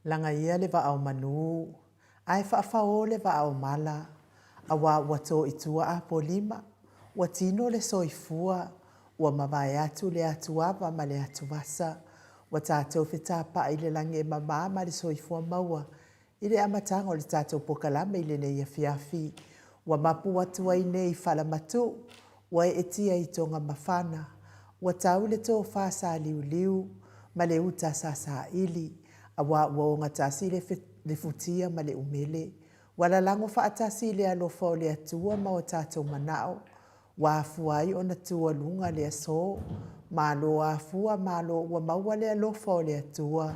Lagaia le vaa o manu, ae faafaō le vaa o mala, auā ua tō i tua Apolima, ua tino le soifua, ua mavae atu le atuava ma le atuvasa, ua tatou fetapa'i i le lagi e mama ma le soifua maua I le amataga o le tatou polokalame i lenei afiafi, ua mapu atu ai nei i Falamatu, ua eetia i Togamafana, ua tau le tofa sāliuliu ma le uta sasaili, auā ua ogatasi le futia ma le umele. Ua lalago faatasi i le alofa o le Atua ma o tatou manao, Ua afua ai ona tualuga le aso. Malo afua, malo ua maua le alofa o le Atua.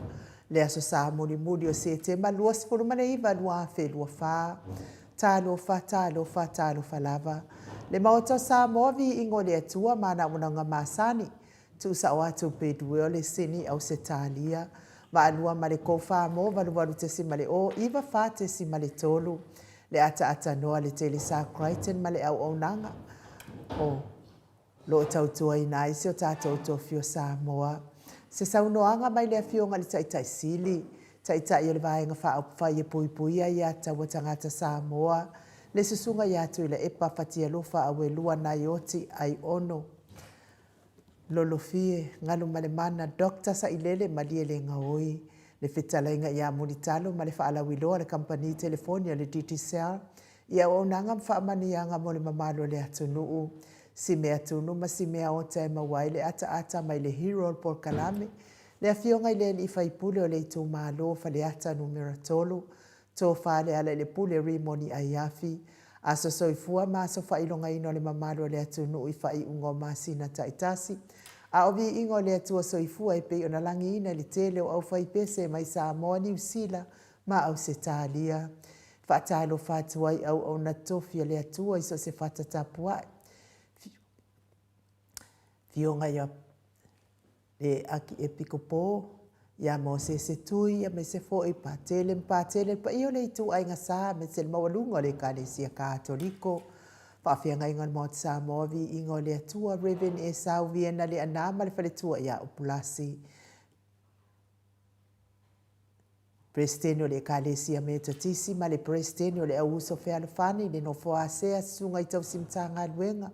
Le Aso Sa mulimuli o Setema 29, 2024. Talofa, talofa, talofa lava. Le Maota o Samoa, viiga o le Atua ma ana auaunaga masani. Tuusao atu Bedouin o le Sini Ausetalia, Vaalua ma le Kofa mo 88.0 94.3 le ataatanoa le Telesa Crichton ma le auaunaga o lo o tautuaina ai si o tatou tofi o Samoa. Se saunoaga mai le Afioga i le Taitai Sili, Taitai o le Vaega Faaupufai e Puipuia Aia Tatau a Tagata Samoa, le Susuga ia Tuilaepa Fatialofa Auelua Naioti Aiono. Lolofie, Galumalemana Doctor Sailele Malielegaoi, le fetalaiga ia Mulitalo ma le faalauiloa a le Kamupani Telefoni a le Digicel i auaunaga ma faamanuiaga mo le mamalu o le atunuu. Si mea tunu ma si mea ota e maua ai le ataata mai le hero o le polokalame, le Afioga i le Alii Faipule o le Itumalo o Faleata Numera 3, Tofa Lealailepule Rimoni Aiafi, Aso Soifua ma Aso Faailogaina o le Mamalu o le Atunuu i faaiuga o masina taitasi, a o viiga o le Atua Soifua e pei ona lagiina i le tele o aufaipese mai Samoa, Niu Sila ma Ausetalia. E faatalofa atu ai auauna tofi a le Atua i so o se fata tapuai. Afioga ia le Akiepikopo ia Mosese Tui aemaise foi Patele ma Patele, le paia o le ituaiga sa aemaise le maualuga o le Ekalesia Katoliko, Faafeagaiga o le Maota Samoa, Viiga o le Atua, Rev. Esau Viena Leaana ma le faletua ia Upulasi, Peresetene o le Ekalesia Metotisi ma le Peresetene o le Au Uso Fealofani, le Nofo a Sea, Susuga i Tausi Matagaluega,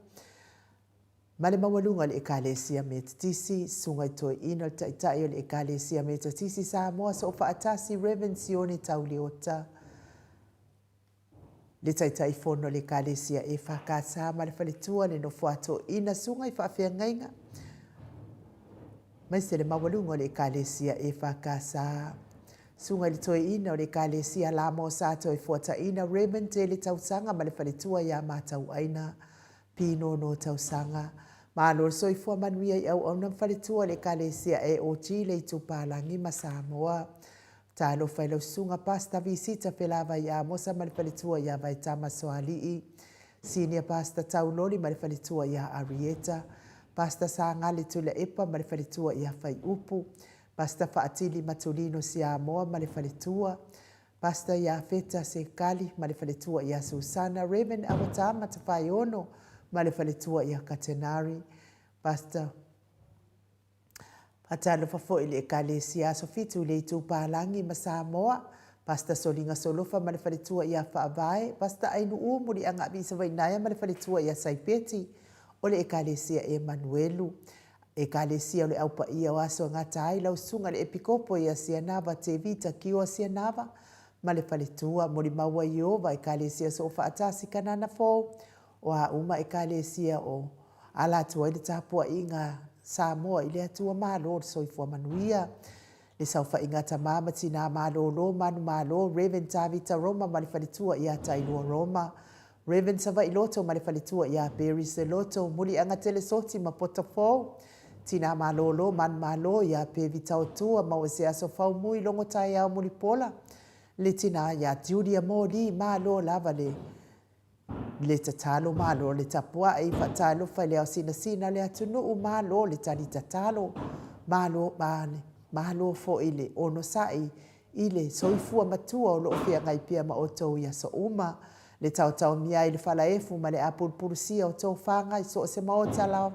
Ma le maualuga o le Ekalesia Metotisi, Susuga i Toeaina o le Taitai o le Ekalesia Metotisi Samoa Soofaatasi Rev. Sione Tauleota, le Taitaifono o le Ekalesia EFKS ma le Faletua, le Nofoa Toeaina, Susuga i Faafeagaiga, aemaise le maualuga o le Ekalesia EFKS. Susuga i le Toeaina o le Ekalesia Lamo Sa Toefuataiina Rev. Tele Tausaga ma le Faletua ia Matauaina, Pinono Tausaga. Malo le soifua manuia i auauna ma faletua o le Ekalesia AOG le Itupalagi ma Samoa. Talofa i lau susuga Pastor Visita Felavai Amosa ma le faletua ia Vaetama Soalii, Senior Pastor Tauloli ma le faletua ia Arieta, Pastor Sagale Tuilaepa ma le faletua ia Faiupu, Pastor Faatili Matulino Siamoa ma le faletua, Pastor Iafeta Sekali ma le faletua ia Susana, Rev. Awata Matafaeono ma le faletua ia Katenari, Pastor Faatalofa foi i le Ekalesia Aso Fitu i le Itupalagi ma Samoa, Pastor Soliga Solofa ma le faletua ia Faavae, Pastor Ainuu Muliagavi Savainaea ma le faletua ia Saipeti o le Ekalesia Emanuelu, Ekalesia o le Au Paia o Aso e Gata ai lau Susuga i le Epikopo ia Sianava Tevita Kioa Sianava ma le faletua, molimau ai Ieova Ekalesia Soofaatasi Kanana Fou, o a uma Ekalesia o ala atu ai le tapuaiga a Samoa i le Atua Malo o le Soifua Manuia. Le saofaiga a tama ma tinā malōlō manumalo, Rev. Tavita Roma ma le faletua ia Tailua Roma, Rev. Savaii Loto ma le faletua ia Barry Seloto, Muliaga Telesoti ma Poto Fou, Tinā Malōlō Manumalo ia Pevi Taotua maua se aso faumui logo taeao mulipola, le tinā ia Julia Moli, malo lava le le tatalo, malo le tapuai, faatalofa i le ao sinasina o le atunuu, malo le tali tatalo, malo, malo foi le onosai i le soifua matua o lo o feagai pea ma outou i aso uma, le taotaomia ai i le falaefu ma le apulupulusia o tofaga i so o se maota la,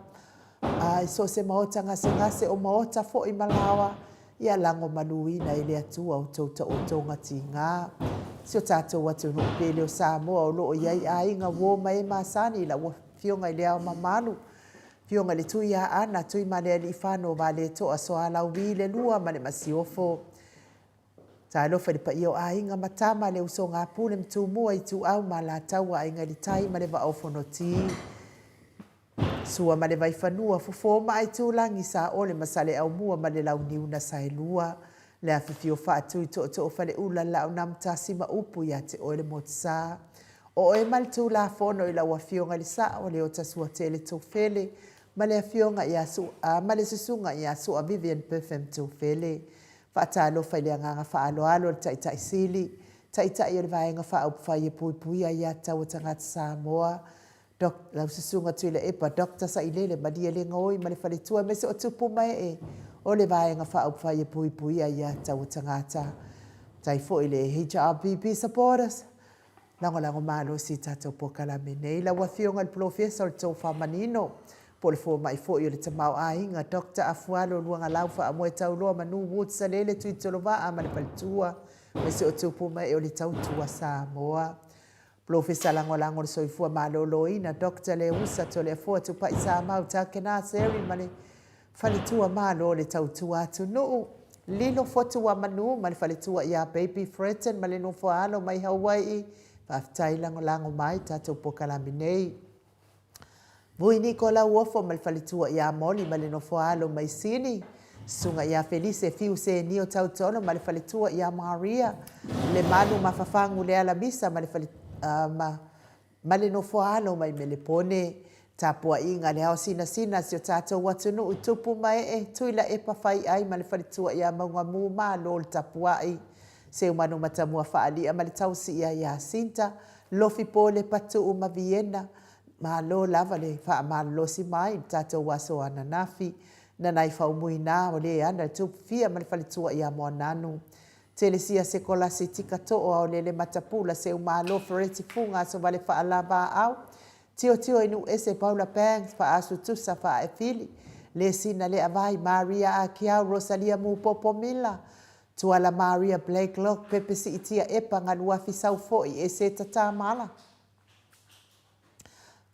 i so o se maota gasegase o maota foi ma laoa. Ia lagomaluina e le Atua outou taotoga tiga. Si o tatou atunuu pele o Samoa o lo o i ai aiga, uo ma e masani i lau Afioga i Le Ao Mamalu, Afioga i le Tuiaana, Tuimalealiifano Vaaletoa Sualauvi le Lua ma le Masiofo. Talofa i le paia o Aiga ma Tama, le Usoga a Pule ma Tumua, Ituau ma Alataua, Aiga i le Tai ma le Vaa o Fonoti. Sua ma le Vaifanua, Fofo ma Aitulagi, Saole ma Saleaaumua ma le Launiu na Saelua, le afifio Faatui Tootoo o Faleula, le Laaunamotasi ma upu ia te oe le Motusa. O oe ma le Tulafono i lau Afioga i le Sao, Leota Suatele Tofele ma le Afioga ia ma le Susuga ia Sua Vivian Perfume Tofele. Faatalofa i le agaga faaaloalo o le Taitai Sili, Taitai o le Vaega Faaupufai e Puipuia Aia Tatau a Tagata Samoa, lau Susuga Tuilaepa Doctor Sailele Malielegaoi ma le faletua aemaise o tupu ma ee o le Vaega Faaupufai e Puipuia Aia Tatau a Tagata. Faafetai foi i le HRPP supporters, lagolago malosi i tatou polokalame nei. Lau Afioga i le Polofesa o le Tofa Manino, po o le fomai foi o le Tamaoaiga, Doctor Afualo Luagalau Faamoetauloa Manu Woods Salele Tuitolovaa ma le faletua, aemaise o tupu ma ee o le Tautua Samoa. Polofesa Lagolago o le Soifua Maloloina, Doctor Leusa Toleafoa Tupai Samau Takena Seri ma le Faletua Malo o le Tautua Atunuu, Lilo Fotuamanu ma le Faletua ia Baby Fretton ma le Nofoaalo mai Hawai'i, faafetai lagolago mai tatou polokalame nei. Vui Niko Lauofo ma le faletua ia Molly ma le nofoaalo mai Sini, Susuga ia Felise Fiu Senio Tautolo ma le faletua ia Maria, Lemalu Mafafagu Lealamisa ma le fale, ma, ma le nofoaalo mai Melepone. Tapuaiga a le ao sinasina a si o tatou atunuu i tupu ma ee, Tuilaepa Faiai ma le faletua ia Maugamu, malo le tapuai. Seumanu Matamua Faalia ma le tausi ia Iasinta, Lofi Pole Patuu ma Viena, Malo lava le faamalolosi mai i le tatou aso ananafi. Nanai Faumuina o le ana le Tupufia ma le faletua ia Moananu. Telesia Sekolasi Tika Too Aolele Matapula Seumalo Fereti Fuga Asovale Faalavaau Tiotio i Nuuese Paula Banks Faasu Tusa Faaefili Lesina Leavai Maria Akiau Rosalia Mupopo Mila Tuala Maria Blakelock Pepe Siitia Epa Galuafi Saufoi Eseta Tamala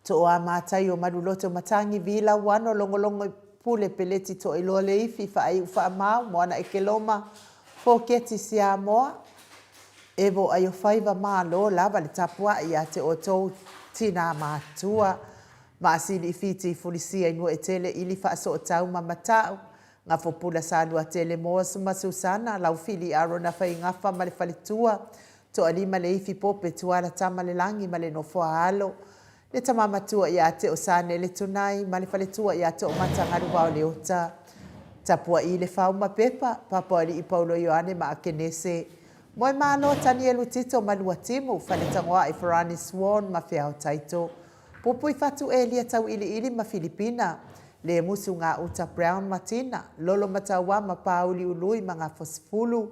Tooa Matai o Maluloto Matangi Vila Uano Logologo Pule Peleti Toailoa Leifi Faaiu Faamau Moana Ekeloma Foketi Siamoa Evo Aiofaiva Malo lava le tapuai ia te outou tinā matutua Maasili i Fiti Fulisia i Nuaetele Ili Faasootau ma Matau Gafopula Saluatele Moas ma Susana Laufili Arona Faigafa ma le faletua Toalima Leifi Pope Tuala Tama le Lagi ma le Nofoa Alo, le tama matua ia Teo Sanele Tunai ma le faletua ia Toomata Galuvao Leota, Tapua'i Lefau ma Pepa, Papoali'i Paulo Ioane ma Akenese, Moemalo Tanielu Tito ma Luatimu, Faletagoa'i Farani Swan ma Feao Taito, Pupuifatu Elia Tauiliili ma Filipina, Lemusu Gauta Brown ma Tina, Lolo Mataua ma Pāuli Ului ma Gafosifulu,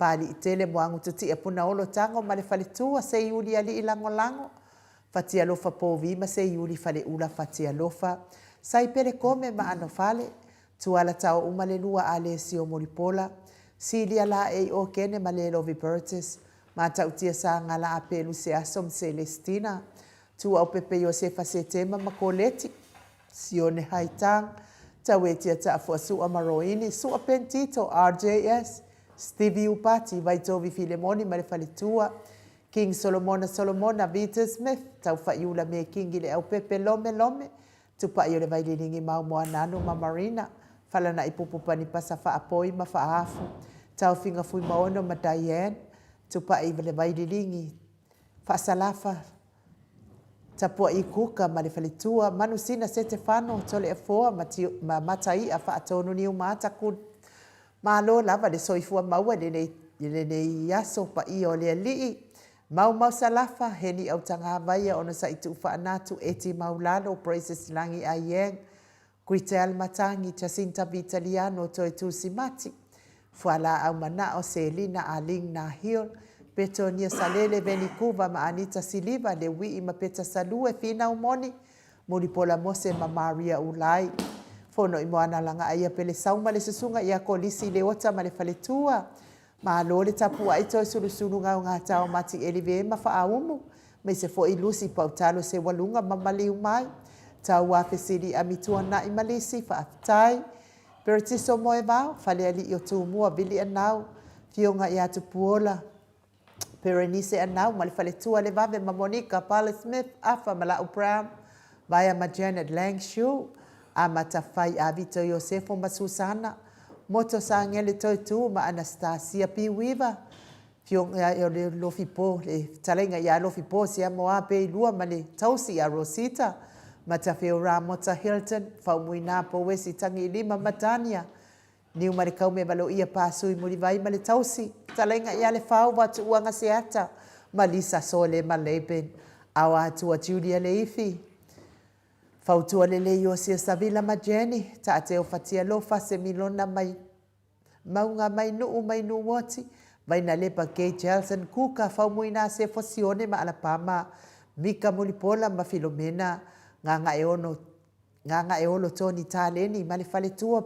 Paaliitele Moagututia Punaolo Tago ma le faletua Seiuli Alii Lagolago Fatialofa Povi ma Seiuli Faleula Fatialofa Saipele Kome ma Anofale Tuala Taouma le Lua Alesio Mulipola Silia Laei Okene ma Lelovi Burgess Matautia Sagala Apelu Seaso ma Celestina Tuaupepe Iosefa Setema ma Koleti Sione Haitang, Tauetia Taafua Sua ma Roini, Sua Pentito, RJS, Stevie Upati, Vaitovi Filemoni ma le faletua, King Solomona Solomona, Vita Smith, Taufaiula Me Kingi Leaupepe Lome Lome, Tupai o le Vaililingi Mau Moananu ma Marina, Falana'i Pupu Panipasa Faapoi ma Faafu, Taofiga Fuimaono ma Diane, Tupai le Vaililingi, Faasalafa, Tapua'i Kuka ma le faletua, Manusina Setefano, Toleafoa ma ma Matai'a Faatonu Niumata Ku Malo lava le soifua maua i lenei i lenei aso paia o le Alii, Maumau Salafa, Heni Autagavaia Onosai Tuufaanatu, Eti Maulalo, Praises Lagi Aieng, Guitel Matangi, Jacinta Vitaliano, Toetusi Mati, Fualaau Manao, Selina Aling Nahil, Petonia Salele, Veni Kuva ma Anita Siliva, Leui'i ma Peta Salue, Finau Moni, Mulipola Mose ma Maria Ulai. Fono i Moana Lagaaia Pelesau ma le Susuga ia Kolisi Leota ma le faletua. Malo le tapuai Toesulusulu Gaogatao Matieli Ve ma Faaumu, aemaise foi Lucy Pautalo Seualuga ma maliu mai. Tauā Fesili Amituanai ma Lisi, faafetai. Peretiso Moevao, Falealii o Tumua, Vili Anau, Afioga ia Tupuola, Perenise Anau ma le faletua Levave ma Monica, Pale Smith, Afa ma Lau Brown, Vaea ma Janet Lang Shu, Amata Fai Avito Iosefo ma Susana, Moto Sagele Toetu ma Anastasia P. Weaver, Afioga o le Lofipo, le fetalaiga ia Lofipo Siamoa Peilua ma le tausi ia Rosita, Matafeo Ramota Hilton, Faumuina Pouesi Tagiilima ma Tania, Niu ma le Kaumevaloia Pasui Mulivai ma le tausi, fetalaiga ia Lefau Vatuuaga Seata ma Lisa Sole ma Laban, Aoa Atua Julia Leifi, Fautua Lelei Iosia Savila ma Jenny, Taateo Fatialofa Semilona mai Mauga mai Nuu mai Nuuoti, Vainalepa Gay Jelson Kuka, Faumuina Sefo Sione ma Alapama, Mika Mulipola ma Filomena, Gagaeono Gagaeolo Tony Taleni ma le faletua,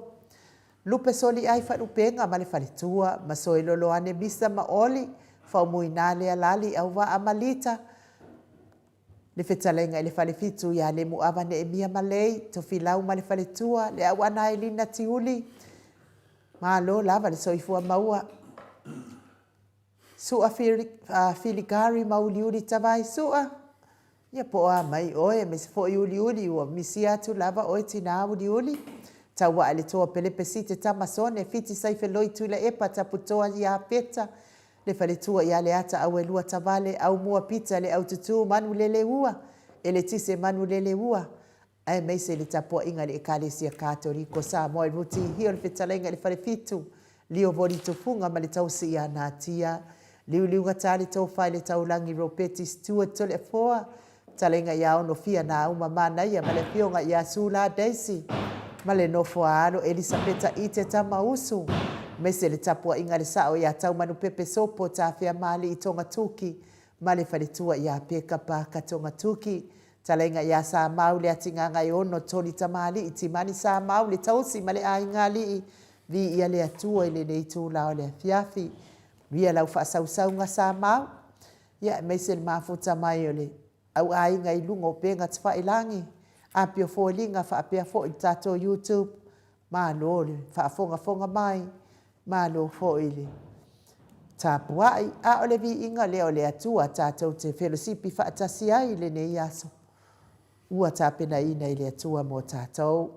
Lupe Soliai Faalupega ma le faletua, Masoe Loloane Misa ma Oli, Faumuina Lealali Auvaa ma Lita, Le fetalaiga i le Falefitu ia Lemuava Neemia ma Lei, Tofilau ma le faletua, Le Auaana Elina Tiuli, Malo lava le soifua maua. Sua Filigari ma Uliuli Tavai Sua, ia po o a mai oe, aemaise foi Uliuli, ua misia atu lava oe tinā Uliuli. Tauaa le toa Pelepe Site Tamasone, Fiti Saifeloi Tuilaepa Taputoa Iapeta, Le faletua ia Leata Auelua Tavale, Aumua Pita Le Aututu Manuleleua, Eletise Manuleleua, aemaise le tapuaiga i le Ekalesia Katoliko Samoa i Ruti Hill, le fetalaiga i le Falefitu, Lio Voli Tufuga ma le tausi ia Natia, Liuliugata le Tofa i le Taulagi Ropeti Stewart Toleafoa, Fetalaiga ia Onofia Nauma Manaia ma le Afioga ia Sula Daisy ma le nofo a alo Elisapeta Ite Tamausu, aemaise le tapuaiga a le sao ia Taumanupepe Sopo Tafeamalii Togatuki ma le faletua ia Peka Parker Togatuki, Talaiga ia Samau Leatigagaeono Tony Tamalii Timani Samau le tausi ma le aiga alii, viia le Atua i lenei itula o le afiafi. Manuia lau faasausauga Samau. Ia, aemaise le mafuta mai o le au aiga i luga o upega tafailagi, Apia Foliga faapea foi le tatou YouTube. Malo le faafogafoga mai, malo foi le tapuai. A o le viiga lea o le Atua tatou te felosipi faatasi ai i lenei aso. Ua tapenaina i le Atua mo tatou.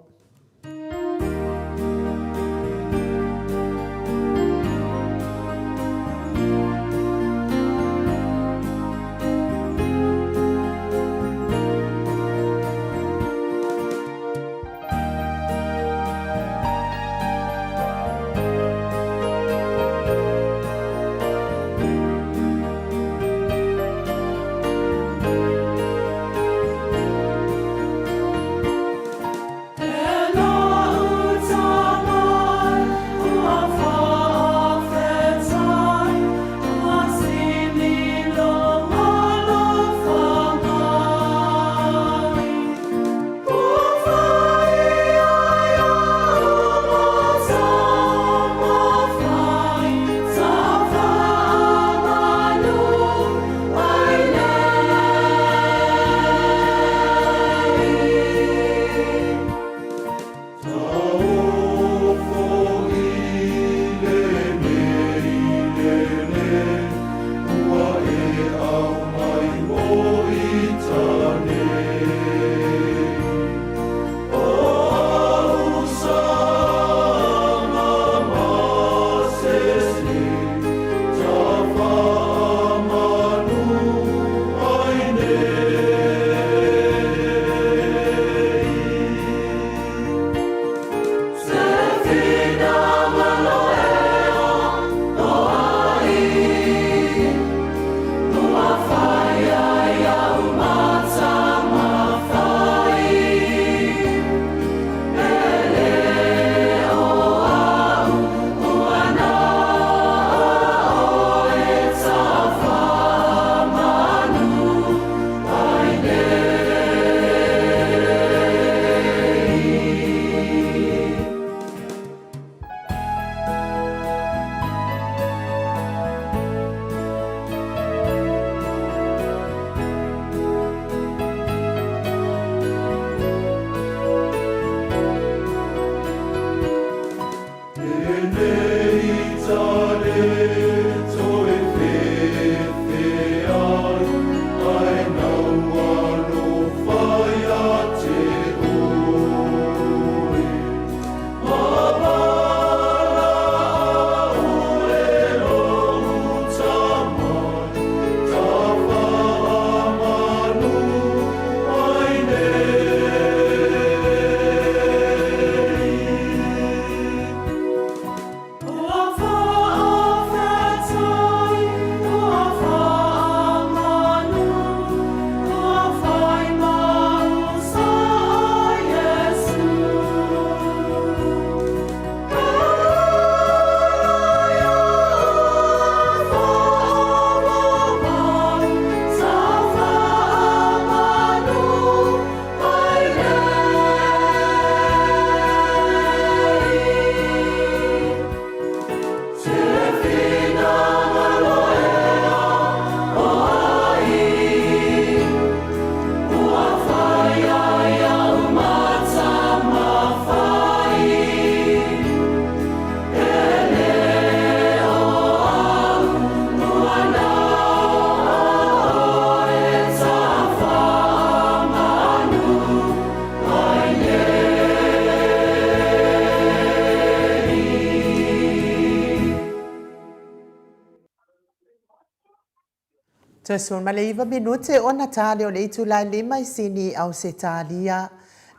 Toe 19 minute ona tale o le itula e lima i Sini, Ausetalia.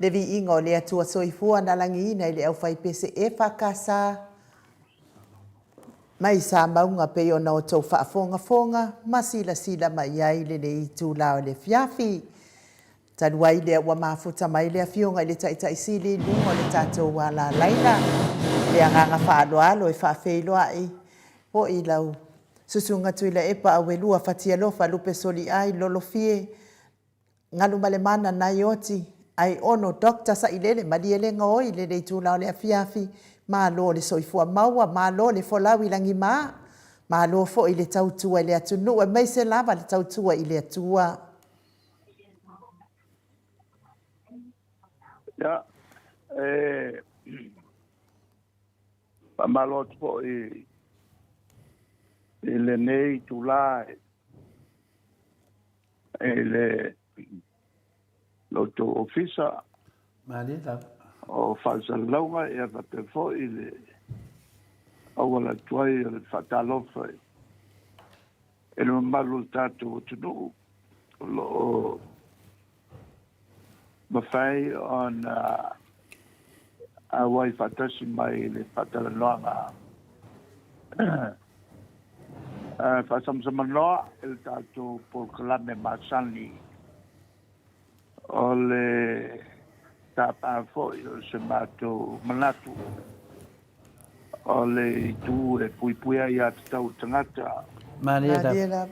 Le viiga o le Atua Soifua na lagiina i le aufaipese EFKS mai Samauga pei ona outou faafogafoga ma silasila mai ai i lenei itula o le afiafi. Talu ai lea ua mafuta mai le Afioga i le Taitai Sili i luga o le tatou alalaina. Le agaga faaaloalo e faafeiloai foi i lau Susuga Tuilaepa Auelua Fatialofa Lupe Soliai Lolofie Galumalemana Naioti Aiono Doctor Sailele Malielegaoi i lenei itula o le afiafi. Malo le soifua maua, malo le folau i lagima, malo foi le tautua i le atunuu aemaise lava le tautua i le Atua. Ia, e faamalo atu foi i lenei itula i le lo outou ofisa Malie lava. o faasalalauga ia faapea foi le auala atu ai o le faatalofa i le mamalu o le tatou atunuu o lo o mafai ona auai faatasi mai i le faatalanoaga faasamsamanoa i le tatou polokalame masani o le tapa foi o se matou manatu o le itu e puipuia ai aiatatau a tagata. Malie lava.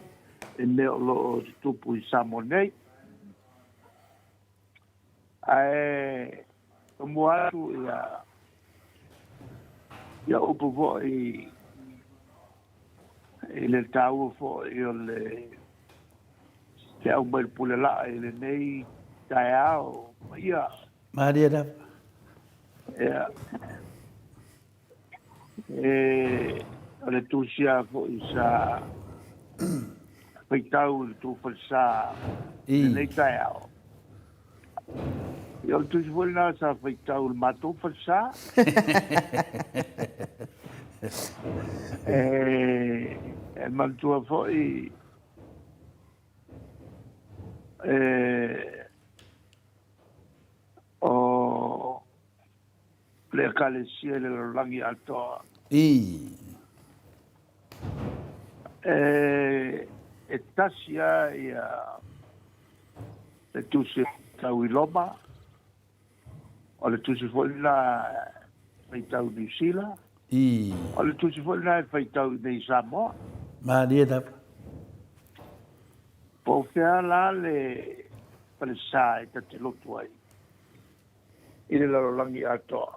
I mea o lo o tutupu i Samoa nei. Ae mua atu ia ia upu foi i le taua foi o le feau mai le pule laa i lenei taeao paia. Malie lava. Ia. E, o le tusia foi sa faitau i le tufalesa i lenei taeao. Ia, o le tusi foi lena sa faitau i le matou falesa. E, e manatua foi e, o le Ekalesia i le lalolagi atoa. I. E, e tasi lava ia le tusi tau i Roma, o le tusi foi lena e faitau i Niu Sila, I. o le tusi foi lena e faitau i nei i Samoa. Malie lava. Po o fea la le falesa e ta te lotu ai i le lalolagi atoa.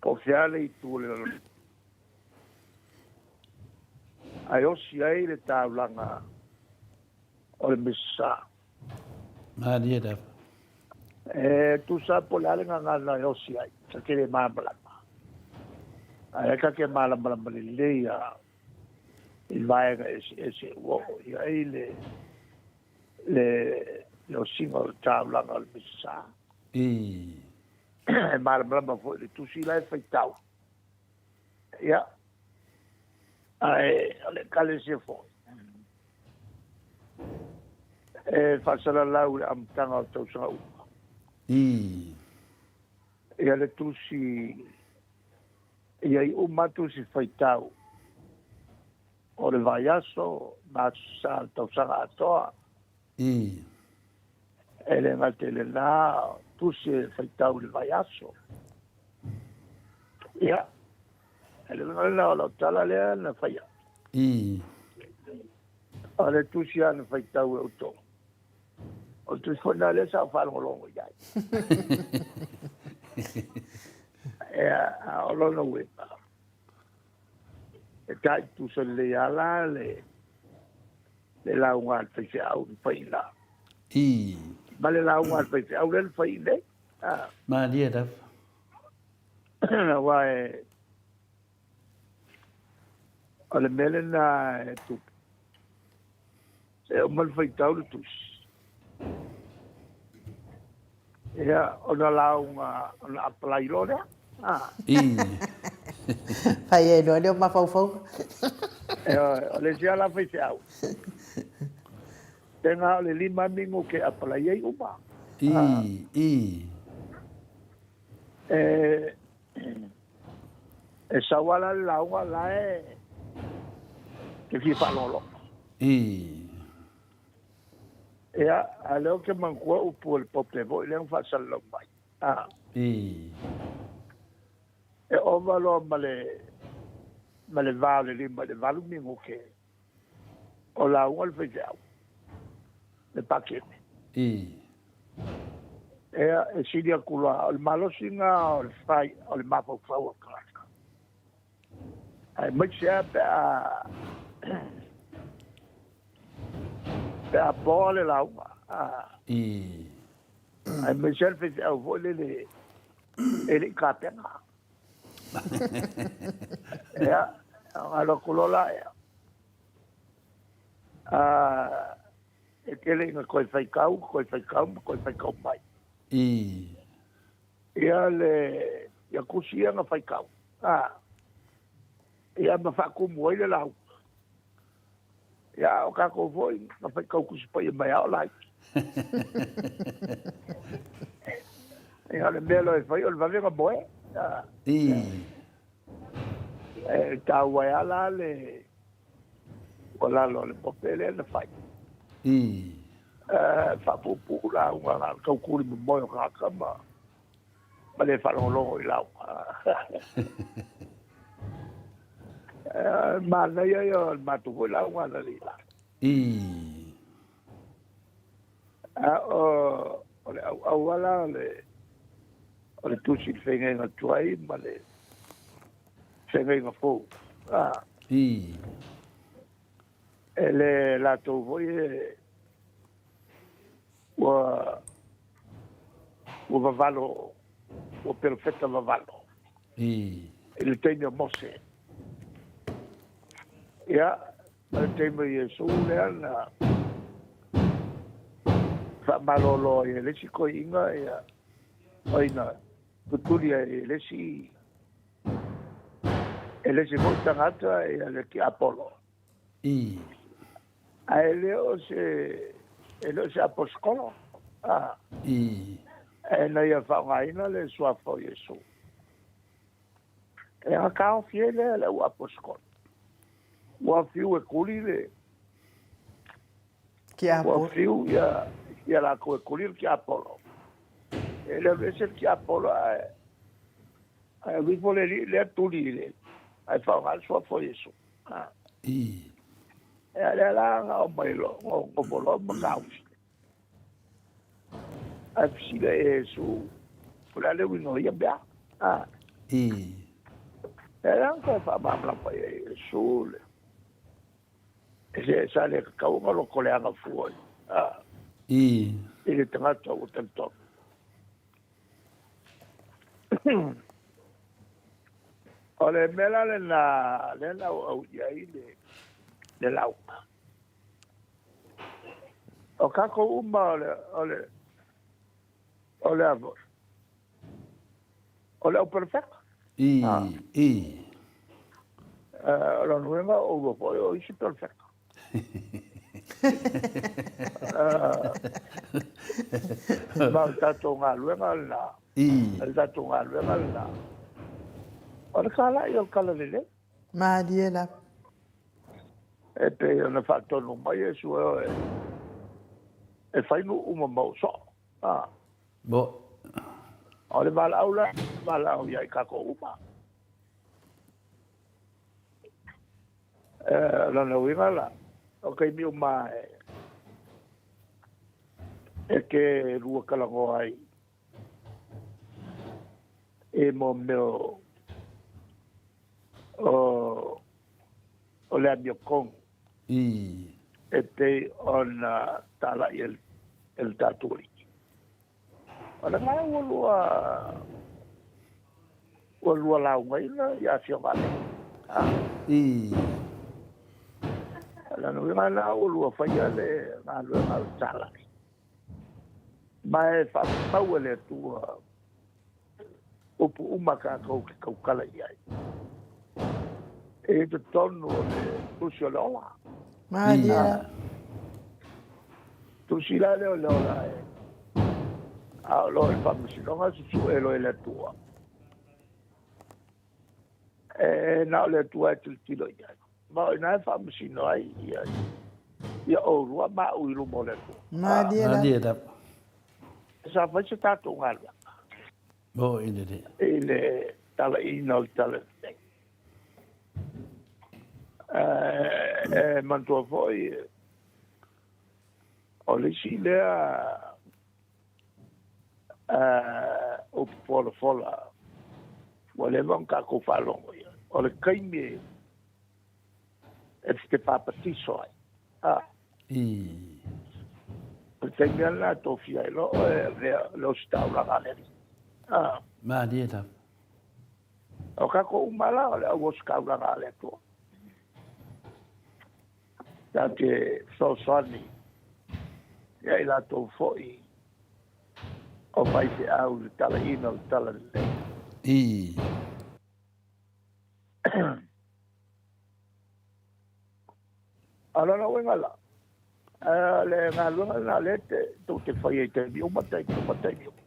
Po o fea le itu o le lalolagi ae osi ai le taulaga o le Mesa. Malie lava. E tusa po o le a le gagana e osi ai, ta te le malamalama. Ae ta te malamalama lelei a i vaega eseese ua oo i ai le le le osiga o le taulaga o le Mesa. I. E malamalama foi le tusi la e faitau. Ia, ae o le Ekalesia foi, e faasalalau i le amataga o tausaga uma. I. Ia le tusi, ia i uma tusi faitau o le vaiaso ma aso sa o le tausaga atoa. I. E le gata i lena, tusi e faitau i le vaiaso. Ia, e le uiga lena o lau tala lea na faia. I. O le tusi lava na faitau e outou. O le tusi foi lena lea sa ou faalogologo i ai. Ia, a o lona uiga, e tai tusa lelei lava la le, le lauga a le faifeau na fai i ina. I. Ma le lauga a le faifeau lea na fai i inei. Ah. Malie lava. Aua e, o le mea lena e tupu. E uma le faitau le tusi. Ia, ona lauga, ona apply loa lea. Ah. I. Fai ai loa lea o mafaufauga. E, o le isi lava la faifeau. Tēnā o le lima mingo ke apalai ai uma. I, i. E, e sauala le lauga la e ke fia faalogologo. I. Ia, a lea ou te manatua upu a le pope foi lea na faasalalau mai. A. I. E ova loa ma le ma le va o le 5 i le 8 minute o lauga le faifeau, le pakeke. I. Ea, e sili atu loa, o le malosiga o le fai, o le mafaufau o le tagata. Aemaise lava pe a pe a poa le lauga. I. Aemaise lava le faifeau foi lele e le i kapena. Ia, alu atu loa la ea. E tele ina toe faitau, toe faitau ma toe faitau mai. I. Ia le, ia tusi ia na faitau. A, ia ma faatumu ai le lauga. Ia, o tatou foi, na faitau Tusi Paia mai lava o laiti. Ia, o le mea loa e fai, o le vave ona moe. I. E taua ai lava la le tuualalo a le pope lea na fai. I. Faapuupuu lauga na o le tau tuli momoe o tagata ma ma le faalogologo i lauga. Manaia ia o le matou foi lauga na lila. I. A o, o le auau ala o le, o le tusi i le feagaiga tuai ma le feagaiga fou. A. I. E le latou foi e ua ua vavalo, ua perofeta vavalo. I. I le taimi o Mose. Ia, ma le taimi o Iesu lea na faamalolo ai e le isi toeaiina ia, oi na tutuli ai e le isi e le isi foi tagata ia le tiapolo. I. Ae le o se e le o se aposetolo. A. I. E na ia faaaogaina le suafa o Iesu. E aga taofi ai lea le au aposetolo. Ua fiu e kuli le Tiapolo. Ua fiu ia ia latou e kuli le tiapolo. E le alu ese le tiapolo ae ae alu ifo le alii lea tuli i le ae faaaoga le suafa o Iesu. A. I. Ea lea la na omai loa, nofo loa ma taofi. Ae fesili ai e Iesu, o le a le uiga o ia mea? A. I. Ea lea na toe faamalamalama i ai e Iesu le, e se sa le tatau ona lotoleaga fua i, a, I. i le tagata ua talitonu. O le mea la lena lea na auau i ai le, le lauga. O kākou uma o le, o le, o le a foi? O le au perofeta. I, i. O lona uiga o ua foi o isi perofeta. Ma o le tatou galuega lena. I. O le tatou galuega lena. O le kalai o le kala lelei. Malie lava. E pei ona faatonu mai Iesu e oe e fai nuu ma mau soo. A. Bo. O le valaau la, valaau ia i kakou uma. O lona uiga la, o taimi uma e ke lua talanoa ai i mo mea o o le amiotonu I. e pei ona talai e le tatou Alii. O le gae ua lua ua lua laugaina i afioga a Ah. I. O lona uiga la ua lua faia le galuega o le talai. Ma e faamau e le Atua upu uma tatou te tautala i ai. E i totonu o le tusi o le ola. Malie. Tusi la lea o le ola e a o lo o i le faamasinoga susue loa e le Atua. E na o le Atua e tilotilo i ai. Ma o ina e faamasino ai ia ia oulua ma au i luma o le Atua. Malie lava. Malie lava. Sa fai se tatou galuega. Mo i le le. I le talaiina o le tala lelei. E manatua foi o le isi lea upu folafola ua leva ona tatou faalogo i ai, o le taimi e te papatiso ai. O le taimi lava lena e tofia ai loa oe e avea le ositaulaga a le Alii. Malie lava. O tatou uma la o le au ositaulaga a le Atua. Ta te fesoasoani ia i latou foi o faifeau i le talaina o le Talalelei. I. A o lona uiga la, o le galuega lena o lea tou te faia i taimi uma, taimi uma, taimi uma.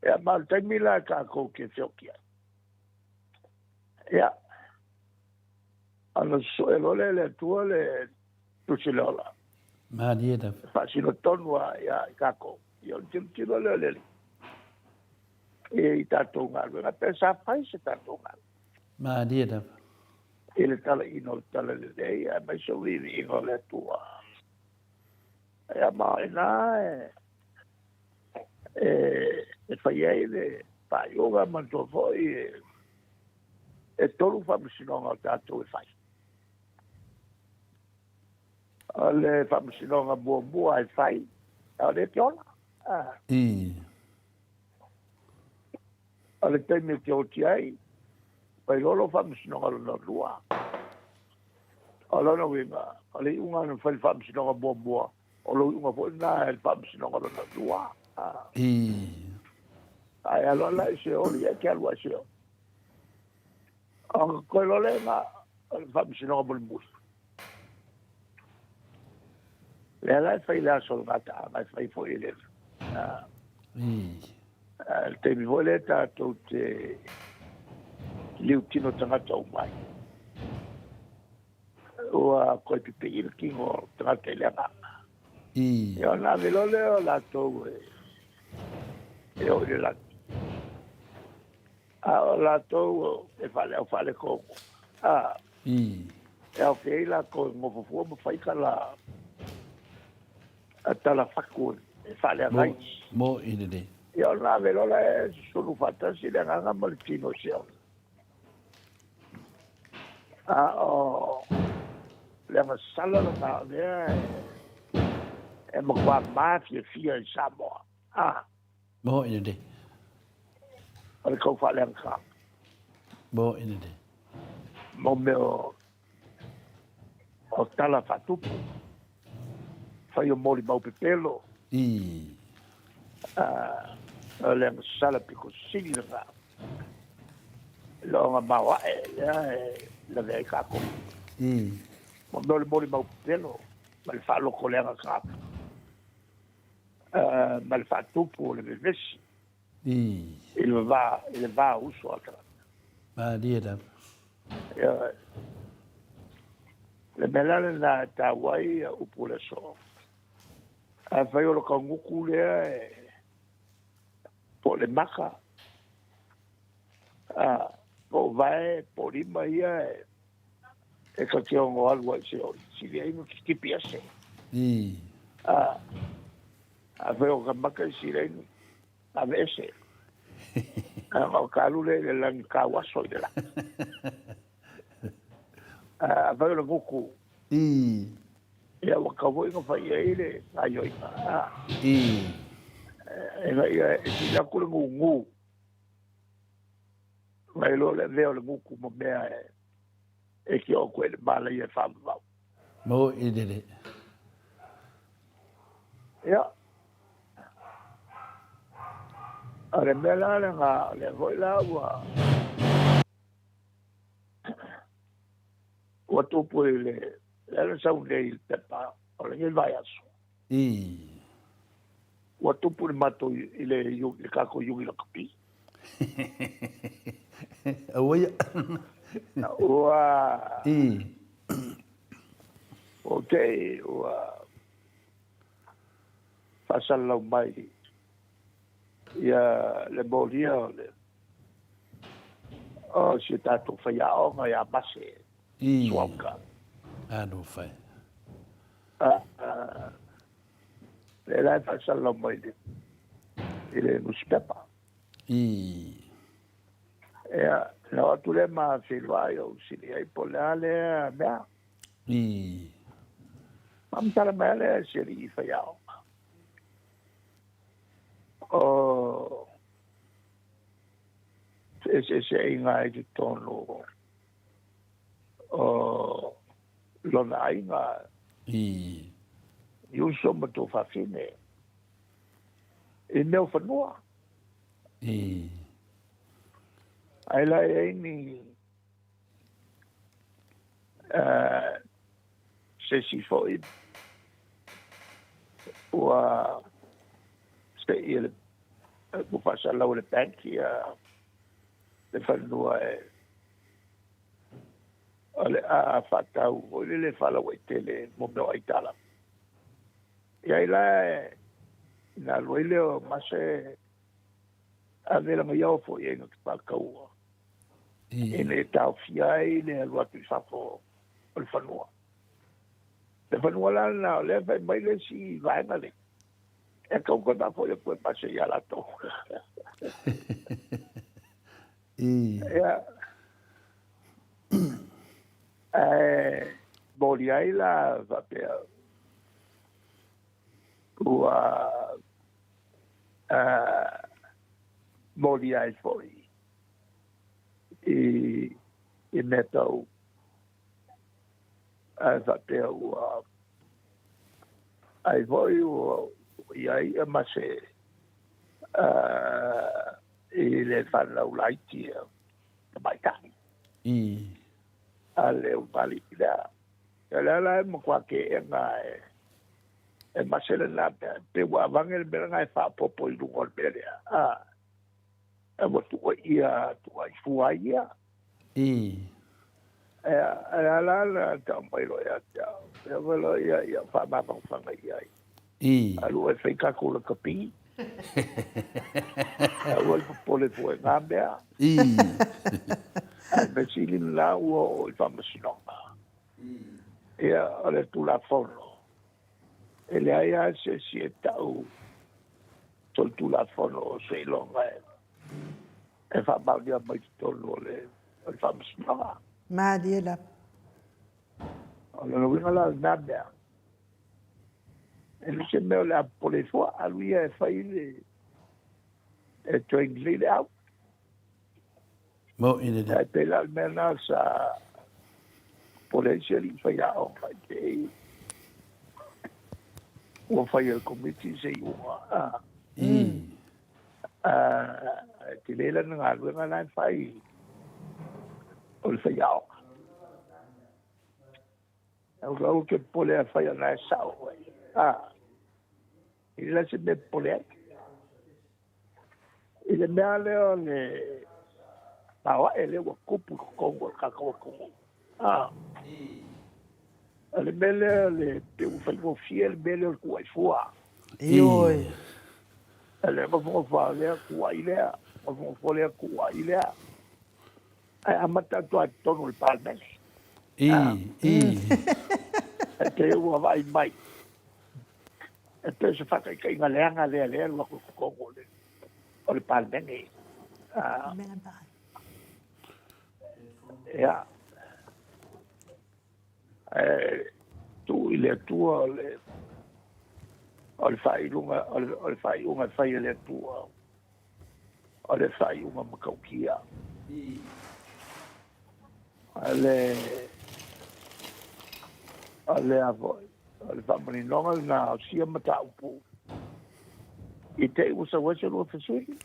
Ia, ma o le taimi la tatou te feoki ai. Ia, ona sue loa lea e le Atua le tusi le ola. Malie lava. Faasino tonu lava ia i tatou. Ia, o le tilotilo lea o le Alii i tatou galuega, pe sa fai se tatou galuega. Malie lava. I le talaiina o le Talalelei, aemaise o viiviiga o le Atua. Ia, ma o ina e fai ai le faaiuga, manatua foi e tolu faamasinoga o tatou e fai. O le faamasinoga muamua e fai, a o lea e te ola. O le taimi e te oti ai, fai loa lou faamasinoga lona lua. O lona uiga, o le iuga na fai i le faamasinoga muamua, o lou iuga foi lena i le faamasinoga lona lua. Ae alu lava la i Seoli, e te alu lava i Seoli. Ona toe loa lea o le faamasinoga mulimuli. Lea la e fai le aso o le gataaga, e fai foi e le le taimi foi lea tatou te liutino tagata uma ai. Ua toe pipii le tino o tagata i le agaga. Ia ona ave loa lea o latou e oo i le lagi. A o latou e faaleau faaletonu, e aofia ai latou e nofo fua ma fai tala, tala fatu e faaleaga ai. Mo i lelei. Ia ona ave loa lea e susunu faatasi le agaga ma le tino i Seoli. A o le agasala lena o lea e matua mafiafia i Samoa. Mo i lelei. O le tau faaleaga. Mo i lelei. Mo mea o tala faatupu. Fai o molimau pepelo. O le agasala pito sili lena. Loga maoae lea e lavea ai tatou. Mo mea o le molimau pepelo ma le faalotoleaga tagata. Ma le faatupu o le vevesi. I le va, i le va uso a tagata. Malie lava. Ia, le mea la lena e taua ai upu o le aso. Afai o le kaugutu lea e po o le maka, po o vae, po o lima ia e ta te ono alu ai i se oli, sili ai ona tipi ese. Afai o ka maka i sili ai ona ave ese. O ka alu lea i le lagi kau aso i le lagi. Afai o le gutu, ia ua tatau foi ona fai i ai le gaoioiga. Ina ia e sili atu le gugu nai lo le avea o le gutu ma mea e te oo atu ai i le malaia e faavavau. Mo i lele. Ia, o le mea la lena, o lea foi la ua ua tupu i le Lea na sau nei i le pepa o lenei vaiaso. Ii. Ua tupu i le matou i le le tatou iuni lakapi. Aua ia. Ua Ii. Ua te i ua faasalalau mai ia le molia o le o si o tatou faiaoga ia Mase Suauka. Alofa e. Lea la e faasalalau mai i le nusipepa. Ia, na o atu lea ma feiloai ou sili ai po o le a lea mea. Faamatala mai lava lea e si alii faiaoga. O feeseeseaiga i totonu o lona aiga i uso ma tuafafine i mea o fanua. Ae la e i ai ni se isi foi ua se'i e le ua faasalalau e le bank ia le fanua e o le a faatau foi lele faalauaitele mo mea o aitalafu. Ia ai la na alu ai lea o Mase ave lana iao foi i ai na te faataua ina ia taofia ai le alu atu i fafo o le fanua. Le fanua la lena o lea e fai mai le isi vaega nei, e tau toe faafoi atu e Mase ia latou. Ia, ae momoli ai la faapea ua momoli ai foi i mea tau ae faapea ua ai foi ua i ai ia ma se i le fanau laiti tamaitai a le ulugalii lea. Ia lea la e matua keena e mase lena mea, pe ua avage le mea lena e faaopoopo i luga o le mea lea, a, e ua tuuaia tuuai fua ai ia. Ia, a la la tau mai loa ia te au, ia foi loa ia, ia faamafanafana i ai. Alu e fai tatou lakapi. Aua le popole fua i ngā mea. Ae mea sili lena ua oo i faamasinoga. Ia, o le Tulafono, e leai lava se isi e tau solitulafono o seiloga e faamaonia mai totonu o le faamasinoga. Malie lava. O lona uiga la o lena mea, e le se mea o le a popole fua, alu ia e fai le, e toe lelei le au. Mo i le. Ae pei la o le mea lena sa popole ai si alii faiaoga i te i ua fai e le Komiti se iuga. E tele lana galuega la e fai o le faiaoga. Aua ke popole a fai ona e sao ai. E le se mea popole ai. I le mea lea o le maoae lea ua tupu i totonu o le tatou atunuu. O le mea lea o le pei ua faigofie le mea lea o le tuuai fua. Ioe. O le nofonofo lava lea tuuai lea, nofonofo lea tuuai lea. Ae amata atu lava i totonu o le Palemene. E pei ua vaai mai. E pei o se faataitaiga leaga lea lea e alu atu i totonu o le o le Palemene. Ia. Ae tuu i le Atua o le o le faailuga o le, o le faaiuga e fai e le Atua o le faaiuga matautia. O le o le a foi o le faamaninoga lena o sia mataupu i te i ua sau ai se lua fesili.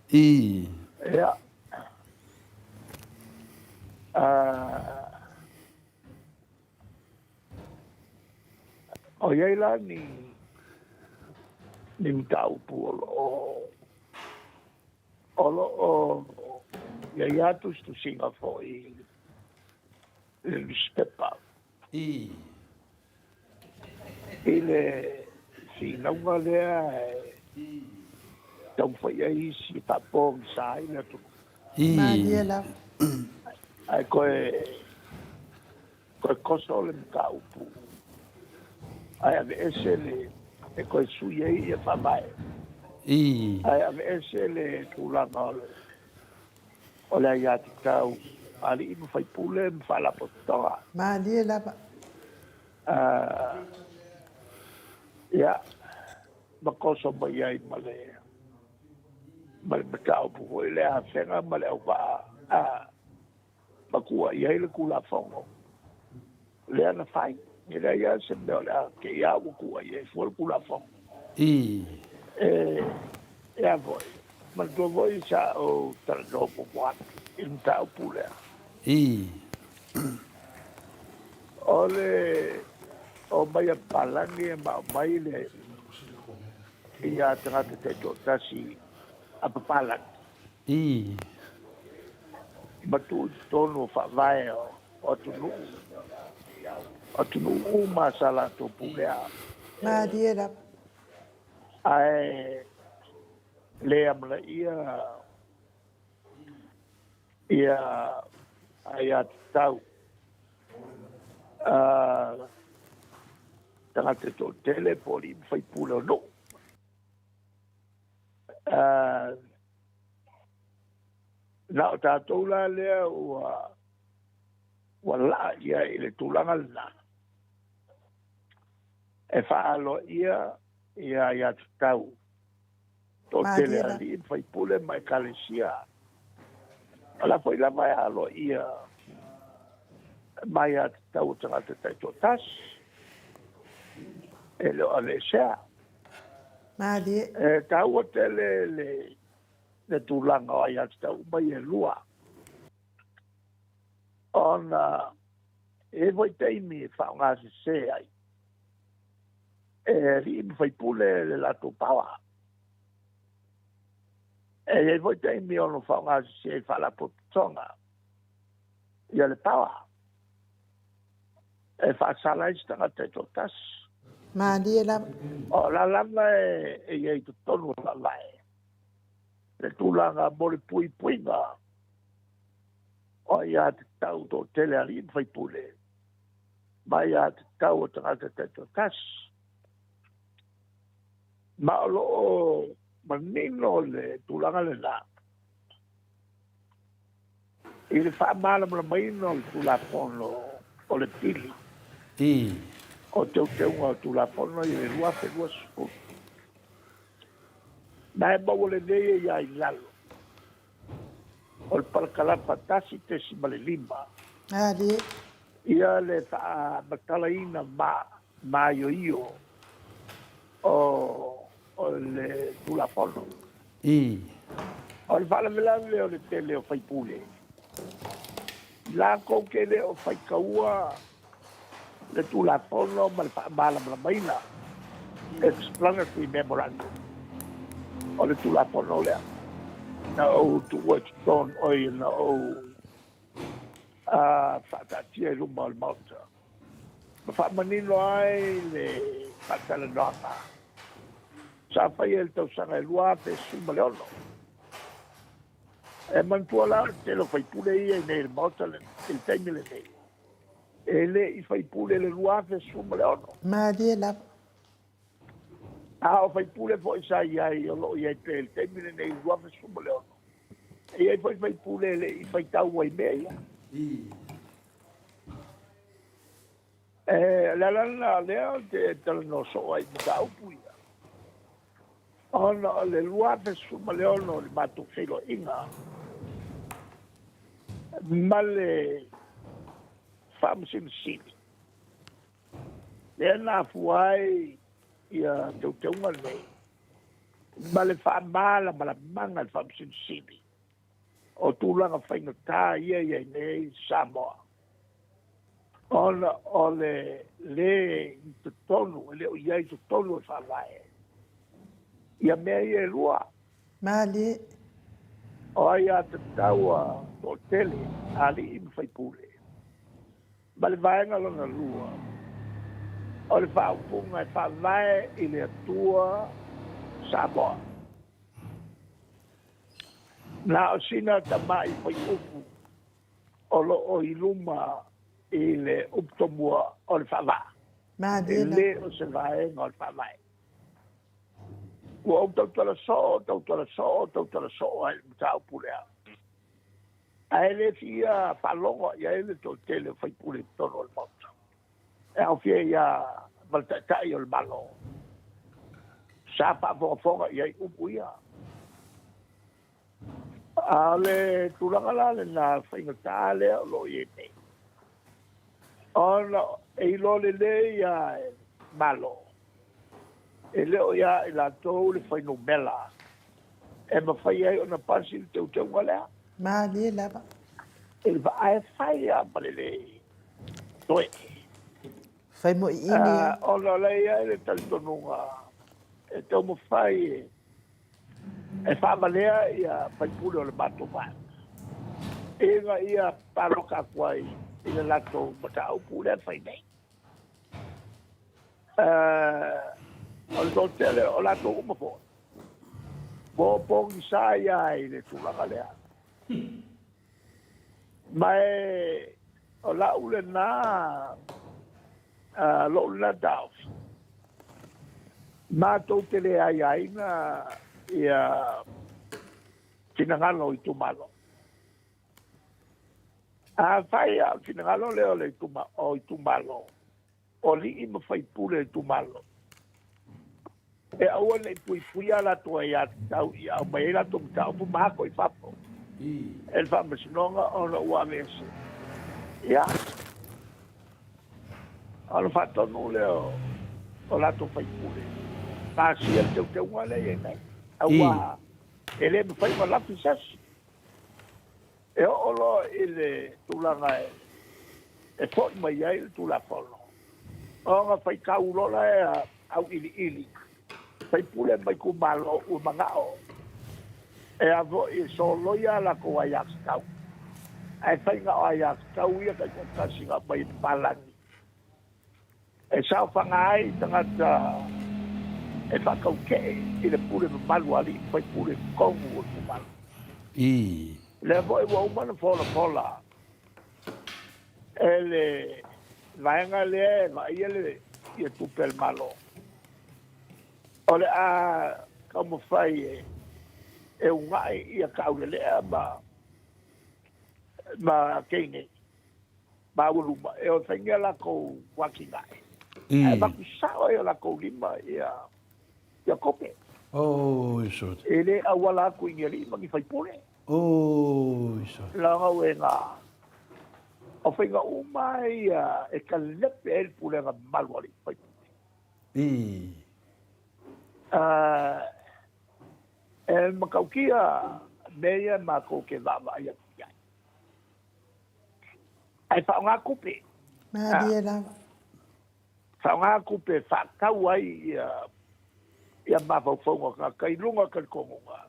I. Ia. O i ai la ni ni mataupu o lo o o lo o i ai lava tusitusiga foi i le nusipepa. I. I le finauga lea e taumafai ai isi e faapogisa ai le atunuu. I. Malie lava. Ae toe toe koso le mataupu ae aveese le e toe sui ai ia faavae. I. Ae aveese le tulaga o le o le aiatatau a alii ma faipule ma faalapotopotoga. Malie lava. Ia, ma koso mai ai ma le ma le mataupu foi lea Afega ma le auvaa a ma kuai ai le Tulafono lea na fai. E leai lava se mea o le a te i a ua kuai ai fua le Tulafono. I. E, e a foi, manatua foi sa ou talanoa muamua atu i le mataupu lea. I. O le omai a papalagi ma aumai le ia tagata taitoatasi a papalagi. I. Ma tuu i totonu o faavae o atunuu, atunuu uma sa latou pulea. Malie lava. Ae le amanaia ia aiatatau a tagata toatele po o alii ma faipule o nuu. Na o tatou la lea ua ua laa ia i le tulaga lena e faaaloaia ia aiatatau toatele a alii ma faipule ma ekalesia. O la foi lava e aloaia ma aiatatau o tagata taitoatasi e le o aveesea. Malie. E taua tele le le tulaga o aiatatau uma ia e lua, ona e i ai foi taimi e faaaoga sese ai e alii ma faipule le latou power. E i ai foi taimi e ono faaaoga sese ai faalapotopotoga ia le power e faasala ai se tagata e toatasi. Malie lava. O la lava e i ai i totonu o le faavae le tulaga mo le puipuiga o aiatatau toatele a alii ma faipule ma aiatatau a tagata taitoatasi. Ma o lo o manino le tulaga lena i le faamalamalamaina o le Tulafono o le Pili o Teuteuga o Tulafono i le 2020. Ma e maua lelei ai lava i lalo o le parakalafa 1.5 Alie. ia le faamatalaina maioio o le Tulafono. O le faalavelave o le tele o faipule, latou te le o faitaua le Tulafono ma le faamalamalamaina, explanatory memorandum, o le Tulafono lea. Na ou tuua i totonu, oi, na ou faataatia i luma o le Maota ma faamanino ai le faatalanoaga sa faia i le tausaga e 2016. E manatua la o le tele o faipule ia i nei i le Maota i le taimi lenei, e le i faipule i le 2016. Malie lava. A o faipule foi sa i ai o lo o i ai pea i le taimi lenei i le 2016, e i ai foi faipule e le i faitau ai i mea ia. E, o le ala lena lea ou te talanoa soo ai i mataupu ia, ona o le 2016 o le matou feiloaiga ma le Faamasino Sili, lea na afua ai ia teuteuga nei ma le faamalamalamaga i le Faamasino Sili. O tulaga faigata ia i ai nei Samoa, ona o le lē i totonu, e le o i ai i totonu o le Faavae ia mea ia e lua. Malie. O aiatatau a toatele, alii ma faipule. Ma le vaega lona lua, o le faaupuga e faavae i le Atua Samoa. Na o sina tamai fuaiupu o lo o i luma i le upu tomua o le faavaa, e le o se vaega o le Faavae. Ua ou tautala soo, tautala soo, tautala soo ai i le mataupu lea. Ae le fia faalogo i ai le toatele o faipule i totonu o le Maota, e aofia ai ma le Taitai o le Malo, sa faafogafoga i ai upu ia. A o le tulaga la lena faigata lea o lo o i ai nei, ona e iloa lelei lava e Malo, e le o ia i latou le fuainumera e mafai ai ona pasi le teuteuga lea. Malie lava. E le ae fai lava ma le lē toe. Fai moʻiʻini a. Ona o la e i ai le talitonuga e taumafai e faavalea ia faipule o le matou vaega ina ia paloka atu ai i le latou mataupu lea e fai nei. O le toatele o latou uma foi, ua pogisa ia i le tulaga lea. Ma e o lau lena, lou lena taofi, matou te le aiaina ia finagalo o itumalo. Afai a o le finagalo lea o le o itumalo, o alii ma faipule o itumalo, e aua ne i puipuia a latou aiatatau ia aumai ai latou mataupu ma ako i fafo e le Faamasinoga ona ua aveese. Ia, ona faatonu lea o latou faipule, pasia le teuteuga lea e i ai nei, aua e le mafai ona lafi se asi. E oo loa i le tulaga e foi mai ai le Tulafono, ona faitau loa lea auiliili faipule ma itumalo ua manao e a foi e soloia a latou aiatatau, ae fai na o aiatatau ia taitoatasi na aumai e papalagi e saofaga ai tagata e faatautee i le pule mamalu a alii ma faipule i totonu o itumalo. Lea foi ua uma ona folafola e le vaega lea e vaaia le ia tupe a le Malo, o le a taumafai e uunai ia Taulelea ma teine maualuma e o e fai ni a latou atinae, ae avatu sao ai o latou lima ia kope. E le auala atu i ni alii ma ni faipule. Leaga ua ega o faiga uma ia e kalepe ai le pulega mamalu a alii ma faipule. E matautia mea ia matou te vaavaai atu i ai. Ae faaaoga tupe. Malie lava. Faaaoga tupe e faatau ai ia mafaufauga o tagata i luga o le talitonuga.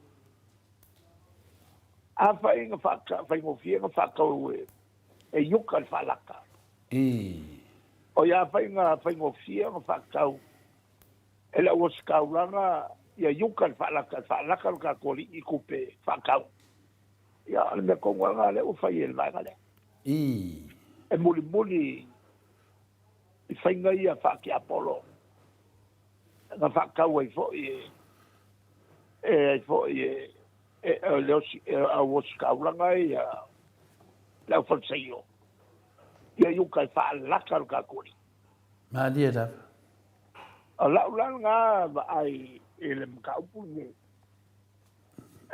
Afai na faigofie na faatau e Iuka le faalata. Oi afai na faigofie na faatau e le auositaulaga ia Iuka le faalata, e faalata lo tatou alii i tupe faatau. Ia, o le mea tonu lava lena lea ua fai e le vaega lea. E mulimuli i faiga ia faatiapolo na faatau ai foi e ai foi e le auositaulaga ia le aufalesaio ia Iuka e faalata lo tatou alii. Malie lava. O lau la lena vaai i le mataupu lenei,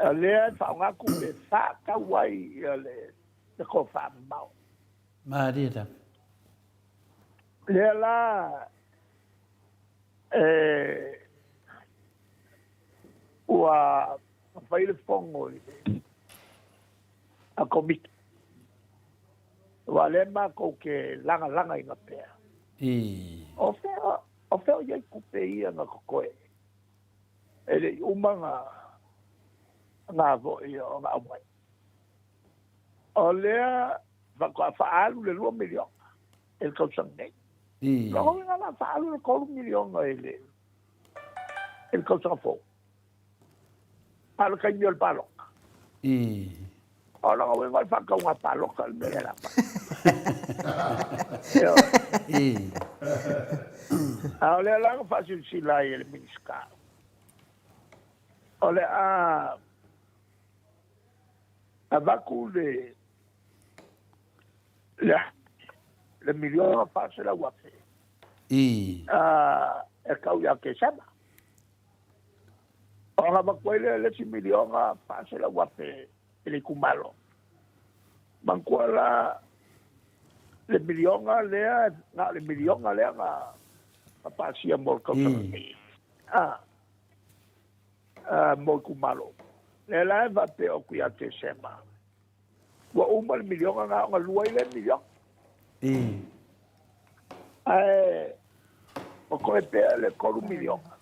o lea e faaaoga tupe e faatau ai le tofamamao. Malie lava. Lea la e ua fai le fono i A Komiti. Aua o lea makou ke lagalagaina pea. O fea, o fea o i ai tupe ia na totoe e le i uma na, na foi ona aumai. O lea faatoa faaalu le $2 miliona i le tausaga nei. Lona uiga o le a faaalu le $3 miliona i le, i le tausaga fou. A o le taimi o le palota. O lona uiga o le faatauga palota le mea lea o le a fai. A o lea la na faasilasila ai e le Minisita, o le a avatu le le le miliona 400,000 e tau ia Tesema. Ona avatu ai lea le isi miliona 400,000 i le itumalo. Manatua la le miliona lea, na o le miliona lea na pasia mo le tausaga nei. A, mo itumalo. Lea la e faapea atu ia Tesema, ua uma le miliona na ona lua ai lea miliona. Ae o toe pea le 3 miliona.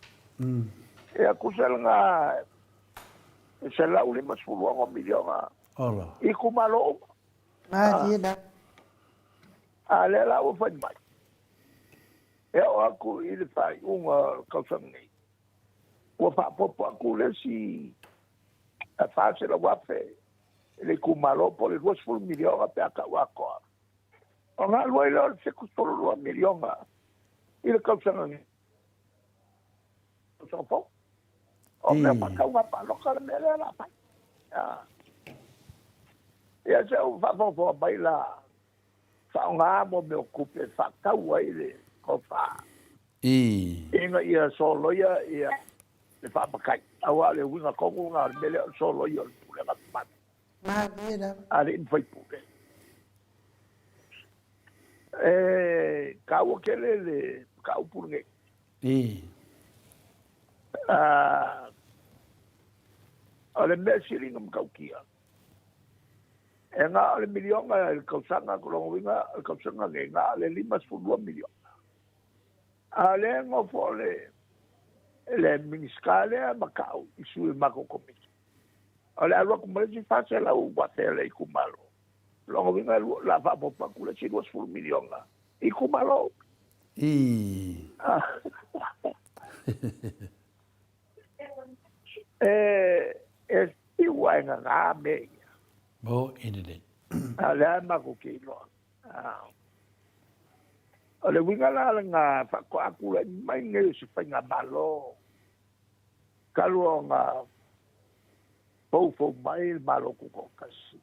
Ia tusa lena e 156 miliona i itumalo uma. Malie la. A lea la ua fai mai, e oo atu i le faaiuga o le tausaga nei, ua faaopoopo atu le isi 400,000 i le itumalo po o le 20 miliona pe a tau atoa. Ona alu ai lea o le 72 miliona i le tausaga nei. Tausaga fou. O mea faatauga palota le mea lea o le a fai. Ia se i faafogafoga mai la, faaaoga mo mea o tupe e faatau ai le tofa. Ina ia soloia ia le faamatai. Aua o le uiga tonu lena o le mea lea o le soloia o le pulega mamalu. Malie lava. Alii ma faipule. E taua tele le mataupu lenei. O le mea sili ona matautia, e na o le miliona i le tausaga, o lona uiga o le tausaga nei, na o le 52 miliona. A o lea e nofo le, le Minisita lea ma tau i sui o le matou Komiti, o le alu atu ma le isi 400,000 a le itumalo. O lona uiga o le a faaopoopo atu le isi 20 miliona i itumalo. E fiu a e gagā mea ia. Mo i lelei. A o lea e matou te iloa. O le uiga la lena faatoa tulai mai nei o se faigamalo talu ona foufou mai le Malo Tutoatasi.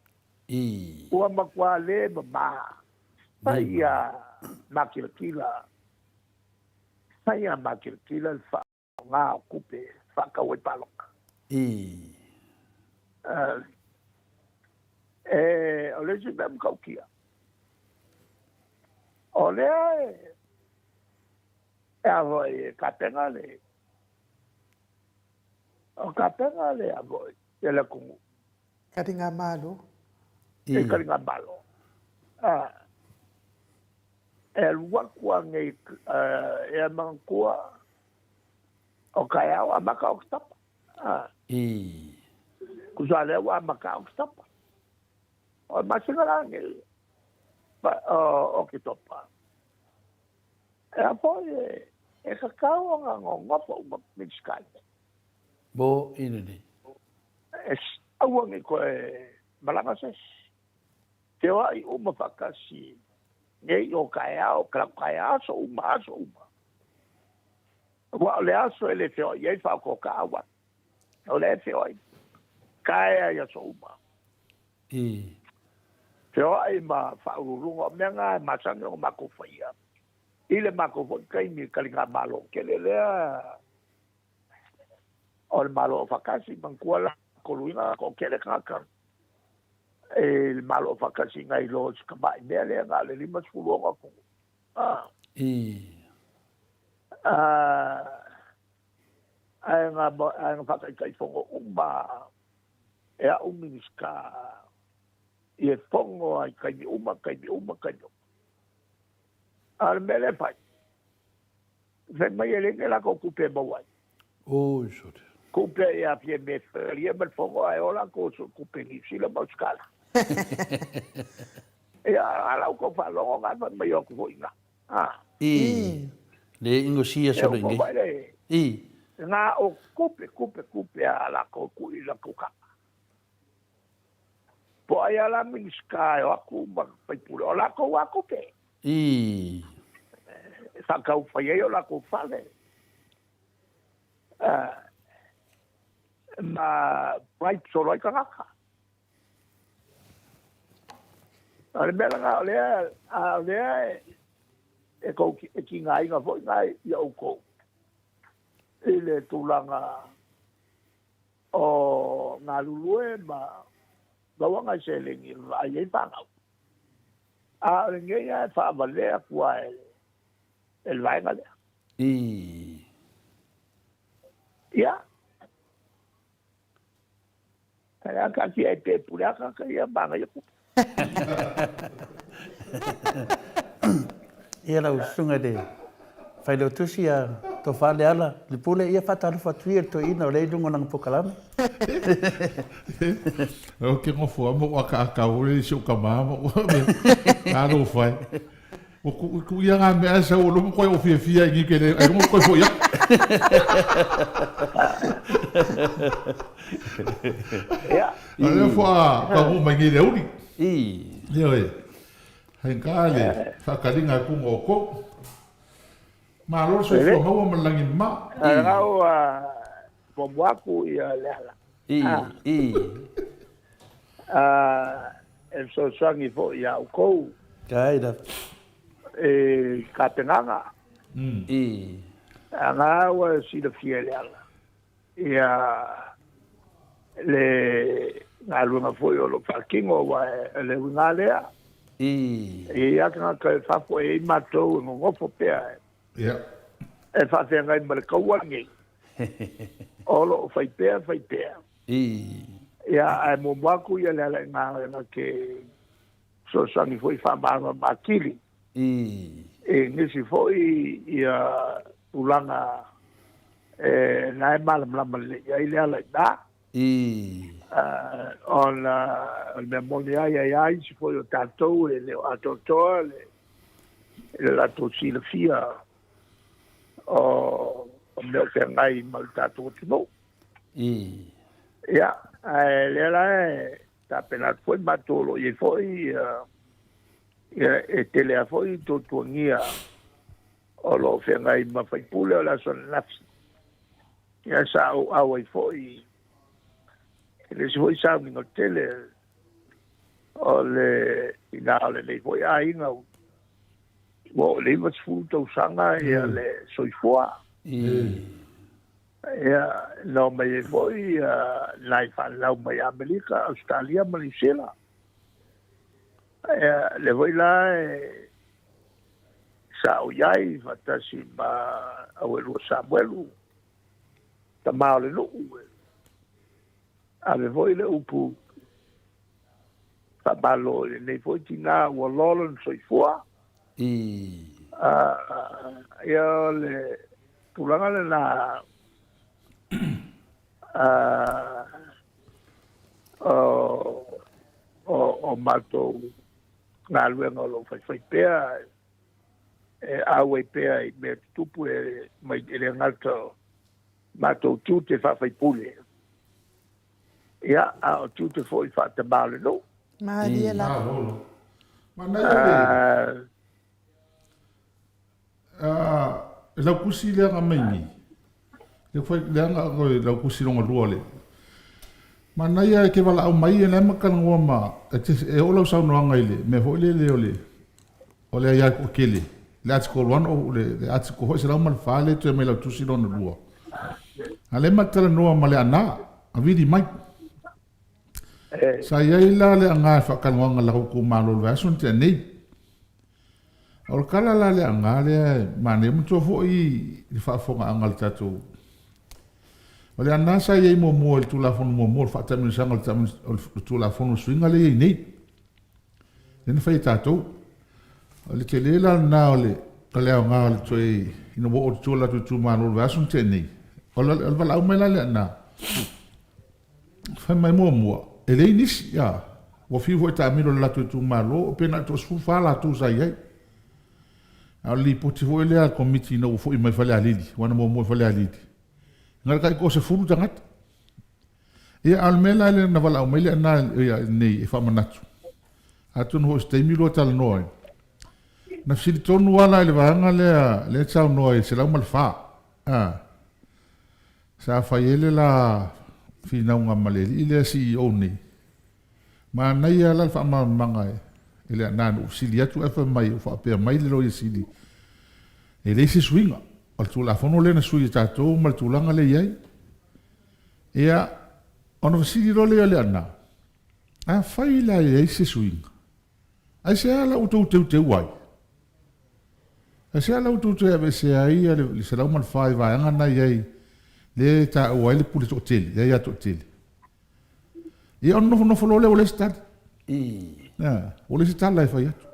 Ua matua le mama fai a makilatila, fai a makilatila le faaaoga o tupe faatau ai palota. O le isi mea matautia, o lea e a foi e tapena le o tapena le a foi e le atunuu. Taligamalo. E taligamalo. E alu atu a nei e a manatua o taeao amata Oketopa. Tusa lea ua amata Oketopa. O le masina la nei o Oketopa. E a foi e tatau ona nonofo uma Minisita nei. Mo i lenei. E aua ne i toe malaga se isi. Feoai uma faatasi nei o taeao, kalaku taeao, aso uma, aso uma. Aua o le aso e le feoai ai faaokaoka auala. O lea e feoai taea i aso uma. Feoai ma faauluuluga, o mea na e masani ona matou faia i le matou foi taimi i le taligamalo tele lea o le Malo Aufaatasi. Manatua la koluina toatele tagata i le Malo Aufaatasi nai lo si tamai mea lea na o le 56 atunuu. Ae na faataitaifono uma e au Minisita. I e fono lava i taimi uma, taimi uma, taimi uma. A o le mea lea e fai, fai mai e leai ni latou tupe e maua ai. Oi sole. Tupe e afia i mea e faia ma le fono ae o latou tupe i Niu Sila ma Ausetalia. Ia, a la outou faalogo na fai mai o atu foi i ina. A. I. Le ingosia solo inge. I. Na o tupe, tupe, tupe a latou ku i latou kapa. Po ai a la Minisita e o atu ma faipule, o latou a tupe. I. E whakau whai ai o latou fale. Ma bribe solo ai tagata. O le mea lena, o lea, a o lea e, e kou e tigaina foi na ia outou i le tulaga o galulue ma maua nai seleni e vaai ai fanau. A o lenei lava e faavalea atu lava e le vaega lea. I. Ia. Ae a taatia e pe pule a tagata ia manaia tupe. Ia lau susuga i le Failautusi ia Tofa Leala Lepule, ia faatalofa atu ia i le toeaina o lea i luga o lana polokalame. Ou te nofo lava ma ou akaaka foi lea i si ou tama ma ou talofa e. Ua tuu ia ngā mea ae sau o luma koe o fiafia i ke le ai lunga koe foi aku. Ia. A lea fo'a taunuu mai nei le auli. I. Ioe. Hai ka le whaakalinga e kunga o kou. Malo le soifua maua ma le lagi mama. I. Rau a muamua ia le ala. I. I. A e fesoasoani foi ia outou. Kai la. E tapenaga. I. Ana ua silafia e le ala. Ia le galuega foi o lo o faatino aua o le uiga lea. I. E i ai lava tagata i fafo e i ai matou e nonofo pea e faafeagai ma le kaua lenei o lo o fai pea fai pea. I. Ia, ae muamua atu ia le ala i galuega ke fesoasoani foi faamalamalama atili. I. I nisi foi ia tulaga e na e malamalama lelei i ai le ala i ina. I. Ona o le mea moni lava, e i ai lava isi foi o tatou e le o atoatoa le le latou silafia o mea o feagai ma le tatou atunuu. I. Ia, ae lea la e tapena atu foi matou o lo o i ai foi ia, e tele lava foi tuatuagia o lo o feagai ma faipule o le aso ananafi. Ia sa ou auai foi i le isi foi sauniga tele o le ina o lenei foi aiga ua oo i le 90 tausaga ia le soifua. Ia, na omai ai foi nai fanau mai Amerika, Ausetalia ma Niu Sila. Ia, lea foi la e sa ou i ai faatasi ma Auelua Samuelu, tama o le nuu, e ave foi le upu faamalo i lenei foi tinā ua loa lona soifua. Ia, o le tulaga lena o matou galuega o lo o faifai pea e auai pea i mea tutupu e mai e le gata o matou tiute faafaipule, ia, a o tiute foi faatamā o le nuu. Malie lava. Malolo. Manaia le e lau kusi lea nga mai nei. Le fai lea nga ko lau kusi longa lua le. Manaia e ke valaau mai e le ma talanoa ma e te e oo lau saunoaga i le mea foi lele o le o le aia toatele le article 1 o le, le article foi 104 le toe mai lau tusi lona lua. A le ma talanoa ma le ana a vili mai. Sa i ai la le aga e faatalanoaga la outou malo i le vaiaso na tea nei. O le tala la le aga lea e manaia, manatua foi le faafofogaaga a le tatou. O le ana sa i ai muamua i le Tulafono muamua o le faatamilosaga o le Tulafono o Suiga lea e i ai nei. Lea na fai e tatou. O le tele la lena o le o le aoga o le toe ina ua oo i tua o le latou itumalo i le vaiaso na tea nei. O le o le valaau mai la lea na, fai mai muamua, e leai nisi, a, ua fiu foi e taamilo i le latou itumalo, pe na o le toasefulufa latou sa i ai. A o le lipoti foi lea a le Komiti ina ua foi mai Falealili, aua na muamua i Falealili, na o le tai toasefulu tagata. Ia, a o le mea la lea na valaau mai le Aana nei e faamanatu, atonu foi o se taimi lua talanoa ai, na fesili tonu lava la i le vaega lea lea e te saunoa ai i le 104, a, sa fai ai le la finauga ma le alii lea CEO nei. Manaia lava la le faamalamalamaga e le Aana na ou fesili atu ae fai mai ua faapea mai le Loia Sili e leai se suiga o le Tulafono lea na sui e tatou ma le tulaga lea e i ai. Ia, ona fesili loa lea o Leaana, Afai la e leai se suiga, aisea la ua outou teuteu ai? Aisea la ua outou toe aveesea ai le 104 i vaega na i ai lea e taua ai le pule toatele, le aia toatele? Ia, ona nofonofo loa lea ua leai se tali. Ua leai se tala e fai atu.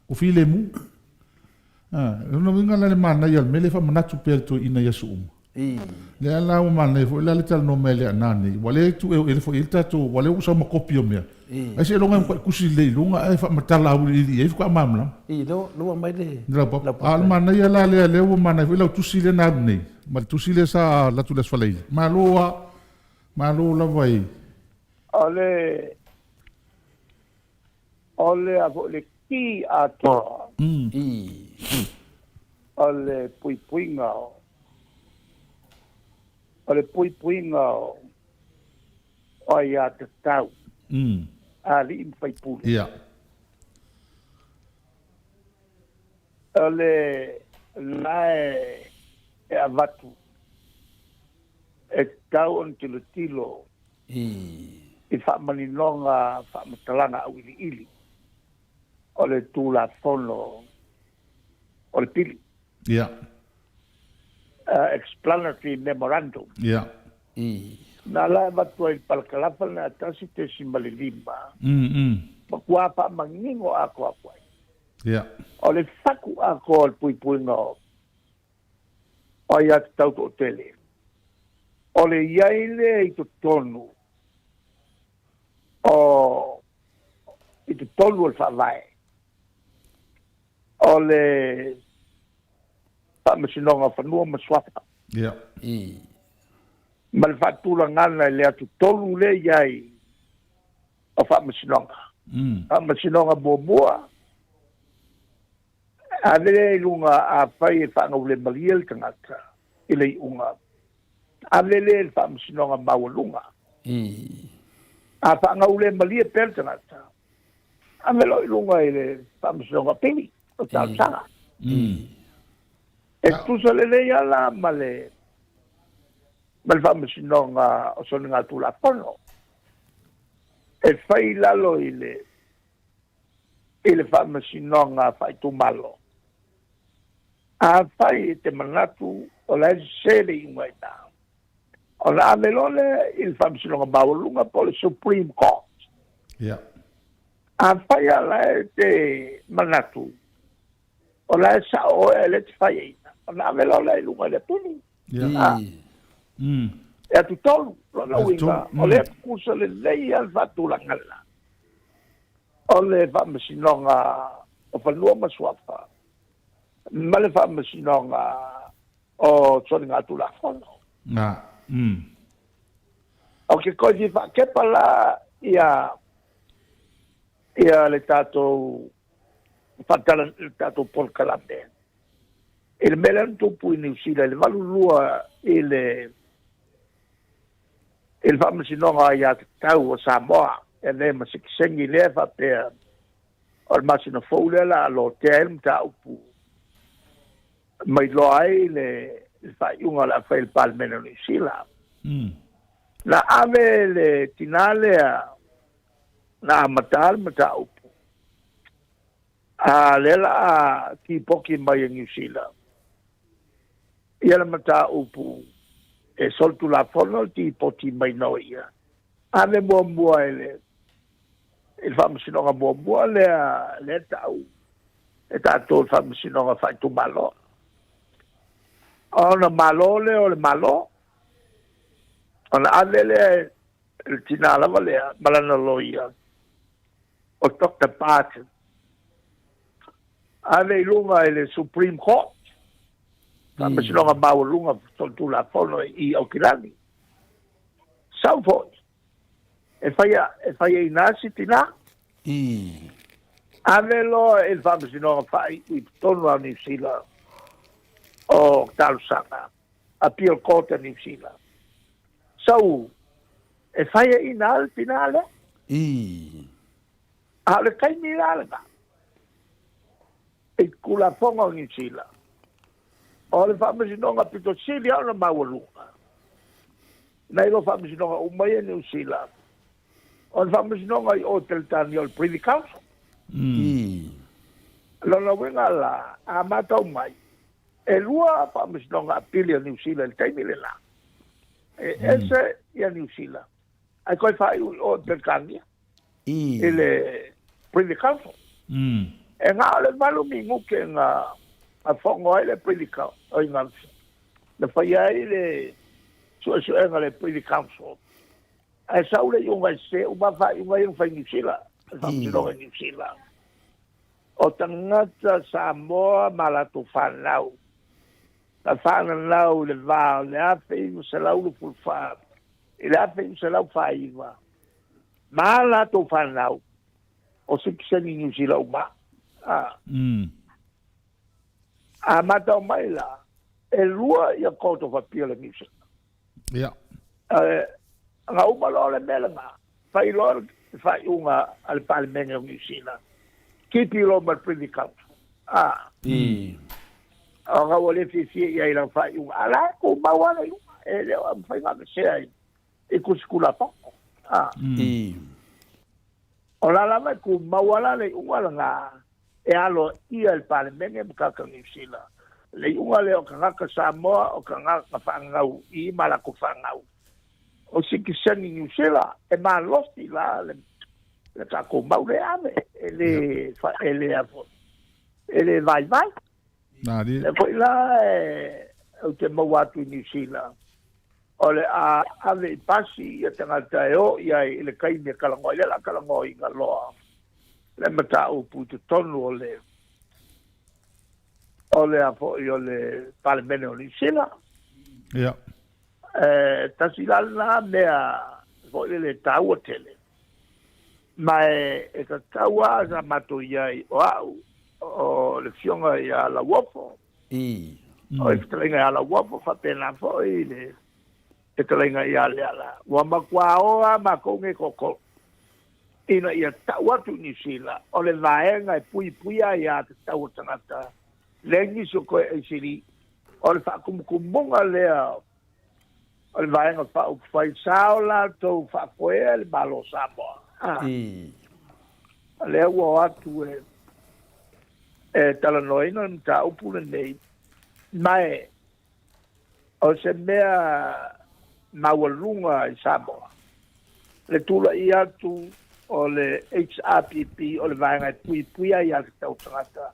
Ua filemu. Lona uiga la le manaia o le mea lea e faamanatu pea i le toeaina i aso uma. Lea la ua manaia foi la le talanoa mai a Leaana nei, ua le tuueuele foi i ai le tatou, ua lea ua sau ma kopi o mea. Ai seiloga e matua tusi lelei i luga ae faamatala auiliili i ai faatoa malamalama. Lea ua aumai le laupapa. A o le manaia la lea, lea ua manaia foi lau tusi lea na alu nei, ma le tusi lea sa alu atu i le Aso Faraile. Malo lava, malo lava i. O le, o le a foi le ki atoa o le puipuiga o, o le puipuiga o, o aiatatau a alii ma faipule. O le la e, e avatu e tatau ona tilotilo i faamaninoga faamatalaga auiliili o le Tulafono o le Pili. Explanatory Memorandum. Na la e avatu ai i le palakalafa lena 1.5, matua faamanino atoa ai. O le fatu atoa o le puipuiga o aiatatau toatele, o le i ai lea i totonu o i totonu o le Faavae o le Faamasinoga o Fanua ma Suafa. Ma le faatulagaga i le atotonu lea i ai o Faamasinoga. Faamasinoga muamua, Ave lea i luga afai e faagaulemalie le tagata i le iuga, ave lea i le faamasinoga maualuga. A faagaulemalie pea le tagata, ave loa i luga i le faamasinoga pili o talosaga. E tutusa lelei lava la ma le ma le faamasinoga o soligatulafono e fai i lalo i le i le faamasinoga faaitumalo. Afai e te manatu o la e sese le iuga i ina, ona ave loa lea i le faamasinoga maualuga po o le Supreme Court. Afai lava la e te manatu o la e sao oe ae le te faiaina, ona ave loa lea i luga i le apili. E atutolu lona uiga, o lea e tutusa lelei lava le faatulagaga o le Faamasinoga o Fanua ma Suafa ma le Faamasinoga o Soligatulafono. O ke toe fia faakepa la ia ia le tatou faatala le tatou polokalame i le mea lea na tupu i Niu Sila i le 82 i le i le Faamasinoga Aiatatau o Samoa, e avea ma sitiseni lea faapea o le masina fou lea la a lotea ai le mataupu ma iloa ai le faaiuga o le a fai e le Palemene o Niu Sila. Na ave le tinā lea na amata le mataupu, a lea la a tipoki mai e Niu Sila ia le mataupu e solitulafono le tipoti mai no ia. Ave muamua e le I le Faamasinoga muamua lea lea e ta'u e tatou le Faamasinoga Faaitumalo. Ona malo lea o le Malo, ona ave lea e le tinā lava lea ma lana loia o Doctor Barton, ave i luga i le Supreme Court, Faamasinoga Maualuga Solitulafono i Aukilani. Sau foi, e faia, e faiaina si tinā. Ave loa i le Faamasinoga Faaiu i totonu o Niu Sila o talosaga, Appeal Court a Niu Sila. Sau, e faiaina le tinā lea. A o le taimi la lena, i Tulafono o Niu Sila, o le faamasinoga pito sili lava ona maualuga nai lo faamasinoga uma ia i Niu Sila, o le faamasinoga i o i Peretania o le Privy Council. Lona uiga la, a matau mai, e lua faamasinoga apili a Niu Sila i le taimi lena. E ese ia Niu Sila, ae toe faaiu i o i Peretania. I le Privy Council. E na o le 8 minute na fono ai le Privy Council, na faia ai le suesuega a le Privy Council. Ae sau le iuga e sese uma faaiuga ia na fai i Niu Sila, le faamasinoga i Niu Sila. O tagata Samoa ma latou fanau, na fananau i le va o le 1924 i le 1949, ma latou fanau, o sitiseni Niu Sila uma. A matau mai la, e lua ia Court of Appeal e Niu Sila. Na uma loa le mea lena, fai loa le faaiuga a le Palemene o Niu Sila, tipi loa ma le Privy Council. Ona ua le fiafia i ai i lana faaiuga, a la e tumau lava le iuga, e le o mafai ona aveesea i tusi Tulafono. O la lava e tumau lava la le iuga lena e aloaia e le Palemene ma tagata Niu Sila. Le iuga lea o tagata Samoa, o tagata fanau i ma latou fanau. O sitiseni Niu Sila, e malosi la le tatou mau lea ave, e le, e le, e le vaivai. Lea foi la e, ou te maua atu i Niu Sila, o le a ave i pasi ia tagata e o i ai i le taimi e talanoa ai, lea o le a talanoaina loa le mataupu i totonu o le o le a foi o le Palemene o Niu Sila. E tasi la lena mea foi lele e taua tele. Ma e tatau lava sa matou i ai o au, o le Afioga ia Lauofo, o le fetalaiga ia Lauofo, faapena foi le fetalaiga ia Leala. Ua matua o lava matou nei toatolu ina ia tau atu i Niu Sila o le vaega e puipuia ai aiatatau a tagata, leai nisi o toe aisili, o le faatumutumuga lea o le Vaega Faaupufai sa o latou faafoea le Malo o Samoa. O lea ua o atu e e talanoaina le mataupu lenei, ma e o se mea maualuga i Samoa le tula'i atu o le HRPP o le vaega e puipuia ai aiatatau tagata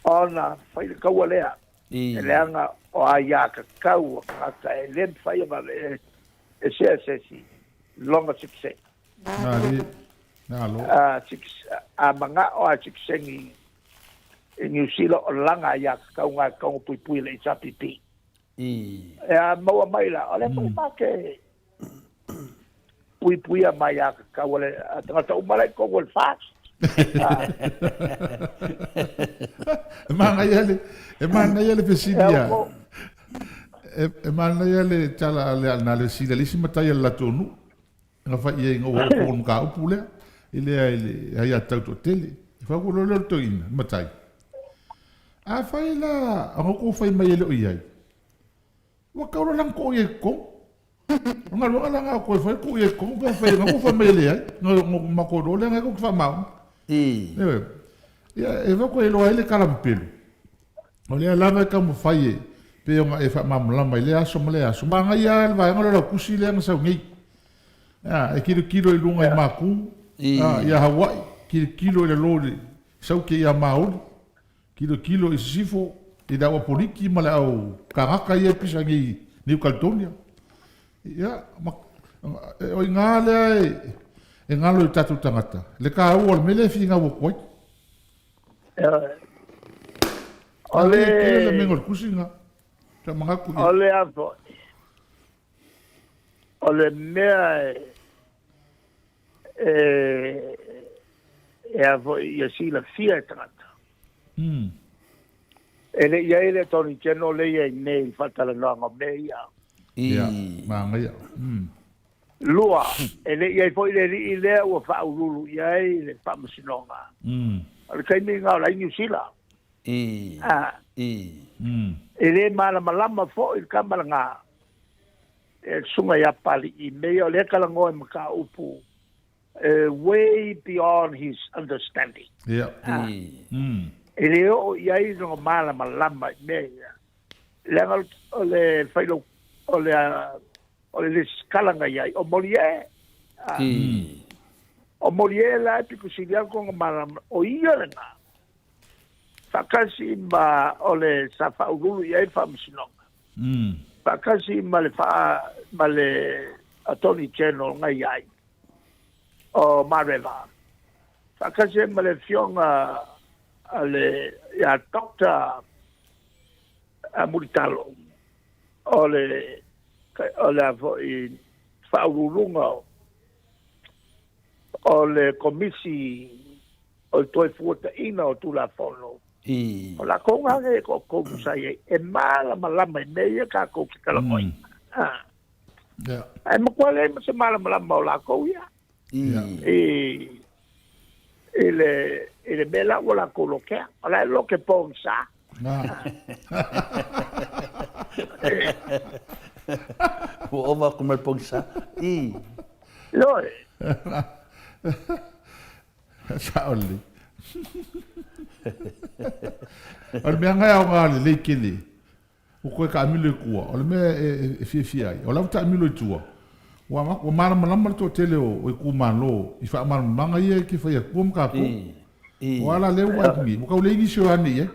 ona fai le taua lea. E leaga o aiatatau a tagata e le mafai ona aveesea e se isi lona sitiseni. A mana'o a sitiseni i Niu Sila o lana aiatatau na e tatau ona puipui e le HRPP. E a maua mai la, o lea foi ma te puipuia ma aiatatau a le tagata uma la i totonu o le FAST. E manaia le, e manaia le fesili a, e manaia le tala a le na le fesili a le isi matai a le latou nuu. Na fai i ai na ua oo le mataupu lea, i lea i le aiatatau toatele. E fai atu loa lea o le toeaina, le matai. Afai la ona outou fai mai e le o i ai, ua tau loa la ona tuu i ai i totonu. O galuega la na o toe fai, tuu i ai i totonu pe afai na tou fai mai e leai. Na matou iloa lea na tou te faamaoni. Ioe. Ia, e fai atu e iloa ai le tala pepelo. O lea lava e taumafai e pei ona e faamalamalama i lea aso ma lea aso. Manaia lava le vaega lea o lau tusi lea na sau nei. E tilotilo i luga i maku. Ia Hawaii, kilokilo i lalo i le Sauke ia Maoli, kilokilo i sisifo i le au Apoliki ma le au Kanaka ia e pisa nei i Niu Kaledonia. Ia, ma, o i ina lea e galo i o tatou tagata le taua o le mea lea e finau atu ai. O le... Tele le mea o le tusi lena. Sa manatu O le a foi. O le mea e e a foi ia silafia e tagata. E le i ai le Attorney General lea e i ai nei i le faatalanoaga o mea ia. Ia, manaia. Lua, e le i ai foi le alii lea ua faauluulu i ai le Faamasinoga. O le taimi lena o la e i Niu Sila. E le malamalama foi le tama lena e le Susuga ia Papalii i mea ia o lea e talanoa i mataupu way beyond his understanding. E le oo i ai lona malamalama i mea ia. Leaga o le failau, o le o le lesitala na i ai, o Molière. O Molière la e pito sili atu ona malamalama, o ia lena, faatasi ma o le sa faauluulu i ai le Faamasinoga, faatasi ma le ma le Attorney General na i ai, o Mareva, faatasi ai ma le afioga a le ia Doctor Mulitalo, o le o le a foi faauluuluga o le Komisi o le Toefuataiga o Tulafono. O lakou na e toatolu sa i ai e malamalama i mea ia tatou te talanoaina. Ae matua leai ma se malamalama o lakou ia i le mea la ua lakou lokea. O la e loke pogisa. Ua ova aku ma le pogisa. I. Ioe. Sao lelei. O le mea lena e aoga lelei tele, ua toe taamilo i tua, o le mea e fiafia ai, o la ua taamilo i tua, ua malamalama le toatele o itumalo i faamalamalamaga ia e te fai atua ma tatou. O a la lea ua vaai atu nei, ua tau leai nisi o ane i ai.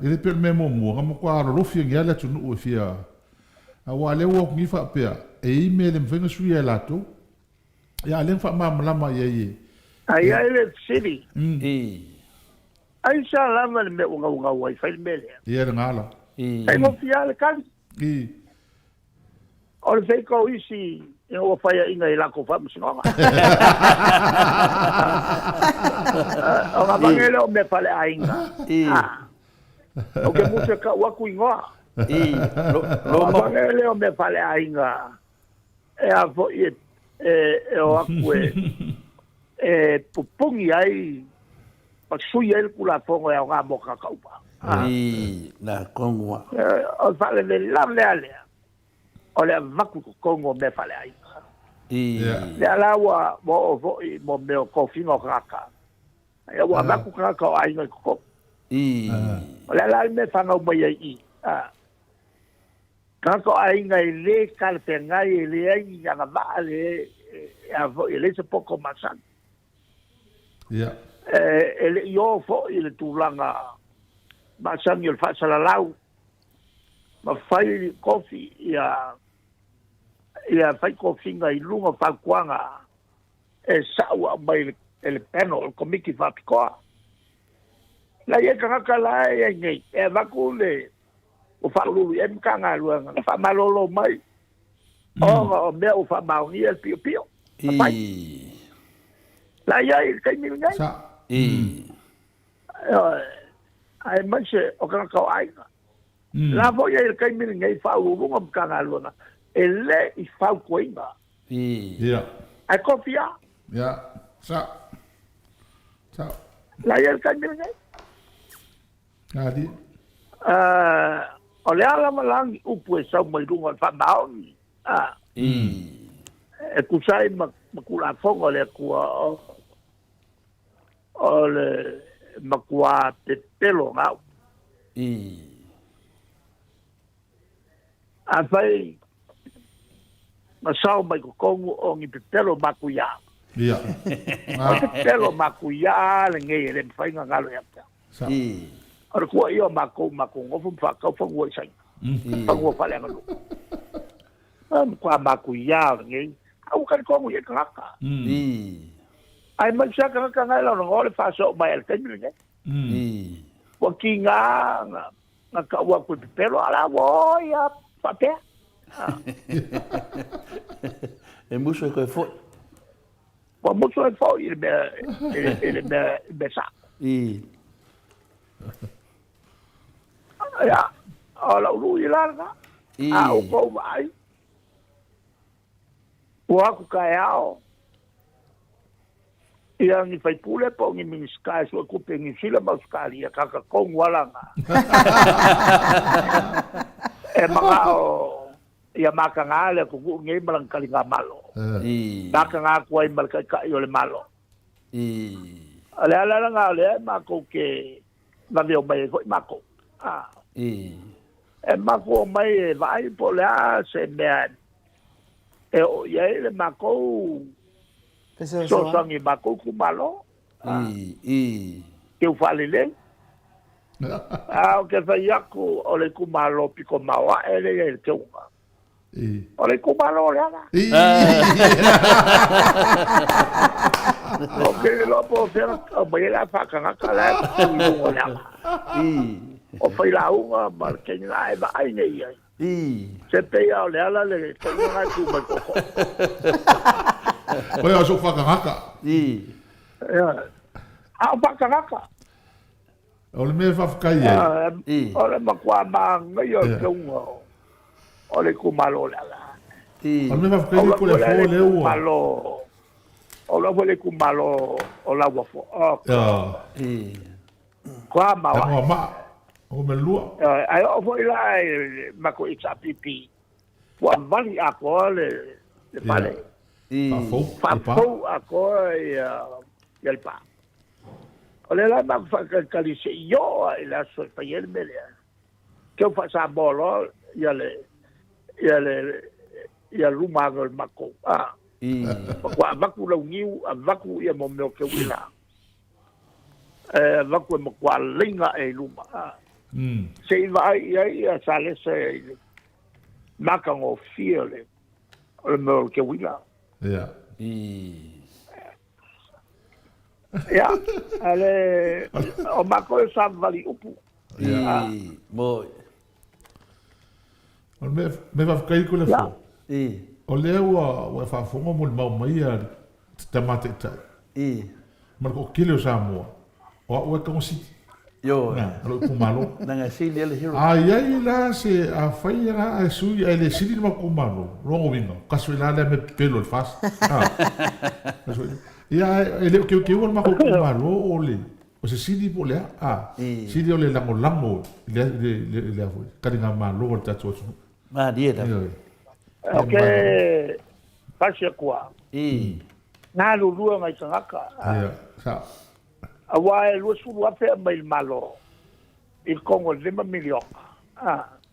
E le pei o le mea muamua, na matua lolofi ane lava le atunuu e fia... Aua o lea ua o atu nei faapea, e i ai mea e le mafai ona suia e latou. Ia, a o lea na faamalamalama i ai e... A i ai le fesili. Aisea lava le mea ua naunau ai, fai le mea lea? Ia, lena la. Faigofie lava le tali. O le feika o isi ina ua faiaina i latou faamasinoga. O na mange lea o mea faleaiga. Ou te musu e kau atu igoa. O na mange lea o mea faleaiga e a foi e o atu e pupungi ai ma sui ai le Tulafono e aoga mo tagata uma. Na konua. O le faalavelave lava lea. O le avatu i totonu o mea faaleaiga. Lea la ua oo foi mo mea o tofiga o tagata. Ia ua avatu tagata o aiga i totonu. O le a la le mea e fanau mai ai i i? Tagata o aiga e le talafeagai, e leai ni agavaa, e leai se poto masani. E le i o foi i le tulaga masani o le faasalalau ma fai kofi ia ia fai kofiga i luga o fautuaga e sa'u aumai e le panel, le komiti faapitoa. La i ai tagata la e i ai nei e avatu le ua faauluulu i ai Matagaluega na faamalolo mai ona o mea ua faamaonia le piopio na fai. La i ai i le taimi lenei. Ioe, aemaise o tagata o aiga. La foi i ai i le taimi lenei Faauluuluga o Matagaluega e le i fautuaina. Ae kofi lava. La i ai i le taimi lenei. O le a lava la ni upu e sau mai luga o le faamaoni, e tusa ai ma Tulafono a le Atua, o le matua pepelo na upu. Afai na sao mai totonu o ni pepelo matuia. Ia. O le pepelo o makuia lenei e le mafai ona galo ia te au. O le kuaia o makou, makou nofo ma faatau fanua i Saina, fanua faaleaganuu. E matua matuia o lenei, a ua talitonu i ai tagata. Ae mai se tagata na e laolanoa le faasoa mai i le taimi lenei. Ua tiga na tau atu i pepelo, a la ua o ia faapea. E musu e koe foi. Ua musu e foi i le mea, i le mea, i le mea sao. Ia, o lau lui la lena. A outou vaai, ua atu taeao, ia ni faipule po o ni Minisita e suetupe i Niu Sila ma Ausetalia, tagata tonu lava la na. E manao ia mataga le atunuu lenei ma lana taligamalo. Mataga atu ai ma le Taitai o le Malo. O le ala lena o lea e matou te vave omai ai foi matou. E matou omai e vaai po o le a se mea e oo i ai le matou fesoasoani i matou itumalo. Teu faalelei. A ou te fai atu o le itumalo pito maoae lea e i ai le teuga. O le itumalo o Leala. Ou te le iloa po o fea na aumai ai la faatagata la e tu i luga o Leala. O Failauga ma le taimi la e vaai nei i ai. Se pei lava o Leala le toeaina la e tu mai tootoo. Oi, o sou faatagata. A o faatagata. O le mea e faafetai ai. O le matua manaia o le teuga o le itumalo o Leala. O le mea faafetai ai ko le fo lea ua. O lau foi le itumalo o Lauofo. Kua maoae. Tagoama'a. O me lua. Ae oo foi la i le matou HRPP, ua vali atoa le fale. Faafou. Faafou atoa ia le pa. O lea la matou faatalitali se i oo lava i le aso e fai ai le mea lea. Teu faa-Samoa loa ia le ia le ia luma ane o le matou. Ah. Matua avatu launiu, avatu ia mo mea o teuila. E avatu e matua laina ae i luma. Ah. Se i vaai i ai ia Salesa i le matagofie o le o le mea o le teuila. Yeah. Ia, ale, o matou e savavali upu. I, mo. O le mea, mea faafetai ko le fo. I. O lea ua, ua e faafofoga molimau mai a le tama taitai. I. Ma le toatele o Samoa, o au e Togositi. Ioe. Na, o lou itumalo. Leaga e sili ai le hero. A i ai la se, afai la ae sui ae le sili le matou itumalo, lona uiga, kasi foi la lea mea pepelo i le FAST. A, kasi foi. Ia, ae e le o teuteuga le matou itumalo o le, o se sili po o le a, a, sili o le lagolago i le, i le, i le a foi, taligamalo a le tatou atunuu. Malie lava. Ioe. O ke pasi atu a. I. Galulue nai tagata. Ia, sa. Aua e 20,000 aumai i le Malo i totonu o le $5 miliona.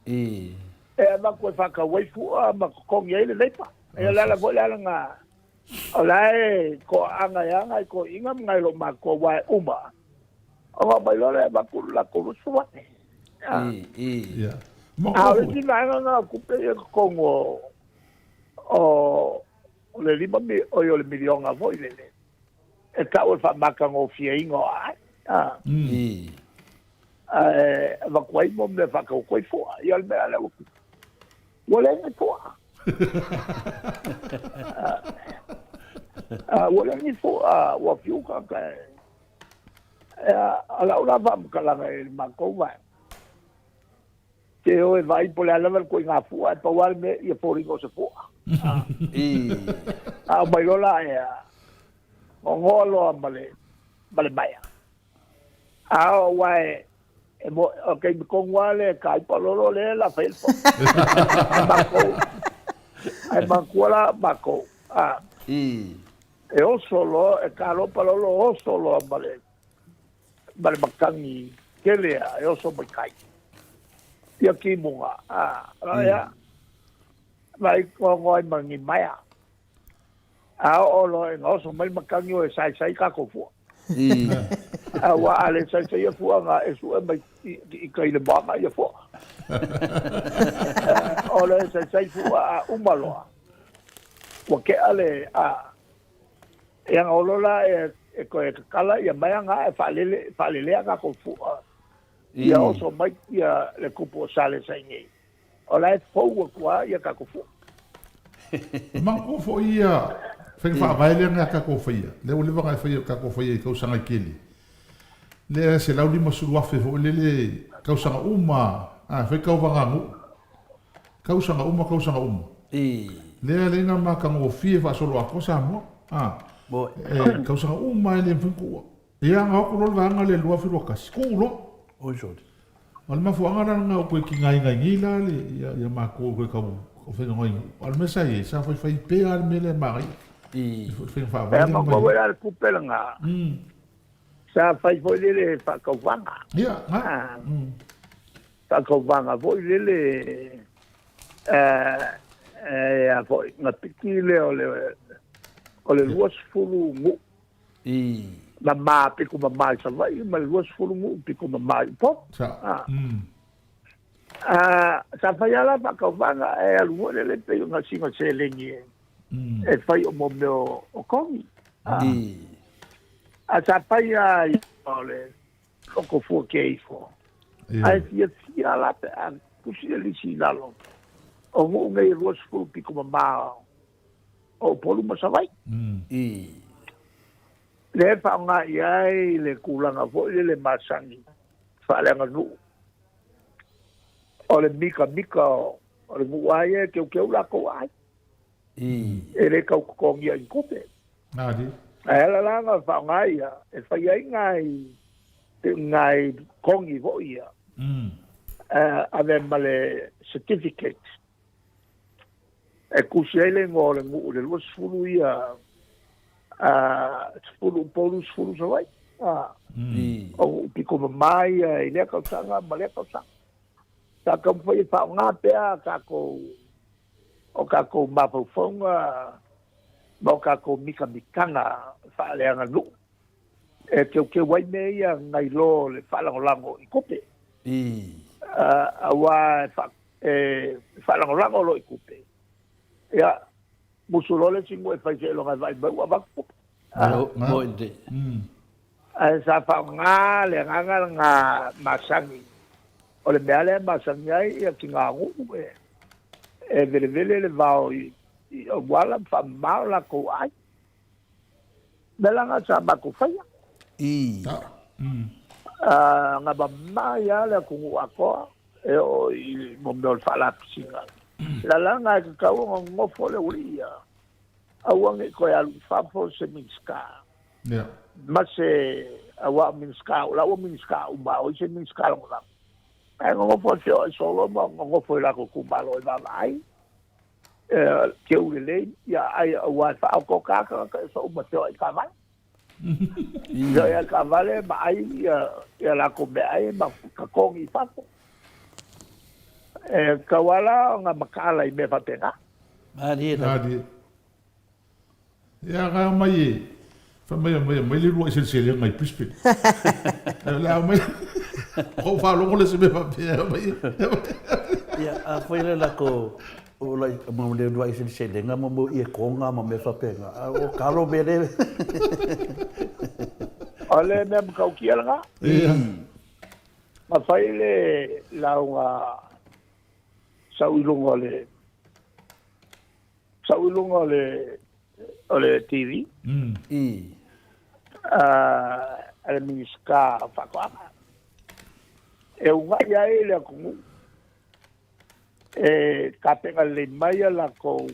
I. E avatu e faatau ai fua ma totogi ai le leipa. Ia o le ala foi lea lena, o la e toaaga e aga i toeaiina ma nai loomatua aua e uma, ona omai loa lea e avatu le latou 20,000. I, i. Ia. A o le isi vaega lena o tupe ia i totonu o o le lima, oi o le miliona foi lele. E tau o le faamatagofieina o aai. A. Ae avatu ai mo mea faatau fua. Ia o le mea lea ua tupu. Ua leai ni fua. A, ua leai ni fua, ua fiu tagata e. O lau la faamatalaga i le matou vaega, Te o e vaai po o le a lava le ituaiga fua, ae pau lava le mea ia foliga o se fua. A omai loa la ea, gogoa loa ma le, ma le maea. A o aua e, e mo, o taimi tonu lava le taipa lolo lea o le a fai ai le fono. Ae matou, ae manatua la matou, a, e oso loa, e talopa loa, oso loa ma le, ma le matagi tele a e oso mai kai. Ia timuga, a, ia, vai gogo ai ma ni maea. A oo loa e gaoso mai le matagi o e saisai tatou fua. Aua a le saisaia fua na e sue mai i tai le moana ia fua. O le saisai fua a uma loa, ua tea le, a, ia na o loa la e toe tatala ia maea na e faalele, faalelea tatou fua ia oso mai ia le tupu o Salesa i nei. O la e fou atu lava ia tatou fua. E manatua foi ia faiga faavae lea na tatou faia, lea ua leva ona e faia, tatou faia i tausaga e tele, lea e $150,000 foi lele tausaga uma a fai tauvaga a nuu, tausaga uma tausaga uma. Lea e alai ona matagofie faasolo atoa Samoa, a, e tausaga uma e le mafai ona tuua. Ia, na o atu loa le vaega lea i le 2021, tuu loa. Oi sole. O le mafuaaga la lena ua toe tigaina ai nei la le, ia, ia matou toe tau faigaluega i nuu. A o le mea sa i ai, sa faifai pea lava le mea lea e manaia. I. Le faiga faavae Ea lea na maua fai foi ai. la le tupe lena, sa fai foi lele faatauvaga. Ia, na. Ah, faatauvaga foi lele, eh, eh, a foi, na piki lea o le, o le 20 nuu. I. Mama piko mama i Savaii ma le 20 nuu piko mama i Upolu. Sa. Ah. Ah, sa fai lava la faatauvaga ae alu foi lele pei ona sina seleni e, e fai o mo mea o kogi. Ah. I. A sa fai lava i o le loko fua ke ifo. Ae fiafia la pe a tusi le lisi i lalo. O nuu nei e 20 piko mama o Upolu ma Savaii. I. Lea e faaaoga i ai le tulaga foi lele masani faaleaganuu o le mikamika o le nuu lava ia e teuteu latou ai. I. E le tau totogia i ni tupe. Ali. Ae ala la ona faaaoga ia e fai ai nai nai kogi foi ia. Ave ma le certificate e tusi ai le igoa o le nuu i le 20 ia, 10 Upolu, 10 Savaii. O nuu pito mama ia i lea tausaga ma lea tausaga. Sa taumafai e faaaoga pea tatou, o tatou mafaufauga ma o tatou mikamikaga faaleaganuu e teuteu ai mea ia nai lo le faalagolago i tupe. Aua e faalagolago loa i tupe, ia, musu loa le isi nuu e fai seiloga e vaai mai ua avatu tupe. Moi lelei. Ae sa faaaoga le agaga lena masani, o le mea lea e masani ai ia tiganuu e velevele le vao i auala ma faamama o latou aiga. Mea la lena sa matou faia. I. Na mama ai lava le atunuu atoa e oo i mo mea o le faalapisiga. La la lena e tatau ona nonofo le aualii ia, aua ne i toe alu i fafo se Minisita. Ma se, aua o Minisita, o la ua Minisita uma, o ai se Minisita lagolago. Ae nonofo e feoai solo ma nonofo i latou itumalo e vaavaai. Teu lelei, ia ai aua e faaotoota lava tagata e soo ma feoai i taavale. Feoai i taavale ma ai ia latou meaai ma totogi i fafo. E tatau lava la ona mataala i mea faapena. Malie lava. Malie. Ia ga mai e fai mai mai mai le lua seleselega i Brisbane. O le a mai ko faalogo le se mea faapea mai. Ia a foi le lako o la mo le lua seleselega mo mo ie konga ma mea faapena. A o kalo me le. O le mea matautia lena. Ia. Na fai le lauga sau i luga o le Sau i luga o le o le TV. I. A le Minisita o Faatoaga. E uunai ai le atunuu e tapena lelei mai a latou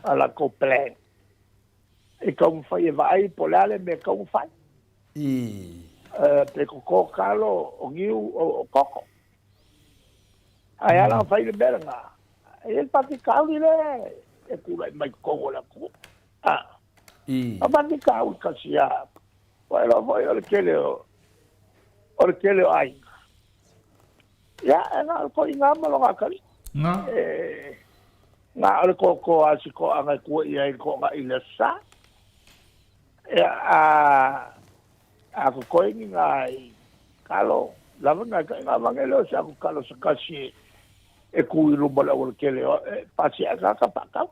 a latou plan e taumafai e vaai po o le a le mea e tatau ona fai. I. Pe toto talo, o niu, o koko. Ae ala ona fai le mea lena, e i ai le faafitauli lea e tulai mai totonu o le atunuu. I. O faafitauli tasi lava, ua iloa foi o le tele o, o le tele o aiga. Ia, e na o le toeaina lava ma lona atalii. Na. E. Na o le kōkō a si koaga e kua i ai le koaga i le aso Sa. Ia, a, a kokoi ni ngai kalo, lava ngai kai ngā vange leo se aku kalo se kasi e, e ku i luma le awala kele o, e pasi a ka ka whakau.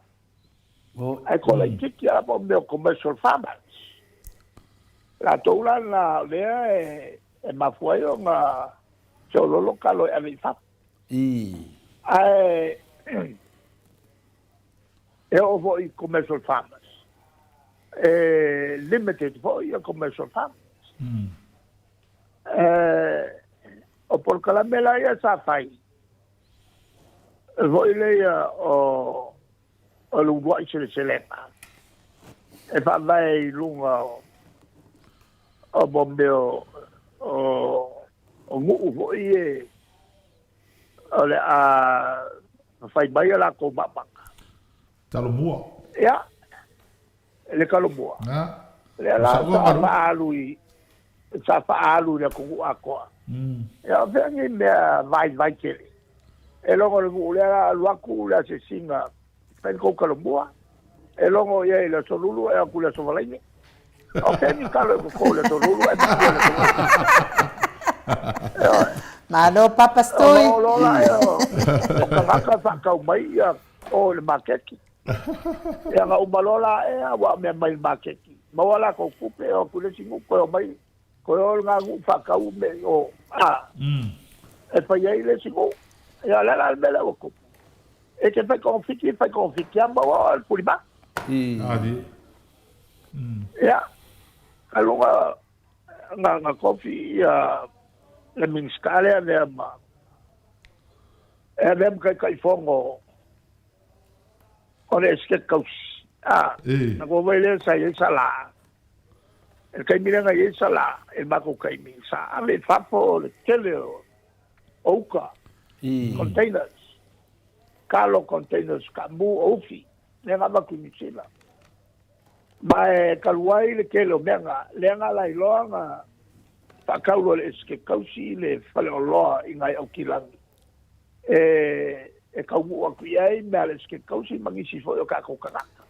Ai ko lai tiki ala mo meo commercial farmers. La tō la na lea e, e mafua ai o ngā te ololo kalo e ave i fafo. Ae e oo foi i commercial farmers. E limited foi ia commercial farmers. E, o polokalame la ia sa fai, e foi leia o, o le uluai seleselega e faavae i luga o, o mo mea o, o, o nuu foi e o le a fai mai a lakou maʻamaga. Talomua. Ia, le talomua. A. Lea la sa faaalu i sa faaalu i le atunuu atoa. Ia o fea ni mea vaivai tele. E logo le nuu lea la alu atu le asiasiga fai le tou talomua. E logo i ai i le aso Lulu e atu i le aso Valaine. O fea ni kalo e koko i le aso Lulu e matua i le aso Valaine. Malo Papa Stoi. O lo la e o tagata whakau mai ia o le maketi. Ia nga uma loa la e a ua mea mai le maketi. Maua la kou kupe o ku le si nuu koe o mai koe o nga nuu whakau me o a. E whai ai le si nuu. Ia le la le mele ua kupu. E te whai kongofiti, whai kongofiti a maua o le pulima. Ali. Ia, ka lunga nga nga kofi ia le Minista lea avea ma e avea ma Taitaifono o le Esetete Tausi. A, na kua wai lea sa i ai sa la. E le taimi lea na i ai sa la, e le matou taimi, sa ave i fafo le tele o uka, containers, kalo containers, kaamu o ufi, lea na avatu i Niu Sila. Ma e talu ai le tele o mea na, lea na lailoa na faatau loa e le Esetete Tausi le faleoloa i nai Aukilani e, e taunuu atu i ai mea a le Esetete Tausi ma nisi foi o tatou tagata.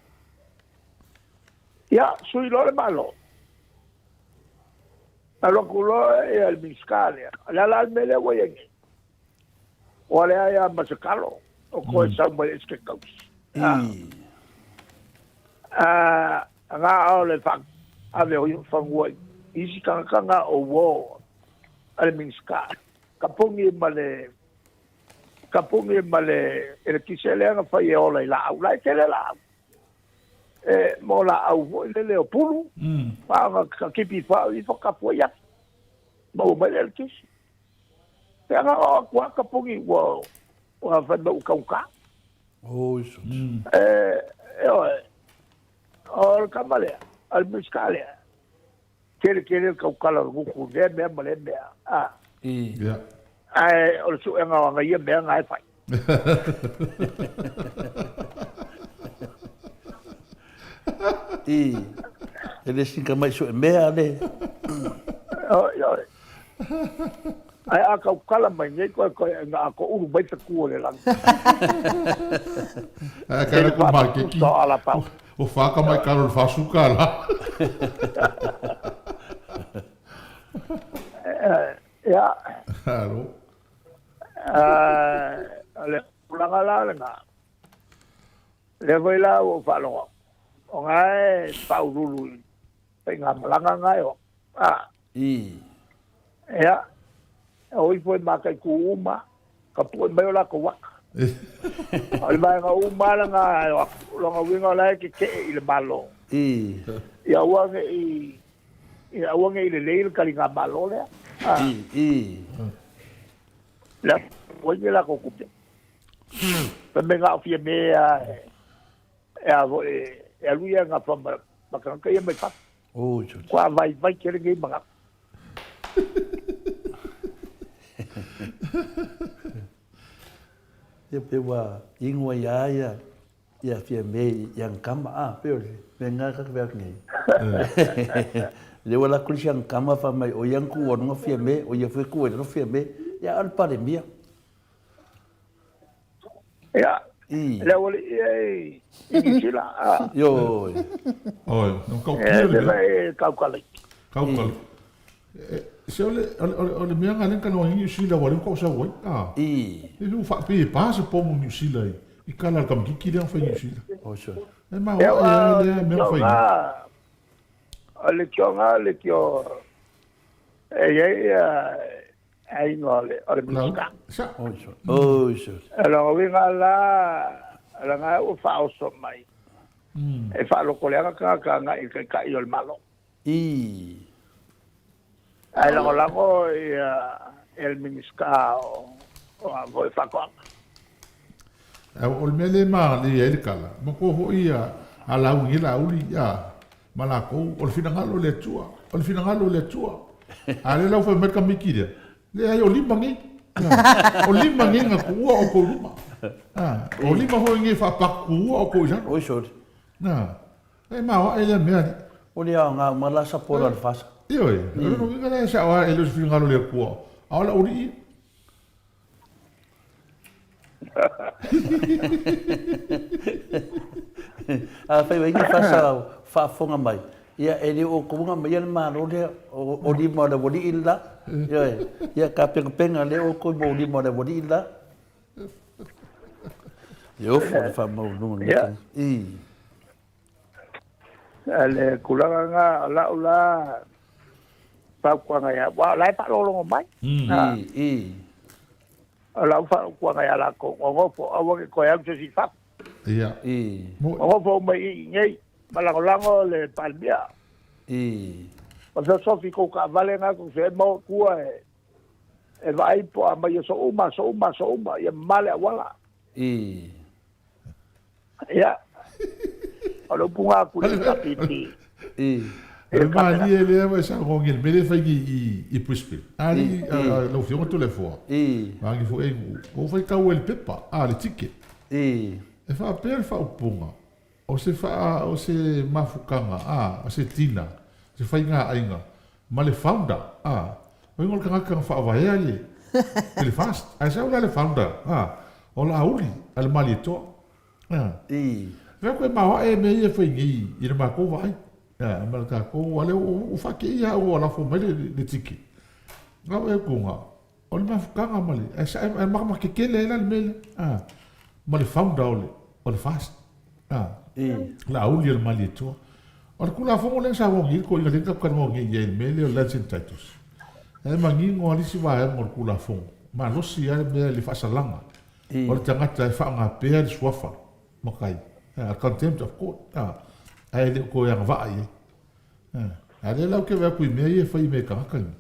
Ia, sui loa le Malo. Alu atu loa ia le Minisita lea. O le a la le mea lea ua i ai nei? Ua leai lava ma se kalo o koe sau mai le Esetete Tausi. A, nga o le fa ave o fanua i isi tagata nga o uo a le Minisita. Ka pogi ma le ka pogi ma le elekise lea na fai e ola i laau. La e tele laau. E mo laau foi lele o pulu. Ma na ka kipi fa ifo ka pua ia. Maua mai le elekise. Te anga o aku a ka pogi ua ua fai mai ua kauka. Oi sot. E, e oe, o le kama lea, o le Minisita lea, tele tele le kaukala o le gutu, lea mea ma lea mea. A. I. Yeah. Ae o le suega o ana ia mea na e fai. I. E le singa mai sue mea le. Oi, oi. Ae a kaukala mai nei koe koe nga a ko uru mai te ku o le langi. Ae ka le ko makeki. O whaka mai karo le whasuka la. Ia. Alo. Le tulaga la lena. Lea foi la ua ou faalogo atu, o na e faauluulu i faigamalaga na e o atu. A. Ia, e o ifo e mataitu uma, ka pue mai o latou aka. O le vaega uma lava lena e o atu, o lona uiga o la e tetee i le Malo. Ia aua ne i, ia aua ne i lelei le taligamalo lea. A. Lea, ua i ni latou tupe. Fai mai na o Fiame lava e a foi e alu ia gafa ma tagata ia mai fafo. Kua vaivai tele nei manatu. Ia pe ua ingoa ia ia ia Fiame i ana tama a pe o le mea nga ka ke atu nei. Le ua la kuli si ana tama fa mai o ia ku o Fiame o ia foi ku e no Fiame ia al palemia. Ia. Le aualii ia i Niu Sila. Ioe. Oi, no kau kia le mea. E kaukala. Kaukala. Se o le o le mea nga lenka no Niu Sila wa le kau sa wai. Ah. I. E u fa pe pa se pomu Niu Sila i. I kala kam kiki le fa Niu Sila. Oh sure. E ma wa e le mea fai. O le kionga le kio e ia aiga o le, o le Minisita. O lona uiga la, leaga ua faaoso mai e faalokoleaga tagata agai i le Taitai o le Malo. Ae lagolago ia le Minisita o foi Faatoaga. O le mea lea e malie ai le tala, manatua foi a lauga nei Laauli ma latou, o le finagalo o le Atua, o le finagalo o le Atua. A o lea la ua fai mai le tamaiti lea, leai o lima nei, o lima nei na tuua outou i luma. O lima foi nei e faapatutuua outou i lalo. Oi sorry. E maoae lea mea alii. O le aoga uma la sapola o le fasa. Ioe, o lona uiga lea e sao lava e le o se finagalo o le Atua, a o le aualii ia. Afai ua i ai ni fasa faafofoga mai, ia e le o outou na aumaia le Malo lea, o lima o le aualii le la. Ioe, ia tapenapena lea outou mo lima o le aualii le la. E ofo le faamaualuga o lenei tagata. I. Le tulaga lena, o lau la fautuaga ia, aua o la e faalogologo mai. I, i. O lau fautuaga ia latou, nonofo, aua ne i toe alu se isi i fafo. Ia. I. Nonofo uma i i nei, ma lagolago le Palemia. I. Ma fesofi i tou taavale na tou se maua tua e vaai po o a mai aso uma, aso uma, aso uma, ia mama le auala. I. Ia. O le upu na atu i le HRPP. I. O le malie lea ua e saunoa i le mea lea e fai nei i Brisbane. A alii, lau Afioga Toleafoa. I. Malie foi e nuu. Ua faitau ai i le pepa, a, le ticket. I. E faapea le faaupuga, o se faa, o se mafutaga, a, o se tina, se faigaaiga, ma le founder, a, o igoa o le tagata na faavaea le, le FAST. Ae sau la le founder, a, o Laauli a le Malietoa. A. I. Fai atu e maoae mea ia e fai nei i le matou vaai. A, ma le tatou, a lea ua faateia au ua lafo mai le ticket. Lau e kuga, o le mafutaga ma le, ae matamata ai la le mea lea, a, ma le founder o le, o le FAST. A, Laauli o le Malietoa. O le Tulafono lea sa uagia i le toeaina lea na tatou talanoa nei i ai i le mea lea o Lands and Titles. E manino lava le isi vaega o le Tulafono, malosi lava le mea i le faasalaga o le tagata e faaaoga pea le suafa matai, a contempt of court, ae le o toe agavaa i ai. A lea la ou te vaai atu i mea ia e fai i mea i tagata nei.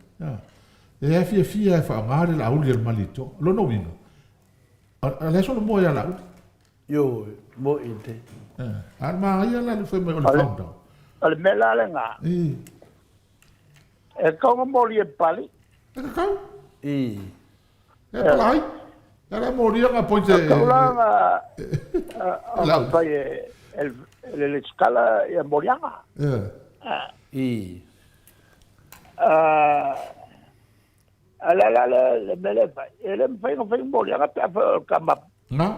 E afiafia e faaaoga le Laauli a le Malietoa. O lona uiga, o le a solomua ia Laauli? Ioe, moʻi te. A o le manaia la le fai mai o le founder. O le mea la lena. I. E tatau ona molia e Papalii. E tatau. I. E pala ai. E le molia nga point e. E tatau la ona fai e le lesitala ia moliaga. I. A le a la le mea lea e fai? E le mafai ona fai ni moliaga pe afai o le tama. Na.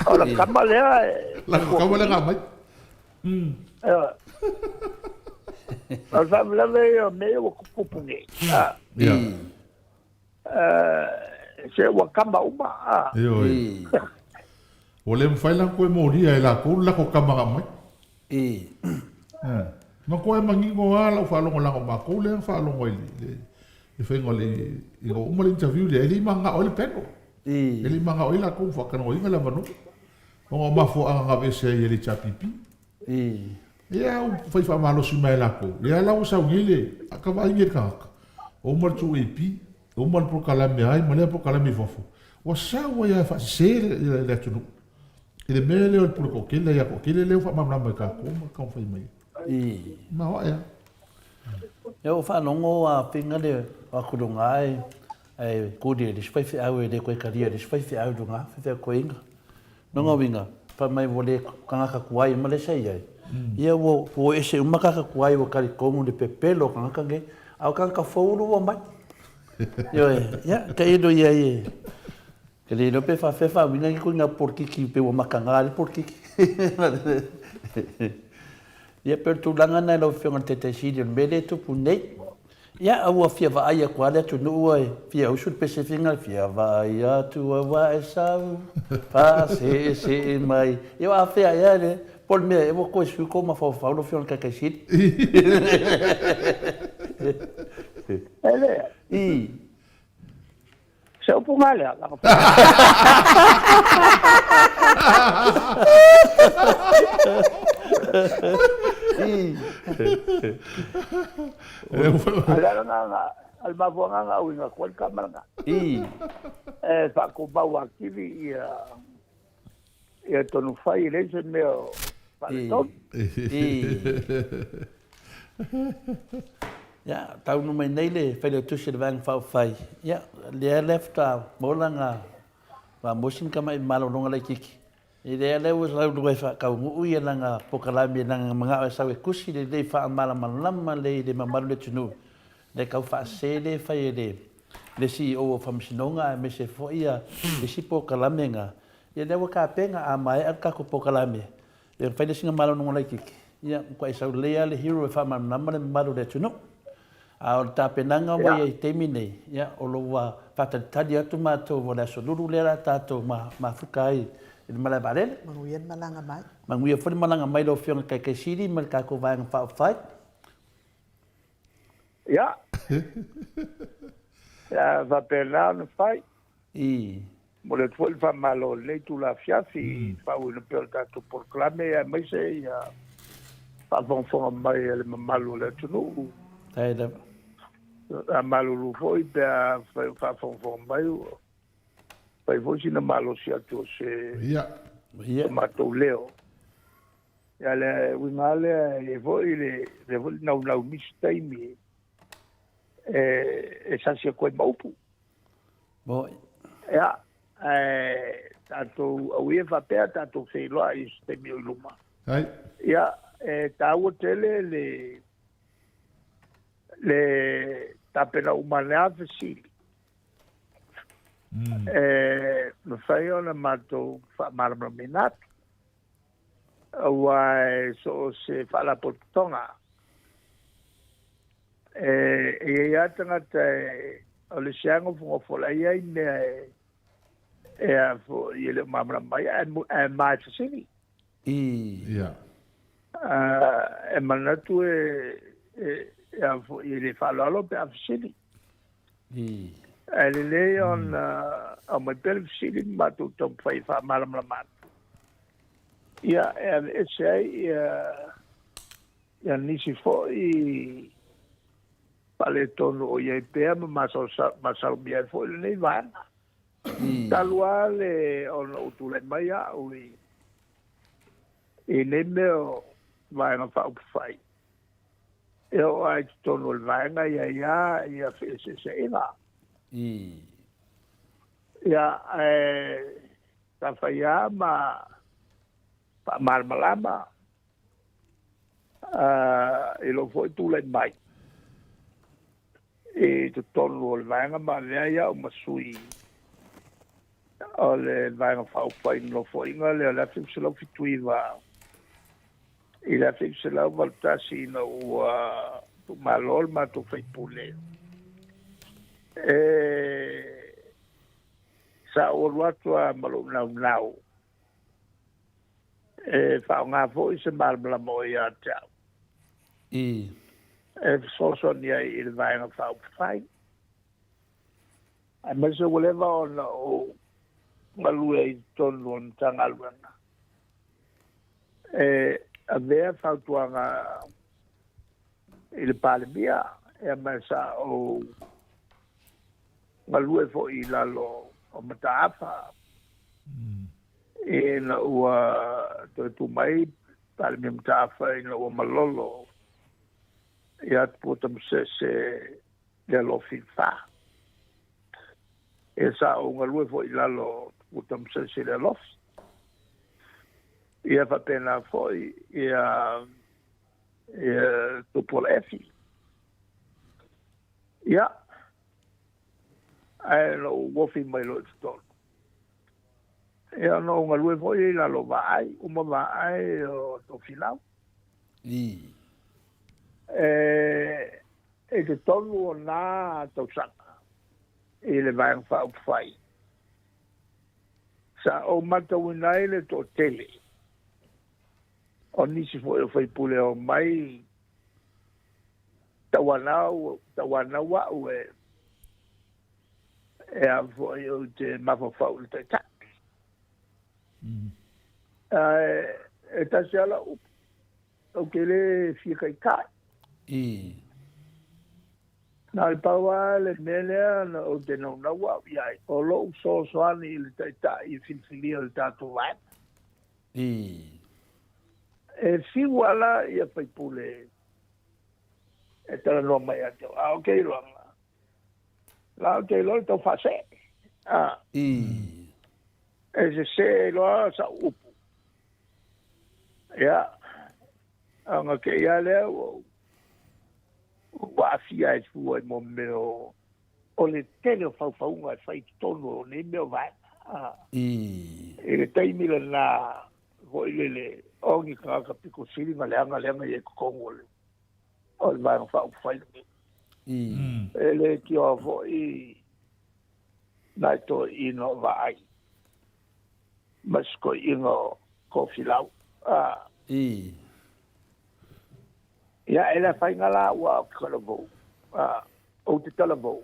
O le tama lea e. La tama lea na aumai. O le faalavelave ia o mea ia ua tutupu nei. Ia. Se ua tama uma. Ioe. Ua le mafai la ona toe molia e latou le latou tama na aumai. I. Matua e manino lava lau faalogolago o matou lea na faalogo ai i le faiga o le, ina ua uma le interview lea, e le i mananao ai le panel. I. E le i mananao ai latou faatalanoaina le avanoa, ona o mafuaaga na aveese ai e le HRPP. I. Ia, ua fai faamalosi mai e latou, lea la ua sau nei le vaai nei le tagata, ua uma le 2AP, ua uma le polokalame ai ma lea polokalame i fafo, ua sau ai lava e faasese le atunuu. I le mea lea o le pule toatele ia toatele lea ua faamalamalama e tatou ma taumafai mai. I. Maoae lava. Ia ua faalogo a pinga le atu luga e e kuli e le isi faifeau e le koe talia e le isi faifeau i luga, faifeau toeaina. Lona uiga, fai mai ua le tagata tuai ma le sa i ai, ia ua ua ese uma tagata tuai ua talitonu i le pepelo o tagata nei, a o tagata fou ua mai. Ioe, ia, tailo i ai e. Ke le iloa pe faafefea faauiga nei ituaiga polokiki pe ua mataga ai le polokiki. Ia pei o le tulaga lena i lau Afioga i le Taitai Sili o le mea lea e tupu nei. Ia a ua fia vaai atu lava le atunuu ae fia usu le pesefina, fia vaai atu aua e sau faaseesee mai. Ia o afea ea le, po o le mea ea ua toe sui tou mafaufau lau Afioga i le Taitai Sili? E leai. I. Se upu nga lea, langa Al mafuanga nga uinga koe ka malanga. I. E whakumau atili ia ia tonu whai le se mea o whaletonu. I. Ia, taunu mai nei le Failautusi o le Vaega Faaupufai, ia, lea lea faatoa maua lana faamausi ni tama'i malologa laitiiti. I lea lea ua laulua e faataunuu ia lana polokalame lana manao e sau e tusi lelei faamalamalama lelei i le mamalu o le atunuu, le tau faasese lea e fai e le le CEO o Faamasinoga aemaise foi ia isi polokalame na, ia lea ua tapena a maea le tatou polokalame, Ia mafai le sina malologa laitiiti, ia matuai sau lelei lava le hero e faamalamalama le mamalu o le atunuu. A o le tapenaga ua i ai i le taimi nei, ia o lo o ua faatalitali atu matou o le Aso Lulu lea o le a tatou mafuta ai i le malae vaalele. Manuia le malaga mai. Manuia foi le malaga mai lau Afioga i le Taitai Sili ma le tatou Vaega Faaupufai. Ia. Ia faapena ona fai. I. Momoli atu foi le faamalo i lenei itula afiafi i le faaauauina pea o le tatou polokalame aemaise ia faafogafoga mai a le mamalu o le atunuu. Faafetai lava. Faamalulu foi pe afai o faafogafoga mai ua fai foi sina malosi atu o se Ia. o matou leo. Ia le uiga lava lea e i ai foi le lea foi le naunau i nisi taimi e sasi atu ai ma upu. Moi. Ia, ae tatou aua ia faapea tatou feiloai i se taimi o i luma. Ai. Ia, e taua tele le le tapena uma ane lava fesili. Mm. E mafai ona matou faamalamalamaina atu. Aua e so o se faalapotopotoga, e i ai lava tagata e, o le isi lava nofonofo o la e i ai mea e, e a foi, e le o malamalama ai, ae, ae ma e fesili. I. Ia. E manatu e, e, e a foi, e le faaaloalo pe a fesili. I. Ae lelei ona aumai pea le fesili ma matou taumafai e faamalamalama atu. Ia, e aveese ai ia, ia nisi foi faaletonu o i ai pea ma masalomia ai foi lenei vaega. Talu lava le ona ou tulai mai au i, i nei mea o Vaega Faaupufai, E oo lava i totonu o le vaega ia i a ia feeseeseaiga. Ia, ae sa fai lava ma faamalamalama i lou foi tulai mai i totonu o le vaega ma avea ai au ma sui o le Vaega Faaupufai i le Nofoaiga lea o le 1979 i le 1981 ina ua tuumalo le matou faipule, e sa ou alu atu lava ma lou naunau e faaaoga foi se malamalama o ia te au. I. E fesoasoani ai i le Vaega Faaupufai. Aemaise ua leva ona ou galue ai i totonu o le Matagaluega e avea fautuaga i le Palemia, ia ma sa ou galue foi i lalo o mataafa ina ua toe tu mai Palemia Mataafa ina ua malolo ia Tupua Tamasese le alofi fa. E sa ou galue foi i lalo o Tupua Tamasese le alofi. Ia faapena foi ia ia Tupuola Efi. Ia, ae na ou ofi mai loa i totonu. Ia, ona ou galue foi i lalo o Vaai, uma Vaai o Tofilau. E, i totonu o na tausaga i le Vaega Faaupufai, sa ou matauina ai le toatele o nisi foi o faipule o mai tauanau, tauanau au e e a foi ou te mafaufau i le taitai. Ae e tasi lava lau upu, ou te le fia taitai. Na o le pau lava le mea lea na ou te naunau au i ai, o lou fesoasoani i le taitai i filifilia o le tatou vaega. E fiu lava la ia faipule e talanoa mai ia te au, a o ke iloaga, La ou te iloa le tau faasee. A. E sese ai loa sau upu. Ia, ona te i lava lea ua ou aafia ai fua i mea o le tele o faufauga e fai i totonu o nei mea o vaega. A. I le taimi lena foi lele, o ni tagata pito sili ona leaga lea na i ai i totonu o le o le Vaega Faaupufai lenei. E le tioa foi nai toeaiina o Vaai ma si toeaina o Tofilau. A. Ia, e le afaina la ua ou te talavou, a, ou te talavou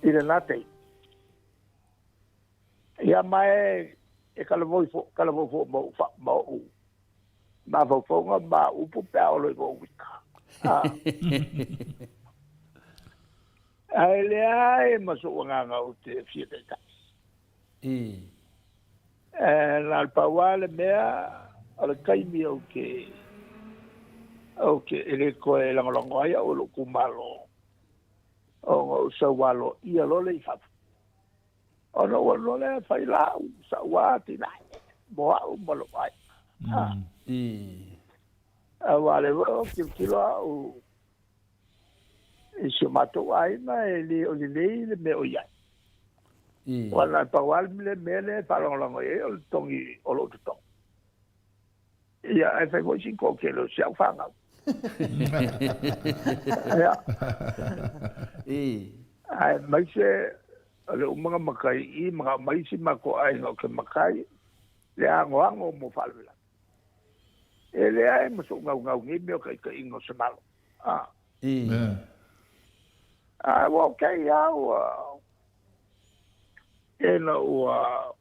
i lena taimi. Ia, ma e, e talavou fo, talavou fo ma ou, ma ou mafaufauga ma upu pe a olo i lou uika. Ae leai ma sou agaga ou te fia taitai. E, na o le pau lava le mea, o le taimi ou te, ou te, e le toe lagolago ai au e lou itumalo, ona ou sau aloaia loa lea i fafo. Ona ou alu loa lea fai lau sau atinae mo au ma lou aiga. Aua o lea foi ou tilotilo au i si o matou aiga e le o lelei le mea o i ai. Aua na o le pau lava le mea lea e faalagolago i ai o le totogi o lou totogi. Ia, ae fai foi sina toatele o si au fanau. Ia. Aemaise o le umaga matai i i, manao mai isi matou aiga ou te matai, le anoano mo faalavelave. E leai ma sou naunau i nei mea o taitaiga o se Malo. A. Ae ua okay lava ua, ina ua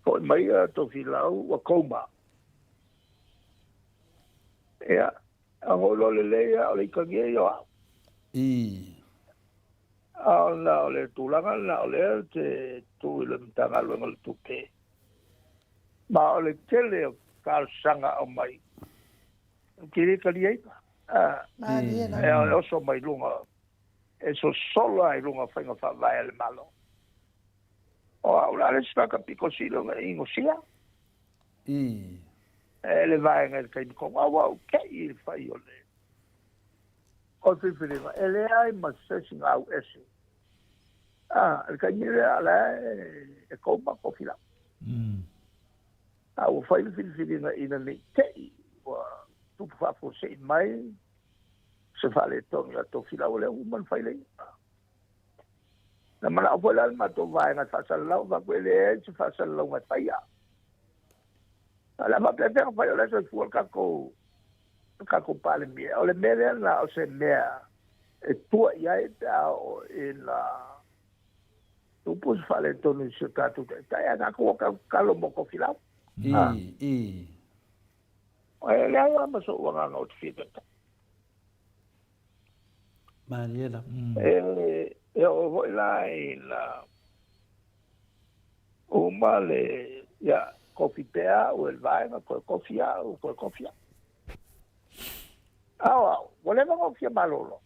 Foi mai a Tofilau ua coma. Ia, ona ou iloa lelei lea o le itagia ia o au. A ona o le tulaga lena o lea ou te tu i le Matagaluega o le Tupe, ma o le tele o talosaga aumai, ou te le taliaina. E oso mai luga, e sosola i luga o faiga faavae a le Malo. O au la le isi tagata pito sili ona inosia. E le vaega i le taimi tonu. Aua ou te i le fai o le o le filifiliga, e leai ma se isi na au ese. A, le taimi lea o la e koma Tofilau. A ua fai le filifiliga ina ne i te i ua tupu faafuasei mai se faaletonu ia Tofilau, o lea ua uma ona fai le iuga. Na manao foi la le matou vaega e faasalalau, fai atu e leai se faasalalauga e faia. A o le a faapea fea ona fai o la e soifua le tatou, le tatou Palemia. O le mea lea na o se mea e tua i ai pe a oo ina tupu se faaletonu i si o tatou taitai, ae tatou o tatou tatalo mo Tofilau. E leai lava ma sou agaga ou te fia taitai. Malie lava. E oo foi la ina uma le, ia, kofi pea au e le vaega, toe kofi au, toe kofi au. A o au, ua leva ona ou fia malolo.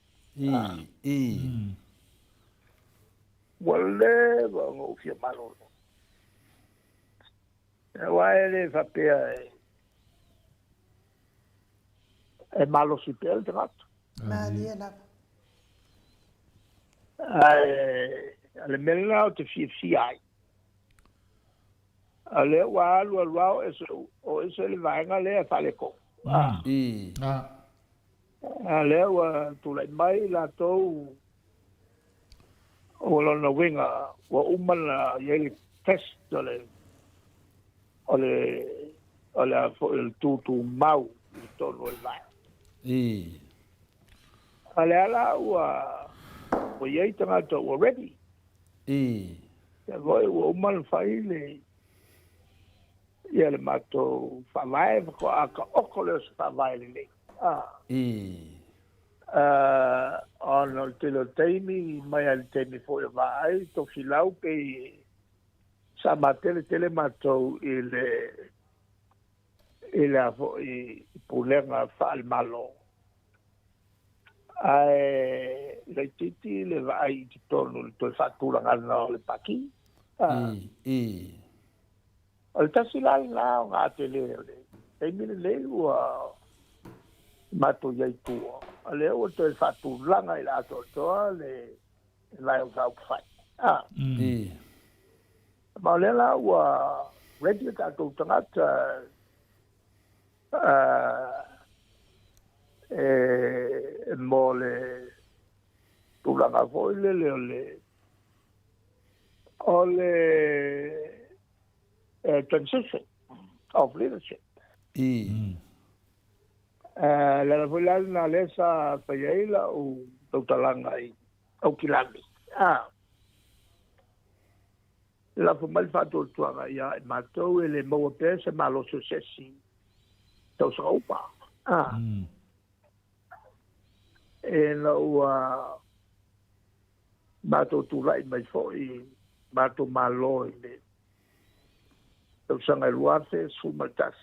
Ua leva ona ou fia malolo. Aua e le faapea e e malosi pea le tagata. Malie lava. Ae le mea lena ou te fiafia ai. A lea ua alu alu lava o ese le vaega lea e faaletonu. A lea ua tulai mai latou o lona uiga ua uma ona i ai le test o le o le o le a foi o le tutumau i totonu o le vaega. A lea la ua ua i ai tagata ua ready. Ia foi ua uma ona fai le ia le matou faavae faatoa taoto lea o se faavae lelei. Ona o le tele o taimi mai lava i le taimi foi o Vaai Tofilau pei sa matele tele matou i le i le a foi i pulega faale-Malo. Ae laitiiti le vaai i totonu i le toe faatulagaga o le Pati. O le tasi la lena o ga tele o le taimi lenei ua matou i ai i tua, o lea ua toe faatulaga i le atoatoa le Vaega Faaupufai. Ma o lea la ua ready o tatou tagata e mo le tulaga foi lele o le o le transition of leadership. Le ala foi la lena lea sa fai ai lau tautalaga i Aukilani. Lafo mai le faatuatuaga ia i matou e le maua pea se malosi o se isi tausaga uma. Ina ua matou tulai mai foi matou Malo i le tausaga e 2011,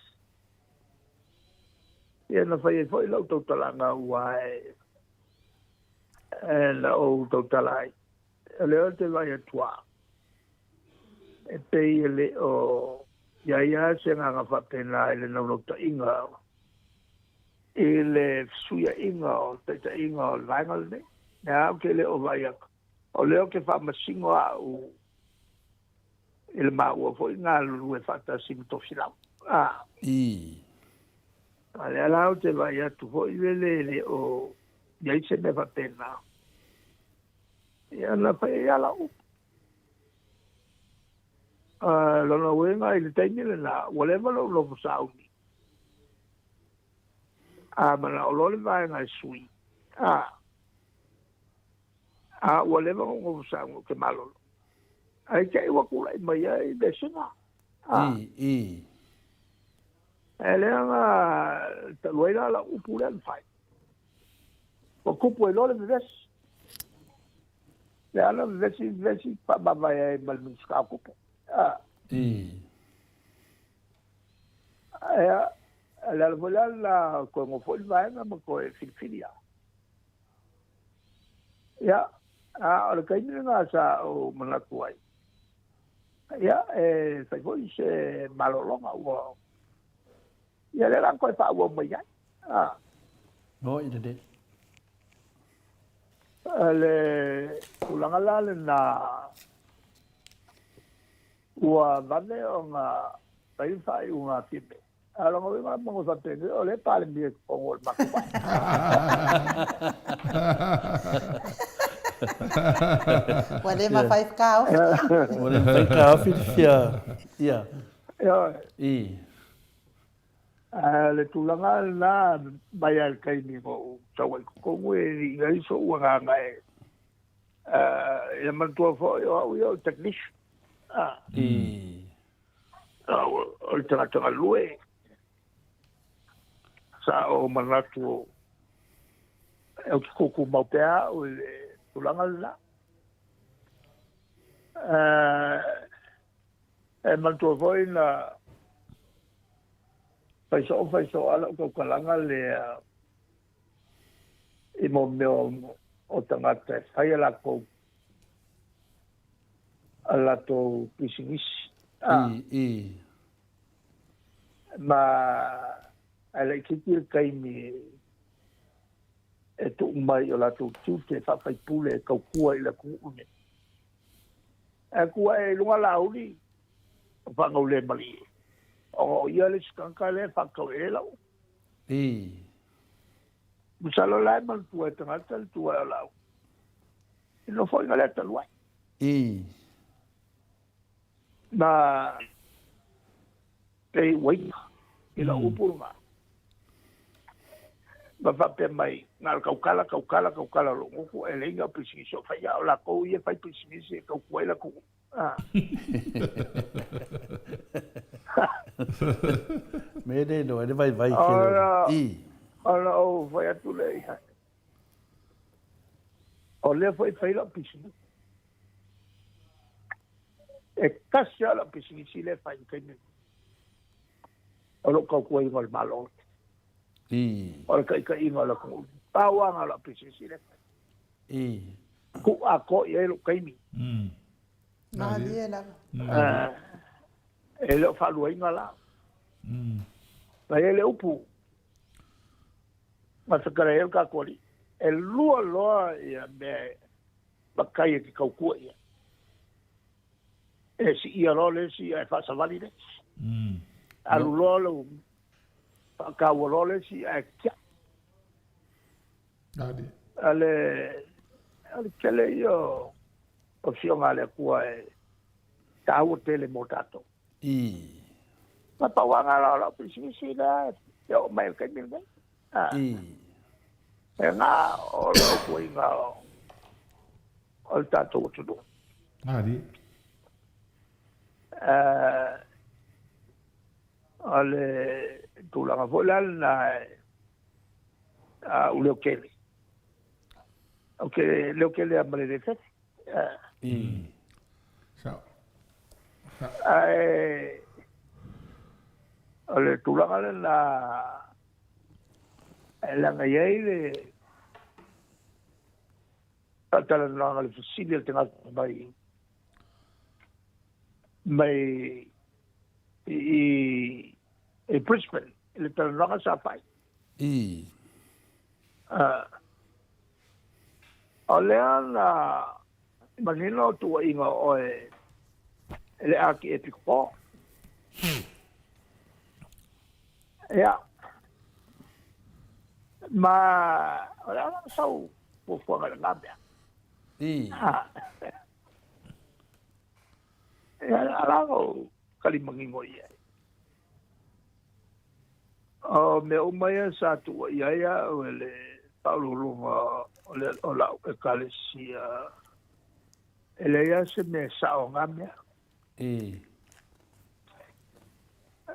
ia na fai ai foi lau tautalaga aua e na ou tautala ai. O lea ou te vaai atu lava, e pei e le o i ai lava se agaga faapena i le naunautaiga i le fesuiaiga o le taitaiga o le vaega lenei. Lea ou te le o vaai atu, o lea ou te faamasino au i le maua foi galulue faatasi ma Tofilau. A lea la ou te vaai atu foi lele e le o i ai se mea faapena. Ia na fai ai lava lau upu. Lona uiga i le taimi lena, ua leva lou nofo sauni. A manao loa le vaega e sui, a ua leva ona ou nofo sauni ou te malolo. Ae te i ua tulai mai ai vesiga. E lea na talu ai la lau upu lea na fai. Ua tupu ai loa le vevesi. Lea na vevesi, vevesi, faamavae ai ma le Minisita o Tupe. Ia, le ala foi lea na toe nofo ai le vaega ma toe filifili lava. Ia, a o le taimi lena sa ou manatu ai, ia, e fai foi se malologa ua, ia lea la na toe faaauau mai ai. No i lelei. Le tulaga la lena ua vave ona fai le faaiuga a Fiamē. A o lona uiga mo faapeni o lea e Palemia i totonu o le matou vaega. Ua le mafai taofi. Ua le mafai taofi le fia, ia. Ioe. I. A o le tulaga lena mai lava i le taimi na ou sau ai i totonu e le i ai sou agaga e ia manatua foi o au ia o le technician. O le tagata galue sa ou manatu ou te tutumau pea au i le tulaga lena. E manatua foi na fai soo fai soo lava lau tautalaga lea i mo mea o tagata e fai a latou a latou pisinisi. Ma ae laitiiti le taimi e tuu mai i o latou tiute faa-faipule e tautua i le atunuu lenei. Ae tu ae i luga Laauli, o Faagaulemalie, ona o ia le isi tagata lea e faatatau i ai lau. Ii. Masalo la e manatua e tagata le tu ae o Laauli i le nofoaiga lea talu ai. Ii. Na pei ua ita i lau upu lena. Ma faapea mai, na o le tautala, tautala, tautala o lou gutu, e leai ni au pisinisi o faia, a o latou ia e fai pisinisi e tautua ai le atunuu. Me le iloa ai le vaivai tele o le i. Ona ou fai atu lea i ai, o lea foi e fai lau pisinisi. E tasi lava lau pisinisi lea e fai i le taimi lenei. O lou tautuaina o le Malo. I. O le taitaiga o le atunuu. Pau lava lena o lau pisinisi lea e fai. I. Tuu atoa i ai lou taimi. Malie lava. E le o faaluaina la. Na i ai le upu na fetalai ai le tatou Alii, e lua loa ia mea e matai e te tautua i ai. E siia loa le isi ae faasavali le isi. Alu loa lou faataua loa le isi ae tiai. A le, o le tele ia o afioga a le Atua e taua tele mo tatou. I. Na pau lava lena o lau pisinisi lea e oo mai i le taimi lenei. I. E na o le tautuaina o le tatou atunuu. Ali. O le tulaga foi la lena a ou leotele. Ou te leotele lava ma le le fefe. I. Sao. Ae o le tulaga lena e leaga i ai le faatalanoaga le fesili a le tagata mai mai i i Brisbane i le talanoaga sa fai. I. O lea na manino tuuaiga o oe e le Akiepikopo. Ia. Ma o le a lava sau fuafuaga i lena mea. I. Ia, o le a lava ou tali manino i ai. O mea uma ia sa tuuaia ai au e le faauluuluga o le o lau Ekalesia, e leai lava se mea e sao o na mea. I.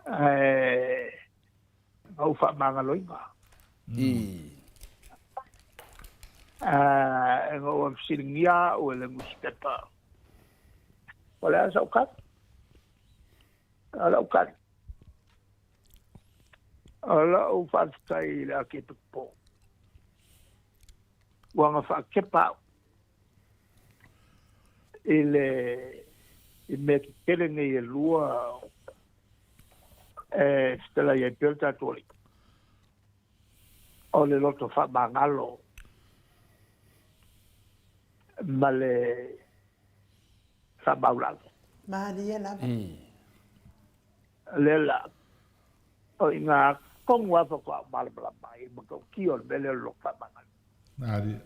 Ae na ou faamagaloina. I. Ae na ou fesiligia au e le nusipepa, o le a sau tali? O lau tali, o lau faafetai i le Akiepikopo, ua na faakepa au i le i mea tetele nei e lua e fetalai ai pea le tatou Alii, o le loto faamagalo ma le faamaulalo. Malie lava. Lea la, o i ngā tonu lava faatoa ou malamalama ai i le matautia o le mea lea o le loto faamagalo. Malie.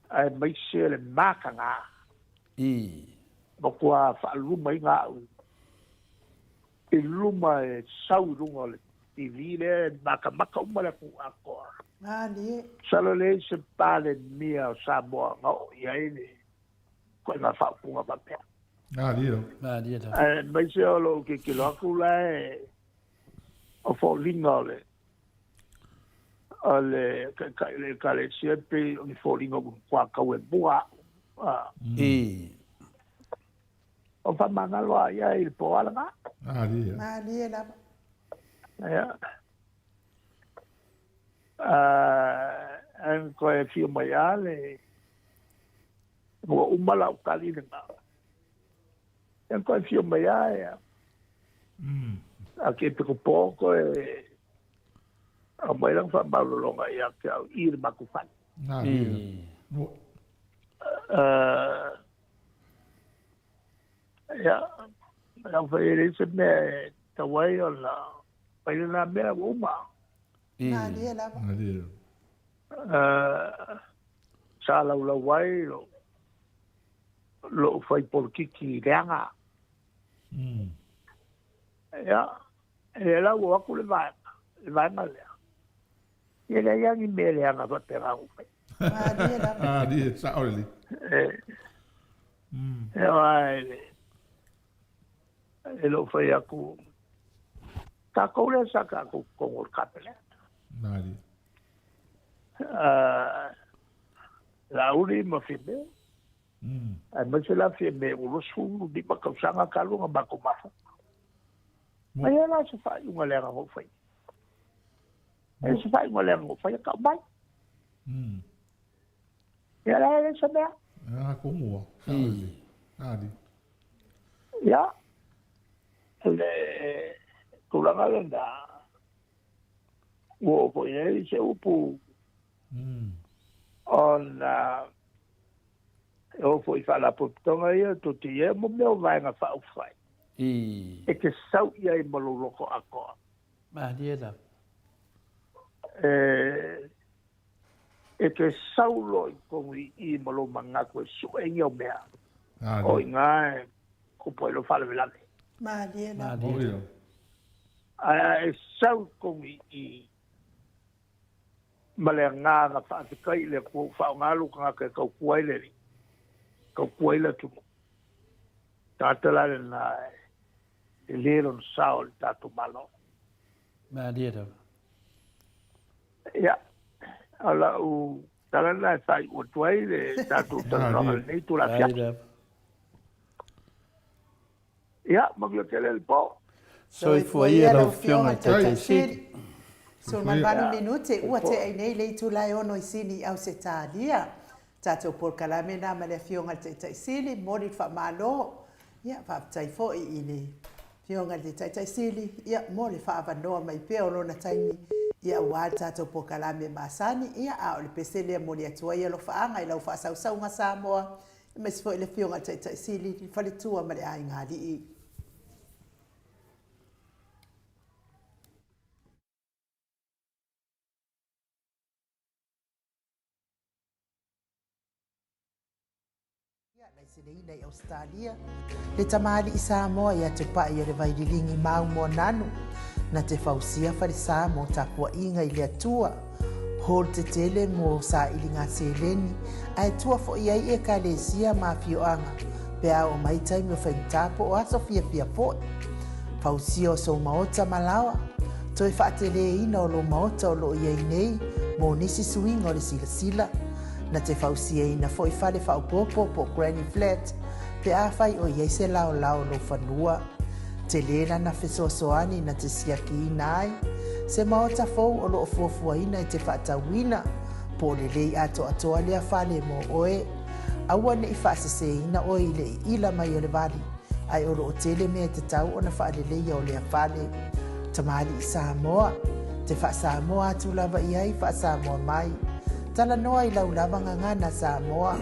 Aemaise le mataga. I. Matua faalumaina au i luma e sau i luga o le TV lea e matamata uma le atunuu atoa. Malie. Masalo e leai se Palemia o Samoa na oo i ai le ituaiga faaupuga faapea. Malie lava. Malie lava. Aemaise o lou tilotilo atu la e o foliga o le o le taitai o le Ekalesia pei o ni foliga ua matua tau e mua au. I. O faamagalo a ia i le po a lena. Malie. Malie lava. Ia. Ae toe afio mai lava le ua uma lau tali lena. Ia toe afio mai lava ia. A ke piko po koe aumai lana faamaulologa ia te au i le matou fale. Ia, lau fai e leai se mea e tatau ai ona fai lena mea ua uma. Malie lava. Malie. Sa laulau ai lou fai polokiki leaga. Ia, e le la ua o atu le vaega, le vaega lea. Ia leai lava ni mea leaga faapena ua fai. Malie lava. Malie, sao lelei. E aua e lou fai atu, tatou lea sa tatou totonu o le Kapeneta. Malie. Laauli ma Fiamē. Aemaise la Fiamē ua 25 tausaga talu ona matou mafuta. Mai e la se faaiuga leaga na ou faia. E se faaiuga leaga na ou faia tau mai. Ia la e le se mea. Ah, como? Ali. Ia, le tulaga lena, ua oo foi i ai se upu ona e oo foi i faalapotopotoga ia tou te i ai mo mea o Vaega Faaupufai e te sau i ai ma lou loto atoa. Malie lava. E te sau loa i totonu i i ma lou manatu e sue i au mea, o i ina e tupu ai lou faalavelave. Malie lava. Malie lava. Ae a e sau i totonu i i ma le agaga faafetai i le Atua ua faaaoga lou tagata e tautua ai le Alii, tautua ai le atunuu. Tagata la lena e le lona sao i le tatou Malo. Malie lava. Ia, o lau tala lena e faaiu atu ai le tatou talanoaga i lenei itula afiafi. Ia, manuia tele le po. Soifua ia lau Afioga i le Taitai Sili. 18 minute ua tea ai nei le itula e ono i Sini i Ausetalia. Tatou polokalame na ma le Afioga i le Taitai Sili, momoli le faamalo. Ia, faafetai foi i le Afioga i le Taitai Sili, ia, mo le faaavanoa mai pea o lona taimi, ia, aua le tatou polokalame masani, ia, a o le pese lea e momoli atu ai alofaaga i lau faasausauga Samoa, aemaise foi le Afioga i le Taitai Sili, le faletua ma le aiga alii. Laiseleina i Ausetalia, le tamalii Samoa ia Tupai o le Vaililigi Mau Moananu, na te fausia falesa mo tapuaiga i le Atua, hall tetele mo sailiga seleni, ae tua foi ai Ekalesia ma afioaga pe a oo mai taimi o faigata po o aso fiafia foi. Fausia o sou maota ma laoa, toe faateleina o lou maota o lo o i ai nei mo nisi suiga o le silasila, Na te fausiaina foi fale faaopoopo po o granny flat pe afai o i ai se laolao o lou fanua. Tele lana fesoasoani na te siakiina ai se maota fou o lo o fuafuaina e te faatauina po o lelei atoatoa lea fale mo oe. Aua ne i faaseseina oe i le iila mai o le vali, ae o lo o tele mea e tatau ona faaleleia o lea fale. Tamalii Samoa, te faa-Samoa atu lava i ai, faa-Samoa mai. Talanoa i lau lava gagana Samoa.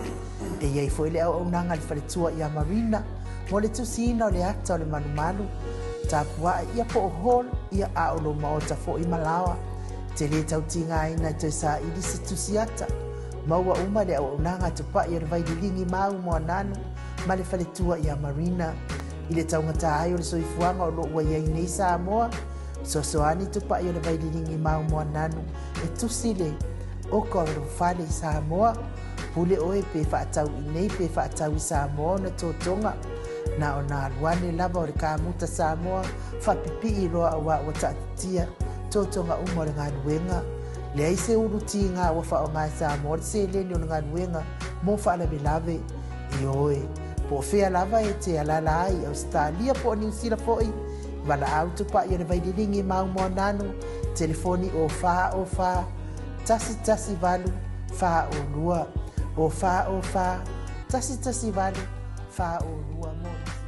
E i ai foi le auaunaga a le faletua ia Marina mo le tusiina o le ata o le malumalu, tapuae ia po o hall ia a o lou maota foi ma laoa. E te le tau tigaina e toe saili se tusi ata. Maua uma le auaunaga a Tupai o le Vaililigi Mau Moananu ma le faletua ia Marina. I le taugata ai o le soifuaga o lo o ua i ai nei Samoa, fesoasoani Tupai o le Vaililigi Mau Moananu e tusi le oka o lou fale i Samoa. Pule oe pe faatau i nei pe faatau i Samoa ona totoga. Na ona alu ane lava o le kamuta Samoa faapipii loa auā ua taatitia totoga uma o le galuega. Leai se ulu tiga ua faaaoga e Samoa le seleni o le galuega mo faalavelave. Ioe, po o fea lava e te alaala ai i Ausetalia po o Niu Sila foi, valaau tupai o le Vaililigi Mau Moananu, telefoni o 4 o 4 1 1 8 4 o 2, o 4 o 4 1 1 8 4 o 2 mo nisi.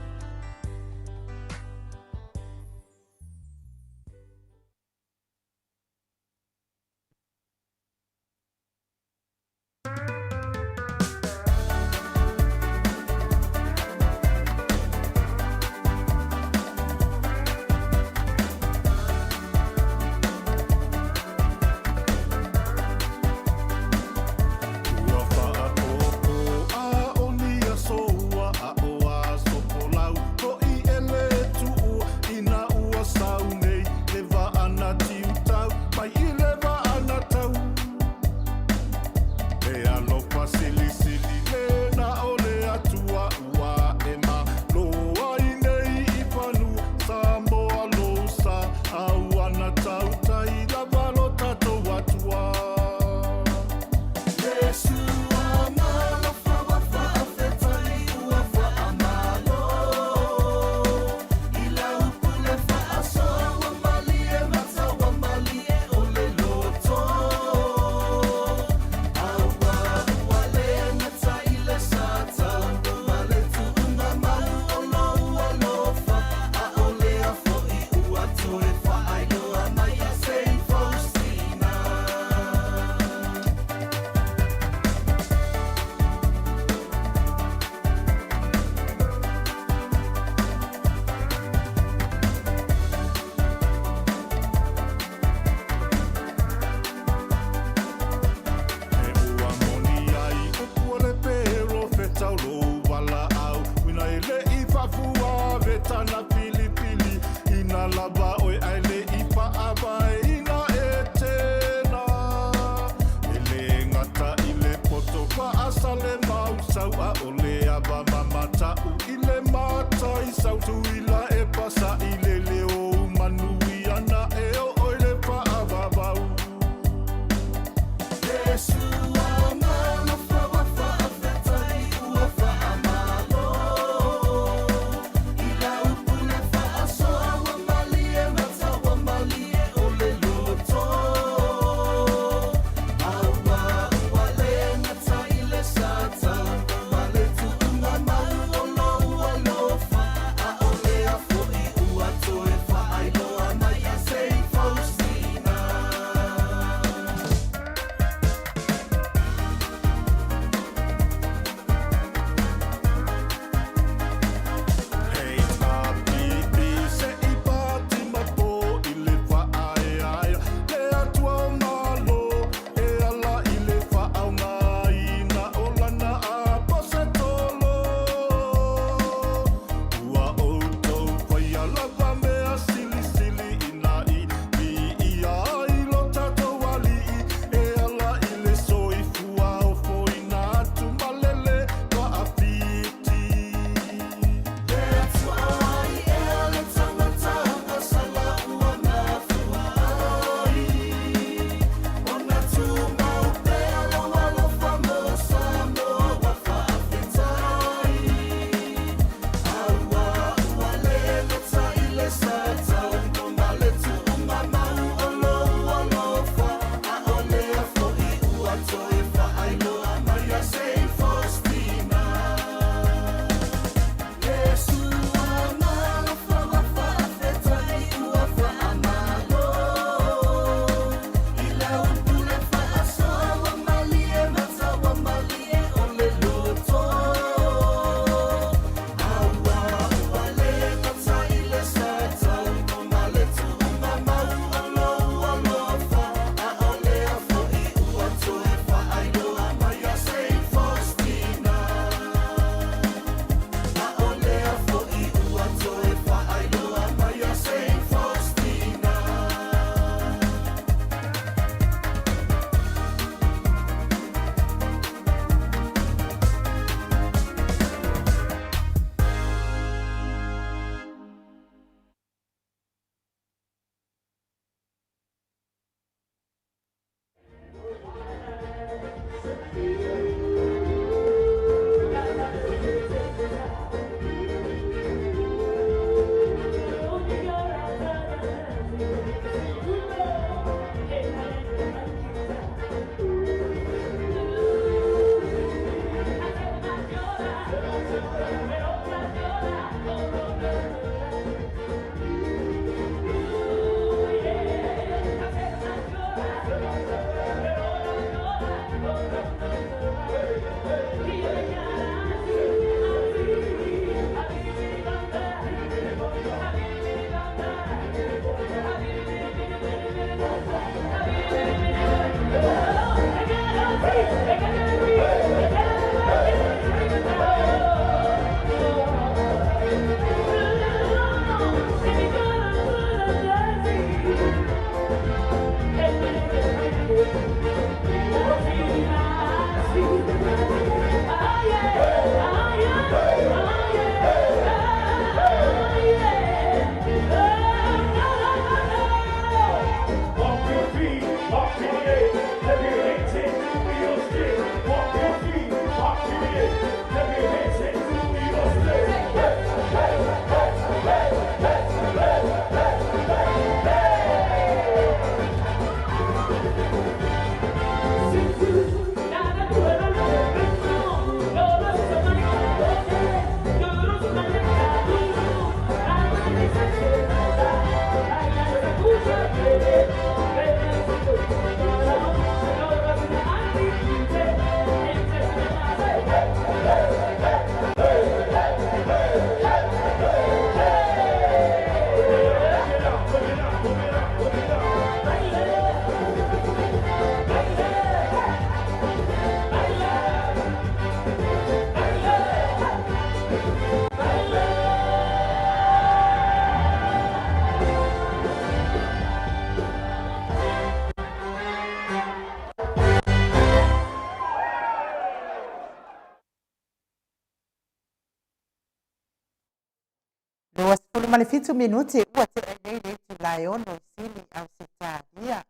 Ma le fitu minute ua tea nei le itula e ono i Sini, Ausetalia.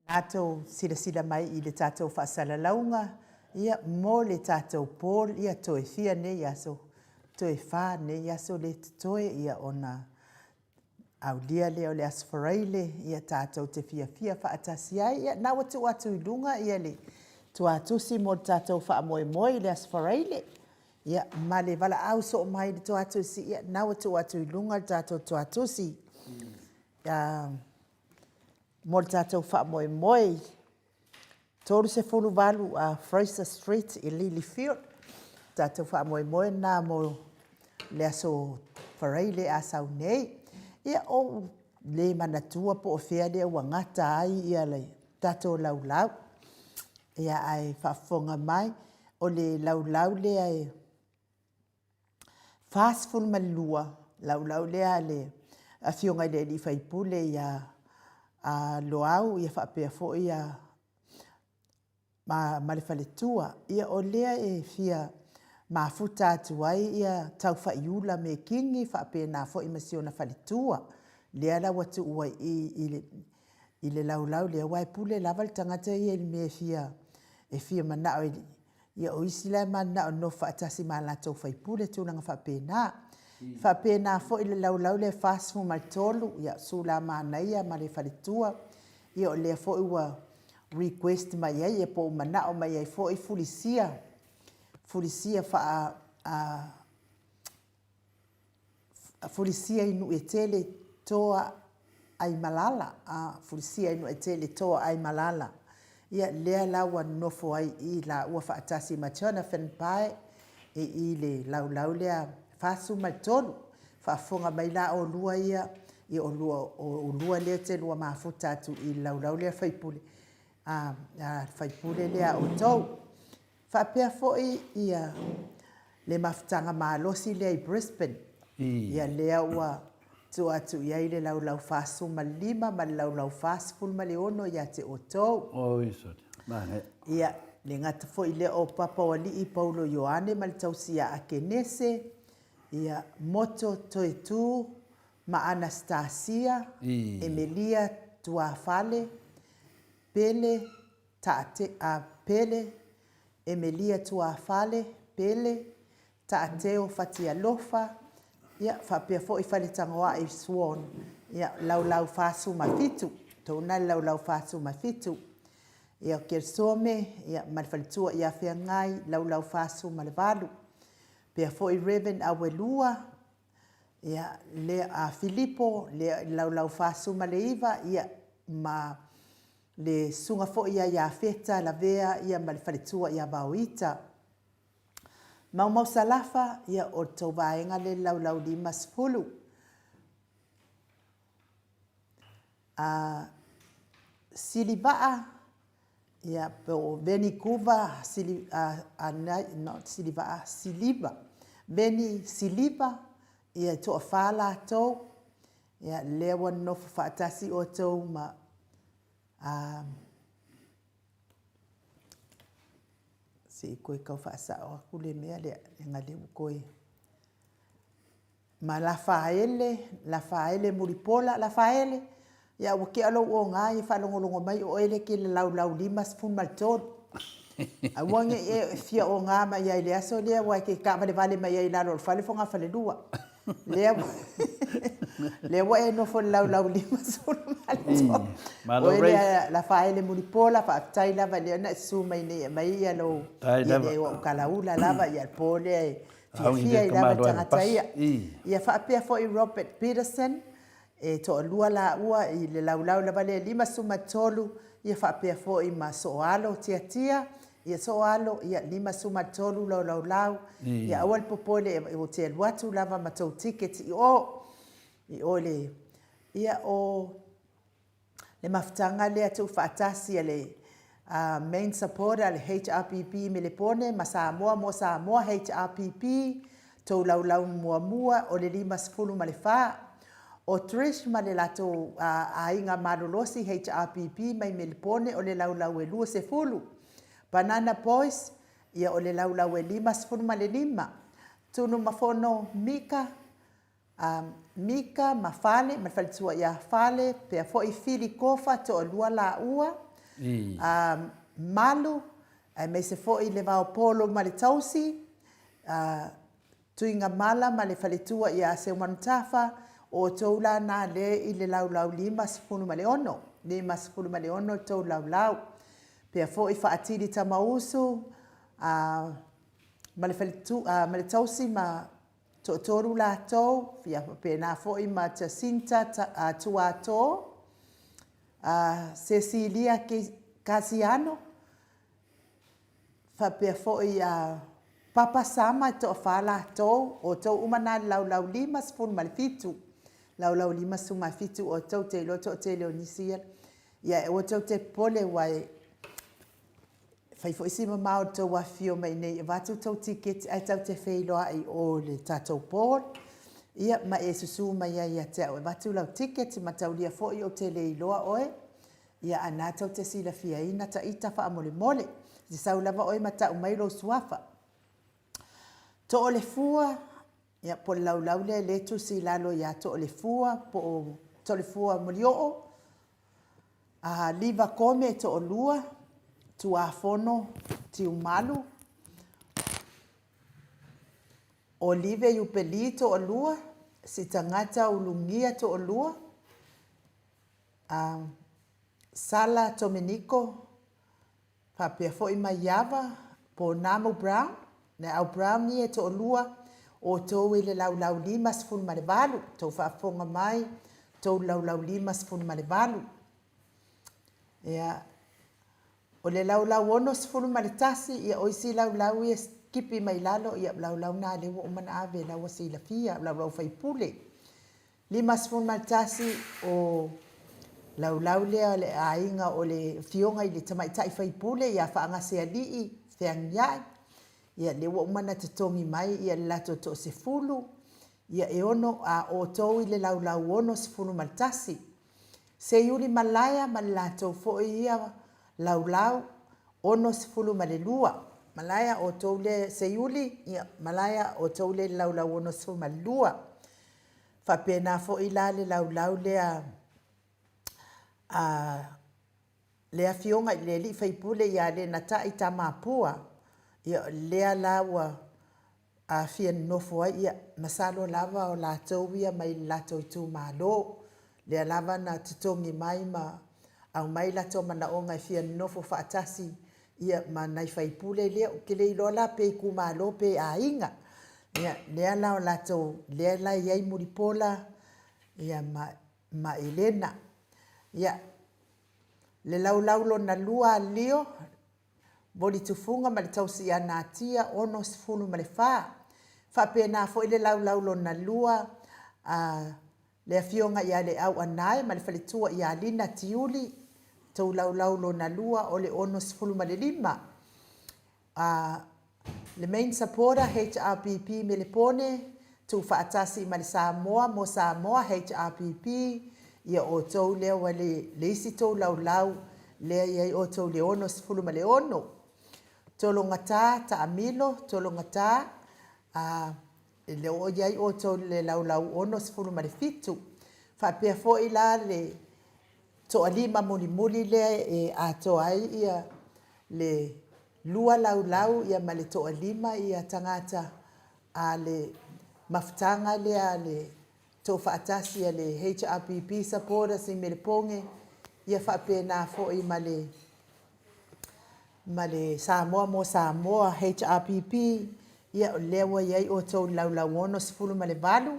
Na tou silasila mai i le tatou faasalalauga, ia, mo le tatou poll, ia, toe fia nei aso, toe fa nei aso le totoe, ia, ona aulia lea o le Aso Faraile, ia, tatou te fiafia faatasi ai. Ia, na ua tuu atu i luga, ia, le tuatusi mo le tatou faamoemoe i le Aso Faraile, ia, ma le valaau soo mai i le tuatusi, ia, na ua tuu atu i luga le tatou tuatusi. Ia, mo le tatou faamoemoe i 38 a Fraser Street i Lilyfield. Tatou faamoemoe lena mo le aso Faraile a sau nei. Ia, ou le manatua po o fea lea ua gata ai ia le tatou laulau. Ia, ae faafofoga mai, o le laulau lea e 42 laulau lea a le Afioga i le alii faipule ia Loau ia faapea foi ia ma le faletua. Ia o lea e fia mafuta atu ai ia Taufaiula Mekini faapena foi ma si ona faletua. Lea la ua tuu ai i i le laulau lea aua e pule lava le tagata ia i le mea e fia e fia manao Ia o isi la e mananao e nonofo faatasi ma a latou faipule, tulaga faapena. E faapena foi le laulau lea e 43, ia Sulamanaia ma le faletua, ia o lea foi ua request mai ai, ia po ua manao mai ai foi fulisia, fulisia faa a Fulisia i Nuuetele Toa Aimalala, a, Fulisia i Nuuetele Toa Aimalala. Ia, lea la ua nonofo ai i laua faatasi ma Jonathan Pae i i le laulau lea 43. Faafofoga mai la olua ia, ia olua, o olua lea e te lua mafuta atu i le laulau lea faipule, a, a faipule lea a outou. Faapea foi ia le mafutaga malosi lea i Brisbane, ia lea ua tuu atu i ai le laulau 45 ma le laulau 46 ia te outou. Ia le gata foi lea o Papaoalii Paulo Ioane ma le tausi ia Akenese, ia Moto Toetu ma Anastasia, Emelia Tuafale, Pele Taate, a, Pele, Emelia Tuafale, Pele, Taateo Fatialofa, ia, faapea foi Faletagoai Swan, ia, Laulau 47, touna le Laulau 47. Ia, Kersome, ia, ma le faletua ia Feagai, Laulau 48. Pea foi Rev. Awelua, ia, le, a, Filipo, le, Laulau 49, ia, ma Le susuga foi ia Iafeta Lavea ia ma le faletua ia Vaoita. Maumau Salafa, ia o le tou vaega lea laulau 50. A Silivaa, ia po o Venikuva, Sili, a, a, not Silivaa, Siliva. Veni Siliva, ia e toafa latou. Ia, lea ua nonofo faatasi outou ma a se i koe tau faasao atu le mea lea, leaga lea ua koe ma Lafaele, Lafaele Mulipola, Lafaele, ia ua tea lou oga ia faalogologo mai o oe lea e te laulau 53. Aua ne i e fia oga mai ai i le aso lea aua e te taavalevale mai ai i lalo o le fale fogafalelua. Lea lea ua e nofo i le laulau 53. Malo Oe Ray. lea Lafaele Mulipola, faafetai lava lea na e susu mai nei e aumai ia lou Faafetai ia lava. le ua kalaula lava ia le po lea e Augi fiafia le ai lava le tamaloa e tagata pasi. ia. I. Ia faapea foi Robert Peterson, E toalua laua i le laulau lava lea 53, ia faapea foi ma Sooalo Tiatia, ia Sooalo, ia 53 lou laulau, ia aua le popole ou te alu atu lava ma tou ticket i o, i o i le, ia o le mafutaga lea tuufaatasi a le main supporter a le HRPP i Melepone ma Samoa mo Samoa HRPP, tou laulau muamua o le 54. O Trish ma le latou aiga malolosi HRPP mai Melepone o le laulau e 20. Banana Boys, ia o le laulau e 55. Tunumafono Mika, a Mika ma Fale ma le faletua ia Fale, pea foi Fili Kofa toalua laua, a Malu, aemaise foi le Vaopolo ma le tausi, a Tuigamala ma le faletua ia Seumanutafa, o outou la na lea i le laulau 56, 56 le tou laulau. Pea foi Faatili Tamausu, a ma le faletua, ma le tausi ma toatolu latou, ia faapena foi ma Jacinta Tuato, Cecilia Kasiano, faapea foi ia Papa Sama e toafa latou, o outou uma na i le laulau 57, laulau 57 outou, ou te iloa e toatele o nisi ia, ia aua tou te popole aua e fai foi si mamao o le tou afifio mai i inei e avatu tou tiketi ae tatou te feiloai i o i le tatou board, ia ma e susu mai ai ia te au e avatu lau ticket, mataulia foi ou te le iloa oe, ia a na tou te silafiaina ta ita faamolemole, e te sau lava oe ma tau mai lou suafa. Toolefua, ia po o le laulau lea lea e tusi i lalo ia Toolefua po o Toolefua Molioo, a Liva Kome e toalua, Tuafono Tiumalu, Olive Iupeli toalua, Sitagata Ulugia toalua, a Sala Tomeniko faapea foi Maiava Pounamu Brown, Neau Brown ia e toalua, outou i le laulau 58, tou faafofoga mai, tou laulau 58. Ia, o le laulau 61, ia o isi laulau ia kipi mai lalo, ia o laulau na lea ua uma ona ave la ua silafia, laulau faipule. 51, o laulau lea o le aiga o le Afioga i le Tamaitai Faipule ia Faagasealii Feagiai, ia lea ua uma ona totogi mai ia le latou toasefulu, ia e ono a outou i le laulau 61. Seiuli Malaea ma le latou foi ia laulau 62. Malaea outou lea Seiuli, ia Malaea outou lea i le laulau 62. Faapena foi la le laulau lea a le Afioga i le alii faipule ia Lenatai Tamapua, ia lea la ua fia nonofo ai, ia masalo lava o latou ia mai le latou itumalo, lea lava na totogi mai ma aumai latou manaoga e fia nonofo faatasi ia ma nai faipule lea. Ou te le iloa la pe itumalo pe aiga. Ia, lea la o latou, lea la e i ai Mulipola ia ma, ma Elena. Ia, le laulau lona lua a Lio, Molitufuga ma le tausi ia Natia, 64. Faapena foi le laulau lona lua a le Afioga ia Leau Anae ma le faletua ia Lina Tiuli, tou laulau lona lua o le 65. A le main supporter HRPP Melepone, tuufaatasi ma le Samoa mo Samoa HRPP, ia outou lea ua le, le isi tou laulau lea i ai outou le 66. Tologata Taamilo, Tologata, a e le o i ai outou i le laulau 67. Faapea foi la le toalima mulimuli lea e atoa ai ia le lua laulau ia ma le toalima ia tagata a le mafutaga lea a le Toafaatasi a le HRPP supporters i Melepoge ia faapena foi ma le ma le Samoa mo Samoa HRPP ia o lea ua i ai outou i le laulau 68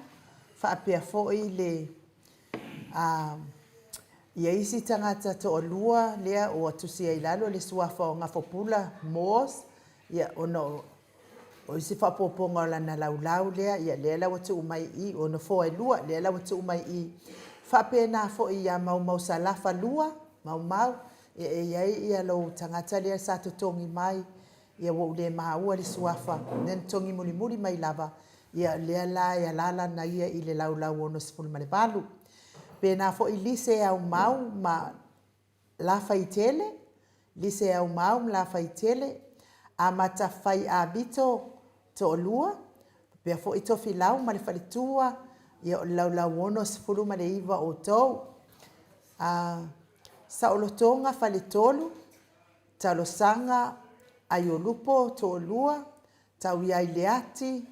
faapea foi le a ia isi tagata toalua lea ua tusia i lalo le suafa o Gafopula Moores ia ona o O isi faaopoopoga o lana laulau lea, ia lea la ua tuu mai i i, o nofoa e lua, lea la ua tuu mai i i. Faapena foi ia Maumau Salafa 2, Maumau, ia e i ai ia lou tagata lea sa totogi mai, ia ua ou le maua le suafa, lea na totogi mulimuli mai lava, ia lea la e alaala na ia i le laulau 68. Pena foi Lise Aumau ma Lafaitele, Lise Aumau ma Lafaitele, Amata Fai Avito, toalua, Pea foi Tofilau ma le faletua, ia o le laulau 69 outou. A Saolotoga Faletolu, Talosaga Aiolupo Toalua, Tauiai Leati,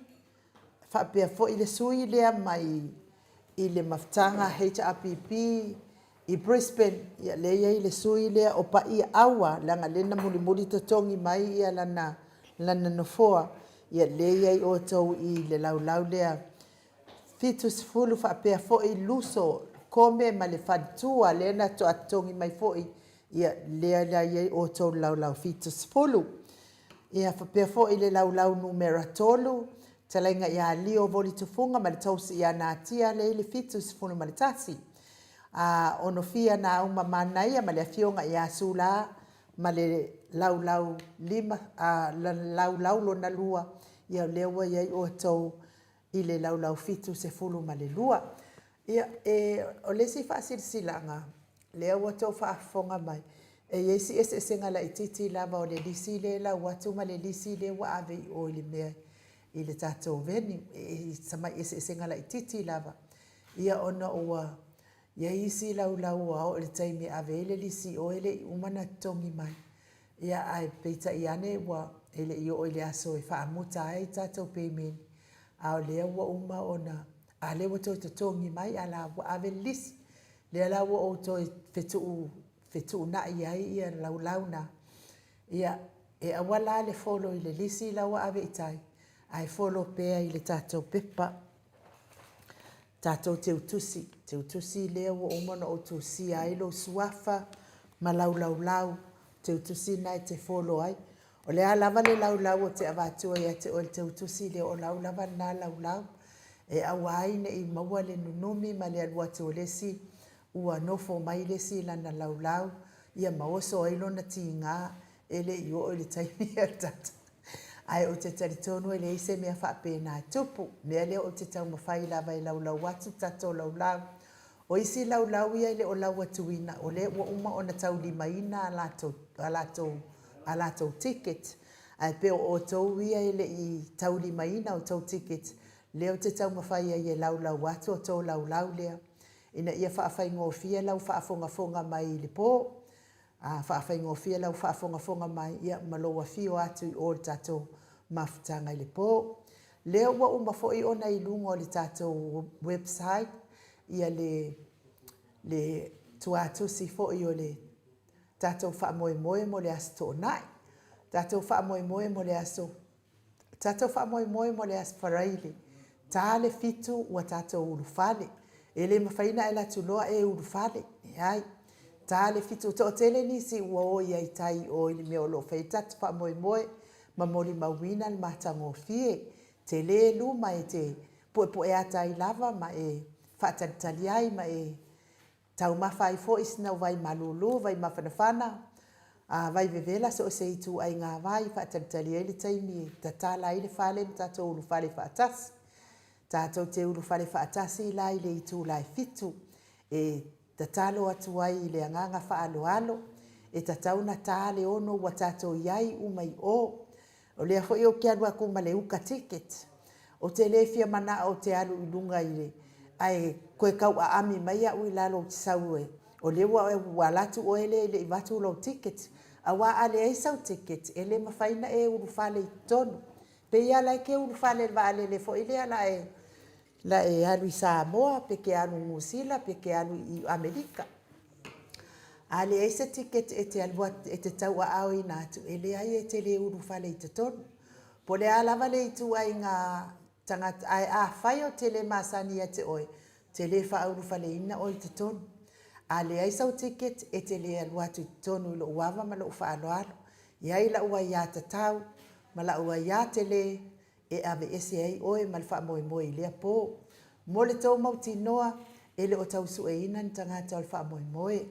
faapea foi le sui lea mai i le mafutaga HRPP i Brisbane, ia lea e i ai le sui lea o Paia Aua, leaga lea na mulimuli totogi mai ia lana, lana nofoa, ia lea e i ai outou i le laulau lea 70 faapea foi Luso Kome ma le faletua lea na faatoa totogi mai foi, ia lea la e i ai outou i le laulau 70. Ia faapea foi le laulau numera 3, Talaiga ia Lio Voli Tufuga ma le tausi ia Natia lea i le 71. A onofia Nauma Manaia ma le afioga ia Sula ma le laulau lima, a, laulau lona lua, ia lea ua i ai outou i le laulau 72. Ia, e, o le isi faasilasilaga, lea ua outou faafofoga mai, e i ai si eseesega laitiiti lava o le lisi lea e lau atu ma le lisi lea ua ave i o i le mea i le tatou venue. E tamai eseesega laitiiti lava, ia ona ua i ai isi laulau ua oo i le taimi e ave ai le lisi i o e le i uma ona totogi mai. Ia ae peitai ane ua e le i oo i le aso e faamuta ai tatou pemeni, a o lea ua uma ona, a lea ua toe totogi mai a la ua ave le lisi. Lea la ua ou toe fetuu, fetuunai ai ia laulau na. Ia, e aua la le follow i le lisi la ua ave i tai, ae follow pea i le tatou pepa, tatou teutusi, teutusi lea ua uma ona ou tusia ai lou suafa ma lau laulau, teutusi lena e te follow ai. O le a lava le laulau ou te avatua ia te oe i le teutusi lea, o lau lava lena laulau. E aua ai ne i maua le nunumi ma le alu atu o le isi ua nofo mai le isi i lana laulau, ia ma oso ai lona tiga e le i oo i le taimi o le tatou. Ae ou te talitonu e leai se mea faapena e tupu. O le mea lea ou te taumafai lava e laulau atu tatou laulau. O isi laulau ia e le o lau atuina, o lea ua uma ona taulimaina a latou, a latou, a latou ticket. Ae pei o outou ia e le i taulimaina outou ticket, lea ou te taumafai ai e laulau atu outou laulau lea, ina ia faafaigofie lau faafogafoga mai i le po. A faafaigofie lau faafogafoga mai, ia, ma lou afio atu i o i le tatou mafutaga i le po. Lea ua uma foi ona i luga o le tatou website ia le, le tuatusi foi o le tatou faamoemoe mo le Aso Toonai. Tatou faamoemoe mo le aso Tatou faamoemoe mo le Aso Faraile, ta le fitu ua tatou ulufale. E le mafai ona e alu atu loa e ulufale, leai. Ta le fitu, e toatele nisi ua o i ai i tai i o i le mea o lo o fai ai le tatou faamoemoe ma molimauina le matagofie. Tele luma e te puepueata ai lava ma e faatalitali ai ma e Taumafa ai foi sina vai malulu, vai mafanafana, a vai vevela so o se ituaiga vai, faatalitali ai le taimi e tatala ai le fale ma tatou ulufale faatasi. Tatou te ulufale faatasi la i le itula e fitu, e tatalo atu ai i le agaga faaaloalo, e tatau ona ta le ono ua tatou i ai uma i o. O lea foi ou te alu atu ma le uka ticket. Ou te le fia manao ou te alu i luga i le, ae toe tau aami mai au i lalo ou te sau e, o lea ua, ua alu atu oe lea e le i avatu lou ticket. Aua a leai sau ticket, e le mafai ona e ulufale i totonu. Pei lava la e te ulufale i le vaalele foi lea la e, la e alu i Samoa, pe te alu i Niu Sila, pe te alu i Amerika. A leai se ticket e te alu atu, e te tauaaoina atu, e leai e te le ulufale i totonu. Po o le a lava le ituaiga tagata, ae afai ou te le masani ia te oe, ou te le faaulufaleina oe i totonu. A leai sau ticket, e te le alu atu i totonu i lou ava ma lou faaaloalo. E i ai lau aiatatau ma lau aia tele e aveese ai oe ma le faamoemoe i lea po. Mo le tou mautinoa, e le o tau sueina ni tagata o le faamoemoe.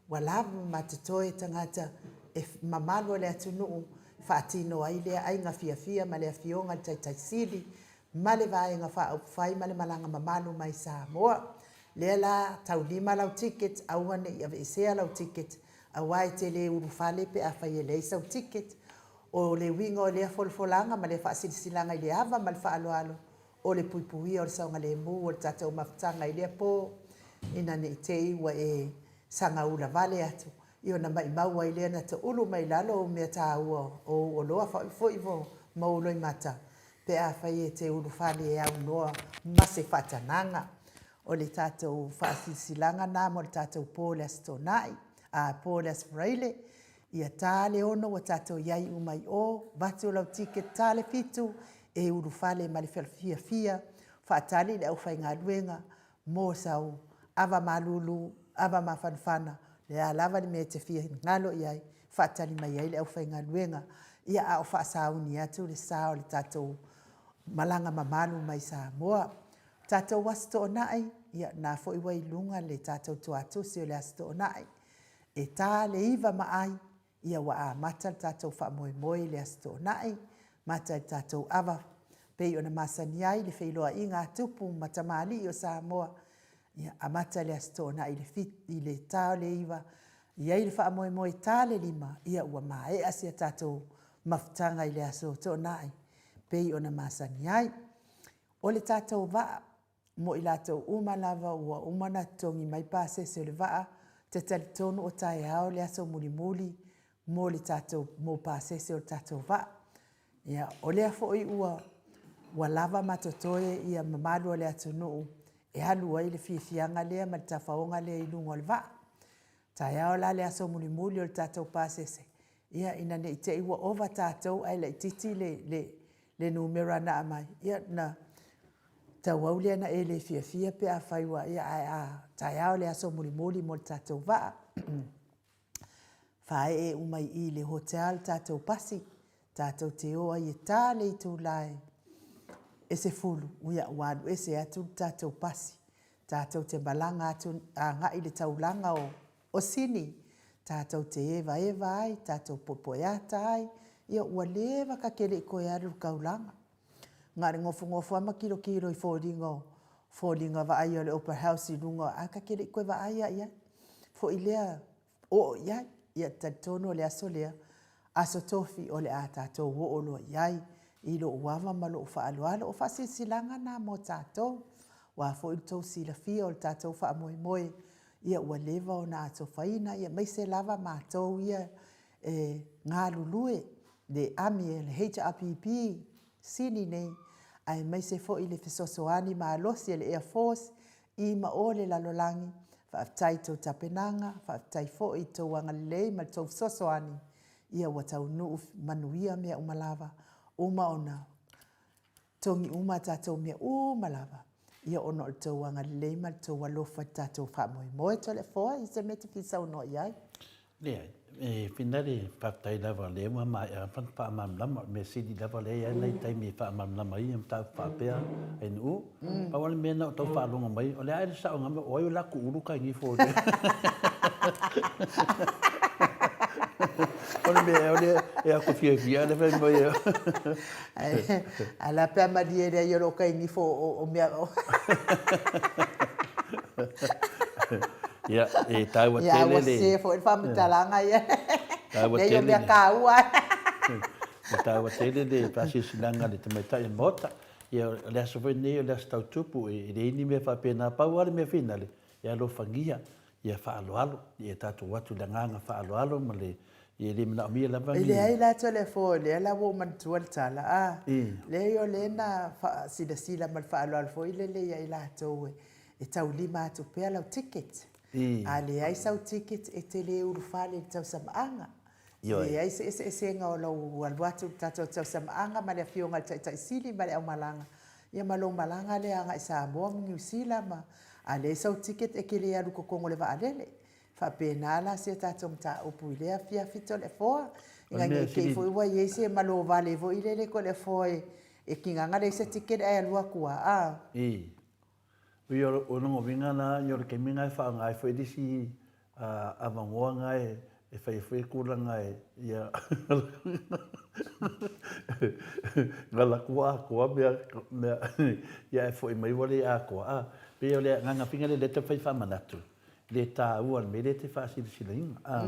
Ua lava ma totoe tagata e mamalu o le atunuu e faatino ai lea aiga fiafia ma le Afioga i le Taitai Sili ma le Vaega Faaupufai ma le malaga mamalu mai Samoa. Lea la, taulima lau ticket, aua ne i aveesea lau ticket, aua e te le ulufale pe afai e leai sau ticket. O le uiga o lea folafolaga ma lea faasilasilaga i le ava ma le faaaloalo, O le puipuia o le saogalemu o le tatou mafutaga i lea po, ina ne i te i ua e sagaula vale atu, i ona maimau ai lea na toulu mai lalo ou mea taua o ou oloa foi ma ou loimata, pe afai e te ulufale e aunoa ma se faatanaga. O le tatou faasilasilaga na mo le tatou po o le Aso Toonai, a, po o le Aso Faraile, ia ta le 6 ua tatou i ai uma i o, avatu lau ticket ta le 7 e ulufale ma le fiafia, faatali i le aufaigaluega mo sau ava malulu, ava mafanafana, le a lava le mea e te fia galo i ai, faatali mai ai le aufaigaluega, ia a o faasauni atu le sa o le tatou malaga mamalu mai Samoa. Tatou Aso Toonai, ia na foi ua i luga le tatou tuatusi o le Aso Toonai. E ta le 9 ma ai, ia ua amata le tatou faamoemoe i le Aso Toonai, mata i le tatou ava pei ona masani ai le feiloaiga a tupu ma tamalii o Samoa. Ia amata le Aso Toonai i le i le ta o le 9, i ai le faamoemoe ta le 5, ia ua maea si a tatou mafutaga i le Aso Toonai pei ona masani ai. O le tatou vaa, mo i latou uma lava ua uma ona totogi mai pasese o le vaa, te talitonu o taeao le aso mulimuli mo le tatou, mo pasese o le tatou vaa. Ia, o lea foi ua, ua lava ma totoe ia mamalu o le atunuu e alu ai le fiafiaga lea ma le tafaoga lea i luga o le vaa. Taeao la le aso mulimuli o le tatou pasese, ia ina ne i te i ua ova tatou ae laitiiti le, le, le numera na aumai, ia na tauau lea na e le fiafia pe afai ua, ia ae a taeao le aso mulimuli mo le tatou vaa. Faaee uma i i le hotel le tatou pasi, tatou te o ai e ta le itula e 10, ia ua alu ese atu le tatou pasi. Tatou te malaga atu agai i le taulaga o O Sini, tatou te evaeva ai, tatou poepoeata ai, ia ua leva ka ke le i koe alu i le kaulaga. Na o le nofonofo lava ma kilokilo i foliga o foliga vaaia o le Opera House i luga, ae ka te le i toe vaai lava i ai. Foi lea, oo i ai. Ia talitonu o le aso lea, aso tofi o le a tatou oo loa i ai i lou ava ma lou faaaloalo. O faasilasilaga na mo tatou, aua foi le tou silafia o le tatou faamoemoe Ia ua leva ona atofaina, aemaise lava matou ia e galulue le ami a le HRPP sini nei, aemaise foi le fesoasoani malosi a le Air Force i ma o le lalolagi. Faafetai i tou tapenaga, faafetai foi i tou agalelei ma le tou fesoasoani, ia ua taunuu manuia mea uma lava, uma ona togi uma a tatou mea uma lava, ia ona o le tou agalelei ma le tou alofa i le tatou faamoemoe. Toleafoa, i se mea e te fia saunoa i ai? Leai, e finale faafetai lava o lea ua maea ona faamalamalama. O le mea sili lava lea e i ai nai taimi e faamalamalama ai mataupu faapea ainu. Pau lava le mea na ou tau faalogo mai, o le a ea le saoga o ai o la kuulu kai nifo o le mea o le e ako fiafia le fai mai. Ala pe a malie lea i o lo kai nifo o mea o. Ia, e taua tele le... Ia, ua sese foi le faamatalaga ia. Taua tele. Leai o mea taua. E taua tele le faasilasilaga a le tamaitai o le Maota. Ia, o le aso foi lenei o le aso tau tupu, e leai ni mea faapena. Pau lava le mea finale, e alofagia, ia faaaloalo, ia tatou o atu i le agaga faaaloalo ma le, ia e le manaomia lava ni... E leai la Toleafoa, o lea la ua ou manatua le tala, a, leai o lea na silasila ma le faaaloalo foi lele ia i latou e taulima atu pea lau ticket. A leai sau ticket e te le ulufale i le tausamaaga. Ioe. Leai se eseesega o lou alu atu i le tatou tausamaaga ma le Afioga i le Taitai Sili ma le aumalaga, ia ma lou malaga lea agai Samoa ma Niu Sila ma, a leai sau ticket e te le alu i totonu o le vaalele. Faapena la si a tatou mataupu i lea afiafi Toleafoa. Ina ne i te i foi ua i ai se malovale foi lele Toleafoa e tigaga leai se ticket ae alu atu lava, a. I. Ui o lona uiga la, o le taimi lena e faaaoga ai foi le isi avanoa lena e fai ai foi tulaga e, ia, na alu atu ua atoa mea, mea, ia ae foi mai ua le atoa. A, pei o le agaga fina lea lea e taumafai e faamanatu, le taua o le mea lea e te faasilasilaina. A,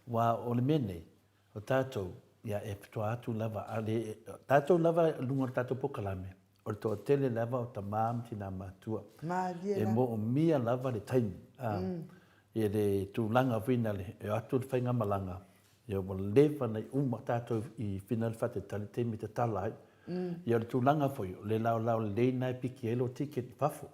aua o le mea nei, o tatou, ia e faatoa atu lava, a le, tatou lava i luga o le tatou polokalame. O le toatele lava o tama ma tina matua. E moomia lava le taimi, a, ia le tulaga foi nale e o atu le faigamalaga, ia ua leva ona uma tatou i fina le faatalitali taimi e tatala ai. Ia o le tulaga foi, o le laolao lelei lena e piki ai lou ticket i fafo.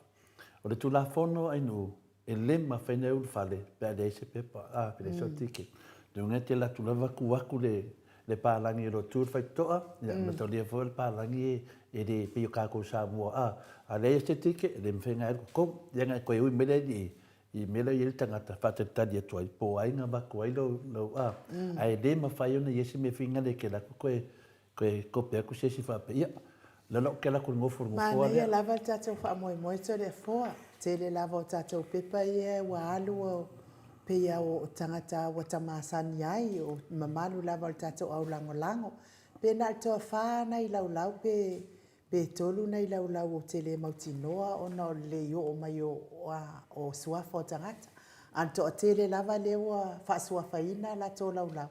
O le Tulafono a Ainuu, e le mafai ona e ulufale pe a leai se pepa, a, pe leai sau ticket. Lona uiga e te alu atu lava tu atu le le palagi o lo tu le faitotoa, ia mataulia foi o le palagi e e le pei o tatou Samoa, a, a leai se ticket, e le mafai ona e alu i totonu. Ia ona e toe ui mai lea i i mea la e i ai le tagata e faatalitali atu ai, po o ai na avatu ai lou, lou, a, ae le mafai ona i ai se mea finagalo e te alu atu toe Toe kope atu se isi faapea, ia, lea la ou te alu atu i le nofo i le nofoa lea. Manaia lava le tatou faamoemoe Toleafoa. Tele lava o tatou pepa ia ua alu o pei a o tagata ua ta masani ai, o mamalu lava o le tatou au lagolago. Pe na o le toafa nai laulau pe pe tolu nai laulau ou te le mautinoa ona o le le oo mai o o suafa o tagata. A o le toatele lava lea ua faasuafaina latou laulau.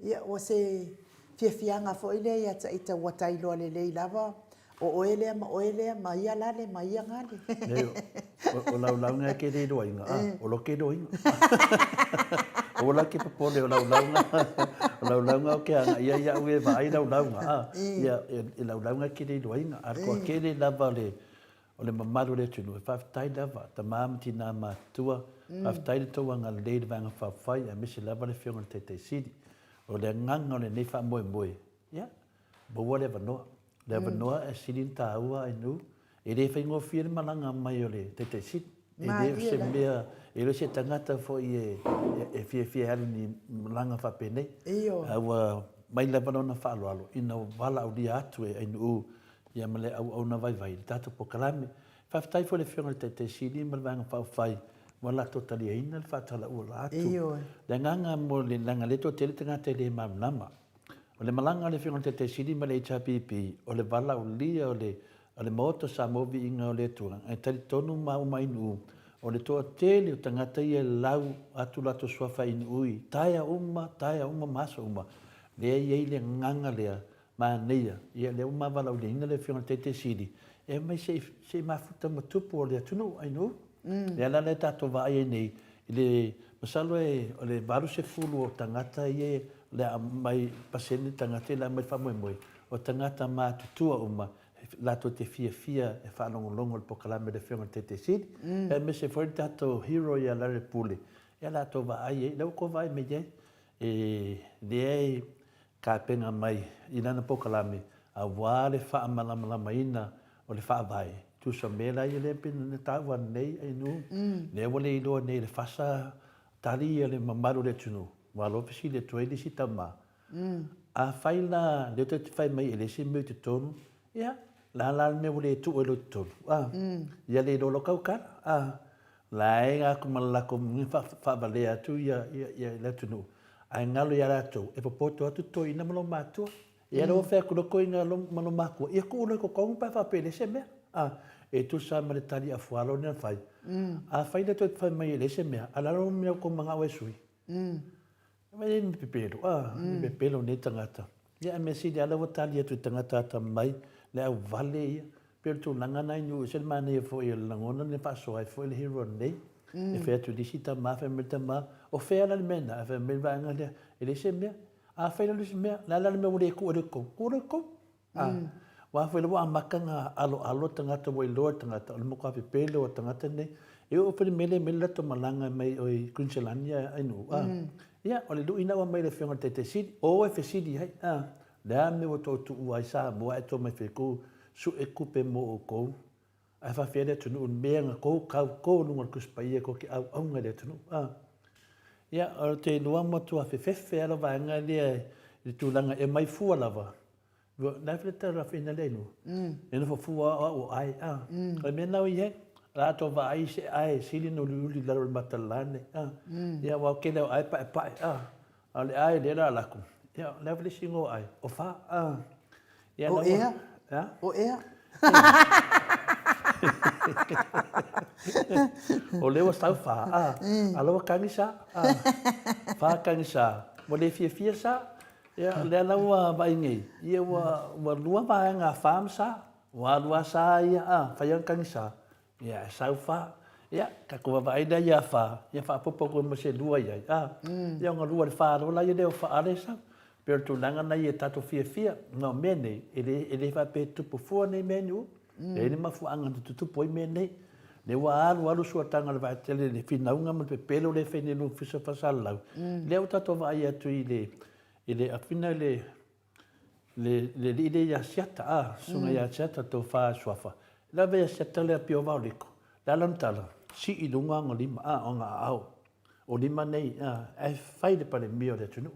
Ia, ua se fiafiaga foi lea ia ita ua ta iloa lelei lava o oe lea ma oe lea ma ia lale ma ia gale. Leai, o lau lauga e ke le iloaina, a, o lo ke iloaina. Aua la ke popole o lau lauga, o lau lauga o ke aga ia iaʻu e vaai lau lauga, a, ia, e lau lauga e ke le iloaina. A o le toatele lava o le, o le mamalu o le atunuu, e faafetai lava, tama ma tinā matutua, faafetai le tou agalelei i le Vaega Faaupufai, aemaise lava le Afioga i le Taitai Sili. O le agaga o lenei faamoemoe, ia, maua le avanoa. Le avanoa e sili ona taua Ainuu, e le faigofie le malaga mai o le Taitai Sili. E le o se mea, e le o se tagata foi e fiafia e alu i ni malaga faapenei. A ua mai lava lona faaaloalo ina ua valaaulia atu e Ainuu ia ma le auauna vaivai i le tatou polokalame. Faafetai foi i le Afioga i le Taitai Sili ma le Vaega Faaupufai ua latou taliaina le faatalauula atu. Le agaga mo le, leaga o lea e toatele tagata e le malamalama. O le malaga a le Afioga i le Taitai Sili ma le HRPP, o le valaaulia o le, o le Maota o Samoa Viiga o le Atua, e talitonu maua ma Ainuu, o le toatele o tagata ia e lau atu latou suafa Ainuu i taea uma, taea uma ma aso uma, lea e i ai le agaga lea Manaia, ia lea ua ma valaauliaina le Afioga i le Taitai Sili, e aumai se i, se i mafuta ma tupu o le atunuu, ainu. Lea la lea tatou vaai ai nei, i le, masalo e, o le 80 o tagata ia o le a aumai, pasene tagata ia o le a aumai i le faamoemoe, o tagata matutua uma, latou te fiafia e faalogologo i le polokalame a le Afioga i le Taitai Sili, aemaise foi le tatou hero ia Larry Pule, ia latou vaai ai, lea ua outou vaai mai ai, e leai tapena mai i lana polokalame aua le faamalamalamaina o le Faavae, tusa mea la ia lea pei ona taua nei Ainuu, lea ua le iloa nei e le FASA tali ia le mamalu o le atunuu, ua alofa fesili atu ai le isi tama, afai la lea tou te fai mai e leai se mea i totonu, ia, la la le mea ua le tuu ai loa i totonu, a, ia le iloa loa tautala, a, Laega atu ma le latou faavalea atu ia le atunuu, ae galo ia latou, e popoto atu toeaina ma loomatua. Ia lea ua fai atu loa toeaina ma loomatua, ia tuu loa i totonu pe a faapea e leai se mea. A, e tusa ma le tali afualo lea na fai. Afai lea tou te fai mai e leai se mea, a o le a la le mea ua outou manao e sui? Mai e ni pepelo, a, ni pepelo nei tagata. Ia, a mea sili lava la ua tali atu i tagata atamai, le au vale ia. Pei o le tulaga lena i Niu, e ese le manaia foi o le lagona lea e faasoa ai foi le hero nei. E fai atu i le isi tama, fai mai le tama, o fea la le mea lena? Ae fai mai le vaega lea, e leai se mea. Afai la e leai se mea, o le a la le mea ua le tuu ai loa i totonu? Tuu loa i totonu. A, aua foi o lea ua amata ona aloalo tagata, ua iloa e tagata, o le matua pepelo o tagata nei. E oo foi i le mea lea e aumai le latou malaga mai oi Kuiniselani a Ainuu, a, ia, o le lui lena ua aumai e le Afioga i le Taitai Sili, o e fesili ai, a, o le a le mea ua tou tuua ai Samoa ae tou omai e fai sue tupe mo outou, ae faafefea le atunuu i le mea na tou tauto i luga o le Tusi Paia tou te auauna i le atunuu, a. Ia, ou te iloa ua matua fefefe lava le vaega lea i le tulaga e aumai fua lava La e tau lafeina lea inua. E nofo fua au o ai a. O le mea na i ai, la to vaai se ai sili no uliuli i lalo o le mata lane a. Ia aua o kele o ai paepae a. A o le ai lea la laku. Ia o le a foi le isi igoa o ai, o fa a. Ia O ea? A? O ea? O lea ua sau fa a. A la ua kagi sa a. Fa kagi sa. Ua le fiafia sa. Ia, lea la ua vaai nei, ia ua, ua lua vaega a fa ma sa. Ua alu a sa ia, a, fai ana tagisa, ia, e sau fa. Ia, tatou vaavaai lea ia fa, ia faaopoopo atu ai ma se lua i ai, a. Ia ona lua i le fa loa laia lea o fa lea e sau. E pei o le tulaga lena ia tatou fiafia, ona o mea nei, e le, e le faapea e tupu fua nei mea nei. E i ai le mafuaaga na tutupu ai mea nei. Lea ua alu alu suataga o le vaatele i le finauga ma le pepelo lea e fai nei i luga o Ofisa o Faasalalau, lea ua tatou vaai atu i le, i le afina le, le, le alii lea ia Asiata, a, susuga ia Asiata, tofa e Suafa. Le ave ia Asiata lea pio vaoliko, le a lana tala, sii i luga ona lima, a, ona aao. O lima nei, a, ae fai le Palemia o le atunuu.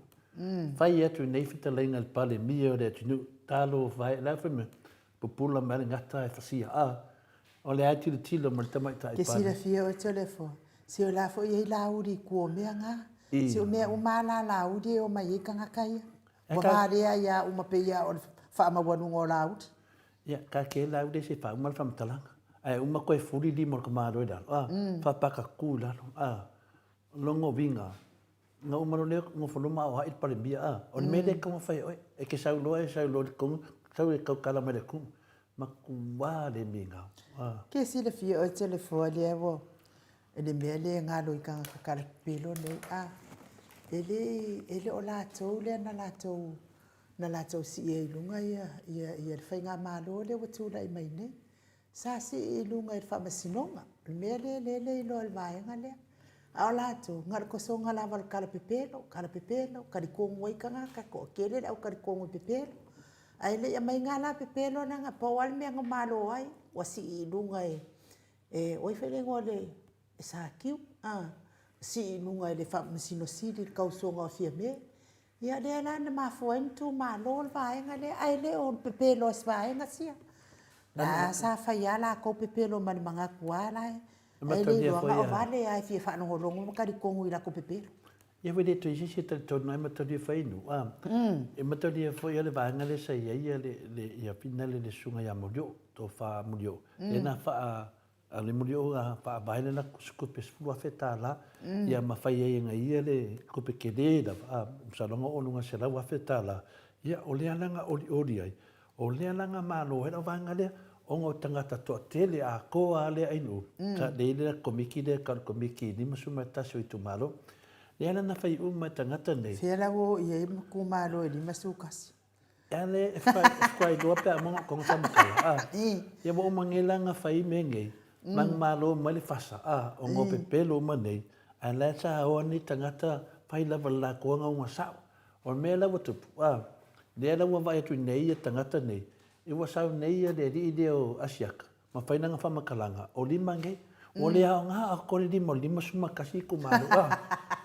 Fai atu nei fetalaiga i le Palemia o le atunuu, talofa e, le a fai mai, pupula mai le gata ae fasia, a, o lea e tilotilo mai le tamaitai Ke silafia oe Toleafoa, se o la foi e i ai lauli i tua o mea nga. Se o mea uma a la lauli e omai ai tagata ia. Ua valea ai a uma pei a o le faamaualuga o lauli. Ia, ka ke lauli se faauma le faamatalaga. Ae uma koe fuli lima o le tamāloa i lalo, a, faapakakū i lalo, a, logo viga, na uma loa lea nofo loa ma aoai le Palemia, a, o le mea lea e tatau ona fai e oe, e te sau loa e sau loa i le tonu, sau e tautala mai le tonu, matua le migao, a. Ke silafia oe Toleafoa lea ua I le mea lea e galo i tagata kalapepelo nei, a, e le, e le o latou lea na latou, na latou siia i luga ia, ia, ia le faigamalo lea ua tulai mai nei. Sa sii i luga i le faamasinoga, o le mea lea lea e le iloa e le vaega lea. A o latou, na o le tosoga lava o le kalapepelo, kalapepelo, talitonu ai tagata, toatele le au talitonu i pepelo. Ae le i aumaia la pepelo na, pau lava le mea na malo ai, ua sii i luga e, E, o ai foi le igoa o le e Sakiu, a, sii i luga e le Faamasino Sili le tausoga o Fiame. Ia, lea la na mafua ai ona tumalo le vaega lea, ae le o le pepelo a se vaega sia. La sa fai lava latou pepelo ma le manatu lava la e, ae le iloa na o vale lava e fia faalogologo ma talitonu i latou pepelo. Ia ua le toe i se isi e talitonu ai mataulia fai nu, a. E mataulia foi le vaega lea sa i ai le, le, ia finale le susuga ia Molioo, tofa Molioo, lea na faa, a le Molioo na faavae le latou se tupe $10,000, ia ma fai ai e na ia le tupe tele lava, a, masalo na oo i luga i le $100,000, ia o lea la na olioli ai, O lea la na malo ai lau vaega lea, ona o tagata toatele atoa lava lea ainu, sa lea i le Komiti lea tau le Komiti 51 o itumalo, lea la na fai uma e tagata nei. Fea la ua oo i ai itumalo e 51? Ea le e faailoa pe a uma ona togo faamatala, a. Ia ua uma nei la na fai mea nei, manumalo mai le fasa, a, ona o pepelo uma nei, ae la e sa oa nei tagata fai lava le latou agauga sao. O le mea la ua tupu, a, lea la ua vaai atu nei ia tagata nei, e ua sau nei ia le alii lea o Asiaka, ma fai lana faamatalaga, o lima nei, ua le aoga a ko le lima o le 51 itumalo, a,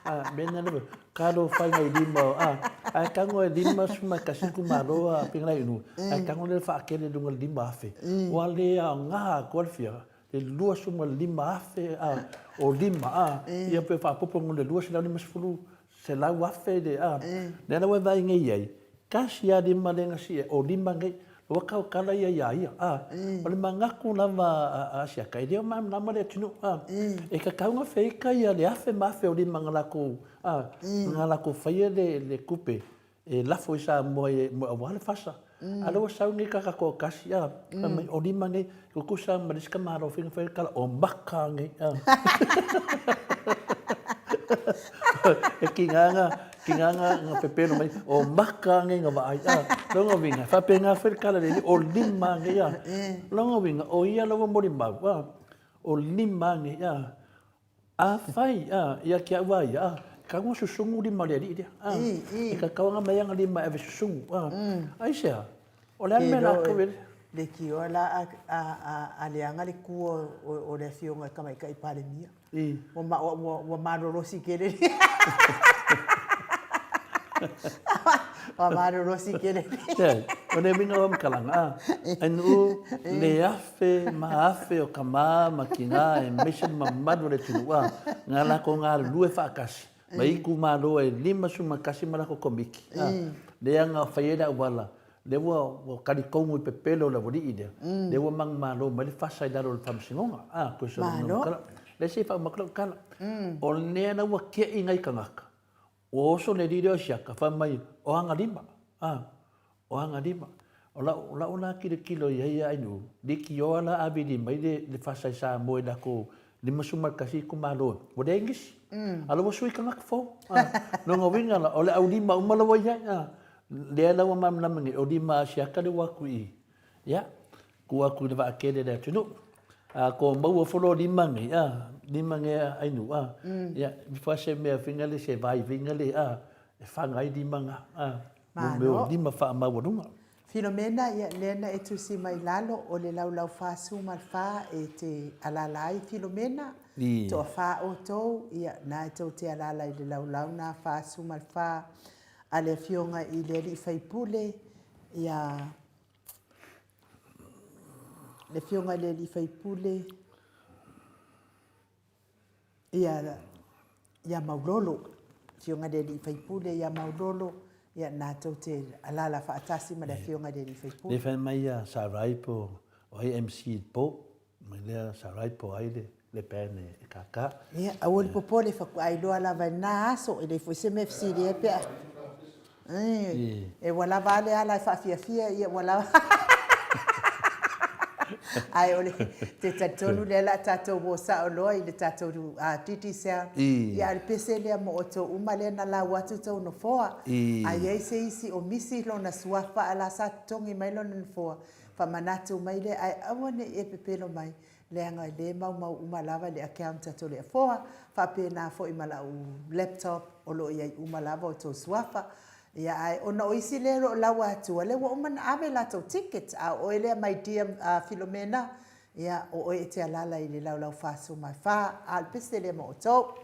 a, mea na lava, kalo fai ngai lima, a, ae tago e 51 itumalo a pinga i nu, ae tago le faakele i luga o le 5,000, ua le aoga a ko le fia, le 25,000 a, o lima, a, ia pe faaopoopo mo le 250 100,000 le, a, lea la ua e vaai nei i ai, tasi lava lima lea na sii ai, o lima nei, ua tautala ia iā ia, a. O le manatu lava a Asiata, e le o malamalama le atunuu, a. E tatau ona feita ia le afe ma afe o lima na latou, a, na latou faia le, le tupe e lafo i Samoa i, aua le fasa. A o lea ua sau nei tagata toatasi, a, fai mai, o lima nei, tutusa ma le isi tamaloa foi na fai le tala, o maka nei, a. E tiga na, tiga na, na pepelo mai, o maka nei na vaai, a. Lona uiga, e faapena foi le tala a le alii, o lima nei, a. Lona uiga, o ia lava molimau, a, o lima nei, a. Afai, a, ia te au a ia, a, e tatau ona susugu lima o le alii lea, a, e tatau ona aumai ana lima e ave susugu, a, aisea? O le a le mea latou e. Leitioa la a leaga le tu o le Afioga i le Tamaitai Palemia. Ua malolosi tele. Ua malolosi tele. O le uiga o faamatalaga, a, e nuu le afe ma afe o tama ma tina aemaise le mamalu o le atunuu, a, na latou galulue faatasi ma itumalo e 51 ma latou komiti, a, lea na fai ai le auala, lea ua talitonu i pepelo o le aualii lea, lea ua manumalo mai le fasa i lalo o le Faamasinoga, a, toe sologa. Lea se i faauma atu lau tala. O lea la ua te'i nai tagata, Ua oso le alii lea o Isiaka, fai mai, O Agalima, a, o Agalima. O lau, o lau la tilotilo i ai ia Ainuu, leitioa la a vili mai le, le fasa i Samoa i latou 51 itumalo, ua leai nisi. A o la ua sui tagata fou. Lona uiga la, o le aulima uma la ua i ai. Lea la ua malamalama nei, o lima Asiata lea ua atu i i. Ia, tuu atu i le vaatele o le atunuu. A to maua foi loa lima nei, a, lima nei a Ainuu, a, ia, ifo lava se mea foi lea, se vaivaiga lea, a, e faga ai lima na, a, mo mea o lima faamaualuga. Filomena, ia, lea na e tusi mai lalo, o le laulau 14 e te alaala ai Filomena, toafa outou, ia, na e tou te alaala i le laulau na 44 a le Afioga i le alii faipule, ia, le Afioga i le alii faipule, ia, ia Maulolo, Afioga i le alii faipule ia Maulolo, ia na tou te alaala faatasi ma le Afioga i le alii faipule. Lea fai mai ia Sarai po o ai MC i le po, mai lea Sarai po o ai le band e kaka. Ia, aua le popole, faatoa iloa lava i lena aso, e leai foi se mea e fesili ai pe a. E ua lava a le ala e faafiafia, ia ua lava. Ae o le te talitonu lea o le a tatou o sao loa i le tatou Digicel. Ia a o le pese lea mo outou uma lea na lau atu tou nofoa. A i ai se isi o misi lona suafa a o la sa totogi mai lona nofoa, faamanatu mai lea ae aua ne i e pepelo mai leaga e le maumau uma lava le account a Toleafoa, faapena foi ma lau laptop o lo o i ai uma lava outou suafa. Ia ae ona o isi lea o lo o laua atua, lea ua uma ona ave latou tickets, a o oe lea my dear Filomena, ia o oe e te alaala i le laulau 44, a o le pese lea mo outou.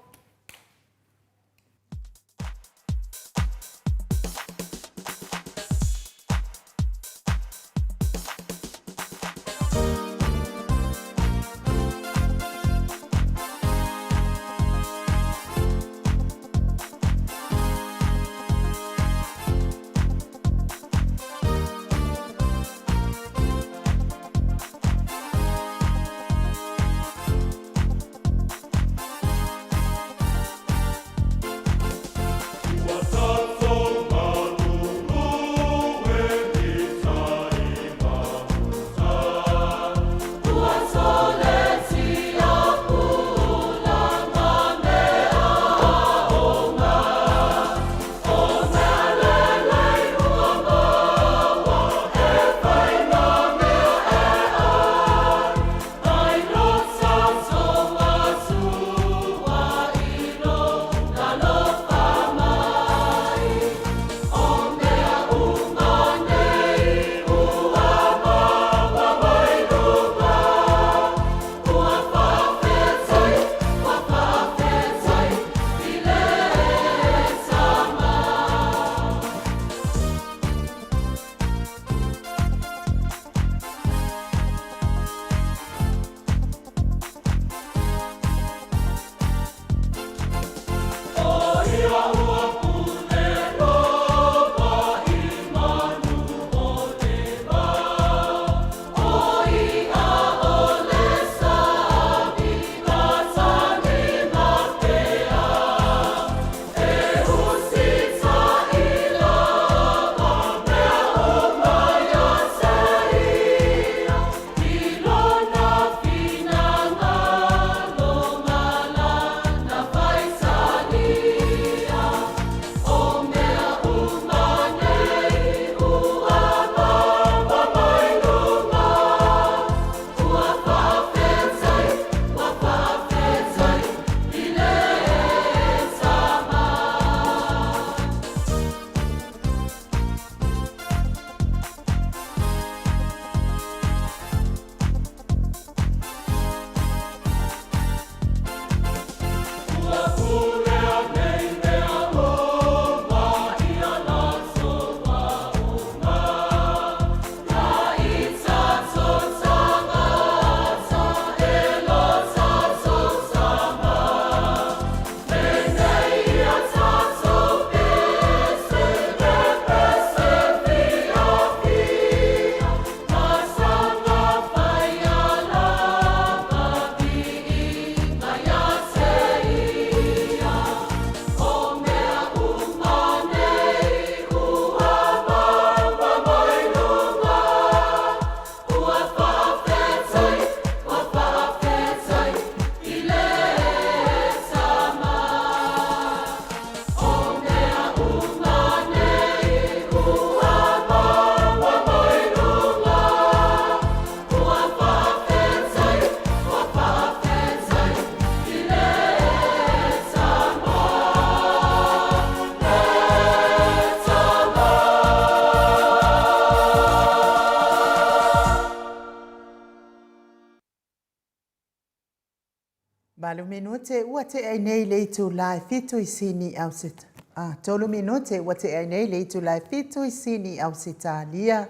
Valu minute ua tea ai nei le itula e fitu i Sini, Auseta. A, tolu minute ua tea ai nei le itula e fitu i Sini, Ausetalia.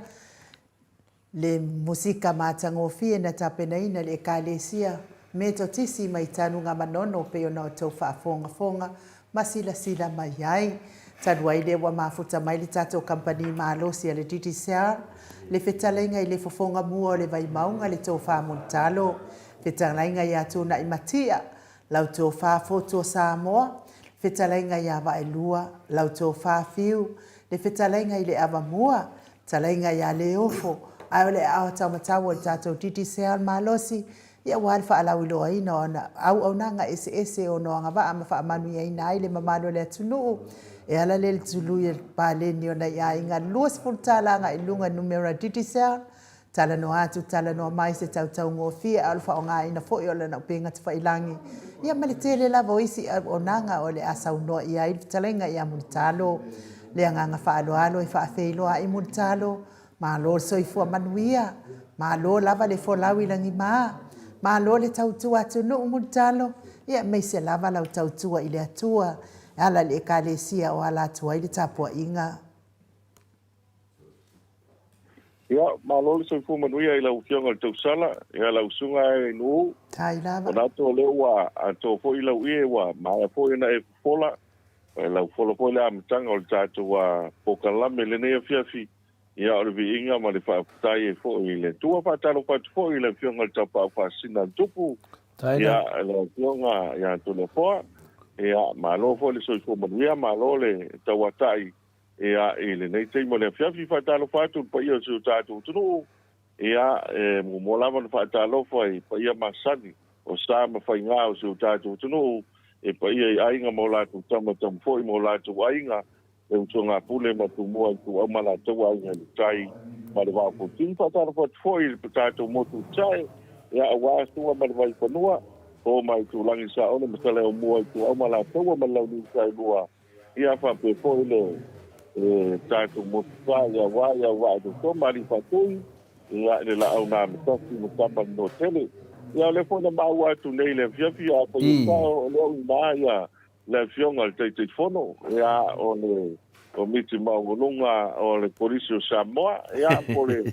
Le musika matagofie na tapenaina le Ekalesia Metotisi mai Tanuga Manono pei ona outou faafogafoga ma silasila mai ai. Talu ai lea ua mafuta mai le tatou kamupani malosi a le Digicel, le fetalaiga i le fofoga mua o le Vaimauga le Tofa Mulitalo, fetalaiga ia Tuunai Matia, lau Tofa Fotu o Samoa, fetalaiga ia Vaelua, lau Tofa Fiu, le fetalaiga i le Avamua, Talaiga ia Leofo, ae o le aao taumatau o le tatou Digicel malosi, ia aua le faalauiloaina o ana auaunaga eseese e ono agavaa ma faamanuiaina ai le mamalu o le atunuu, e ala lea i le tului o le paleni o nai aiga $20 agai i luga numera Digicel, Talanoa atu, talanoa mai se tautaugofie a o le faaaogaina foi o lana upega tafailagi, ia ma le tele lava o isi auaunaga o le a saunoa i ai le fetalaiga ia Mulitalo. Le agaga faaaloalo e faafeiloai Mulitalo, malo le soifua manuia, malo lava le folau i lagima, malo le tautua atunuu Mulitalo, ia aemaise lava lau tautua i le Atua e ala i le Ekalesia o ala atu ai le tapuaiga. Ia, malo le soifua manuia i lau Afioga i le Tausala, ia lau Susuga e Nu'u. Tai lava. Manatu o lea ua atoa foi lau ie, ua maea foi ona e fofola, e lau fofola foi le amataga o le tatou polokalame i lenei afiafi. Ia, o le viiga ma le faafetai ai foi i le Atua. Faatalofa atu foi i le Afioga i le Tapaau Faasisina a le Tupu, ia, le Afioga ia Toleafoa. Ia, malo foi le soifua manuia, malo le tauatai Ia, i lenei taimi o le afiafi, faatalofa atu i le paia o si o tatou atunuu. Ia, e muamua lava ona faatalofa i paia masani o sa ma faiga o si o tatou atunuu, e paia i aiga ma o latou tama, tama foi ma o latou aiga, le usoga Pule ma Tumua Ituau ma latou aiga i le tai ma le Vaa o Fonoti. Faatalofa atu foi i le tatou motu i Sae, ia, aua Sua ma le Vaifanua, Fofo ma Aitulagi, Saole ma Saleaaumua, Ituau ma Alataua ma le Launiu Saelua, Ia faapea foi le tatou motusa ia wa ia wa e toto ma alii faatui ia le laau na matasi ma tama le notele. Ia o lea foi na maua atu nei le afiafi a fai o sao o lea o ina ia le afioga i le Taitaifono ia o le Komiti Maualuluga o le Kolisi o Samoa ia po le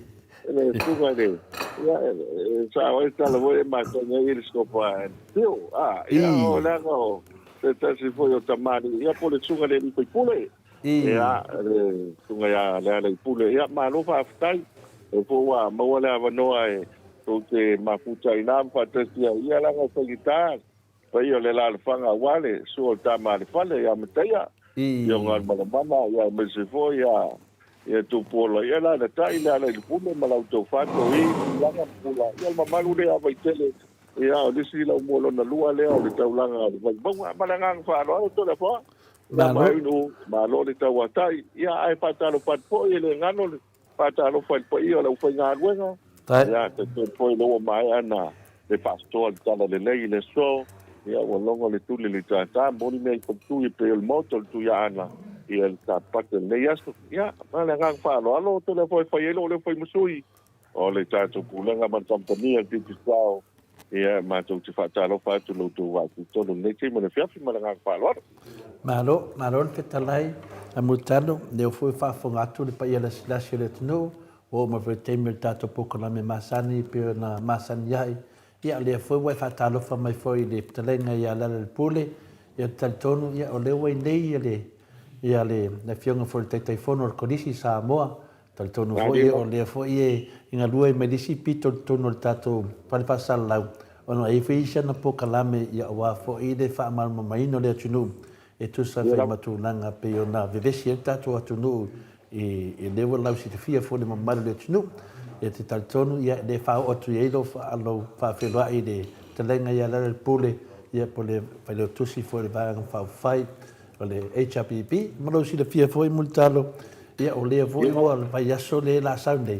le susuga i le ia e sao ai tala foi e masani ai le Scopa Tio a ia o leaga o se tasi foi o tamalii ia po o le susuga i le alii faipule ia le susuga ia Lealaipule ia malo faafetai o foi ua maua le avanoa e tou te mafuta ai ina ma faatasi ai ia leaga e faigata paia o le alaalafaga aua le sua o le tama a le fale ia Mataia ia Galumalemana ia aemaise foi ia ia Tupuola ia alalatai le Alailepule ma la outou fato i tulaga ma pula ia le mamalu lea Vaitele Ia, o le isi laumua lona lua lea o le taulaga o le Vaimauga. Ma le agaga faaaloalo, Toleafoa. Ia, Mainu, malo le tauatai. Ia, ae faatalofa atu foi, e le galo le faatalofa i le paia o le aufaigaluega. Ia, talitonu foi o lea ua maea ona le faasoa le talalelei i le aso. Ia, ua logo le tuli i le tātā, momoli mea i faletui e pei o le Maota o le Tuiaana, ia le Sapate o lenei aso. Ia, ma le agaga faaaloalo, Toleafoa, e fai ai lou leo fai ma sui. O le tatou Pulega ma le Kamupani a le Digicel, ia, matou te faatalofa atu i lo outou vaa tutolu i lenei taimi o le afiafi ma le agaga faaaloalo. Malo, malo le fetalai a Mulitalo, lea foi ua faafofoga atu le paia lasilasi o le atunuu, ua oo mai foi le taimi o le tatou polokalame masani e pei ona masani ai. Ia, o lea foi ua e faatalofa mai foi i le fetalaiga ia Lealailepule, ia ou te talitonu, ia, o lea ua i inei le, ia le Afioga foi i le Taitaifono o le Kolisi i Samoa, Talitonu foi o lea foi e galue mai le isi pito i totonu o le tatou fale faasalalau, ona e i ai foi isi ana polokalame aua foi le faamalamalamaina o le atunuu e tusa ai foi ma tulaga pei ona vevesi ai le tatou atunuu i lea ua lausilafia foi le mamalu o le atunuu. E te talitonu e le faaoo atu i ai lou faafeiloai i le fetalaiga ia Lealailepule po o le Failautusi foi o le Vaega Faaupufai O le HRPP, ma lou silafia foi Mulitalo, ia o lea foi ua le vaiaso lea la sau nei,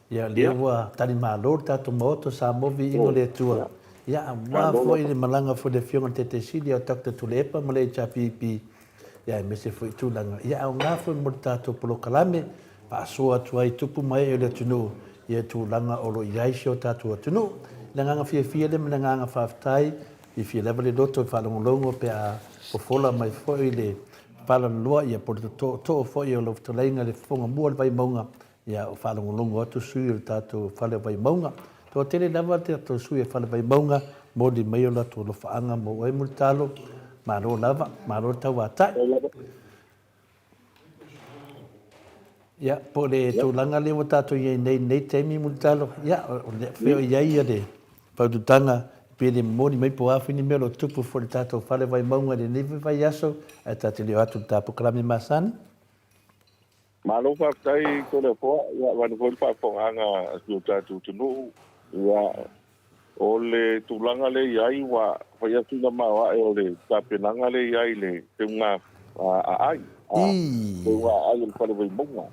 ia lea ua talimalo le tatou Maota o Samoa viiga o le Atua. Ia aua foi le malaga foi le Afioga i le Taitai Sili ia Doctor Tuilaepa ma le HRPP, ia aemaise foi tulaga ia aoga foi mo le tatou polokalame faasoa atu ai tupu ma ee o le atunuu ia tulaga o lo o i ai si o tatou atunuu. I le agaga fiafia lea ma le agaga faafetai. Fiafia lava le loto e faalogologo pe a fofola mai foi le palaloa ia po o le tootoo foi o lau fetalaiga le fofoga mua o le Vaimauga, ia o faalogologo atu sui o le tatou Fale o Vaimauga. Toatele lava le tatou sui o Fale Vaimauga, moli mai o latou alofaaga mo oe Mulitalo, malo lava, malo le tauatai. Ia, po o le tulaga lea ua tatou i ai nei i lenei taimi Mulitalo, ia, o le fea o i ai le faututaga pe le momoli mai po o a foi ni mea o lo o tupu foi i le tatou Fale Vaimauga i lenei foi vaiaso, ae ta te le o atu i le ta polokalame masani. Malo faafetai Toleafoa, ia avatu foi le faafofogaaga a si o tatou atunuu. Ia, o le tulaga lea e i ai ua fai atu ina maoae o le tapenaga lea e i ai i le teuga aai, teuga aai o le Fale Vaimauga.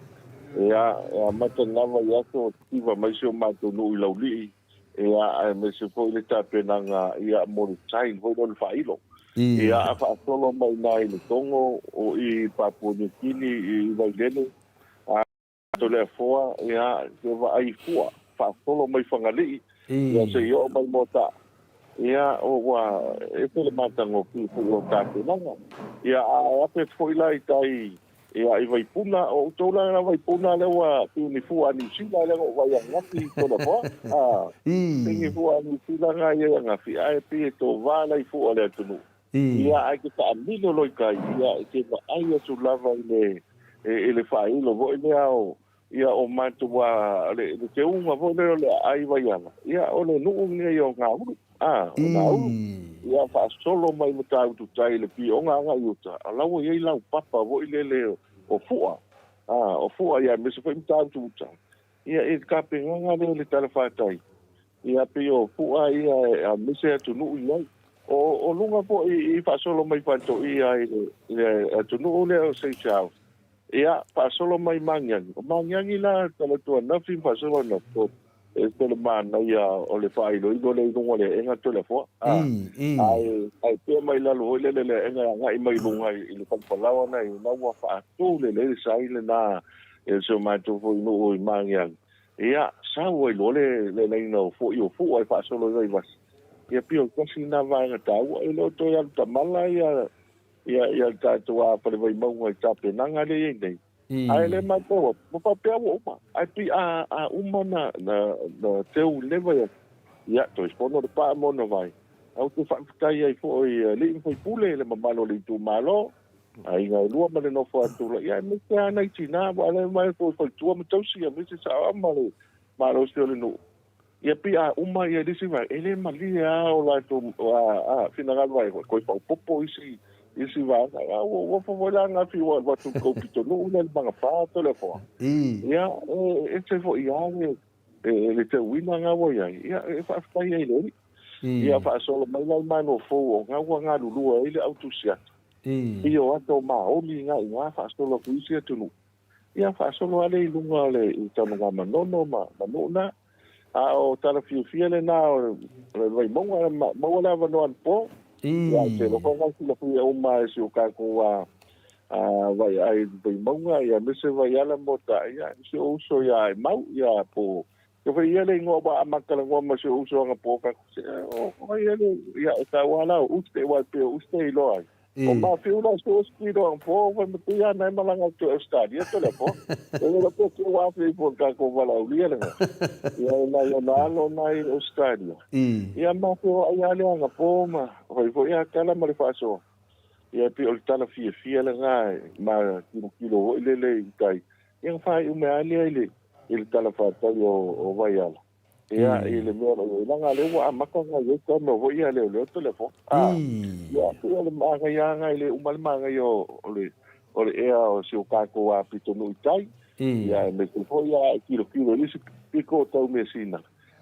Ia, e amata lava i aso tiva mai si o matou nuu i Laulii, Ia, aemaise foi le tapenaga ia mo le sign foi lea o le faailo. Ia, a faasolo mai i ina i le Togo, o i i Papua Niu Kini, i Vailele, a Toleafoa, ia, ke vaai fua, faasolo mai Fagalii, ia se i oo mai Moataa. Ia, ua ese le matagofie foi o tapenaga. Ia, a afe atu foi la i tai Ia, i Vaipuna, o outou la na Vaipuna lea ua piu ni fua a Niu Sila lea na ou vaai ananafi i Toleafoa. A, piu ni fua a Niu Sila na i ai ananafi, ae pei e tova la i fua o le atunuu. Ia, ae ke taamilo loa i tai, ia, e te vaai atu lava i le, i le faailo foi lea o, ia, o matou a, le, le teuga foi lea o le aai Vaiala, ia, o le nuu lenei o Gaulu. A, o Gaulu. Ia, faasolo mai Matautu tai i le pioga agai i uta, a la ua i ai laupapa foi lele o Fua. A, o Fua, ia, aemaise foi Matautu uta. Ia, i le tapenaga lea i le talafatai, ia, pei o Fua ia, aemaise atunuu i ai. O, o luga foi i faasolo mai Faatoia i le, i le atunuu lea o Seychelles, Ia, faasolo mai Magiagi. O Magiagi la, talaatu ananafi ma faasolo anapo, e ese le manaia o le faailoilo lea i luga o le aega Toleafoa. A, ae, ae pea mai lalo foi lele le aega e agai mai luga i le falefalaoa na i ina ua faatu lelei le sai lena e si o matou foi nuu i Magiagi. Ia, sau ai loa le, le laina o foi o Fua e faasolo i Vaivase. Ia, pei o le tasi lena vaega taua. E le o toe alu tamala ia ia ia le tatou a Fale Vaimauga i tapenaga lea e i ai nei. Ae le matou atu, ua faapea ua uma. Ae pei a a uma na na na teu i lenei vaiaso, ia toe fono le paa ma ona vai. Ae ou te faafetai ai foi i alii ma faipule, le mamalu o le itumalo, aiga e lua ma le nofo atu, ia aemaise lava nai tina, aua o lea e omai atu i faletua ma tausi, aemaise saoa ma le malosi o le nuu. Ia pei a uma ia le isi vaega, e le malie lava o latou finagalo ai toe faaopoopo isi isi vaega. A ua ua foi la ananafi ua alu atu i le tou pitonuu lea i le Magapa Toleafoa. Ia, e ese foi lava le le teuina lena ua i ai. Ia, e faafetai ai i le Alii. Ia faasolo mai la i Manofou o lena ua galulue ai le au tusi ata. Pei o ata o maoli na i ina faasolo atu i isi atunuu. Ia faasolo lava lea i luga o le i Tanuga Manono ma ma Nuu na. A o tala fiafia lena o le Vaimauga maua le avanoa anapo. Ia ou te alofa na silafia uma e si o tatou a a vaiaai Vaimauga ia aemaise Vaiala ma Moataa ia si ou uso ia Aimau ia po o fai ia le igoa ua amata talanoa ma si ou uso anapo tatou se o ai ia le ia e taua la o Uste aua e pei o Uste e iloa ai. O Mafiu la so ski do ang po fai ma pia nai malanga atu Australia to le po. E le po ke wa fi po ka ko vala ulia le. Ia na ia na alo na i Australia. Ia Mafiu ai ale anga po ma hoi foi a kala ma le faasoa. Ia pi o le tala fiafia le nga ma kilo kilo hoi le le i tai. Ia fa i ume ale i le i le tala fatai o o Vaiala. Ia, i le mea o lo o i ai, leaga o lea ua amata ona i ai taimi foi ia leoleo telefoni. A, ia, pei o le manaia lava lena e le uma le manaia o le, o le ea o si o tatou pitonuu i tai. Ia, aemaise foi a e tilotilo i le isi pito o Taumeasina,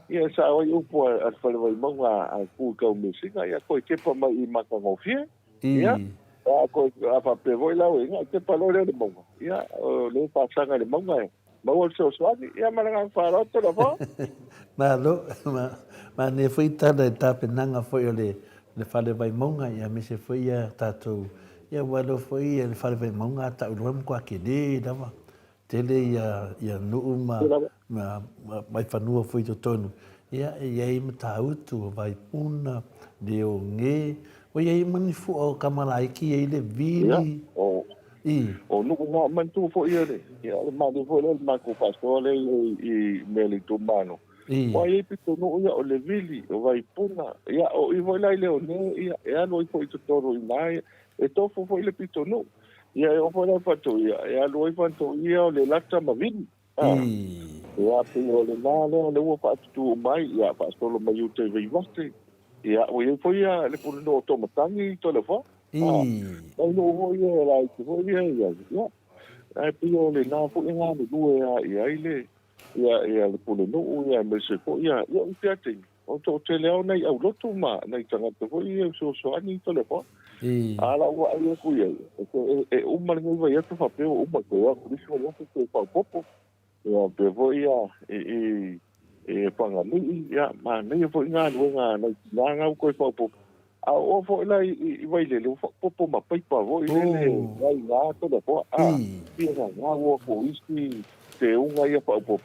ia e sao ai upu a le Fale Vaimauga a tu i Taumeasina, ia toe tepa mai i Matagofie. Ia, a toe, a faapea foi la oe, ia tepa loa lea i le mauga. Ia, o lea e faasaga i le mauga e maua le fesoasoani. Ia ma le agaga faaaloalo Toleafoa. Malo, manaia foi tala i tapenaga foi o le Fale Vaimauga, ia aemaise foi ia tatou, ia ua iloa foi le Fale Vaimauga a tau loa e matua tele lava. Tele ia nuu ma vaifanua foi i totonu, ia e i ai Matautu, o Vaipuna, Leone, ua i ai ma ni fua o Kamalaiki i ai le Ia, vili. o, I. o nuʻu na manatua foi ia le, ia, o le malie foi lea o le matou faasoa lea i i mea o le itumalo. I. Ua i ai pitonuu ia o le vili, o Vaipuna, ia, o i foi la i Leone, ia, e alu ai foi i totonu i ina, ia, e tofu foi le pitonuu. Ia, e oo foi la i Faatoia, e alu ai Faatoia o Lelata ma Vili. A, I. ia, pei o lena lea o lea ua faatutu uma ai, ia, faasolo mai uta i Vaivase. Ia, ua i ai foi ia le pulenuu o Taumatagi i Toleafoa. I. A, mai nuu foi ia e laiti foi ia i ai. Ia, ae pei o lena foi e galulue lava i ai le, ia, ia le pulenuu, ia, aemaise foi ia, ia, i fea taimi, o toatele lava o nai aulotu ma nai tagata foi ia e fesoasoani i Toleafoa. I. A la ua vaai atu i ai, e, e uma lenei vaiaso faapea ua uma, toe o atu i le isi vaiaso toe faaopoopo. Ia, pei foi ia, i, i, i Fagalii, ia, manaia foi galuega a nai tina na ua toe faaopoopo. A oo foi la i, i, i Vailele, ua faaopoopo ma paipa foi lele, Oh. nai ina Toleafoa, a, I. ia na gau atu o isi teuga ia faaopoopo.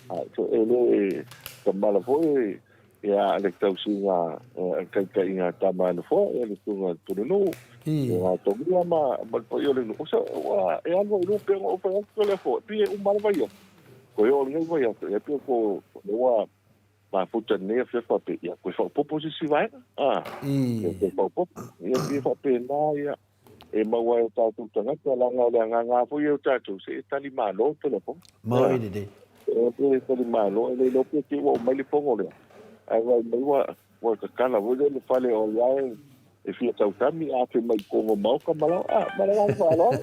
A, so, e le tamala foi Ia, le tausiga, le taitaiga a Tama a Nofoa, ia le susuga i le Pulenuu, I. ia ngā togia ma, ma le paia o le nuu. O se, ua, e alu ai lua pea ona ou fai atu le aso, e pei e uma lava le vaiaso. Koe oo lenei vaiaso, ia pei ko, le ua mafuta lenei afiafi faapea, ia koe faaopoopo se isi vaega, a, I. ia koe faaopoopo. Ia pei e faapena, ia, e maua ai o tatou tagata, leaga o le agaga lava foi ia o tatou, se e tali malo telefoni. Maui lelei. E pe tali malo, e le iloa pe te ua oo mai le fono lea, ae vaai mai ua, ua tatala foi lea le fale o ai lava e fia tautami, a fai mai i totonu o maota ma lao, a, ma le agaga faaaloalo.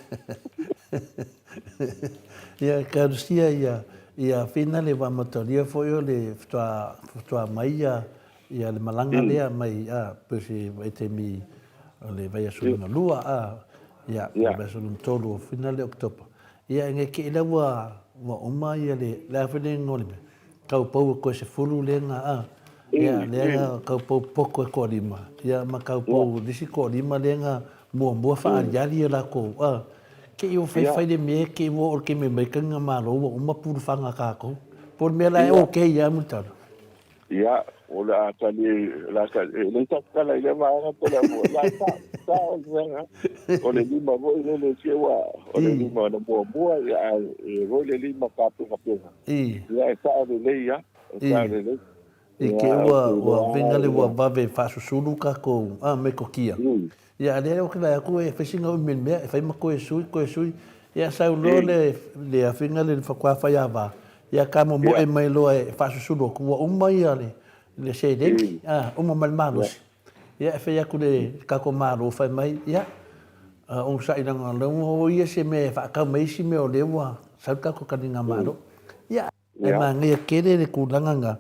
Ia, Karusia, ia, ia Fina le vaamatalia foi o le faatoa, faatoa mai ia Ia le malaga lea mai a pei se vaitaimi o le vaiaso lona lua a ia po o le vaiaso lona tolu o fina le Oketopa. Ia e nge la ua ua uma ia le le a foi le igoa o le mea kaupou e koe 10 lea ga a ia lea ga kaupou poko e toalima ia ma kaupou le isi toalima lea ga muamua faaaliali ia latou a ke i ua faifai le mea ke i ua oo i le taimi mai kani malo ua uma pulufaga a tatou. Po o le mea la e okay lava Mulitalo. Ia, o le a tali, o le a tali, e leai sa tala i lea vaega po o le a foi. Ia, sa, sa o le vaega. O le lima foi lele se ua, o le lima na muamua, ia, ae e foi le lima tapenapena. Ia, e sao lelei lava, e sao lelei. I Ia, te ou ua, te ua iloa vega lava, le ua ia. vave faasusulu tatou, a, metotia. Ia, a lea ou te vaai atu e fai sina umi o le mea, e fai ma toe sui, toe sui. Ia, sau loa le, le afiga lea i le faatoa fai ava, ia ka momoe mai loa e faasusulu atu, ua uma ia le, le seleni, a, uma ma le malosi. Ia, e fai atu le tatou Malo fai mai, ia, onosai leaga o lea ua o ia se mea e faatau mai isi mea o lea ua sau le tatou taligamalo. Ia, E manaia tele le tulaga na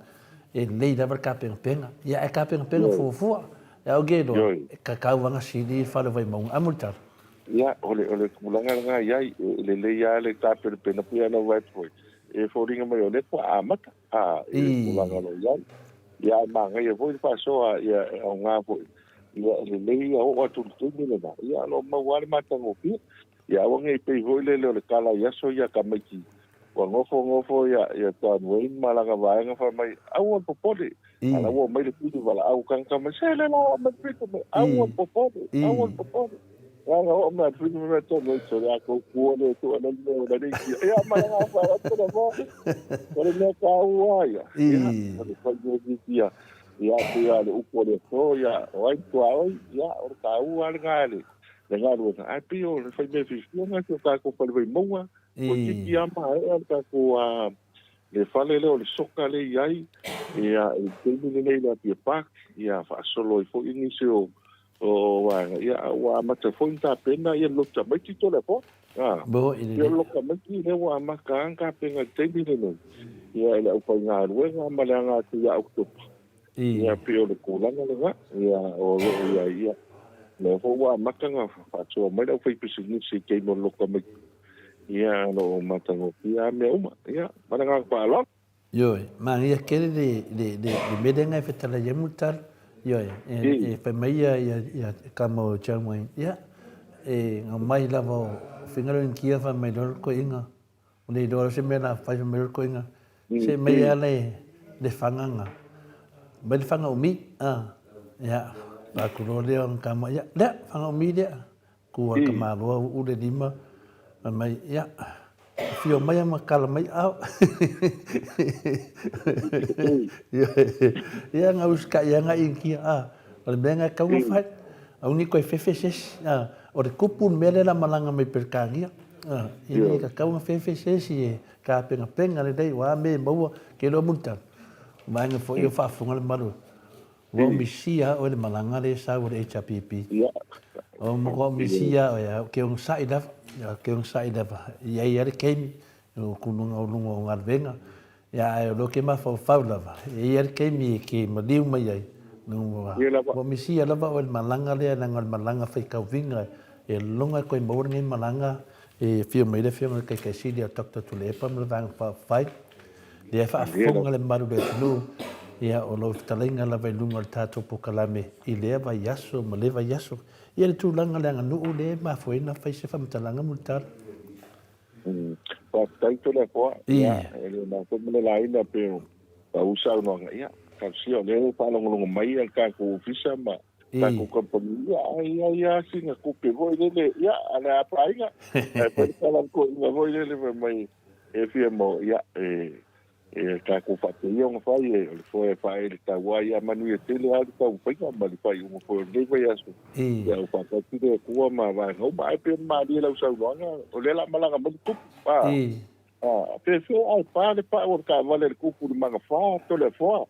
e lelei lava le tapenapena. Ia ae tapenapena fuafua. Ia au ke iloa, e tatau lava ona sili le fale o Vaimauga. A Mulitalo? Ia, o le, o le tulaga lena i ai, e lelei lava le tapenapena pei ona ou vaai atu foi, e foliga mai o lea faatoa amata, a, i le tulaga o lo o i ai. Ia, ae manaia foi le faasoa, ia, e aoga foi, ia, e lelei ia oo atu i le taimi lena, ia, o lo o maua lava le matagofie. Ia aua ne i pei foi lele o le tala i aso ia tamaiti ua nofo nofo ia ia John Wayne ma lana vaega fai mai aua le popole a la ua omai le pili valaau tagata mai se le la omai le pili mai aua le popole aua le popole la oo mai le pili mai John Wayne so le a kou kua le tu ana le o le ia ia ma la fa o le mo o le mea taua ia ia o le fai ia ia ia ia le upu o le aso ia o ai tuaoi ia o le taua le gale le galuega, ae pei o le fai mea fiafia lena si o tatou fale Vaimauga, toeitiiti lava maea le tatou le fale lea o le soka lea e i ai, ia, i le taimi lenei i le Apia Park, ia faasolo ai foi nisi o o vaega, ia, a ua amata foi ona tapena ia le lotu tamaiti Toleafoa. A, ia o le lotu tamaiti lea ua amata lava ona tapena i le taimi lenei, ia i le aufaigaluega ma le aga atu ia Oketopa. Ia, pei o le tulaga lena, ia, o lo o i ai, ia, lea foi ua amata ona faasoa mai le aufaipisinisi i taimi o le loka mai, ia, o lo o matagofie lava mea uma. Ia, ma le agaga faaaloalo. Ioe, manaia tele le, le, le, le mea lea na e fetalai ai Mulitalo. Ioe, e, e fai mai ia, ia, ia tama o John Wayne, ia, e aumai lava o finagalo Initia fai mai loa le toeaina, O le iloa se mea la fai mai le koinga. Se mai ala le le fanga nga. Mai le fanga umi. Ah. Ya. Atu loa lea o tama, ia, lea, whangaumi lea. Kua ka maloa uu le lima, fai mai, ia, afio mai ma kala mai ao. Ia, nga usikai ia nga inkia, a, o le mea nga e kau nga fai. Au ni koe fefe sesi, a, o le kupu le mea lea la malanga mai Peretania, a, i le ka kau nga fefe sesi e ka pengapenga lelei, ua me maua, ke loa mulitalo. Vaega foi o faafofoga le malu, ua ou misia oe le malaga lea e sau a le HRPP. O ua ou misia oe, a ou te onosai lava, ou te onosai lava. E i ai lava le taimi, o tulaga o luga o galuega, ia ae o lea ou te mafaufau lava, e i ai lava le taimi e te maliu mai ai, ua ou misia lava oe i le malaga lea leaga o le malaga faitauviga e lologa e toe maua lenei malaga e afio mai ai le Afioga i le Taitai Sili a Doctor Tuilaepa ma le Vaega Faaupufai. Lea e faafofoga le mamalu o le atunuu, ia, o lau fetalaiga lava i luga o le tatou polokalame i lea vaiaso ma lea vaiaso. Ia le tulaga o le aganuu lea e mafua ai ona fai se faamatalaga Mulitalo. Faafetai Toleafoa. Ia, e le na foi ma le laina pei o pau saunoaga. Ia, talosia o lea e faalogologo mai le tatou ofisa ma tatou kamupani. Ia, ai ai lava sina tupe foi lele, ia, a le afaina. Ae fai le tala a le toeaina foi lele fai mai, E fia mo, ia, e, e tatou faapea ona fai, e, o le foe e faaele taua ai, ia manuia tele lava le taumafaiga ma le faaiuga foi o lenei vaiaso. Ia, ua faatasi le Atua ma vaega uma. Ae pei ona malie lau saunoaga, o lea o le a malaga mai le tupu. A, a, pefea ae pa le pau o le taavale a le tupu i le magafa, Toleafoa.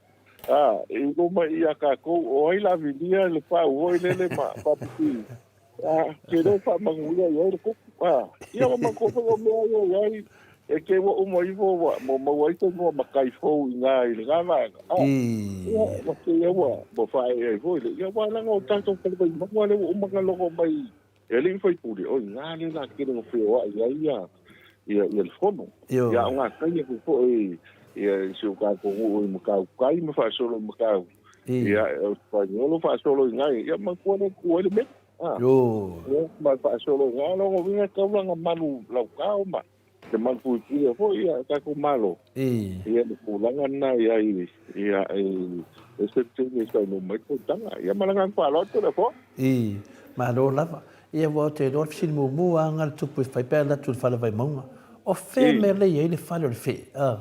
A, i luma ia tatou, o ai la vilia le pau foi lele ma faapipii. A, ke le faamanuia i ai le kupu. A, ia ua matou foi o mea ia i ai, e ke ua uma ifo ua mo maua ai se igoa matai fou i ina i lena vaega. A, ia, ua ke ia ua, ua faaee ai foi le, ia aua leaga o tatou fale Vaimauga lea ua uma ona logo mai e alii ma faipule, o i ina lea la tele na feoai ai ia, ia, ia le fono. Ia, a o gatai atu foi ia, i si o tatou nuu i Matautai ma faasolo i Matau, Ia, o Paniolo faasolo i nai, ia manatua lea tu ai le mea. Ah. Ia, ma faasolo i nai, lona uiga e tatau la ona malu lautao ma te malu puipuia foi ia tatou Malo. Ia, le tulaga lena i ai, ia, e ese le taimi e saunoa mai le fonotaga. Ia, ma le agaga faaaloalo Toleafoa. I, malo lava. Ia, aua ou te iloa le fesili muamua lava na le tupu e fai pe a alu atu i le fale Vaimauga. O fea mea lea e i ai le fale o le fee? Ah,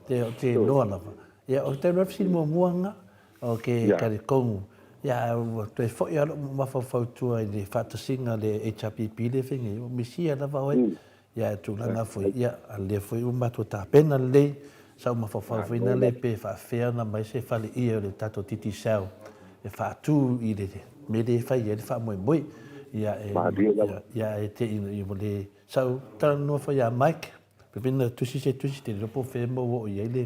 ou te iloa lava. Ia, o te iloa le fesili muamua lena, o ke talitonu, ia, ae ua toe foi lava lou mafaufau i tua i le faatasiga a le HRPP lea e fai nei, ua misia lava oe, ia, e tulaga foi, ia, a lea foi ua matou tapena lelei, sa ou mafaufau foi lea pe faapefea ona aumai se faleie o le tatou Digicel e faatu i le mea lea e fai ai le faamoemoe, ia, e, ia, e te i, ua le, sa ou talanoa foi ia Mike, Pe na tusi se tusi te iloa po o fea e maua oo i ai le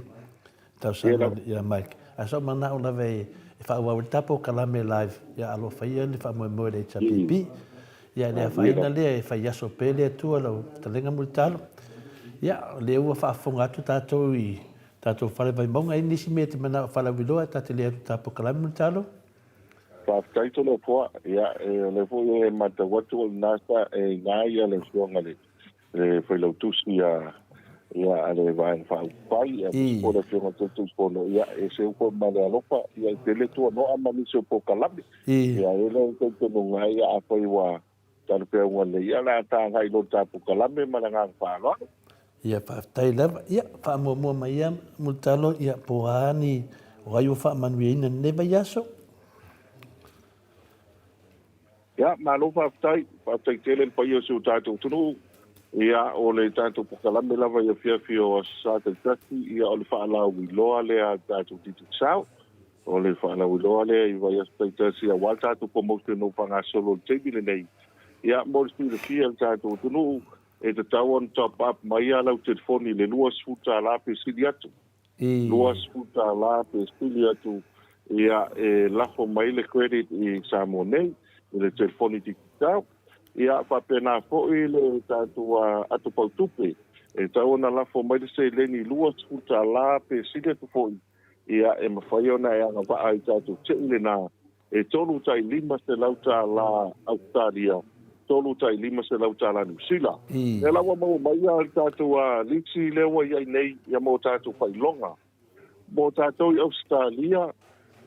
talosaga ia Mike. Ae sa ou manao lava e faaauau ai le ta polokalame live ia alofa ia le faamoemoe o le HRPP. Ia le afaina lea e fai aso pea le Atua lau fetalaiga Mulitalo. Ia o lea ua faafofoga atu tatou i tatou fale Vaimauga. E i ai nisi mea e te manao e faalauiloa ta te le alu i ta polokalame Mulitalo? Faafetai Toleafoa. Ia o lea foi e matau atu o lena sa e i ina ia le afioga i le le Failautusi a ia a le Vaega Faaupufai, ia aemaise foi le Afioga i le Taitaifono, ia e seu foi ma le alofa, ia e tele tuanoa ma nisi o polokalame. Ia e le talitonuga ai, ia afai ua talafeauga lelei, ia o le a ta agai loa i le ta polokalame ma le agaga faaaloalo. Ia faafetai lava. Ia faamuamua mai ia Mulitalo, ia po o a ni o ai ua faamanuiaina i lenei vaiaso. Ia, malo faafetai. Faafetai tele le paia o si o tatou atunuu. Ia, o le tatou polokalame lava i afiafi o Aso Sa taitasi, ia o le faalauiloa lea a le tatou Digicel. O le faalauiloa lea i vaiaso taitasi aua le tatou promotion o faagasolo i le taimi lenei. Ia, mo le silafia e le tatou atunuu, e tatau ona top up mai lava lau telefoni i le $20 pe sili atu. $20 pe sili atu ia e lafo mai le credit i Samoa nei i le telefoni digitau. Ia faapena foi le tatou ato fautupe e tatau ona lafo mai le seleni $20 pe sili atu foi ia e mafai ona e agavaa i tatou tei lena E $3 500 Ausetalia, $3 500 Niu Sila. Lea la ua maua mai le tatou lisi lea ua i ai nei mo tatou faailoga. Mo tatou i Ausetalia,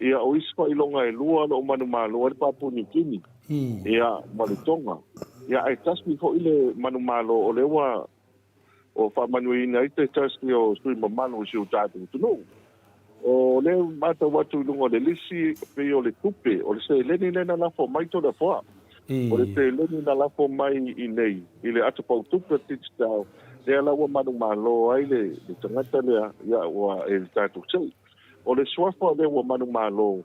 Ia, o isi faailoga e lua o lo o manumalo ai le Papua New Guinea, ia, ma le Tonga. Ia, ae tasi foi le manumalo o lea ua ua faamanuiaina ai se tasi o sui mamalu o si o tatou atunuu. O lea e matau atu i luga o le lisi, pei o le tupe, o le seleni lea na lafo mai Toleafoa. O le seleni na lafo mai i inei, i le atapautupe o le Digicel, lea la ua manumalo ai le tagata lea, ia, ua e le tatou sei. O le suafa o lea ua manumalo,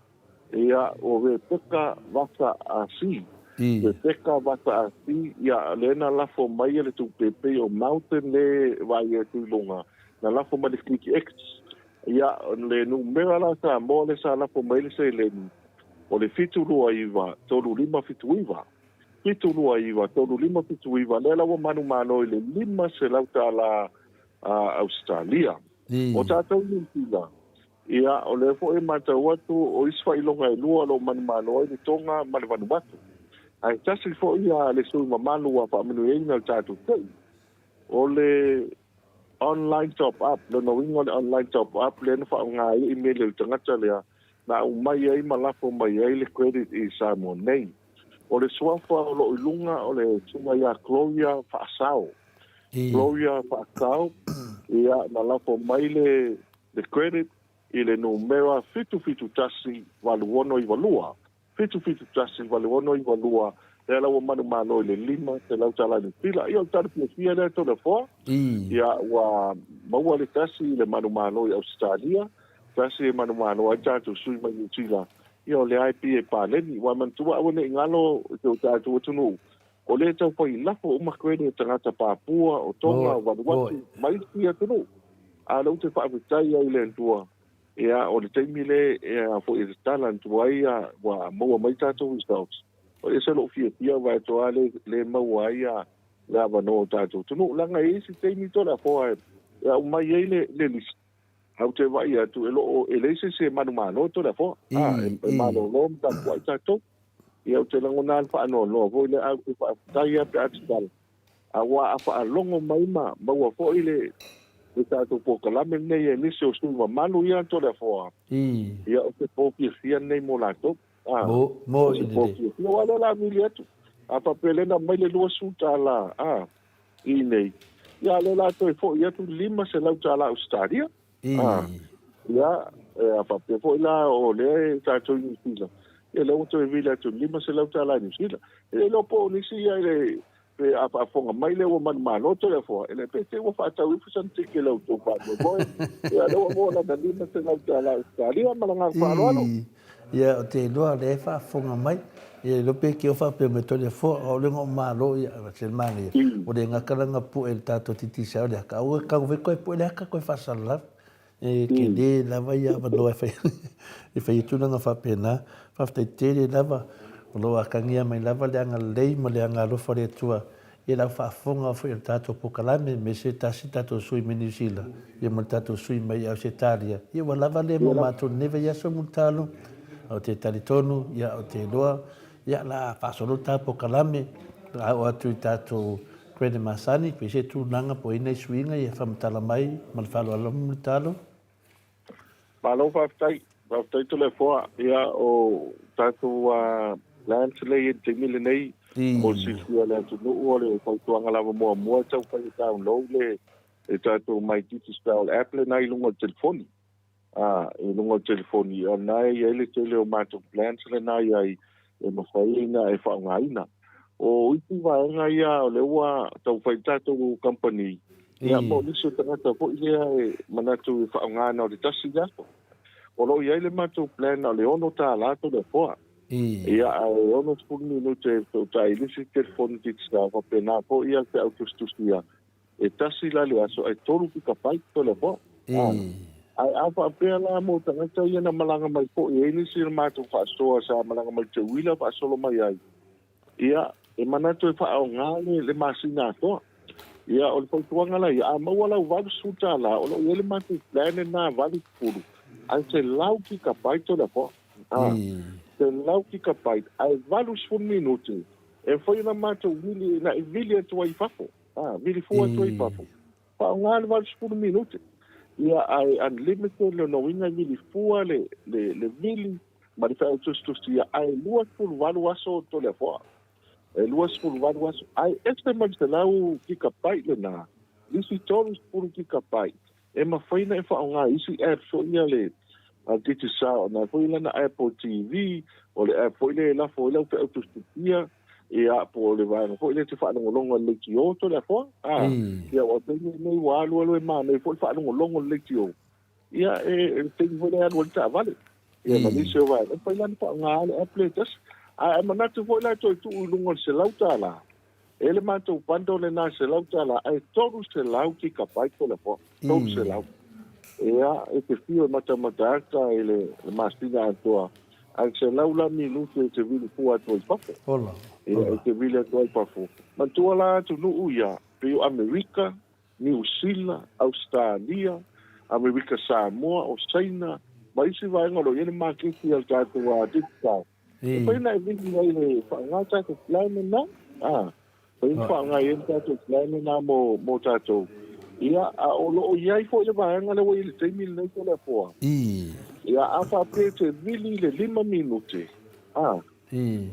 ia, o Rebecca Vasa Asi. Rebecca Vasa Asi, ia, lea na lafo mai e le tupe, pei o Mountain lea e vaai atu i luga, na lafo mai le Click X. Ia, le numera la Samoa lea sa lafo mai ai le seleni, o le 729 3579. 729 3579, lea la ua manumalo i le $500 Ausetalia. O tatou Niu Sila, ia, o lea foi e matau atu o isi faailoga e lua o lo o manumalo ai le Tonga ma le Vanuatu. Ae tasi foi ia le sui mamalu ua faamanuiaina le tatou tei, o le online top up, lona uiga o le online top up lea na faaaoga ai imeli a le tagata lea na aumai ai ma lafo mai ai le credit i Samoa nei. O le suafa o lo o i luga o le susuga ia Gloria Faasao. Gloria Faasao, ia, na lafo mai le le credit i le numera 771 8692, 771 8692, lea la ua manumalo i le $500 tala Niu Sila. Ia, o le tala fiafia lea Toleafoa, ia, ua maua le tasi i le manumalo i Ausetalia, tasi e manumalo ai tatou sui mai Niu Sila, ia o lea e pei e paleni. Ua manatua aua ne i galo i si o tatou atunuu, o lea e tau fai lafo uma credit a tagata Papua, o Tonga, o Vanuatu, ma isi atunuu. A o lea ou te faafetai ai i le Atua, ia, o le taimi lea e a foi e tatala atu ai ia, ua maua mai tatou results, e ese lou fiafia vaai atu lava lea, lea e maua ai ia le avanoa o tatou atunuu. Leaga e i ai isi taimi Toleafoa e aumai ai le, le lisi, ae ou te vaai atu e lo o, e leai se isi e manumalo Toleafoa, a, e malolo ma tapuai tatou. Ia ou te lagona lava le faanoanoa foi lea, ae ou te faafetai lava pe a tatala. Aua a faalogo mai ma maua foi le le tatou polokalame lenei e nisi o sui mamalu ia Toleafoa, ia o se po fiafia lenei mo latou. A, o se po fiafia. Aua o lea o le a vili atu. A faapea lea na aumai le $20 a, i inei, ia a o lea o le a toe foi atu le $500 Ausetalia. A, ia, a faapea foi la o lea e tatou i Niu Sila, ia lea ua toe vili atu i le $500 i Niu Sila. E le iloa po o nisi ia e le, pe a faafofoga mai lea ua manumalo Toleafoa, e le pe te i ua faatau ifo sana tike i la outou faamoemoe. Ia lea ua maua lana $500 Ausetalia ma le agaga faaaloalo. Ia, ou te iloa o lea e faafofoga mai. Ia, iloa pe keo faapea mai Toleafoa, o au lea na ou malo, ia, se manaia. Ua le gata lana pue i le tatou Digicel le aka, a ua tago foi toe pue le aka toe faasalalau. E tele lava ia avanoa e fai e fai ai tulaga faapena. Faafetai tele lava, o lo o atagia mai lava le agalelei ma le agaalofa o le Atua i lau faafofoga foi o le tatou polokalame, aemaise tasi tatou sui mai Niu Sila, ia ma le tatou sui mai Ausetalia. Ia ua lava lea mo matou i lenei vaiaso Mulitalo, a ou te talitonu, ia ou te iloa, ia la faasolo le ta polokalame, la oo atu i tatou credit masani, pe i se tulaga po o i ai nai suiga ia faamatala mai ma le faaaloalo lava Mulitalo. Malo faafetai. Faafetai Toleafoa. Ia o tatou plans lea e i ai i le taimi lenei, mo le silafia e le atunuu, o le fautuaga lava muamua e taumafai e download le le tatou My Digicel app lena i luga o le telefoni. A, i luga o le telefoni, o lena e i ai le tele o matou plans lena e i ai e mafai ai ona e faaaogaina. O isi vaega ia o lea ua taumafai tatou kamupani, ia po o nisi o tagata foi lea e manatu e faaaoga na o le tasi le aso. O lo o i ai le matou plan na o le $6 Toleafoa. Ia ae 60 minute e fesootai i le isi telefoni Digicel faapena foi ia le feau tusitusia e tasi la le aso ae 3 kikapaiti Toleafoa. Ae a faapea la mo tagata ia na malaga mai foi, e i ai nisi o le matou faasoa sa malaga mai Teuila faasolo mai ai, ia, e manatu e faaaoga le, le masina atoa. Ia, o le fautuaga la ia, a maua lau $80, o lo o i ai le matou plan lena 80, ae 100 gigabyte o le afoa. A, 100 gigabyte, ae 80 minute, e mafai ona matou vili, na e vili atu ai i fafo. A, vili fua atu ai i fafo. Faaaoga le 80 minute. Ia, ae unlimited, lona uiga e vili fua le, le, le vili. Ma le feau tusitusia, ae 28 aso Toleafoa. E 28 aso, ae ese ma le 100 kikapaiti lena, isi 30 kikapaiti, e mafai ona e faaaoga i isi apps foi ia le a le Digicel, o na foi lana Apple TV, o le app foi lea e lafo ai lau feau tusitusia, ia, po o le vaega foi lea e te faalogologo i le leitio Toleafoa. A, ia, aua o le taimi lenei ua alualu e manaia foi le faalogologo i le leitio. Ia, e le taimi foi lea e alu ai le taavale. Ia, ma nisi o vaega, e mafai la ona faaaoga le app lea e tasi. Ae manatu foi la e toe tuu i luga o le $100, e le matou bundle lena $100, ae 300 gigabyte o le afoa, 300. Ia, e te fiu e matamata ata i le masina atoa, ae 100 la minute e te vili fua atu ai i fafo. Ola, Ia, e te vili atu ai i fafo. Manatua la atunuu ia, pei o Amerika, Niu Sila, Ausetalia, Amerika Samoa, o Saina, ma isi vaega o lo o i ai le maketi a le tatou digital. E fai ona e vili ai le faaaoga tatou plan lena, a, fai ona faaaoga i ai le tatou plan lena mo, mo tatou. Ia, a o lo o i ai foi le vaega lea ua i ai i le taimi lenei Toleafoa. Ia, a faapea e te vili i le 5 minute, a,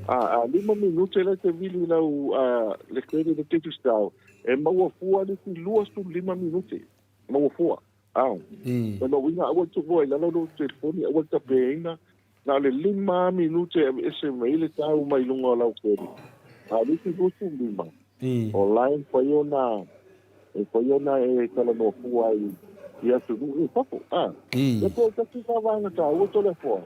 a, a 5 minute la e te vili i lau, a, le credit le Digicel, E maua fua le isi 25 minute. Maua fua. Ao. O lona uiga aua le tuua i lalo lou telefoni, aua le tapeaina. Na o le 5 lava minute e aveese mai ai le tau mai luga o lau credit. A o le isi 25, o la e mafai ona, e mafai ona e talanoa fua ai i atunuu i fafo. A. E pei e tasi lena vaega taua Toleafoa,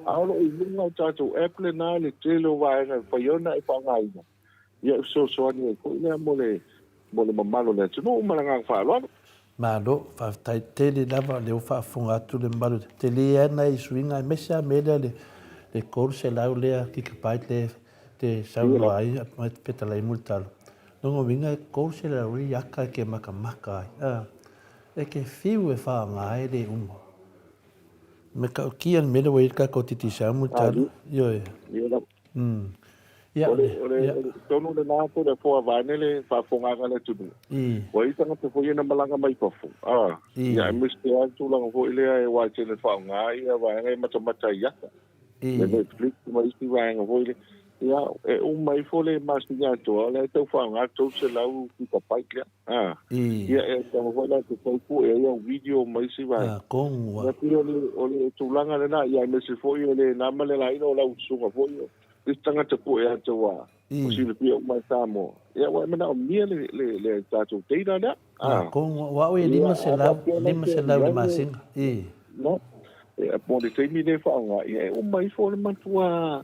a o lo o i luga o tatou app lena le tele o vaega e mafai ona e faaaogaina. Ia e fesoasoani ai foi lea mo le mo le mamalu o le atunuu ma le agaga faaaloalo. Malo, faafetai tele lava o lea ua faafofoga atu le mamalu tele lava nai suiga aemaise lava mea lea le le 300 lea gigabyte lea te saunoa ai fetalai Mulitalo. Lona uiga e 300 i aka e ke makamaka ai a e ke fiu e faaaoga ai le uma. Me ta'utia le mea lea ua i ai le tatou Digicel Mulitalo. Ioe. Ia, o le, o le, o le tonu lena Toleafoa vaeane le faafofogaaga a le atunuu. Ua i ai tagata foi ia na malaga mai fafo, a, ia aemaise lava le tulaga foi lea aua e tele faaaoga ia vaega e matamata ai ata, le Netflix ma isi vaega foi lea. Ia, e uma ifo le masina atoa, o la e tau faaaoga 300 gigabyte lea. A, ia e tago foi la te tau pue ai au video ma isi vaega. A, kongu a. Ia pei o le, o le tulaga lena, ia aemaise foi o le na ma le laina o lau usuga foi, o isi tagata pue atu a, o silafia uma e Samoa. Ia ua e manaomia le, le, le tatou data lea. A, kongu a. Ua au e 500, 500 le masina. I. No. Ia, mo le taimi lea e faaaoga, ia e uma ifo le matua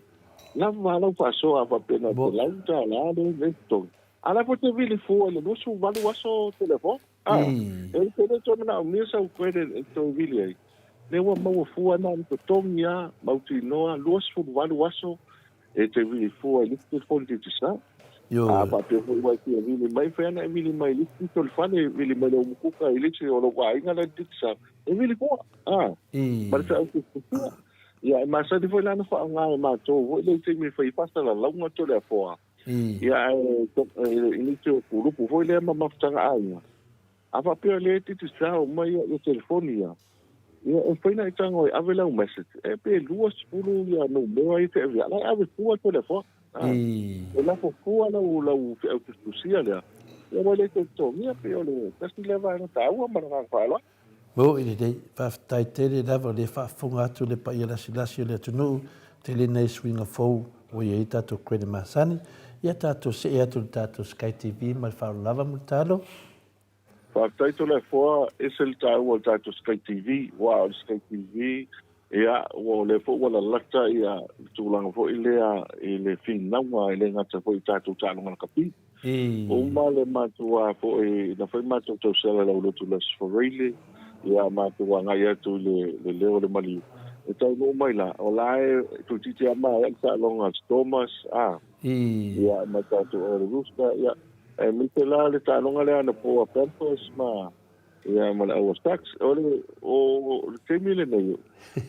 lava lau faasoa a faapea na o le $100 le, le totogi. A la foi te vili fua i le 28 aso telefoni. A, e te le toe manaomia sau credit e toe vili ai. Lea ua maua fua na o le totogi a, mautinoa, 28 aso e te vili fua i le isi telefoni Digicel. A faapea foi ua e fia vili mai, fai ana e vili mai i le isi pito o le fale, e vili mai i le umukuka i le isi o lou aiga la i le Digicel. E vili fua, a, ma le feau tusitusia. Ia, e masani foi la ona faaaoga e matou foi lea i taimi e fai ai faasalalauga Toleafoa. Ia ae i nisi o kulupu foi lea ma mafutaga aiga, a faapea o lea e Digicel mai ia telefoni ia, ia e mafai ona e tago e ave lau message, e pe 20 ia numera ia te avea, la e ave fua telefoni. E lafo fua lau lau feau tusitusia lea, ia ua le toe totogia pei o le tasi lea vaega taua ma le agaga faaaloalo. Mo i lelei, faafetai tele lava o lea faafofoga atu le paia lasilasi o le atunuu, tele nai suiga fou ua i ai tatou credit masani. Ia tatou see atu i le tatou Sky TV ma le faaaloalo lava Mulitalo. Faafetai Toleafoa, ese le taua o le tatou Sky TV, aua o le Sky TV, ia, ua o lea foi ua lalata ia le tulaga foi lea i le finauga e le gata foi i tatou taaloga lakapi. Uma le matou foi, na fai matou tausala i lau lotu i le Aso Faraile, ia matou agai atu i le leo o le maliu. E taunuu mai la, o la e toeitiiti lava maea le taaloga a Stormers, a, ia ma tatou All Rooster, ia, aemaise la le taaloga lea anapo a Panthers ma, ia ma le Aua Sharks. O le, o le taimi lenei, o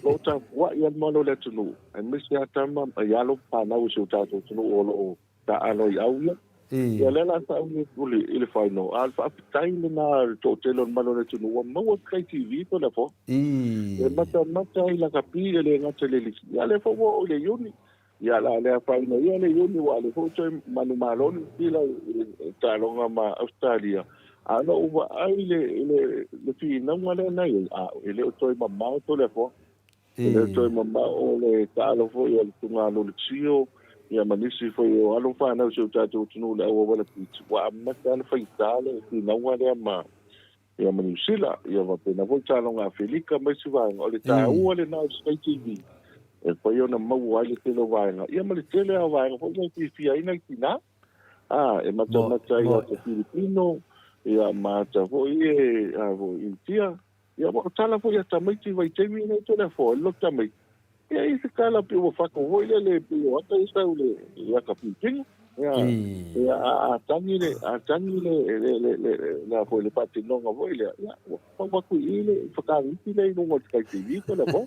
lo o tapuai lava le mamalu o le atunuu, aemaise lava tama, i alo ma fanau o si o tatou atunuu o lo o taaalo i au ia. Ia lea la sa umi i le final, a o le faafetai lena i le toatele o le malu o le atunuu ua maua le Sky TV po o le afoa. E matamata ai lakapi e le gata i le lisi, ia lea foi ua oo i le Iuni. Ia la le afaina ia le Iuni ua le foi toe manumalo Niu Sila i taaloga ma Ausetalia. A na ou vaai i le finauga lea na i ai, a e le o toe mamao Toleafoa. E le o toe mamao o le taalo foi a le tugalo le tio, ia ma nisi foi o alo fanau si o tatou atunuu le auauala piti, ua amata ona faigata le finauga lea ma ia ma Niu Sila, ia faapena foi taaloga Afelika ma isi vaega. O le taua lena o le Sky TV e mafai ona maua ai le tele o vaega, ia ma le tele lava o vaega foi lea e fiafia ai nai tina, a, e matamata ai ata Filipino, ia ma ata foi e, a, foi Initia, ia ua tala foi a tamaiti vaitaimi nei Toleafoa, e loto tamaiti. Ia i se tala pei ua fako foi lele pei o ata ia sau le i aka pipiga. Ia, ia a, a tagi le, a tagi le, le, le, le, le, a foi le faatinoga foi lea, ia, ua pau atu i i le whakaariki le i luga o le Sky TV, ko le po.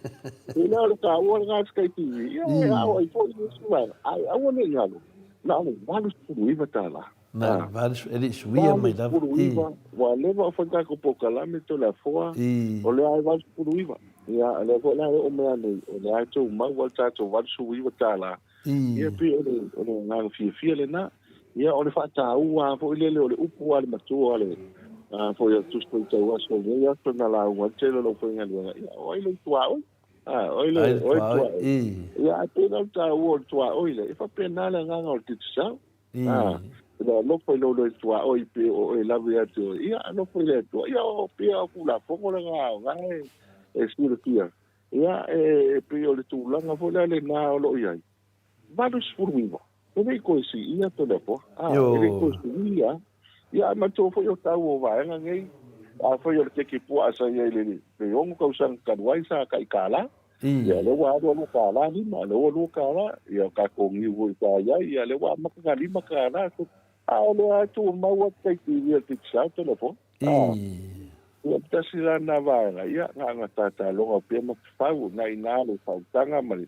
E lea o le tāua le ngā Sky TV, ia, e ao ai foi i isi vaega. Ai, aua ne i galo, na o le $89. Na o le 80, e le i suia mai lava. 89, ua leva o fai tatou polokalame Toleafoa, o lea e 89. Ia, o lea foi la e oo mai nei, o lea e tumau lava le tatou $89. Ia, pei o le, o le agaga fiafia lena. Ia, o le faataua lava foi lele o le upu a le matua a le, a foi a le Tusi Faitau Aso o lenei aso na lauga ai le tele o le aufaigaluega, ia, o ai lou tuaoi? A, o ai le, o ai le tuaoi? Ia, ae pei la o le taua o le tuaoi lea, e faapena le agaga o le Digicel. A, ina alofa i lou loe tuaoi pe o oe lawe ia te oe, ia alofa i le Atua. Ia o pea o Tulafono le ga o ga e, e silafia. Ia e pei o le tulaga foi lea lena o lo o i ai. 89. E le i toe siia Toleafoa. A, e le i toe suia. Ia ae manatua foi o tau o vaega nei, afai o le keke puaa sa i ai i le 6 tausaga talu ai sa tai $1. Ia, lea ua alu alu $5, lea ua $2, ia o tatou niu foi sa i ai, ia lea ua amata na $5. A o lea lava e tumau atu tai TV a le Digicel telefoni. A, ia tasi la lena vaega, ia na ona tataloga pea ma tafau na ina le faautaga ma le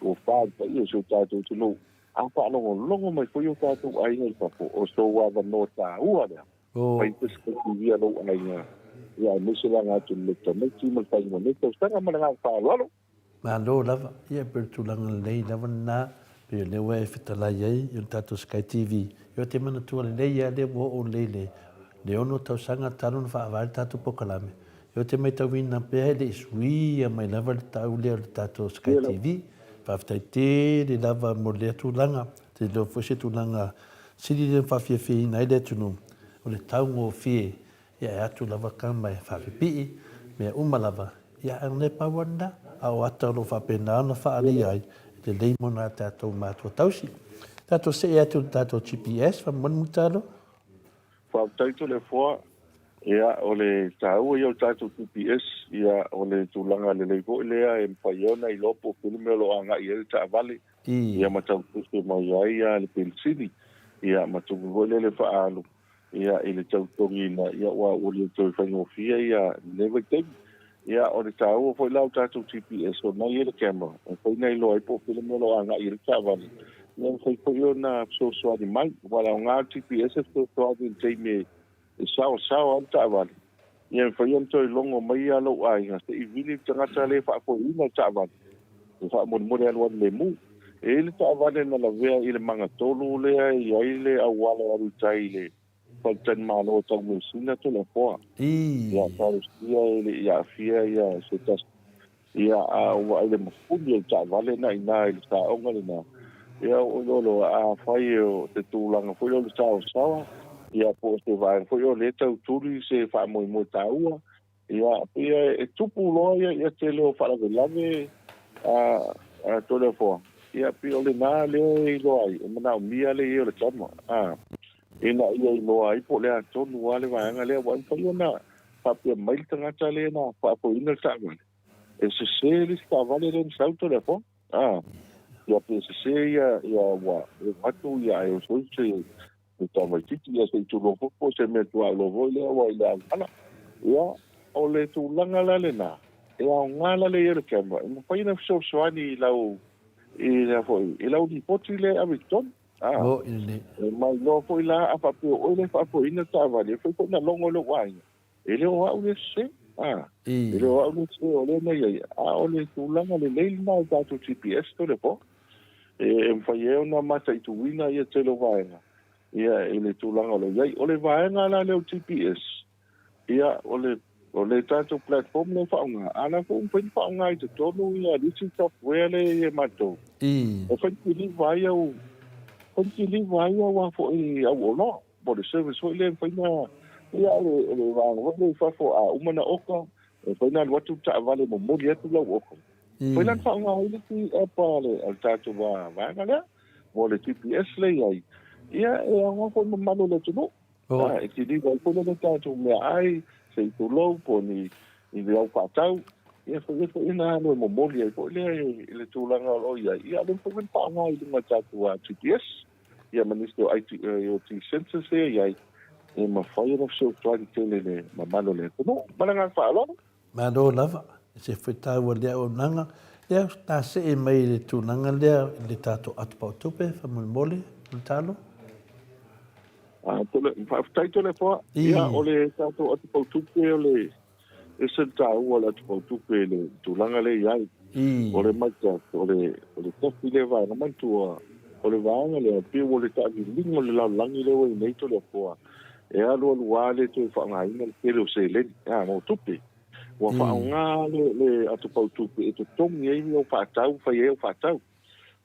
tofa i le paia o si o tatou atunuu. A faalogologo mai foi o tatou aiga i fafo, o sou avanoa taua lea. Fai perspective ia lou aiga, ia aemaise le aga atu i le tamaiti ma le faaiuga o lenei tausaga ma le agaga faaaloalo. Malo lava, ia pei o le tulaga lelei lava lena, pei o lea ua e fetalai ai i le tatou Sky TV. Ia ou te manatua lelei lava lea ua oo lelei i le 6 tausaga talu ona faavae le tatou polokalame. Ia ou te maitauina pea e le i suia mai lava le tau lea o le tatou Sky TV. Faafetai tele lava mo lea tulaga. Ou te iloa foi se tulaga sili lea na faafiafiaina ai le atunuu, o le taugofie, ia e atu lava tama e faapipii, mea uma lava, ia ae o pau lava lena, a o ata o lo o faapena ona faaalia ai, e lelei mo nai a tatou matua tausi. Tatou see atu i le tatou GPS, faamolemole Mulitalo. Faafetai Toleafoa, ia o le taua ia o le tatou GPS, ia o le tulaga lelei foi lea e mafai ai ona iloa po o fea le mea o lo o agai i ai le taavale, ia ma tau pese mai ai ia le penisini, ia ma tupe foi lele faaalu ia i le tautogiina, ia ua ua le toe faigofie ia lenei vaitaimi. Ia o le taua foi la o tatou GPS o na i ai le camera, e mafai ona iloa ai po o fea le mea o lo o agai i ai le taavale, ia e mafai foi ona fesoasoani mai, aua o le aoga o le GPS e fesoasoani i le taimi e saosaoa ai le taavale, Ia mafai ona toe logo mai ia lou aiga se i vili le tagata lea e faafoeina le taavale e faamolemole alualu lemu. E i ai le taavale na lavea i le magatolu lea e i ai le auala e alu i tai i le faletalimalo o Taumeasina Toleafoa. Ia talosia e le i aafia ia se tasi. Ia, a ou vaai i le mafuli o le taavale na i ina i le saoga lena, ia ou iloa loa, afai o se tulaga foi lea o le saoasaoa, ia po o se vaega foi o lea e tau tuli se faamoemoe taua, ia, pei e tupu loa ia ia tele o faalavelave a a Toleafoa, ia pei o lena lea e iloa ai, e manaomia le i ai o le tama, a, ina ia iloa ai po o le a tonu lava le vaega lea, aua e mafai ona faapea mai le tagata lea na faafoeina le taavale, e sese le isi taavale lea na sau Toleafoa. A, ia pe sese ia, ia ua oo atu ia ae oso se se tamaitiiti ia se i tulou foi po o se mea tuaolo foi lea ua i le auala. Ia, o le tulaga la lena, e aoga la le i ai o le camera, e mafai ona fesoasoani i lau, i lea foi, i lau lipoti lea e ave i totonu. A, Moni lenei. E mailoa foi la a faapea o oe le faafoeina le taavale, e fai foi na logo e lou aiga. E le o au le sese. A, e le o au le sese o lea na i ai. A o le tulaga lelei lena i tatou GPS telefoni. E mafai ai ona mataituina ia tele o vaega ia i le tulaga o lo o i ai. O le vaega la lea o GPS, Ia, o le, o le tatou platform lea e faaaoga, a o la foi ua mafai ona faaaoga i totonu ia le isi software lea e i ai matou. E fai kiliva ai au, fai kiliva ai au a foi au oloa, po o le service foi lea e mafai ona, ia o le, o le vaega foi lea i fafo a uma ona oka, e mafai ona alu atu le taavale e momoli atu lau oka. Mafai la ona faaaoga ai le isi app a le, a le tatou vaega lea, mo le GPS lea e i ai. Ia, e aoga foi i mamalu o le atunuu. E kiliva ai foi lea le tatou meaai, se i tulou, po o ni ni au faatau, ia fai ai foi na alu e momoli ai foi lea i le tulaga o lo o i ai. Ia, o lea foi na faaaoga i luga o tatou GPS, ia ma nisi o IT, IoT sensors ia e i ai, e mafai ona fesoasoani tele i le mamalu o le atunuu. Ma le agaga faaaloalo. Malo lava, e se foi taua lea auaunaga. Ia, ta see mai i le tulaga lea i le tatou atupau tupe, faamolemole, Mulitalo. Faafetai Toleafoa. Ia, o le tatou atupau tupe, o le ese le taua o le atupau tupe i le tulaga lea e i ai. O le matau, o le tasi lea vaega manatua, o le vaega lea, pei ua le taaviliga o le lalolagi lea ua i ai nei Toleafoa, e alu alu lava le toe faaaogaina le tele o seleni, a, mo tupe. Ua faaaoga le, le atopau tupe e totogi ai au faatau, fai ai au faatau.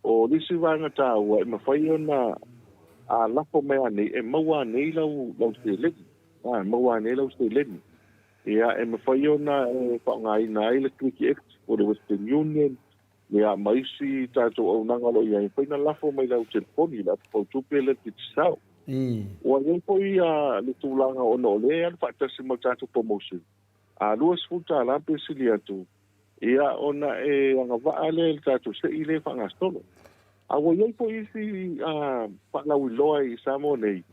O le isi vaega taua e mafai ona a lafo mai anei, e maua anei lau, lau seleni. A, e maua anei lau seleni. Ia, e mafai ona e faaaogaina ai le Click X po o le Western Union, Ia, ma isi tatou auaunaga o lo o i ai, e mafai ona lafo mai lau telefoni, le apu tupe lea Digicel. Ua i ai foi le tulaga ona o lea e alu faatasi ma le tatou promotion, a $20 pe sili atu, ia ona e agavaa lea i le tatou sei lea e faagasolo. A ua i ai foi isi faalauiloa i Samoa nei,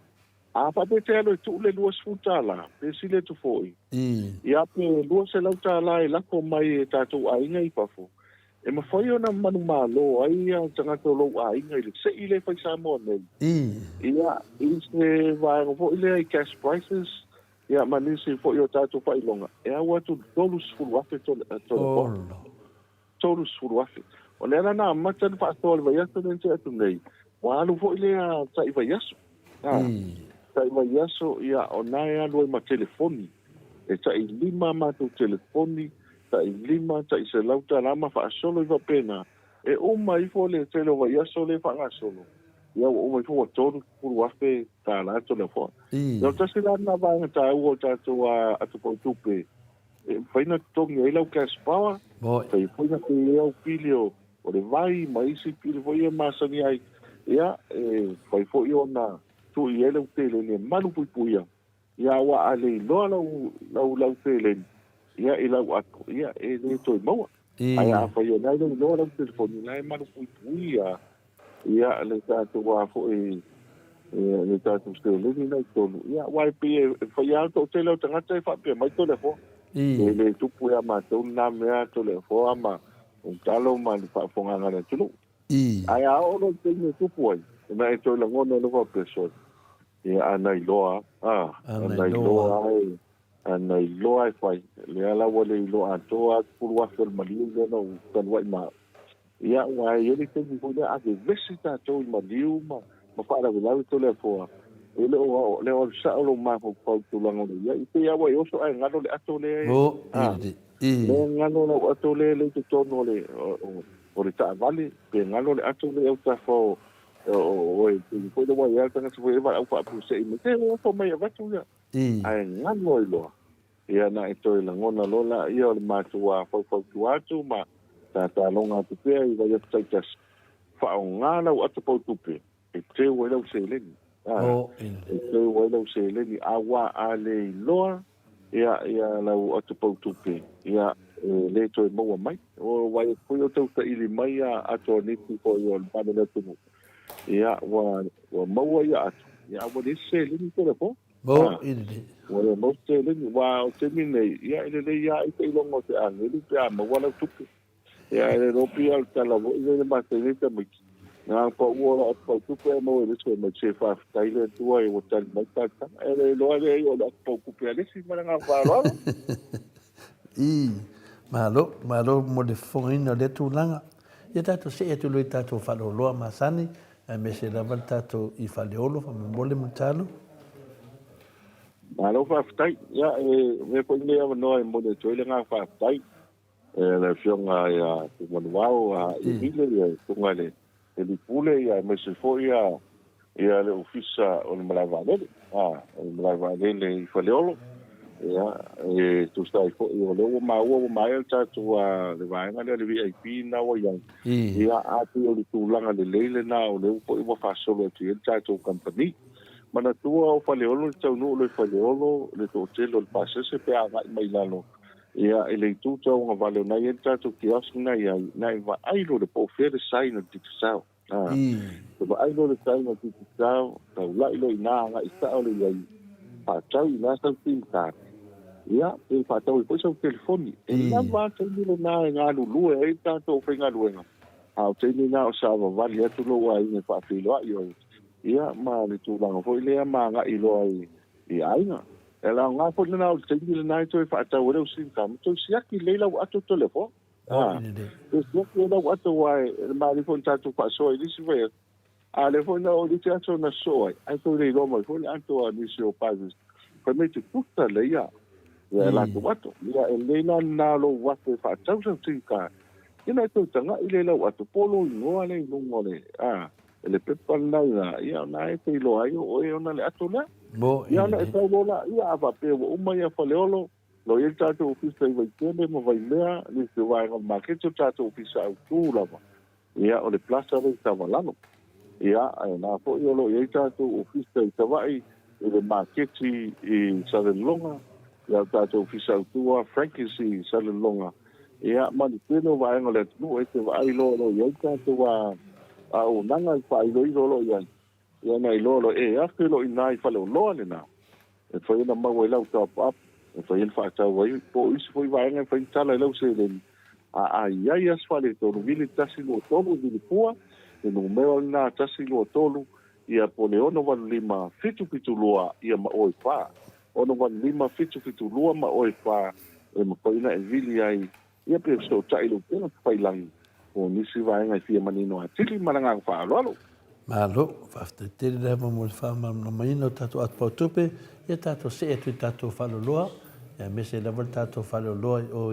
A faapea e te alu e tuu le $20, pe sili atu foi, ia pe $200 e lafo mai e tatou aiga i fafo, e mafai ona manumalo ai ia tagata o lou aiga i le sei lea e fai Samoa nei, ia, i se vaega foi lea i cash prices, ia ma nisi foi o tatou faailoga, e au atu i le $30,000 tole 30,000. O lea la na amata le faasoa i le vaiaso lea na tea atu nei, ua alu foi lea tai vaiaso. A, tai vaiaso, ia, o na e alu ai ma telefoni. E tai lima a matou telefoni, tai lima, tai $100 ma faasolo ai faapena. E uma ifo le tele o vaiaso lea e faagasolo, ia ua uma ifo ua $30,000 Toleafoa. Ia o tasi la lena vaega taua o tatou atopautupe E mafai ona totogi ai lau cash power, mafai foi ona pay ai au pili o le vai ma isi pili foi ia e masani ai. Ia, e mafai foi ona tuu i ai lau seleni e malupuipuia, ia aua a le iloa lau, lau, lau seleni, ia, i lau ato, ia, e le toe maua. Ae afai o la e le iloa lau telefoni, o la e malupuipuia Ia, le tatou a foi, le tatou seleni la i totonu, ia, aua e pei e fai lava le toatele o tagata e faapea mai Toleafoa. E le tupu ia matou lena mea Toleafoa ma Talo ma le faafofogaaga a le atunuu. Ae a oo loa i le taimi e tupu ai, ona e toe lagona loa faapea, sole, ia a na iloa lava, a, a na iloa lava e, a na iloa e fai, lea la ua le iloa atoa lava le $10,000 o le maliu lea na ou talu ai ma au. Ia, aua e i ai le taimi foi lea a vevesi tatou i maliu ma, ma faalavelave Toleafoa, e le o, le o alu sao lou mafaufau i tulaga o lo o i ai. E pei lava ua e oso ae galo le ato lea e, a, lea e galo lau ato lea e i totonu o le, o, o le taavale, pe galo le ato lea i autafa o, o, o, e pei foi lea ua i ai le tagata foi e valaau faapuusei mai, se oso mai e avatu ia, ae galo ai loa. Ia na e toe lagona loa laia o le matou faufautua atu ma tataloga atu pea i vaiaso taitasi, faaaoga lau ato pautupe e teu ai lau seleni. E teu ai lau seleni auā a le iloa ia ia lau ato pautupe, ia e le toe maua mai. O wai foi o tau taili mai ia ato a nisi foi o le mamalu o le atunuu, ia ua ua maua ia ato, ia a ua leai se seleni telefoni. Mo i le. Ua le mau seleni, aua o le taimi nei, ia e lelei lava ai seiloga o se agelu pe a maua lau tupe. Ia e le iloa pei o le tala foi lea i le masani ai tamaiti. Na paua o lau ata pautupe ae maua e le isi fai mai, Se faafetai le Atua ua tali mai talosaga. E le iloa lea o le ata pautupe a le isi ma le agaga faaaloalo. Ii, Malo, malo mo le fofogaina o lea tulaga. Ia tatou see atu loa i tatou faaloloa masani, aemaise lava le tatou i Faleolo, faamolemole Mulitalo. Malo faafetai. Ia, e avea foi lenei avanoa e momoli atu ai le agaga faafetai e le Afioga ia Tumanuao a Emile, ia Susuga i le Alii Pule, ia aemaise foi ia ia le Ofisa o le Malae Vaalele, a, o le Malae Vaalele i Faleolo. Ia, e tusa ai foi o lea ua maua ua maea le tatou le vaega lea le VIP na ua i ai. Ia, a pei o le tulaga lelei lena o lea foi ua faasolo atu i ai le tatou kamupani. Manatua o Faleolo le taunuu loa i Faleolo le toatele o le pasese pe a agai mai lalo ia i le itu tauagavale o na i ai le tatou kiosk na i ai, na e vaai loa le po o fea le sign o le Digicel. A, e vaai loa le sign o le Digicel, taulai loa i ina agai sao loa i ai, faatau i ina sau sim card, ia, pe faatau ai foi sau telefoni. E lava a taimi lena e galulue ai le tatou aufaigaluega, a o taimi lena o savavali atu lou aiga e faafeiloai oe, ia, ma le tulaga foi lea ma agai loa i aiga. E le aoga foi lena o le taimi lena e toe faatau ai lau sim card ma toe siaki lelei lau ato telefoni. A, toe siaki ai lau ato aua e malie foi ona tatou faasoa i nisi foi aso. A lea foi na oo i le isi aso na sosoo ai, ae toe le iloa mai foi le ato a nisi o passengers. Fai mai te puta lea ia e latou ato. Ia e lelei la lena lou ato e faatau sau sim card. Ia na e toe tagai lea i lau ato po o lou igoa lea i luga o le, a, le pepa lena i ina, ia ona e te iloa ai o oe ona le ato lea. Mo Ia ona e tau loa la, ia a faapea ua uma ia Faleolo, lo i ai le tatou ofisa i Vaitele ma Vaimea, nisi o vaega o le maketi o le tatou ofisa autū lava, ia o le plaza lea i Savalalo. Ia, ae na foi o lo o i ai tatou ofisa i Savaii, i le maketi i Salelologa, ia o le tatou ofisa autū lava Frankie's i Salelologa, Ia, ma le tele o vaega o le atunuu e te vaai loa o lo o i ai tatou auaunaga i faailoilo o lo o i ai, ia ona iloa loa, e afe loa i ina i faleoloa lena, e mafai ona maua ai lau top up, e mafai ona faatau ai, po o isi foi vaega e mafai ona tala i lau seleni, a a i ai lava se faaletonu, vili 123 e vili fua, le numera lena 123, ia po o le 685 772, ia ma oe fa. 685 772 ma oe fa e mafai ona e vili ai ia pe fesootai i lou tele tafailagi po o nisi vaega e fia manino atili ma le agaga faaaloalo. Malo, faafetai tele lava mo le faamalamalamaina o tatou atu pautupe, ia tatou see atu i tatou faaloloa, aemaise lava le tatou faaloloa i o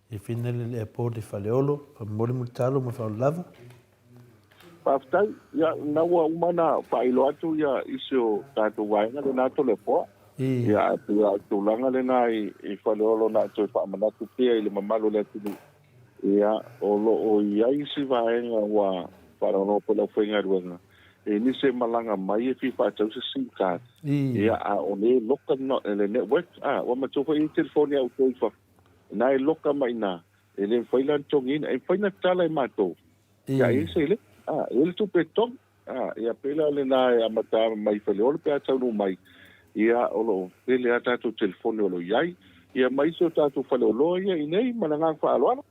i Finland i le airport i Faleolo, faamomoli mulitalo ma le faaaloalo lava. Faafetai. Ia, lena ua uma ona faailoa atu ia isi o tatou vaega lena Toleafoa. Ia, ae pei lava o le tulaga lena i Faleolo na o toe faamanatu pea i le mamalu o le atunuu, ia, o lo o i ai isi vaega ua faalogologo pea le aufaigaluega i nisi e malaga mai e fia faatau se sim card, ia, a o lea e loka le network, a, ua matou foi i ai telefoni a outou i fafo, na e loka mai i ina, e le mafai la ona totogiina, e mafai ona tatala e matou, Ia, e i ai se a, e i ai le tupe e totogi. A, ia, pei la lena e amata mai Faleolo pe a taunuu mai, ia, o lo o tele lava tatou telefoni o lo o i ai, ia, ma isi o tatou faleoloa ia i inei, ma le agaga faaaloalo.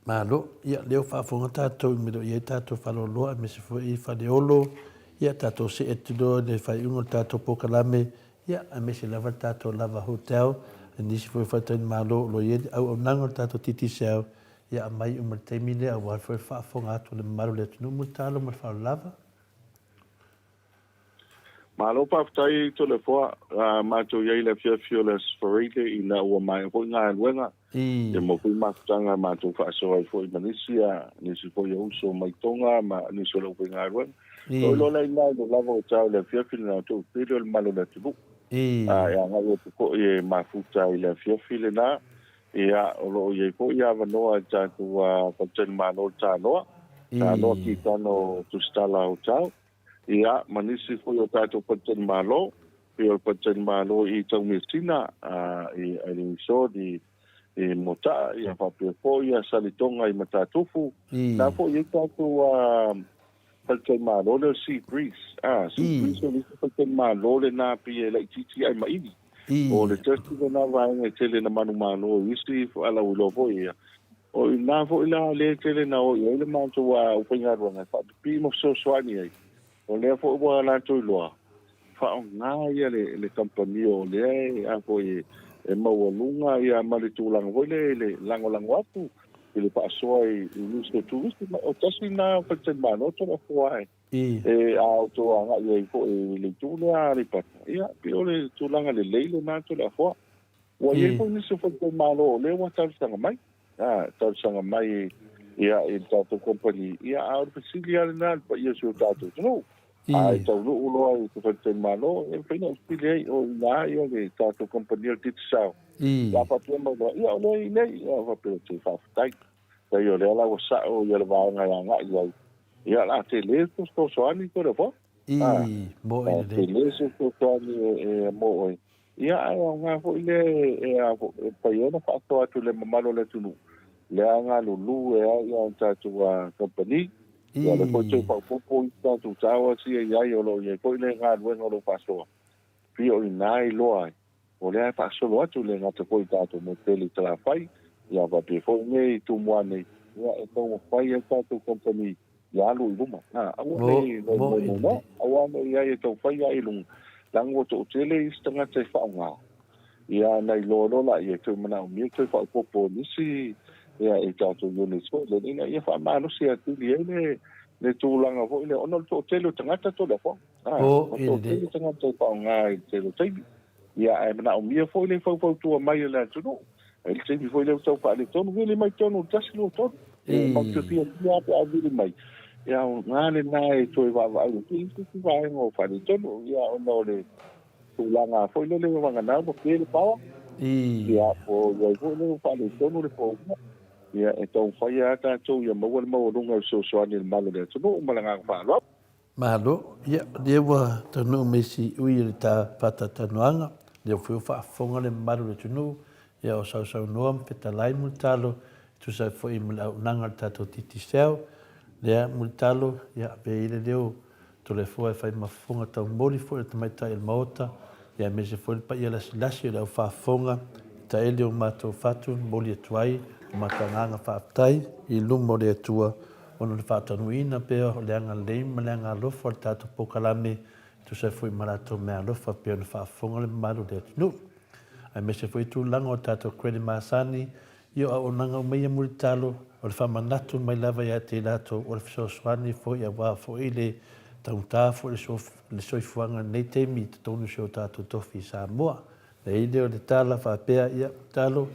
Malo, ia, lea ua faafofoga tatou i mea o lo o i ai tatou faleoloa aemaise foi Faleolo, ia, tatou see atu loa i le faaiuga o le tatou polokalame, ia, aemaise lava le tatou Lava Hotel, nisi foi o faletalimalo o lo o i ai le auaunaga o le tatou Digicel, Ia aumai uma i le taimi lea aua foi le faafofoga atu a le mamalu o le atunuu mo le talo ma le faaaloalo lava. Malo faafetai Toleafoa, matou i ai i le afiafi o le Aso Faraile ina ua maea foi galuega ia maua foi mafutaga matou faasoa ai foi ma nisi nisi foi o uso mai Tonga ma nisi o le aufaigaluega. Oi loa la ina i le lava o tau i le afiafi lena tou tele o le mamalu o le atunuu. E agai atu foi e mafuta i le afiafi lena. Ia, o lo o i ai foi avanoa i le tatou faletalimalo o le Tanoa, Tanoa Kitano Tusitala Hotel, ia, ma nisi foi o tatou faletalimalo, pei o le faletalimalo i Taumeasina, i Island Resort i Motaa, ia faapea foi ia Salitoga i Matatufu. Na foi i ai tatou faletalimalo lea o Sea Breeze. Sea Breeze o le isi faletalimalo lena pei e laitiiti ae maili. O le tasi lena vaega e tele na manumalo i isi alauiloa foi ia. O i ina foi la lea e tele na o i ai le matou aufaigaluega e faapipii ma fesoasoani ai, o lea foi ua latou iloa, faaaoga ia le le kamupani o lea e a foi e maualuga ia ma le tulaga foi lea i le lagolago atu i le faasoa i nisi o turisi. Ma o tasi lena o faletalimalo Toleafoa e e a outou agai ai foi i le itu lea a Aleipata, ia pei o le tulaga lelei lena Toleafoa. Ua i ai foi nisi o faletalimalo o lea ua talosaga mai, a, talosaga mai ia i le tatou company, ia a o le fesili lava lena i le paia o si o tatou atunuu. A e taunuu loa i se faletalimalo, e mafai ona ou fesili ai, o i ina ia le tatou company o le Digicel. Ia a faapea mai loa, ia o lea e i inei, ia ou faapea, se faafetai. Pei o lea la ua sao ia le vaega e agai i ai, ia o le a tele se fesoasoani Toleafoa. A, Moe lelei. Tele se fesoasoani e mo oe. Ia, ae aoga foi lea e a foi, e mafai ai ona faasoa atu i le mamalu o le atunuu, lea e galulue ai ia tatou kamupani. Ia, o lea foi toe faaopoopo isi tatou towers ia i ai, o lo o i ai foi le galuega o lo o faasoa, pei o i ina e iloa ai, o lea e faasolo atu, e le gata foi i tatou motu i Salafai, ia faapea foi nei i Tumua nei, ia e taumafai ai tatou kamupani ia alu i luma. A, aua ne i nonoa, aua ne i ai e tau fai ae i luga, leaga ua toatele isi tagata e faaaoga, ia na iloa loa laia e toe manaomia toe faaopoopo nisi ia i tatou units foi lele ina ia faamalosi atili ai le le tulaga foi lea ona o le toatele o tagata Toleafoa. A, ua toatele tagata e faaaoga i le tele o taimi. Ia, ae manaomia foi le faufautua mai a le atunuu. E i ai le taimi foi lea ua tau faaletonu, vili mai tonu i le 1, 2, 3. E matou te fiafia lava pe a vili mai. Ia, aoga lena e toe vaavaai atu i isi vaega o faaletonu, ia, ona o le tulaga foi lele ua vagana ua pe le power. Ia, po o i ai foi lea ua faaletonu le power. Ia, e taumafai lava tatou ia maua le maualuga o le fesoasoani i le malu o le atunuu. Ma le agaga faaaloalo. Malo, ia, o lea ua taunuu mai si ui o le ta faatalatalanoaga, lea foi ua faafofoga le mamalu o le atunuu, ia o sausaunoa ma fetalai Mulitalo e tusa ai foi ma le auaunaga a le tatou Digicel, lea Mulitalo, ia avea ia le leo Toleafoa e fai ma fofoga taumoli foi o le tamaitai o le Maota, ia aemaise foi le paia lasilasi o le au faafofoga i taele o matou fatu e momoli atu ai lo matou agaga faafetai i luma o le Atua ona o le faataunuuina pea o le agalelei ma le agaalofa o le tatou polokalame e tusa ai foi ma latou meaalofa pei ona faafofoga le mamalu o le atunuu. Aemaise foi tulaga o tatou credit masani i o auaunaga uma ia mulitalo o le faamanatu mai lava ia te i latou o le fesoasoani foi aua foi le taugata foi le soifuaga i lenei taimi i totonu o si o tatou tofi i Samoa. Leai lea o le tala faapea, ia, talo,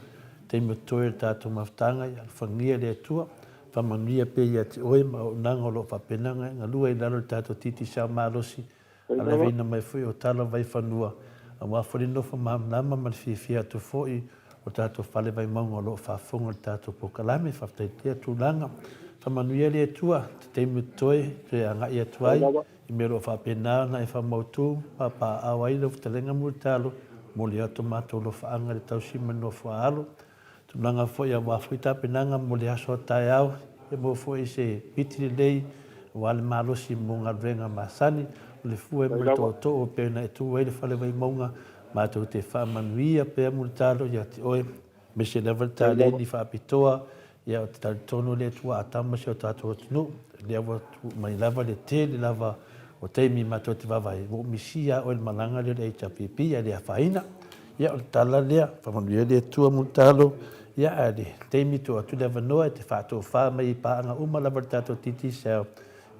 taimi o totoe o le tatou mafutaga, ia alofagia le Atua, faamanuia pea ia te oe ma auaunaga o lo o faapena ona e galue ai i lalo o le tatou Digicel malosi, a laveina mai foi o tala vaifanua, aua foi le nofo malamalama ma le fiafia atu foi o tatou fale vaimauga o lo o faafofoga i le tatou polokalame. Faafetai tea tulaga. Faamanuia le Atua, te taimi o totoe, toe agai atu ai. I mea o lo o faapena ona e faamautu ma papaao ai lau fetalaiga mulitalo, momoli atu matou alofaaga i le tausi ma le nofoaalo. Tulaga foi aua foi tapenaga mo le aso a taeao, ia maua foi se miti lelei aua le malosi mo galuega masani, o le fua e ma le tootoo e pei ona e tu ai le fale Vaimauga, matou te faamanuia pea mulitalo ia te oe. Aemaise lava le taleni faapitoa, ia ou te talitonu le Atua a tama si o tatou atunuu, lea ua tuu mai lava le tele lava o taimi matou te vaavaai, ua ou misia lava oe i le malaga lea o le HRPP ae le afaina. Ia o le tala lea, faamanuia le Atua Mulitalo, ia ae le taimi tuu atu le avanoa e te faatofa mai i paaga uma lava o le tatou Digicel,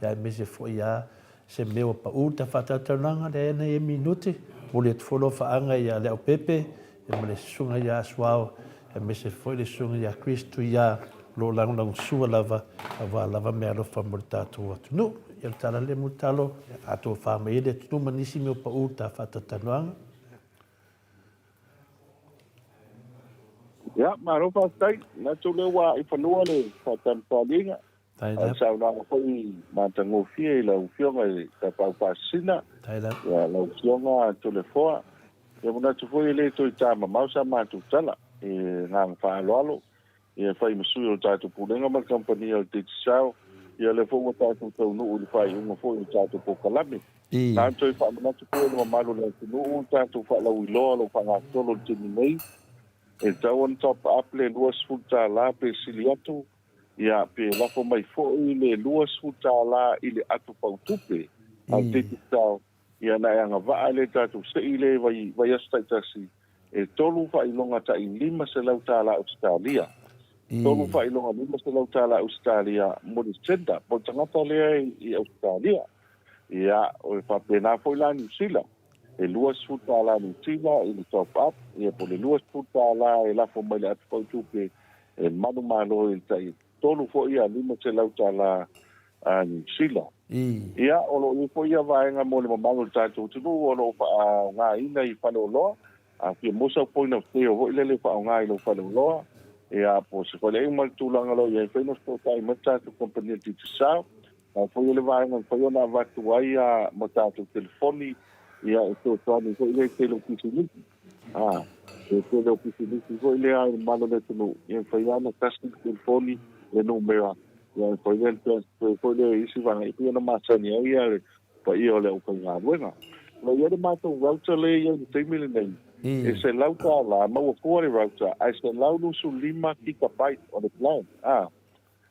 ia aemaise foi lava se mea ua pau le ta faatalatalanoaga, leai ana ia minute, momoli atu foi alofaaga ia Leaupepe, Ia ma le Susuga ia Asuao, aemaise foi le Susuga ia Chris Tuia, o lo o lagolagosua lava aua lava meaalofa mo le tatou atunuu. Ia o le tala lea Mulitalo, ia faatofa mai ai le atunuu ma nisi mea o pau i le ta faatalatalanoaga. Ia, malo faafetai. Manatu lea ua i fanua le faatalatalanoaga. Tae A o le lava. saunoaga foi matagofie i lau Afioga i le Tapaau Faasisina, Tae lava. ia, lau Afioga Toleafoa. Ia manatu foi e le toe ta mamao sa matou tala i le agaga faaaloalo, ia fai ma sui o le tatou Pulega ma le Kamupani a le Digicel, ia lea foi ua tatou taunuu i le faaiuga foi o le tatou polokalame. I. Na ona toe faamanatu pea i le mamalu o le atunuu le tatou faalauiloa o lo o faagasolo i le taimi nei. E tatau ona top up le $20 pe sili atu, ia, pe lafo mai foi le $20 i le ato fautupe a le Digicel, ia ona e agavaa lea i le tatou sei lea i vaiaso taitasi, e tolu faailoga tai $500 Ausetalia. Tolu faailoga $500 Ausetalia mo le sender, mo le tagata lea i Ausetalia. Ia, e faapena foi la Niu Sila. E $20 Niu Sila i le top up, ia po o le $20 e lafo mai le atu fautupe e manumalo i le tai tolu foi ia $500 Niu Sila. Ia, o lo o i ai foi ia vaega mo le mamalu o le tatou atunuu o lo o faaaogaina i faleoloa. A fia maua sau point of sale foi lele e faaaoga i lou faleoloa, ia, po o se faleaiga ma le tulaga o lo o i ai, mafai ona fesootai mai le tatou kamupani o le Digicel. A foi o le vaega e mafai ona avatu ai ma tatou telefoni, ia, e fesoasoani foi lea i le tele o pisinisi. A, e tele o pisinisi foi lea i le mamalu o le atunuu, ia e mafai lava ona tasi le telefoni, le numera, ia e mafai lea ona transfer foi lea i isi vaega, e pei ona masani ai ia le paia o le aufaigaluega. O lo o i ai le matou router lea e i ai i le taimi lenei, e $100, maua fua le router, ae 125 gigabyte o le plan, a.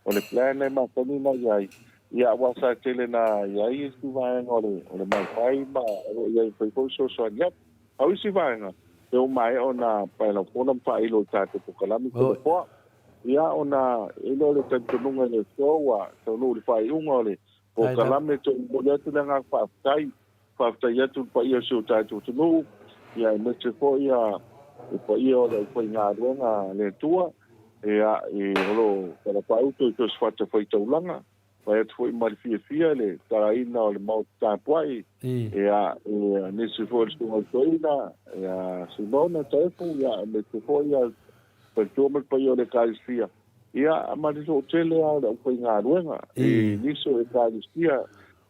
O le plan lea e masani ona i ai, ia aua sa tele na i ai isi vaega o le, o le Wi-Fi ma o lo o i ai fai foi fesoasoani atu. A o isi vaega, e ua maea ona paelaupona ma faailo i tatou polokalame Tolepoa. Ia ona e le o le talitonuga i le aso ua taunuu i le faaiuga o le polokalame, e toe momoli atu le agaga faafetai Faafetai atu i le paia o si o tatou atunuu, ia aemaise foi ia le paia o le aufaigaluega a le Atua, ia, i o lo o talafaauto i so o se fatafaitaulaga, fai atu foi ma le fiafia i le talaina o le Maota tapuai, ia, i nisi foi o le Susuga i le Toeaina, ia Simona Taefu, ia, aemaise foi ia le faletua ma le paia o le Ekalesia, ia, ma le toatele lava o le aufaigaluega i nisi o Ekalesia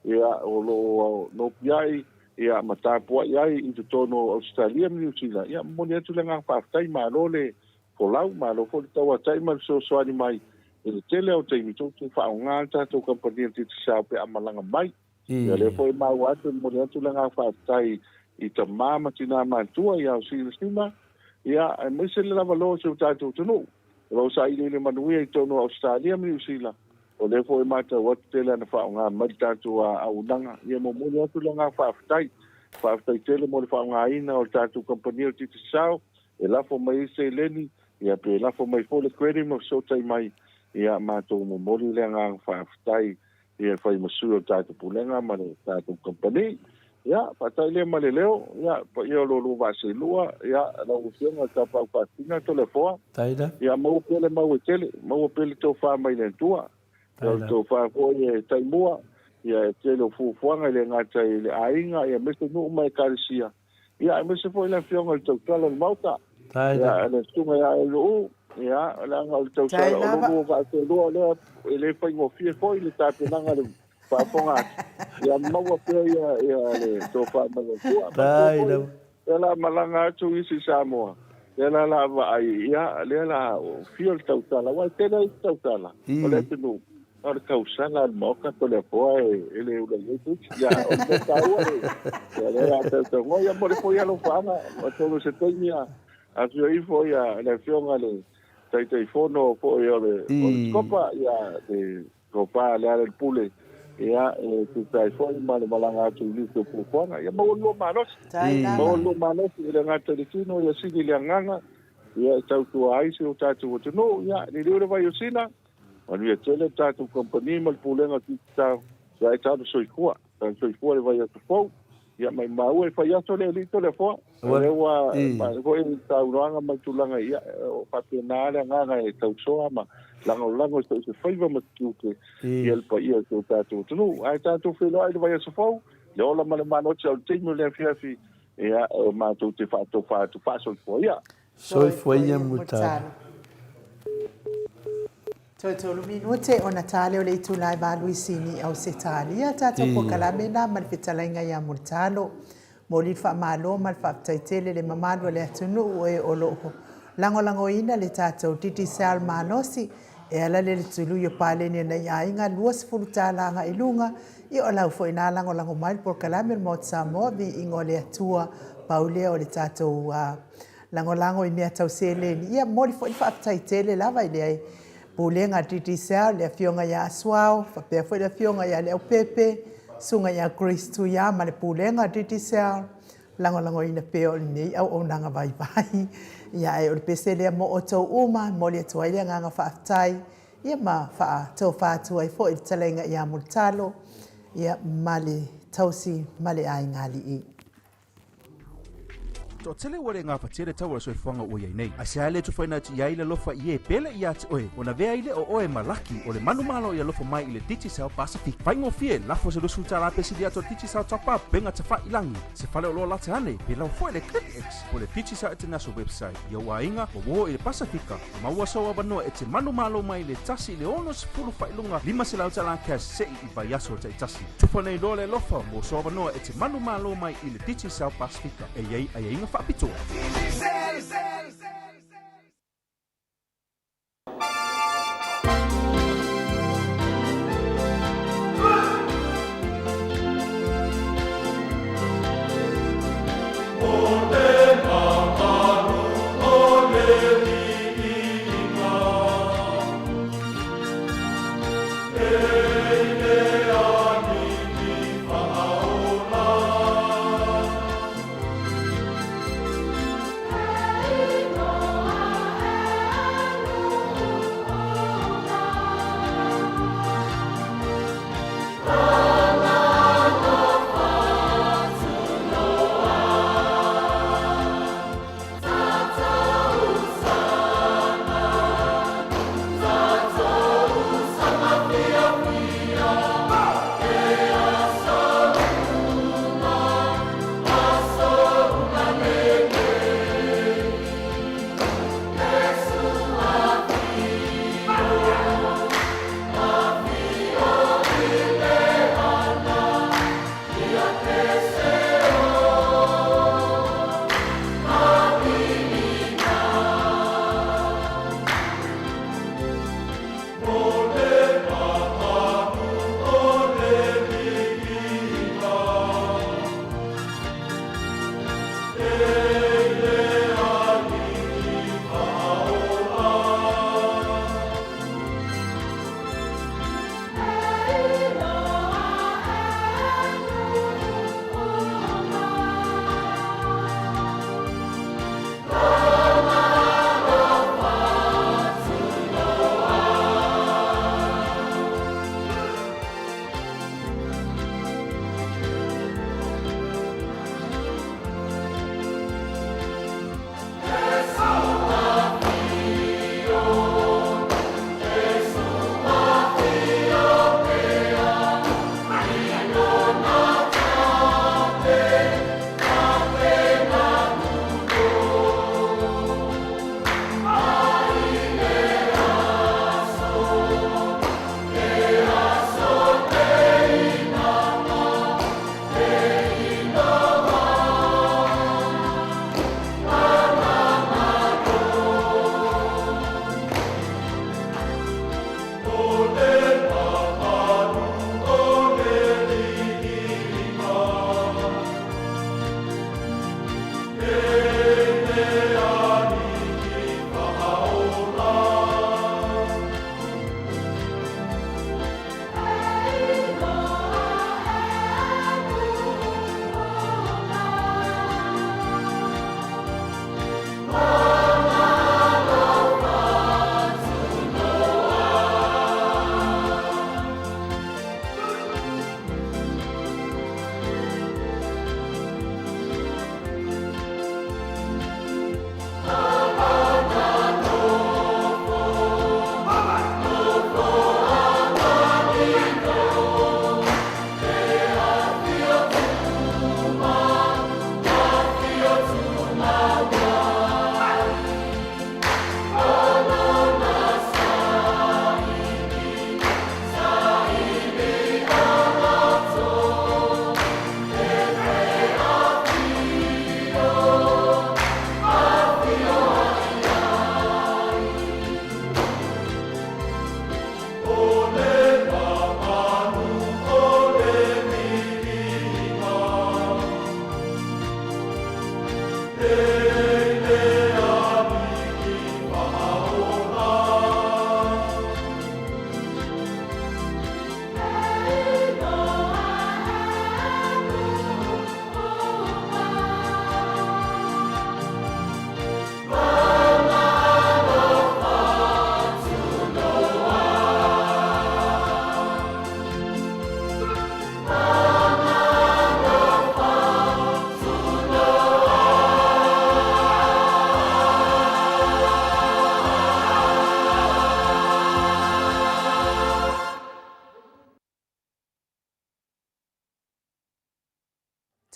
ia, o lo o nopiai, ia, ma tapuai ai i totonu o Ausetalia ma Niu Sila, ia, momoli atu le agaga faafetai, malo le folau, malo foi le tauatai ma le fesoasoani mai i le tele o taimi tou te faaaoga le tatou kamupani o le Digicel pe a malaga mai. Ia, lea foi e maua atu, e momoli atu le agaga faafetai i tama ma tina matutua ia Silasila, ia, aemaise le lava loa o si o tatou atunuu. O lo o sailiili manuia i totonu o Ausetalia ma Niu Sila, O lea foi e matau atu tele ana faaaoga mai le tatou auaunaga. Ia momoli atu le agaga faafetai. Faafetai tele mo le faaaogaina o le tatou kamupani o le Digicel e lafo mai ai seleni, ia pe lafo mai foi le credit ma fesootai mai, ia matou momoli le agaga faafetai ia e fai ma sui o le tatou Pulega ma le tatou kamupani. Ia, faata'i lea ma le leo, ia, paia o lo lua vaa seelua, ia, lau Afioga i le Tapaau Faasina, Toleafoa, Taina. ia, maua pea le mau e tele, maua pea le tofa mai le Atua. Ia, o le tofa foi e taimua, ia, e tele o fuafuaga e le gata i le aiga, ia, aemaise nuu ma ekalesia, ia, aemaise foi le Afioga i le Tautala o le Maota, Taina. ia, le Susuga ia Eluu, ia, leaga o le Tautala, o lo lua vaa seelua lea, e le faigofie foi le tapenaga o le faafofoga atu, ia maua pea ia, ia le tofa mai le Atua. Manatua foi, lea la malaga atu isi Samoa, lea la la vaai, ia, lea la fia le tautala, aua e tele ai tautala o le atunuu, a o le tausala a le Maota Toleafoa e, e le ula i ai se isi. Ia, o le mea taua, ia, lea la tautauga, ia mo le foi alofaaga, atonu se taimi a afio ifo ia le Afioga le Taitaifono foi o le, o le Sikopa, ia, le Tofa Lealailepule, ia, e tusa ai foi ma le malaga atu i nisi o fuafuaga. Ia maua le lua malosi. Maua le lua malosi e le gata i le tino, ia sili le agaga, ia e tautua ai si o tatou atunuu. Ia, liliu le vai o Sina, manuia tele le tatou kamupani ma le Pulega o Digicel, ia e talo soifua. Talo soifua le vai aso fou. Ia, maumau e fai aso le alii Toleafoa. O lea ua maea foi le saunoaga ma le tulaga, ia, o faapena le agaga e tausoa ma lagolago i so o se faiva ma se tiute ia le paia o si o tatou atunuu. Ae tatou feiloai i le vaiaso fou, le ola ma le malosi o le taimi o le afiafi, ia, matou te faatofa atu faasoifua ia. Soifua ia Mulitalo. Toe tolu minute ona ta lea o le itula e valu i Sini, Ausetalia, tatou polokalame na ma le fetalaiga ia Mulitalo. Momoli le faamalo ma le faafetai tele i le mamalu o le atunuu e o lo o lagolagoina le tatou Digicel malosi e ala lea i le tului o paleni a nai aiga $20 agai i luga. Ia o lau foi na lagolago mai le polokalame o le Maota Samoa, viiga o le Atua, pau lea o le tatou. lagolago i mea tau seleni. Ia momoli foi le faafetai tele lava i le Pulega a Digicel, le Afioga ia Asuao, faapea foi le Afioga ia Leaupepe, Susuga ia Grace Tuia ma le Pulega a Digicel, lagolagoina pea o lenei auaunaga vaivai. Ia ae o le pese lea mo outou uma, e momoli atu ai le agaga faafetai, ia ma faatofa atu ai foi le fetalaiga ia Mulitalo, ia ma le tausi ma le aigaalii. Toatele ua le gafatia le tau o le soifuaga ua i ai nei. Aisea le tufaina atu i ai le alofa i e pele ia te oe, ona avea ai lea o oe ma laki o le manumalo i alofa mai i le Digicel Pasifika. Faigofie, lafo se 20 tala pe sili atu o le Digicel Top Up, pega tafailagi, se fale oloa lata ane, pe lau foi le ClickX po le Digicel International website i ou aiga ua uo i le Pasifika a maua sou avanoa e te manumalo mai le 1 i le 60 faailuga 500 tala cash se'i i vaiaso taitasi. Tufa nei loa le alofa mo sou avanoa e te manumalo mai i le Digicel Pasifika e i ai aiaiga faapitoa.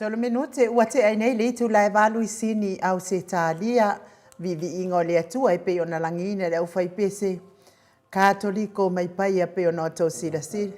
Tolu minute ua tea ai nei le itula e valu i Sini, Ausetalia, viiviiga o le Atua e pei ona lagiina e le aufaipese Katoliko mai Paia pei ona outou silasila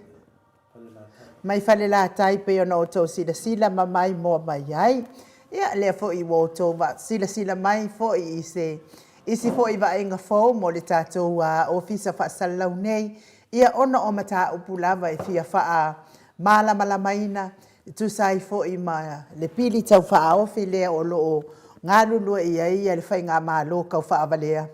mai Falelatai pei ona outou silasila ma maimoa mai ai. Ia, lea foi ua outou silasila mai foi i se isi foi vaaiga fou mo le tatou ofisa faasalalau nei, ia ona o mataupu lava e fia faamalamalamaina e tusa ai foi ma le pili tau faaofi lea o lo o galulue i ai le Faigamalo taufaavalea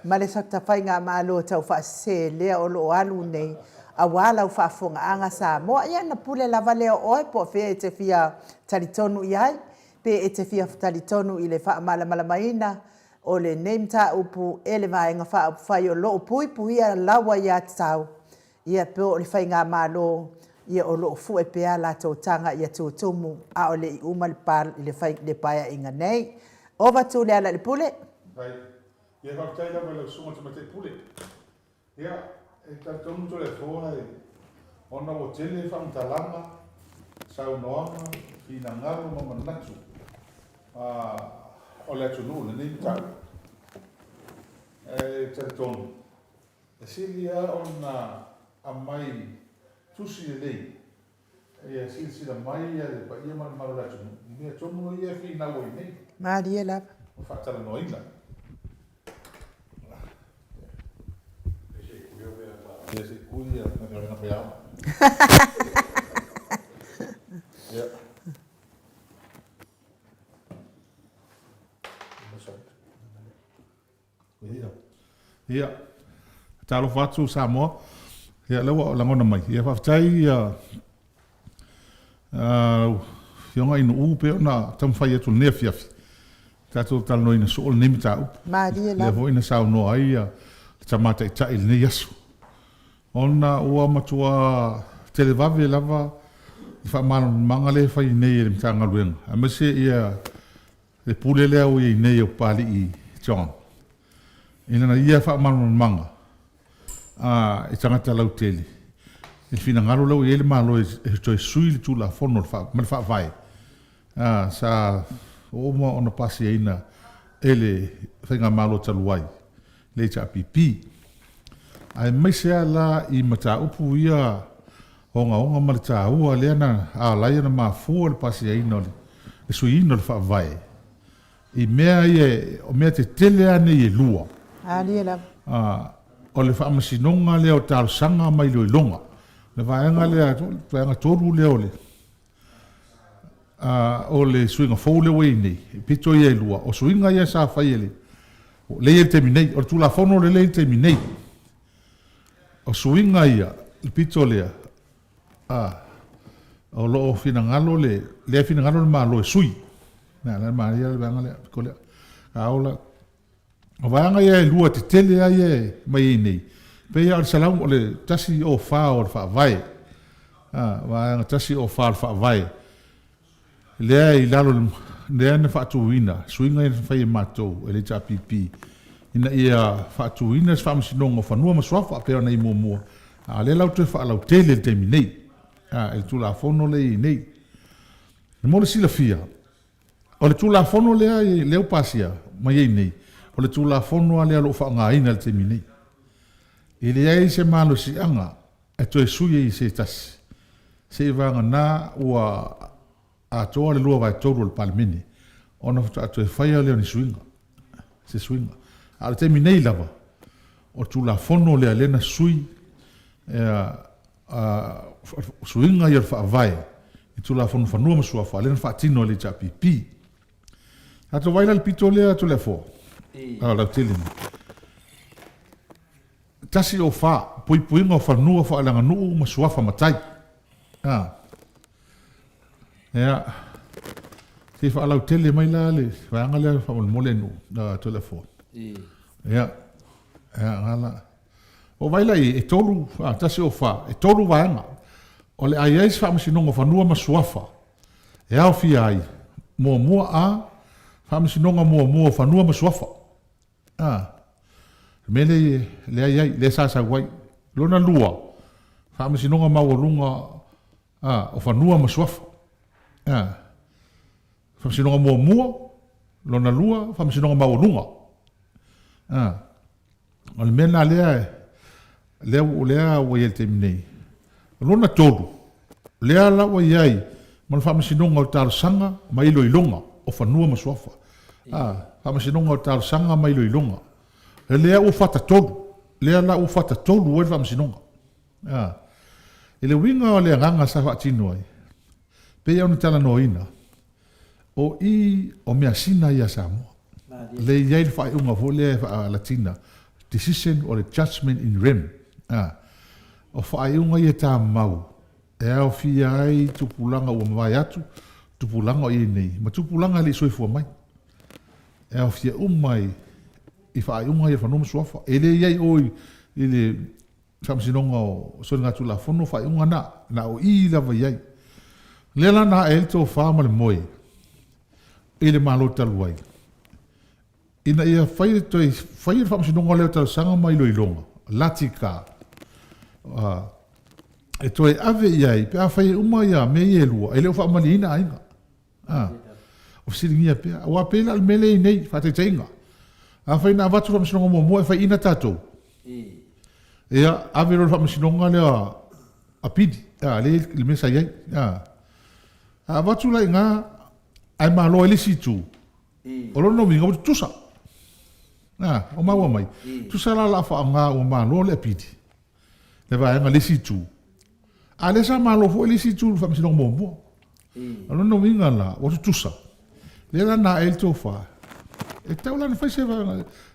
ma le Faigamalo taufaasese lea o lo o alu nei aua lau faafofogaaga Samoa. Ia ona pule lava lea o oe po o fea e te fia talitonu i ai, pe e te fia talitonu i le faamalamalamaina o lenei mataupu e le Vaega Faaupufai o lo o puipuia lau aiatatau Ia po o le Faigamalo, ia o lo o fue pea latou taga ia tutumu a o le i uma le le paeaiga nei. Ova tu Lealailepule. Faafetai. Ia faafetai lava i lau Susuga Tamaitai Pule. Ia, e talitonu Toleafoa e, ona ua tele faamatalaga, saunoaga, finagalo ma manatu o le atunuu i lenei mataupu. Ae talitonu, E sili lava ona aumai tusi lelei ia silasila mai le paia ma le mamalu o le atunuu i mea tonu ia e finau ai nei. Malie lava. Ma faatalanoaina. Ia se i kuli ia galuega faiaoga. Ia. Ia, talofa atu Samoa. Ia, lea ua lagona mai. Ia, faafetai ia lau Afioga Inu pei ona taumafai atu i lenei afiafi. Tatou talanoaina soo lenei mataupu. Malie lava. Lea foi na saunoa ai ia le Tama Taitai i lenei aso. Ona ua matua televave lava le faamalamalamaga lea e fai nei e le Matagaluega, aemaise ia le pule lea ua i ai nei o Papalii John i lana ia faamalamalamaga i tagata lautele i le finagalo lea ua i ai le Malo e toe sui le Tulafono ma le Faavae sa uma ona pasiaina e le Faigamalo talu ai, le HRPP. Aemaise lava la i mataupu ia ogaoga ma le taua lea na ala ai ona mafua le pasiaina o le suiina o le Faavae i mea ia, o mea tetele lava nei e lua. Alia lava. O le faamasinoga lea o talosaga ma iloiloga, le vaega lea, vaega 3 lea o le o le suiga fou lea ua i ai nei, e pito ia e lua, o suiga ia sa fai e le, lea e i ai i le taimi nei, o le Tulafono lea e i ai i le taimi nei. O suiga ia, le pito lea, o lo o finagalo le, lea e finagalo le Malo e sui. Na, la manaia le vaega lea, pito lea. A ola, o vaega ia e lua tetele lava ia e mai ai nei, pei lava o le 100, o le 104 o le Faavae, vaega 104 o le Faavae, lea e i lalo, lea na faatuina, suiga ia na fai e matou e le HRPP, ina ia faatuina se Faamasinoga o Fanua ma Suafa pei ona i muamua, a o lea la ua toe faalautele i le taimi nei, i le Tulafono lea e i ai nei. Mo le silafia, o le Tulafono lea, lea ua pasia mai ai nei, o le Tulafono lava lea o lo o faaaogaina i le taimi nei. E leai se malosiaga e toe sui ai i se tasi, seiavagana ua atoa le 2/3 o le Palemene ona faatoa toe faia lea o ni suiga, se suiga. A o le taimi nei lava, o le Tulafono lea, lea na sui suiga ia o le Faavae i Tulafono Fanua ma Suafa, lea na faatino e le HRPP. Tatou vaai la i le pito lea Toleafoa, lautele nei. 104, Puipuiga o fanua faaleaganuu ma suafa matai. A. Ia, se i faalautele mai la le vaega lea faamolemole Nu'u, Toleafoa. Ia, ia, gala. O vai la i, e tolu, a, 104, e tolu vaega. O le a i ai se faamasinoga o fanua ma suafa e aofia ai, muamua, a, faamasinoga muamua o fanua ma suafa. A, le mea lea, lea i ai, lea sa sau ai. Lona lua, faamasinoga maualuga, a, o fanua ma suafa. A. Faamasinoga muamua, lona lua, Faamasinoga maualuga. A, o le mea lena lea, lea, lea ua i ai i le taimi nei. O lona tolu, lea la ua i ai ma le Faamasinoga o Talosaga ma Iloiloga o Fanua ma Suafa. A, Faamasinoga o Talosaga ma Iloiloga. Lea ua fatatolu, lea la ua fatatolu ai le Faamasinoga. A, i le uiga o le agaga sa faatino ai, pei ona talanoaina, o i o measina ia a Samoa. Lea e i ai le faaiuga foi lea e faa-Latina, decision or le judgment in rem. A, o faaiuga ia tamau e aofia ai tupulaga ua mavae atu, tupulaga o i ai nei, ma tupulaga e le i soifua mai. E aofia uma i faaiuga ia o fanua ma suafa. E le i ai o i le Faamasinoga o Soligatulafono faaiuga na, na o i lava i ai. Lea la na ae ai le tofa ma le moe i le Malo talu ai, ina ia fai le toe faia le Faamasinoga lea o Talosaga ma Iloiloga, LATICA, e toe ave i ai pe afai e uma ia mea ia e lua, e le o faamalieina aiga. A, o fesiligia pea. Aua pei la o le mea lea e i nei, faataitaiga. Afai na avatu le faamasinoga muamua e faiina tatou, ia, ave loa le faamasinoga lea apili, a, lea i le mea sa i ai. A, a avatu la i ina, ae malo ai le isi itu, o lona uiga ua tutusa. A, o maua mai. Tusa la o le a faaaoga ua malo le apili, le vaega le isi itu, A lea sa malo foi le isi itu i le faamasinoga muamua. O lona uiga la, ua tutusa. Lea la na ae ai le tofa, e tatau la ona fai se,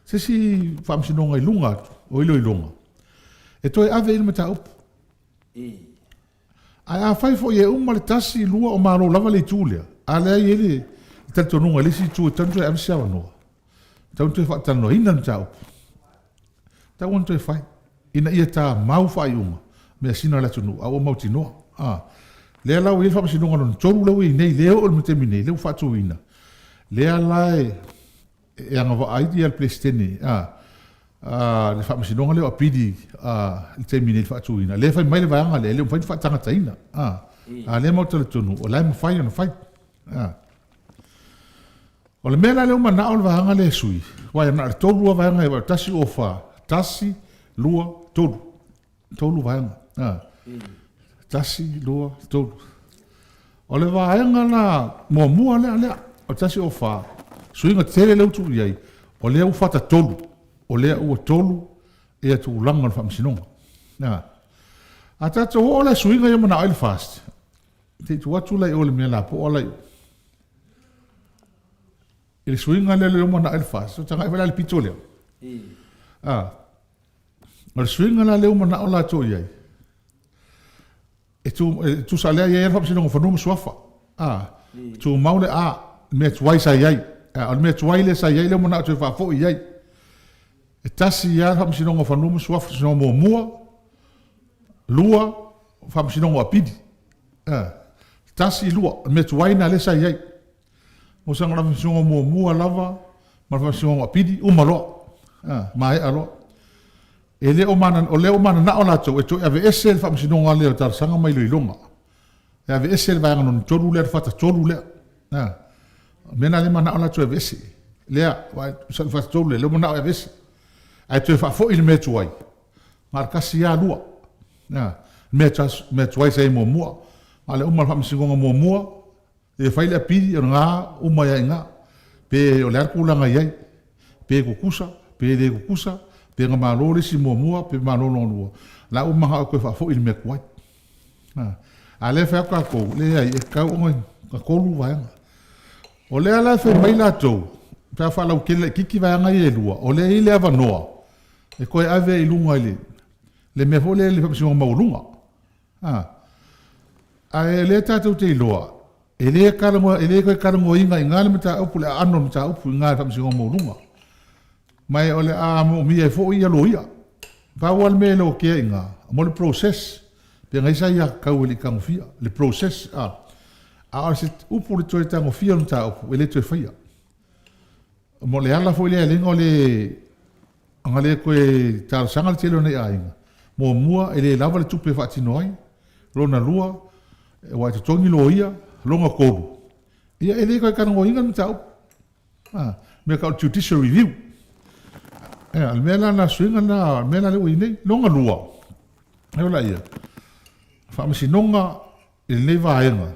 se isi faamasinoga i luga atu o iloiloga e toe ave i le mataupu. Ae afai foi e uma le tasi, lua o malo lava le itu lea, a lea e i ai le talitonuga i le isi itu e tatau ona toe ave se avanoa, e tatau ona toe faatalanoaina le mataupu. Tatau ona toe fai ina ia tamau faaiuga measina a le atunuu a ua mautinoa. A lea la ua i ai le faamasinoga lona tolu lea ua i ai nei, lea e oo i le taimi nei, lea ua faatuina, lea la e e agavaa ai le Peresetene a a le faamasinoga lea o apili a i le taimi nei i le faatuina. Lea e fai mai le vaega lea, e le o mafai ona faatagataina. A a lea matou te talitonu o la e mafai ona fai. A. O le mea la lea ua manao le vaega lea e sui, aua na o le tolu lava vaega e 1 o 4, 1, 2, 3. Tolu vaega. A. 1, 2, 3. O le vaega la muamua lea lea, o le 1 o 4, suiga tele lea ua tuu i ai, o lea ua fatatolu, o lea ua tolu ia tulaga o le faamasinoga. A. A tatou oo la i suiga ia manao ai le FAST, te i tuu atu la i o i le mea lapoa la i o. I le suiga lea lea ua manao ai le FAST, so tagai foi la i le pito lea. A, o le suiga la lea ua manao latou i ai, e, tu, e tusa lea i ai le Faamasinoga o Fanua ma Suafa. A, tumau le A, le mea tuai sa i ai. A, o le mea tuai lea sa i ai lea ua manao toe faafoi i ai. E tasi lava le Faamasinoga o Fanua ma Suafa, Faamasinoga muamua, lua, Faamasinoga o Apili. A, tasi, lua, o le mea tuai lena lea sa i ai. Mo saga faamasinoga muamua lava ma le faamasinoga apili, uma loa, a, maea loa. E le o mana, o lea ua mananao latou e toe aveese le faamasinoga lea o talosaga ma iloiloga. E aveese le vaega lona tolu lea, le fatatolu lea. A, o mea na lea e mananao latou e aveese. Lea, le fatatolu lea, lea ua mananao e aveese. Ae toe faafoi le mea tuai, na o le tasi lava lua. A, mea tuai sa i ai muamua. A o le uma o le faamasinoga muamua, E fai le apili, o lena uma ai lava i ina. Pe o le a le tulaga e i ai, pe tutusa, pe le tutusa, pe na malo le isi muamua, pe malo lona lua, o la ua manao e toe faafoi i le mea tuai. A o lea e fai atu tatou, leai, e tatau ona tolu vaega. O lea la e fai mai latou, pe a faalautele laitiiti vaega ia e lua, o lea e i ai le avanoa e toe ave ai i luga i le mea foi lea i le Faamasinoga Maualuga. A. Ae o lea tatou te iloa, e le talanoa, e le toe talanoaina i ina le mataupu, le aano o le mataupu i ina i le Faamasinoga Maualuga. Ma e o le a moomia ai foi ia loia. Pau lava le mea e lotea i ina, mo le process, pe na i ai se aiatatau e le i tagofia, le process, a. A o se upu i le toe tagofia o le mataupu, e le toe faia. Mo le ala foi lea e ala ai ona le ona le toe talosaga le tele o nei aiga. Muamua, e le lava le tupe e faatino ai. Lona lua, ua e totogi loia. Lona tolu, Ia, e le toe talanoaina le mataupu. A, mea tau o le judicial review. Ia, o le mea la na suiga lena, o le mea la lea ua i ai nei. Lona lua, e ola ia, Faamasinoga i lenei vaega,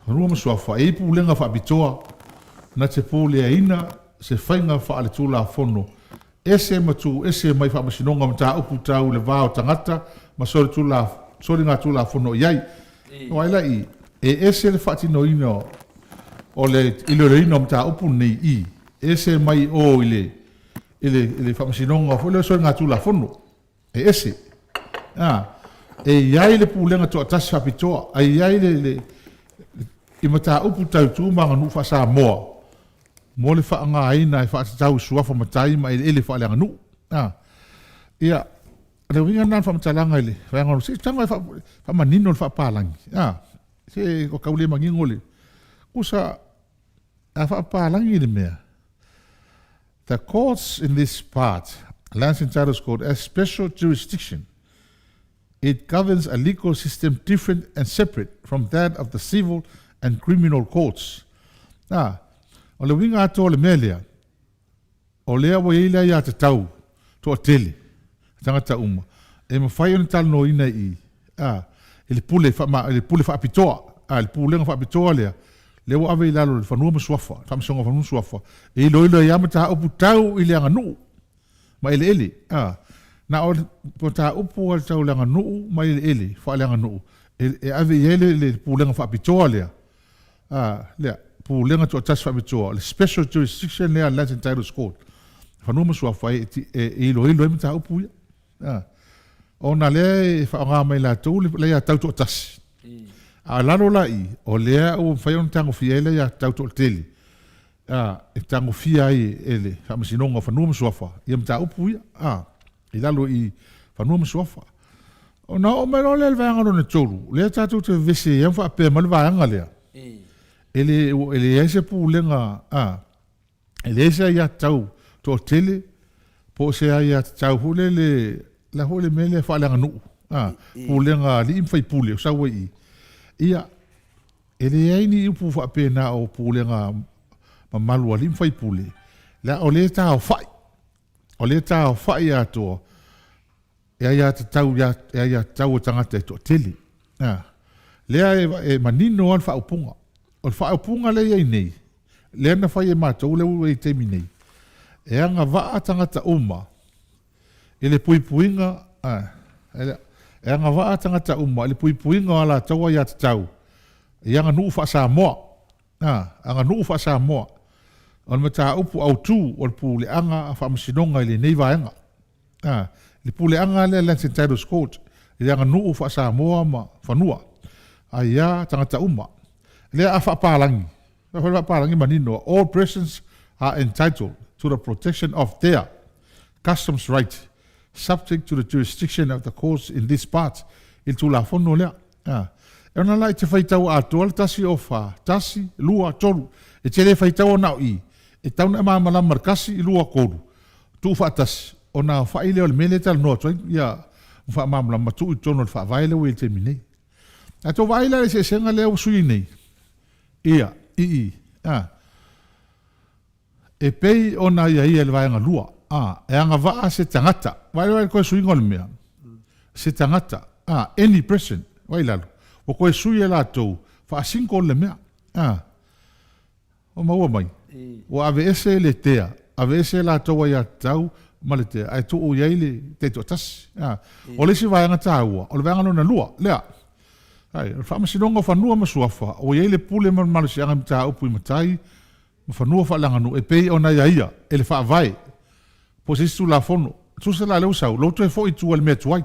Fanua ma Suafa, e i ai pulega faapitoa na te puleaina se faiga faaletulafono ese ma tu ese mai Faamasinoga mataupu tau i le va o tagata ma soligatulafono i ai. O ai la i? E ese le faatinoina o le iloiloina o mataupu nei i ese mai o i le i le Faamasinoga foi lea o soligatulafono. E ese. A, e i ai le pulega toatasi faapitoa, a i ai le, le, i mataupu tau tu ma aganuu faa-Samoa mo le faaaogaina e faatatau i suafa matai ma eleele faaleaganuu. A, ia, o le uiga lena o le faamatalaga i le vaega o se i tago e faamanino le faapalagi. A, se ua tau le manino le, kusa, a faapalagi le mea, The courts in this part, Lands and Titles Court, has special jurisdiction. It governs a legal system different and separate from that of the civil and criminal courts. Nā, o le uiga atoa o le mea lea, o lea ua i ai le aiatatau toatele, tagata uma, e mafai ona talanoaina i, a, i le pule, faama, i le pule faapitoa, a, le pulega faapitoa lea, lea ua ave i lalo o le Fanua ma Suafa, le Faamasinoga o Fanua ma Suafa, e iloilo ai lava mataupu tau i le aganuu ma eleele, a, na o le mataupu lava tau i le aganuu ma eleele faaleaganuu e, e ave i ai le, le pulega faapitoa lea, a, lea, pulega toatasi faapitoa, le Special Jurisdiction lea a Lands and Titles Court, Fanua ma Suafa e, e, e iloilo ai mataupu ia. A, ona lea e faaaoga mai latou le aiatatau toatasi. A o lalo la i, o lea ua mafai ona tagofia ai le aiatatau toatele, a, e tagofia ai e le Faamasinoga o Fanua ma Suafa ia mataupu ia, a, i lalo i Fanua ma Suafa. Ona oo mai loa lea i le vaega lona tolu, lea tatou te vevesi ai ma faapea mai le vaega lea, e le, e leai se pulega, a, E leai se aiatatau toatele po o se aiatatau foi lele, la foi le mea lea faaleaganuu, a, pulega a alii ma faipule o sau ai i i. Ia, e leai ni upu faapena o pulega mamalu a alii ma faipule, la o lea e taaofai, o lea e taaofai atoa e aiatatau e aiatatau a tagata e toatele. A, lea e, e manino lava le faaupuga. O le faaupuga lea e i ai nei, lea na fai e matou lea ua i ai i le taimi nei, e agavaa tagata uma i le puipuiga, a, e agavaa tagata uma i le puipuiga o a latou aiatatau i aganuu faa-Samoa. A, aganuu faa-Samoa. O le mataupu autu o le puleaga a Faamasinoga i lenei vaega. A, le puleaga lea Lands and Titles Court i le aganuu faa-Samoa ma fanua, aiā tagata uma. Lea a faapalagi, a faapalagi manino, all persons are entitled to the protection of their customs right subject to the jurisdiction of the courts in this part i le Tulafono lea. A, e ona la i te faitau atoa le tasi o fa, tasi, lua, tolu. E te le faitaua na o i. E tau na e malamalama le kasi, lua, kolu. Tuufaatasi, ona aofai lea o le mea lea e talanoa atu ai, ia, ma faamalamalama tuu i totonu o le Faavae lea ua i ai i le taimi nei. A tou vaai la i le eseesega lea ua sui nei, ia, i i, a, e pei ona aiaia i le vaega lua, a, e agavaa se tagata, vaai la i le toe suiga o le mea, se tagata, a, any person, vaai i lalo, ua toe sui e latou, faa-single le mea, a. Ua maua mai, ua aveese le tea, aveese latou aiatatau ma le tea, ae tuu i ai le taitoatasi. O le isi vaega taua, o le vaega lona lua, lea. Ai, o le Faamasinoga o Fanua ma Suafa, ua i ai le pule ma le malosiaga i mataupu i matai ma fanua faaleaganuu e pei ona aiaia e le Faavae po o se isi Tulafono. Tusa la lea ua sau, lou toe foi i tua i le mea tuai.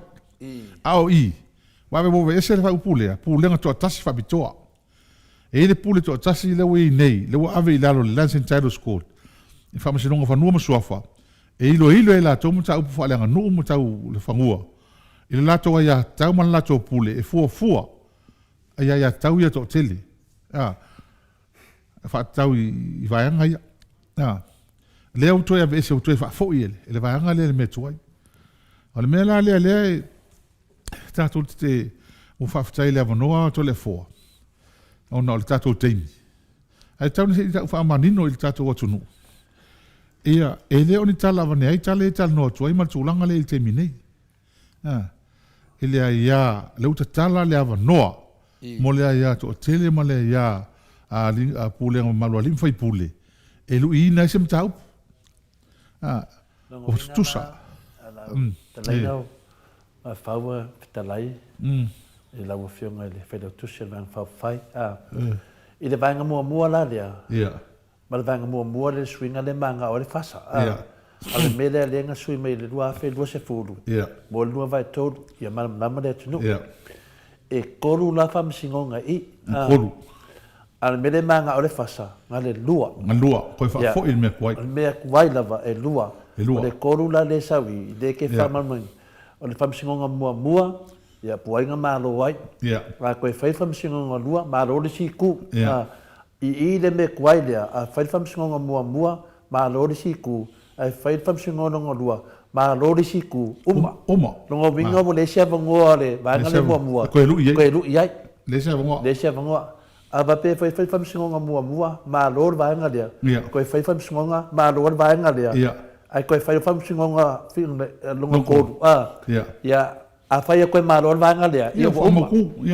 A o i, ua ave ua aveese le faaupu lea, Pulega Toatasi Faapitoa. E i ai le pule toatasi lea ua i ai nei, lea ua ave i lalo o le Lands and Titles Court, i Faamasinoga o Fanua ma Suafa, e iloilo ai e latou mataupu faaleaganuu ma tau le fanua, i le latou aiatatau ma le latou pule e fuafua i aiatatau ia toatele, a, e faatatau i vaega ia. A, lea ua toe aveese, ua toe faafoi e le, e le vaega lea i le mea tuai. O le mea la lea, lea e, tatou te ua faafetai i le avanoa Toleafoa ona o le tatou taimi. Ae tau ina se i ta'u faamanino i le tatou atunuu, ia, e le o ni tala avane ai tala ia e talanoa atu ai ma le tulaga lea i le taimi nei. A, i le aia, lea ua tatala le avanoa mo le aia toatele ma le aia a pulega mamalu a alii ma faipule e luiina ai se mataupu. A, ua tutusa. Fetalaiga o Mafaua fetalai i lau Afioga i le Failautusi o le Vaega Faaupufai. I le vaega muamua la lea, ma le vaega muamua lea le suiga lea e manao ai le FASA. A o le mea lea lea na sui mai i le 2020 mo le 2/3 ia malamalama le atunuu. E 3 la faamasinoga i i. A o le mea lea e manao ai le FASA, na o le 2. Na 2, toe faafoi i le mea tuai. O le mea tuai lava e 2. E 2. O le 3 la lea e sau i i, lea e te faamalamalamaina, o le faamasinoga muamua, ia puai na malo ai. A toe fai le faamasinoga lua, malo le isi itu. I i le mea tuai lea, a fai le faamasinoga muamua, malo le isi itu, ae fai le faamasinoga lona lua, malo le isi itu, uma. Uma. Lona uiga ua leai se avanoa a le vaega lea muamua e toe lui ai. Toe lui ai. Leai se avanoa. Leai se avanoa. A faapea e fai le faamasinoga muamua, malo le vaega lea, toe fai le faamasinoga, malo le vaega lea, ae toe fai le faamasinoga lona tolu, ia, afai e toe malo le vaega lea, ia ua uma,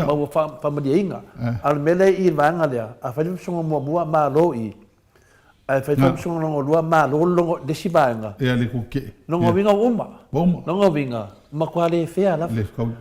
ma ua faamalieina. A o le mea lea i i le vaega lea, a fai le faamasinoga muamua, malo i, ae fai le faamasinoga lona lua, malo le isi vaega. Ia, le kuke. Lona uiga ua uma. Ua uma. Lona uiga, ua matua le fair lava. Le fetaui.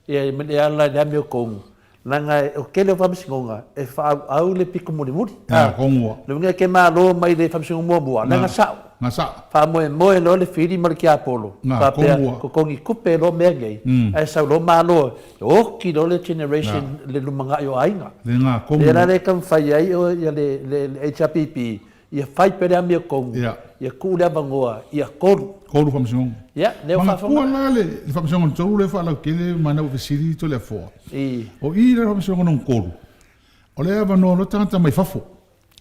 Ia, e ala i le amio tonu, leaga o le tele o faamasinoga e faaauau le pito mulimuli. Ia, tonu lava. Lona uiga e te malo mai le faamasinoga muamua, leaga sao. Na sao. Faamoemoe loa le fili ma le tiapolo, faapea, totogi tupe loa mea nei, ae sau loa malo, e oti loa le generation le lumanai o aiga. Lena, tonu lava. Lea la e taumafai ai le HRPP Ia fai pea le amiotonu, ia tuu le avanoa ia tolu. Tolu faamasinoga. Ia, lea ua faafofoga. Manatua la le faamasinoga lona tolu lea e faalautele ma na ua fesili Toleafoa. I. O i la le faamasinoga lona tolu, o le avanoa loa tagata mai fafo.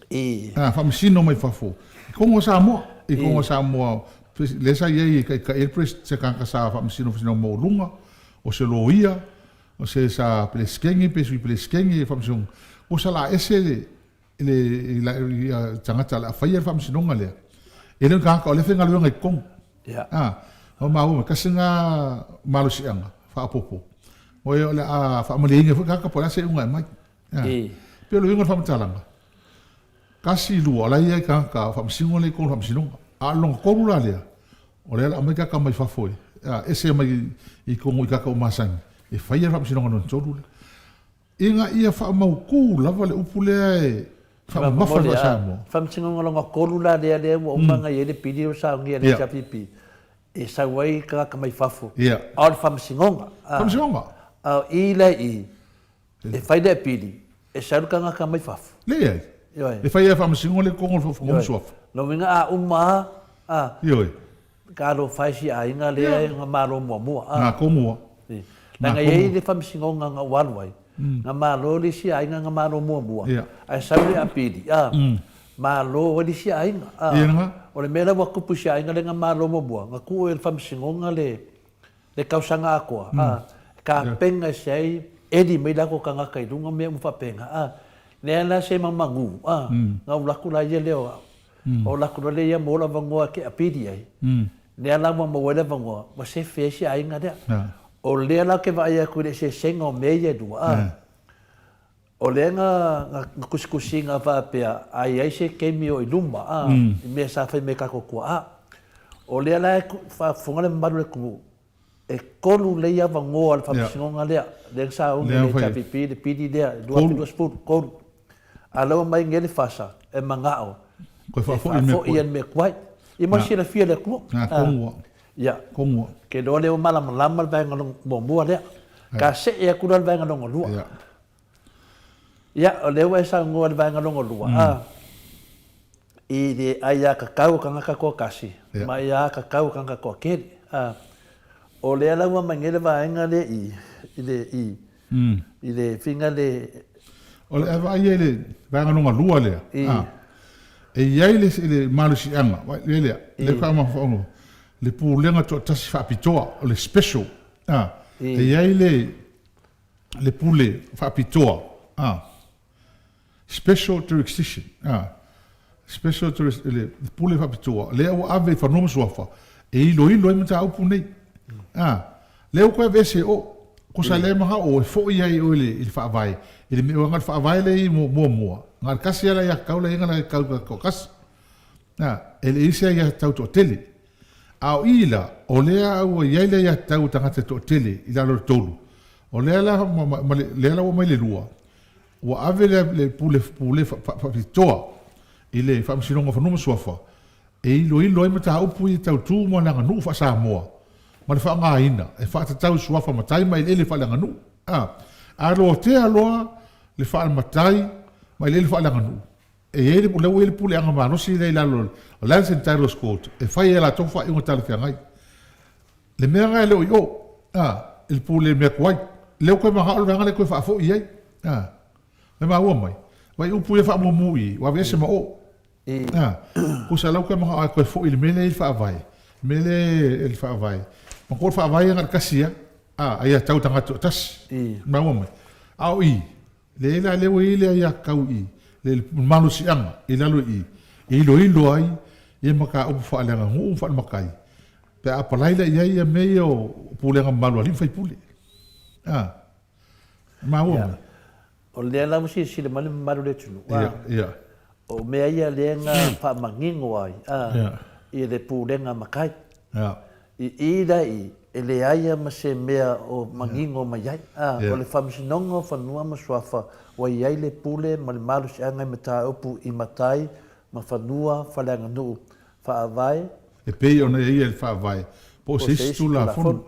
I. A, faamasino mai fafo. I Kogo o Samoa. I Kogo o Samoa, lea sa i ai e taitai ai le se tagata sa faamasino faamasinoga maualuga, o se loia, o se sa Peresetene pe Sui Peresetene faamasinoga. Ua salaa ese le i le tagata o le a faia le faamasinoga lea, e le o ni tagata o lea e faigaluega i totonu. A, ua maua mai, tasi lena malosiaga faaopoopo, o le a faamalieina foi tagata po o le a se iuga e aumai. E pei o le uiga o le faamatalaga, tasi, lua, o la e i ai tagata faamasino lea i totonu o le faamasinoga. A o le lona tolu la lea, o lea o le a aumai tagata mai fafo e ese mai i totonu i tagata ua masani e faia le faamasinoga lona tolu lea. Ina ia faamautu lava le upu lea e faamamafa i le faa-Samoa. Faamasinoga lona tolu la lea lea ua uma ona i ai le pili ua saunia e le HRPP e sau ai tagata mai fafo, a o le faamasinoga. Faamasinoga. A o i la i i, e fai le apili e sau le tagata mai fafo. Leai. Ioe. E fai lava e faamasinoga le totonu o le Fofoga Suafa. Lona uiga a uma lava, Ioe. Ka alofa ai si aiga lea na malo muamua. Na komua. Leaga e i ai le faamasinoga na ou alu ai, na malo le isi aiga na malo muamua, ae sau le apili, malo ai le isi aiga. O le mea la ua tupu i si aiga lea na malo muamua, na tuu e le faamasinoga le tausaga atoa, tapena ese ai, eli mai latou tagata i luga mea uma faapena. Lea la se mamanu, na ou alu atu la ia lea o au. O lakou loa lea ia maua le avanoa e te apili ai, lea la ua maua ai le avanoa, ua sefe ai si aiga lea. O lea la ou te vaai atu i le eseesega o mea ia e lua, a, o lea na, na tusitusiga faapea a i ai se taimi o i luma, a, i mea sa fai mai e tatou tuaa. O lea la e faafofoga le mamalu o le atunuu, E tolu lelei avanoa o le faamasinoga lea, lea na sauni e le HRPP le pili lea i 2020, tolu. A o lea ua aumai nei le FASA e manao e faafoi i le mea tuai. Ia mo le silafia e le atunuu. Ia, ou te iloa lea ua malamalama le vaega muamua lea. Ka see atu loa i le vaega lona lua. Ia, o lea ua e saunoa i le vaega lona lua, a, i le aiatatau a tagata toatasi ma aiatatau a tagata toatele. A, o lea la ua aumai nei le vaega lea i, i le, i, i le fina le... O le a vaai i le vaega lona lua lea, a, e i ai le, le malosiaga, le lea, le faamafaono, le pulega toatasi faapitoa, o le special, a, e i ai le, le pule faapitoa, a. Special Jurisdiction, a, Special Juris, le pule faapitoa, lea ua ave i Fanua ma Suafa e iloilo ai mataupu nei. A, lea ua toe aveese e o, kosa lea e manao o e foi ai oe i le Faavae, i le mea o le Faavae lea i muamua, na o le tasi lava le aiatatau la e i ai na o le aiatatau toatasi. A, e le i ai se aiatatau toatele. A o i la, o lea ua i ai le aiatatau a tagata e toatele i lalo o le tolu, o lea la, ma le, lea la ua aumai le lua, Ua ave le pule pule faapitoa i le Faamasinoga o Fanua ma Suafa e iloilo ai mataupu ia tau tu ma le aganuu faa-Samoa ma le faaaogaina e faatatau i suafa matai ma eleele faaleaganuu. A A lotea loa le faamatai ma eleele faaleaganuu, e i ai le, lea ua i ai le puleaga malosi lea i lalo o Lands and Titles Court e fai ai e latou faaiuga talafeagai. Le mea lena e le o i o, a, i le pule mea tuai. Lea ua toe manao le vaega lea e toe faafoi i ai, a. E maua mai, vai upu ia faamumu i, ua aveese ma o. A, tusa la ua toe manao e toe foi i le mea lea i le faavae, le mea lea i le faavae. Ma ko le faavae ia na o le tasi lava, a, aiatatau i tagata toatasi. Maua mai. A o i, Leai la, lea ua i ai le aiatatau i le malosiaga i lalo i i, e iloilo ai ia mataupu faaleaganuu ma faale-matai, pe a apalai la i ai ia mea ia o pulega mamalu a alii ma faipule. A, e maua mai. O lea la ua silasila mai le mamalu o le atunuu, a, o mea ia lea na faamanino ai, a, i le pulega matai. I i la i, e leai lava ma se mea o manino mai ai. A, o le Faamasinoga o Fanua ma Suafa ua i ai le pule ma le malosiaga i mataupu i matai ma fanua faaleaganuu, faavae, E pei ona i ai le Faavae po o se isi Tulafono.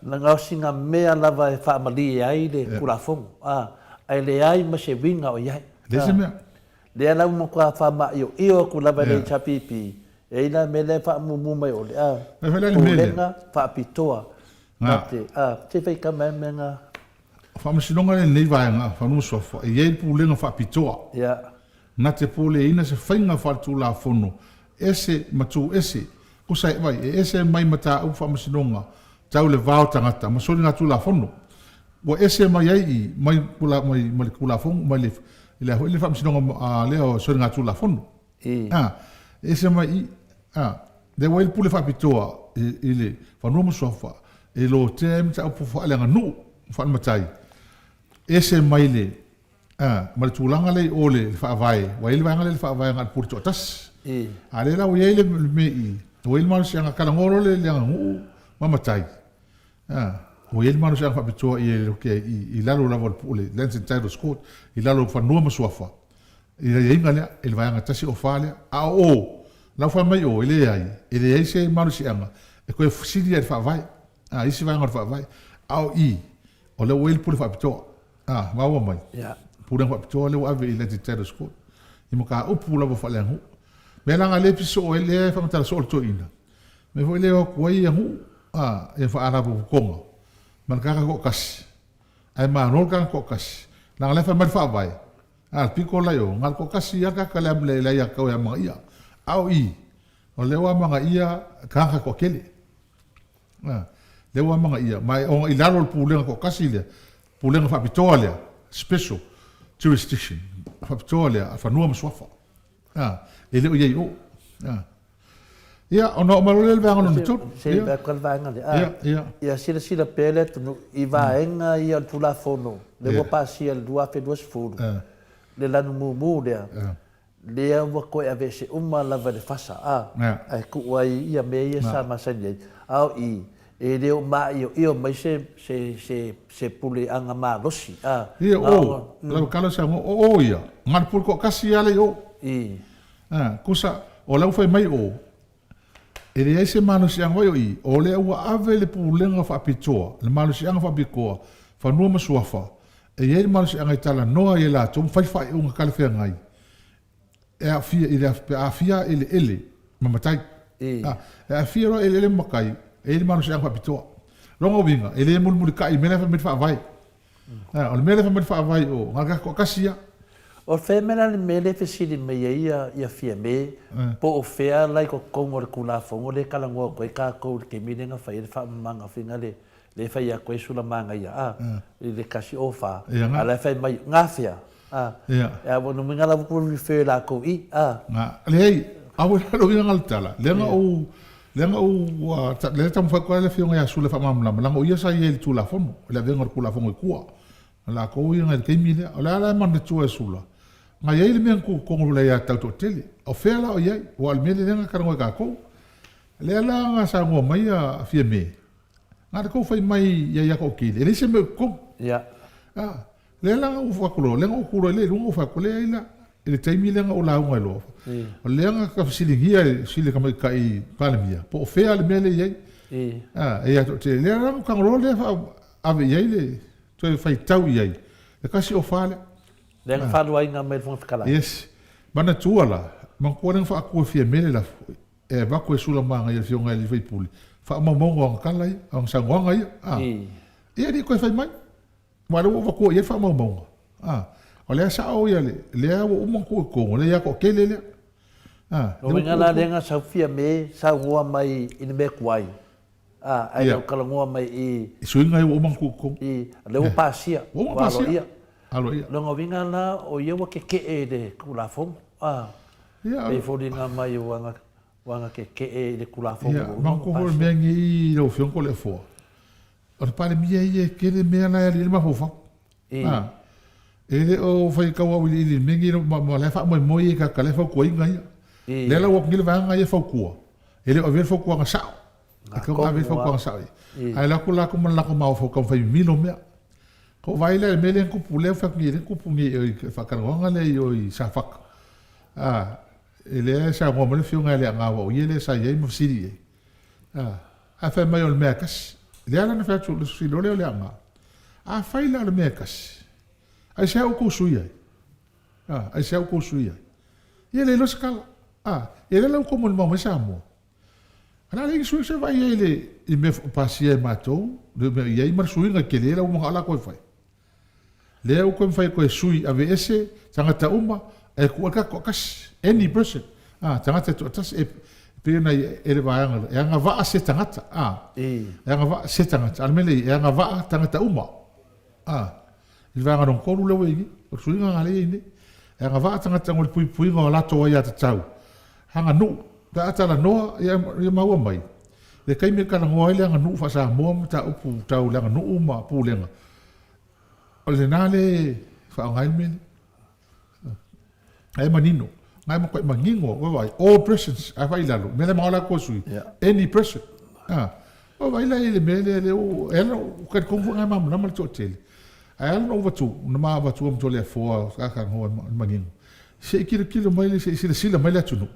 Na gaosiga mea lava e faamalie ai le Tulafono, a, ae leai ma se uiga o i ai. Leai se mea. Lea la ua matua faamaioio atu lava e le HRPP, e i ai la mea lea e faamumu mai o le a, Pulega Faapitoa na te, a, se i faitau mai mea na. O Faamasinoga lenei vaega Fanua Suafa, e i ai le Pulega Faapitoa na te puleaina se faiga faaletulafono ese ma tu ese, kusa e vai, e ese mai mataupu Faamasinoga tau le va o tagata ma soligatulafono. Ua ese mai ai i mai mai mai le Tulafono mai le le a foi le Faamasinoga lea o Soligatulafono. A, e ese mai i, a, lea ua i ai le pule faapitoa i, i le fanua ma suafa e lotea ai mataupu faaleaganuu ma faale-matai, ese mai le, a, ma le tulaga lea i o le, le faavae, ua i ai le vaega lea i le faavae na o le pule toatasi. A lea la ua i ai le, le mea i, ua i ai le malosiaga talanoa loa le, le aganuu ma matai, A, ua i ai le malosiaga faapitoa i e i, i lalo lava o le pule, Lands and Titles Court, i lalo o fanua ma suafa, i le aiaiga lea, i le vaega 104 lea. A o o, la ua fai mai o, e leai, e leai se malosiaga e toe sili ai i le Faavae, a, isi vaega o le Faavae. A o i, o lea ua i ai le pule faapitoa, a, maua mai, pulega faapitoa lea ua ave i Lands and Titles Court, i mataupu lava faaleaganuu. Mea la na le pisi soo ai, lea e faamatala soo le toeaina, Mea foi lea o atu ai ia nuu, a, ia faalapotopotoga ma le tagata toatasi, ae malo le tagata toatasi, leaga la e fai mai le faavae, a, le pito la i o, na o le toatasi lava le tagata le, le aiatatau e amanaia. A o i, o lea ua amanaia tagata toatele. A, lea ua amanaia, ma ona i lalo o le pulega toatasi lea, pulega faapitoa lea, special jurisdiction, faapitoa lea a fanua ma suafa. A, e le o i ai i o. A. Ia, ona oo mai loa lea i le vaega lona tolu. Se i vae atu le vaega lea. Ia, ia. Ia silasila pea le atunuu i vaega ia o le Tulafono lea ua pasia i le 2020, le lanu mumu lea, lea ua toe aveese uma lava e le FASA, a, ae tuu ai ia mea ia sa masani ai. A o i, e le o maioio mai se, se, se, se puleaga malosi, a. Ia, o, lau tala saunoa, o o ia, na o le pule toatasi lava lea i o. I. A, kusa, o la ua fai mai o, e leai se malosiaga mai o i, o lea ua ave le pulega faapitoa, le malosiaga faapitoa, fanua ma suafa, e i ai le malosiaga e talanoa ai e latou ma fai faaiuga talafeagai e aafia i le pe aafia eleele ma matai. A, e aafia loa eleele ma matai, e i ai le malosiaga faapitoa. Lona uiga, e le mulimulitai i mea la e fai mai le faavae. A, o le mea lea fai mai le faavae o, na o le tagata toatasi ia. O fea mea la le mea lea e fesili mai ai ia Fiame, po o fea la i totonu o le Tulafono lea e talanoa atu ai tatou i le taimi lea na fai ai le faamamagafiga lea e fai atu ai Sulamanaia a, i le 104, a o la e fai mai, gafea? A, e a ua numiga la ua refer lakou i, a. Na, leai, a ua lalo ia le tala, leaga ou, leaga ou, ua, lea e taumafai atu lava le Afioga ia Sula e faamalamalama, leaga o ia sa i ai i le Tulafono, i le avega o le Tulafono i tua. O latou ia na i le taimi lea. O le a la e manatua e Sula, na i ai le mea na tuu i totonu o le aiatatau toatele. O fea la o i ai? Aua o le mea lea na talanoa e tatou. Lea la na saunoa mai a Fiame, na o le tou fai mai i ai toatele, e leai se mea o i totonu. Ia. A, lea la na ou fai atu loa, lea na ou tu loa i le luga ou fai atu, leai la, i le taimi lea na ou lauga ai loa, o lea na fesiligia e le tamaitai Palemia, po o fea le mea lea e i ai. A, e ia toatele. Lea la na ou tago loa lea ave i ai le toe faitau i ai, le 104 lea. Lea na faaluaina mai e le Fofoga Fetalai. Yes. Manatua la, manatua lea na faatu e Fiame le lafo, e avatu e Sulamanaia le Afioga i le sui usufono, faamaumauga o ana tala ia, o ana saunoaga ia. A. Ia e le i toe fai mai. Aua o lea ua ou avatua i ai faamaumauga. A. O lea sao ia le, lea ua uma ona tuu i totonu, lea ia toatele lea. A. Lona uiga la lea na sau Fiame saunoa mai i le mea tuai. A, ae le o talanoa mai i. I suiga ia ua uma ona tuu i totonu. I, lea ua pasia. Ua uma ona pasia. Ua aloaia. Aloaia. Lona uiga la, o ia ua keke'e i le Tulafono, a. Ia. Pei e foliga mai ua ana keke'e i le Tulafono ua uma ona pasia. Ia, matou foi o le mea lenei lau Afioga Toleafoa, o le Palemia ia e tele mea la e alu i ai le mafaufau. A, e le o fai tau auiliili i le mea lenei, ma la e faamoemoe ia i tagata la e fautuaina ia. Lea la ua atu nei le vaega ia e fautua, e le o avea le fautuaga sao. E tatau ona ave le fautuaga sao i ai. Ae alu atu latou ma le latou mafaufau taumafai mimilo mea. Ua ou vaai la i le mea lea na tupu, lea ua fai atu nei, lea na tupu nei i le faatalanoaga lea i o i Safata. A, lea e saunoa mai le Afioga ia Leaana aua o ia lea sa i ai ma fesili i ai. A, ae fai mai o le mea e tasi. Lea la na fai atu, le fesili loa lea o Leaana, afai la o le mea e tasi, aisea ua outou sui ai? A, aisea ua outou sui ai? Ia le iloa se tala. A, ia lea la ua outou molimau mai Samoa. O le a leai ni suiga se vaai i ai i le mea pasia e matou, le mea i ai ma le suiga tele la ua manao latou e fai. Lea ua toe mafai e toe sui aveese tagata uma ae tuu ai le tagata toatasi, any person, a, tagata e toatasi e pei ona i le vaega lea, e agavaa se tagata, a, e agavaa se tagata. A o le mea lea e i ai, e agavaa tagata uma. A, i le vaega lona 3 lea ua i ai nei, o le suiga lena lea e i ai nei. E agavaa tagata mo le puipuiga o a latou aiatatau, aganuu, pe a talanoa, ia, ia maua mai, le taimi e talanoa ai le aganuu faa-Samoa ma mataupu tau le aganuu ma pulega, o lena lea e faaaoga ai le mea lea. Ae manino, na e matuai manino, vaavaai, all persons, a fai i lalo, mea lea manao latou e sui, any person. A, vaavaai la i le mea lea, lea ua, e ala, ua talitonu foi na e malamalama le toatele. Ae ala ona ou avatu, na ma avatua ma Toleafoa, sa talanoa i le manino, se i tilotilo mai, se i silasila mai le atunuu.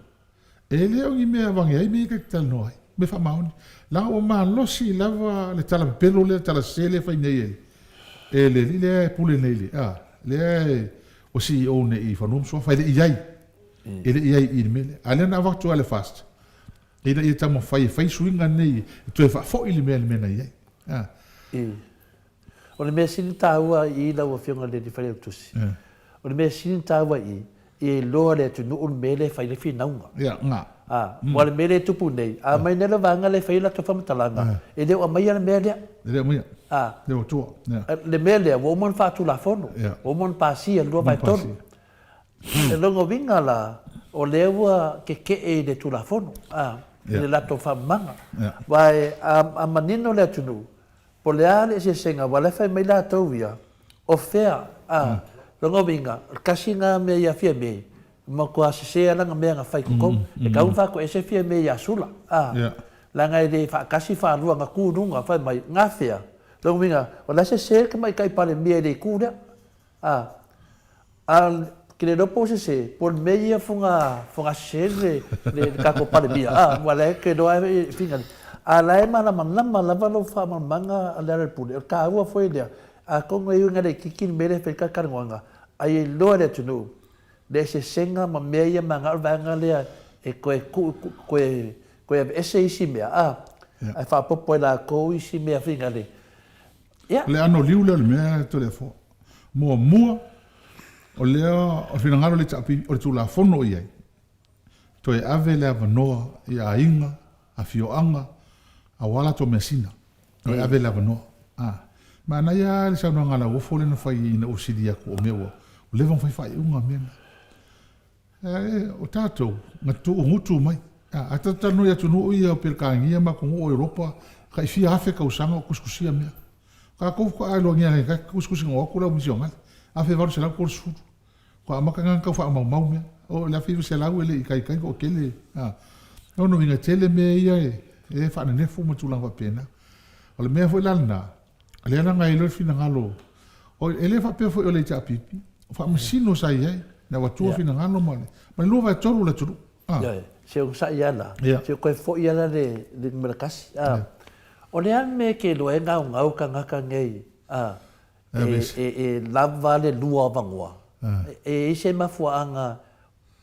E le o ni mea avane ai mea ia ta te talanoa ai, mea faamaoni. Leaga ua malosi lava le tala pepelo lea, le tala sese lea e fai nei e e le alii lea e pule nei le, a, lea e ua CEO nei i Fanua ma Suafa, e le i i ai, e le i i ai i i le mea lea. A o lea na avatu lava e le FAST, ina ia taumafai e fai suiga nei e toe faafoi le mea i le mea na i ai. A. O le mea sili taua i i lau Afioga i le Failautusi, o le mea sili taua i i, ia iloa e le atunuu le mea lea e fai ai le finauga. Ia, na. A, aua o le mea lea e tupu nei, a aumai nei le vaega lea e fai ai latou faamatalaga, e le o aumaia le mea lea. E le o aumaia. A. Le o tua. Ia. Le mea lea, ua uma ona faatulafono, ua uma ona pasia i le 2/3. O lona uiga la, o lea ua keke'e i le Tulafono, a, i le latou faamamaga. Aua a manino le atunuu, Po o le a le eseesega, aua o la e fai mai latou ia, o fea, a, lona uiga, o le tasi lena mea ia Fiame, matua sese lava lana mea na fai i totonu. E tatau ona faatoese Fiame ia Sula, a, leaga e le faatasi faalua na tu i luga, fai mai, na fea? Lona uiga, o la e sese le Tamaitai Palemia i le itu lea. A, a ke le iloa po o sese, po o le mea ia foga, foga sese le, le, le tatou Palemia, a, ua la e ke iloa e fingali. A la e malamalama lava lou faamalamalamaga a Lealailepule, o le taua foi lea, atonu e uiga laitiiti le mea lea e fai ai le talanoaga, a ia iloa e le atunuu le eseesega ma mea ia manao le vaega lea e toe tuu, toe, toe aveese isi mea, a, ae faaopoopo e latou isi mea fingali. Ia. O le anoliu lea o le mea Toleafoa. Muamua, o lea, o le finagalo o le HRPP, o le Tulafono o i ai, toe ave le avanoa i aiga, afioaga, aua latou measina. Toe ave le avanoa. A. Manaia lava le saunoaga a Lauofo lea na fai ina ua sili atu o mea ua, Ua leva ona fai faaiuga mea na. E, o tatou, na tuugutu mai. A, a tatou talanoa i atunuu ia o Peretania ma atunuu o Europa, tai fia afe tausaga o tusitusia mea. O tatou faatoa iloagia nei ta tusitusiga o atu le au misionale, 1830. Faatoa amata na tau faamaumau mea. O le 1900 e le i taitai toatele. A, lona uiga e tele mea ia e faanenefu ma tulaga faapena. O le mea foi la lena, lea la na i ai loa le finagalo, e le faapea foi o le HRPP, o faamasino sa i ai, na avatua finagalo ma le, ma le 2/3 o le atunuu. Ah. Ioe, se onosai lava la, se toe foi lava la le numera tasi. Ah. O le a le mea e te iloa ai e gaogao tagata nei, ah, e lava le lua avanoa? E i ai se mafuaaga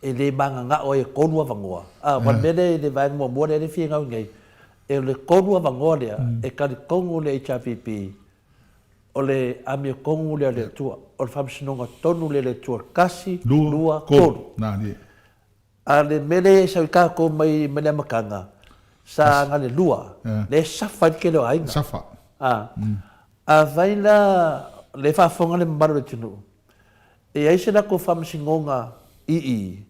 e le mananao ai e tolu avanoa. A, aua o le mea lea i le vaega muamua lea e fia gau nei, e o le tolu avanoa lea e talitonu le HRPP o le amiotonu lea a le Atua, o le faamasinoga tonu lea a le Atua, tasi, lua, tolu. A o le mea lea e sau i tatou mai le amataga, sa na o le lua, lea e safa ai le tele o aiga. Safa. A, afai la lea e faafofoga le mamalu o le atunuu, E i ai se latou faamasinoga ii,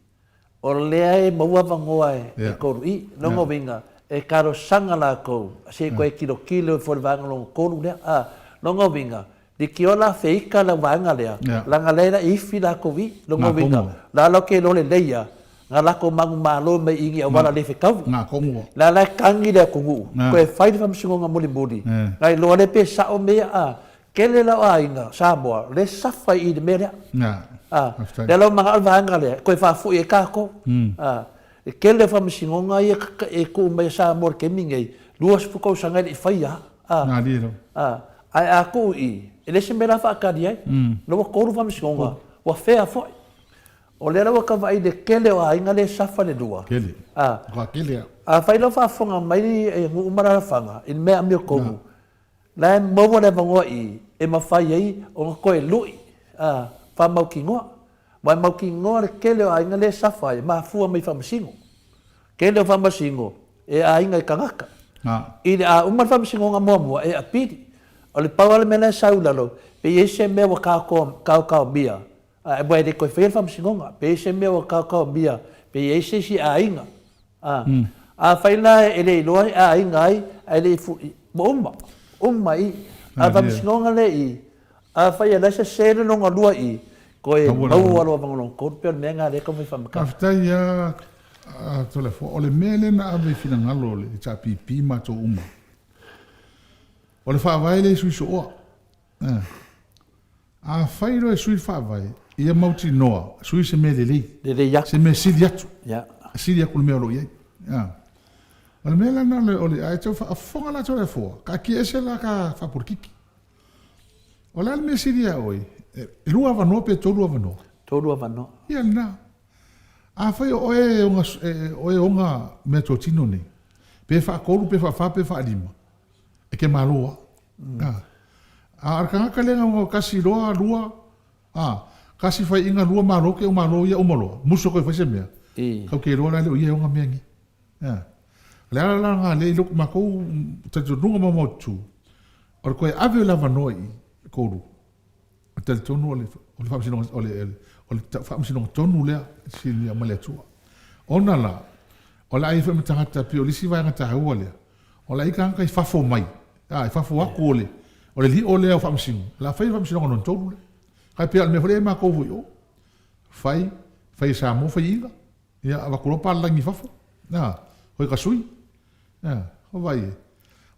o lea e maua avanoa e tolu i. Lona uiga, e talosaga latou se i toe tilotilo ifo i le vaega lona tolu lea. A, lona uiga, leitioa la feita lau vaega lea, leaga lea e la ifi latou i. Lona uiga, la latou te iloa lelei lava, na latou manumalo mai i ni auala le fetaui. La la e tagi le atunuu, toe fai le faamasinoga mulimuli, na iloa lea pe sao mea ia. A, Tele la o aiga Samoa lea safa i le mea lea. A, lea la ua manao le vaega lea e toe faafoi ai tatou. A, e tele o faamasinoga ia e tuu mai e Samoa i le taimi lenei, 20 tausaga e le i faia lava. A, ae a tuu i i, e leai se mea la faatali ai. Lea ua tolu faamasinoga, ua fair foi. O lea la ua tau vaai i le tele o aiga lea e safa le lua. Tele. A, afai la ua faafofoga mai nuu ma alaalafaga i le mea amiotonu, La e maua le avanoa i e mafai ai ona toe lui a faamautinoa. Aua e mautinoa le tele o aiga lea e safa ai, e mafua mai i faamasino. Tele o faamasino e aiga i tagata. I le a uma le faamasinoga muamua, e apili. O le pau lava le mea la e sau i lalo, pe i ai se mea ua taotaomia, aua e le toe faia le faamasinoga, pe i ai se mea ua taotaomia, pe i ai se isi aiga A, afai la e le iloa e aiga ai, ae le i fu, ua uma, uma i. A faamasinoga lea i, afai e leai se se le lona lua i, toe maua loa ma lona tolu, pei o le mea lena lea e taumafai e faamatala. Faafetai a Toleafoa. O le mea lea na ave i finagalo o le HRPP matou uma, o le faavae lea i sui sooa. Afai loa e sui le faavae, ia mautinoa, sui se mea lelei. Lelei atu. Se mea sili atu. Sili atu le mea o lo o i ai. O le mea la lena, o le, ae tau faafofoga la Toleafoa, taatia ese la ta faapolokiki. O le a le mea sili ia oe? E lua avanoa pe tolu avanoa? Tolu avanoa. Ia lena. Afai o oe e oga, oe e oga meatotino nei, pe faatolu, pe faafa, pe faalima, e te malo lava. A, a o le tagata lea na tasi loa, lua, a, tasi faiiga, lua malo, te malo ia uma loa, musu koe fai se mea, kau te iloa la e le o ia e ona mea nei. A. O le ala la lena lea i lou matou talitonuga maumaututu, o le toe ave o le avanoa i i Koulu, E talitonu o le faamasinoga, o le, o le faamasinoga tonu lea e fesiligia mai le Atua. Ona la, o le a i ai foi ma tagata, pei o le isi vaega taua lea, o le a i ai tagata i fafo mai, a, i fafo atu o le, o le lio lea o faamasino, o le a fai le faamasinoga lona tolu lea. Kai pei o le mea foi lea e matou foi i o, fai, fai e Samoa faiiga, ia avatu loa palagi i fafo, a, hoi ka sui, a, o vai e.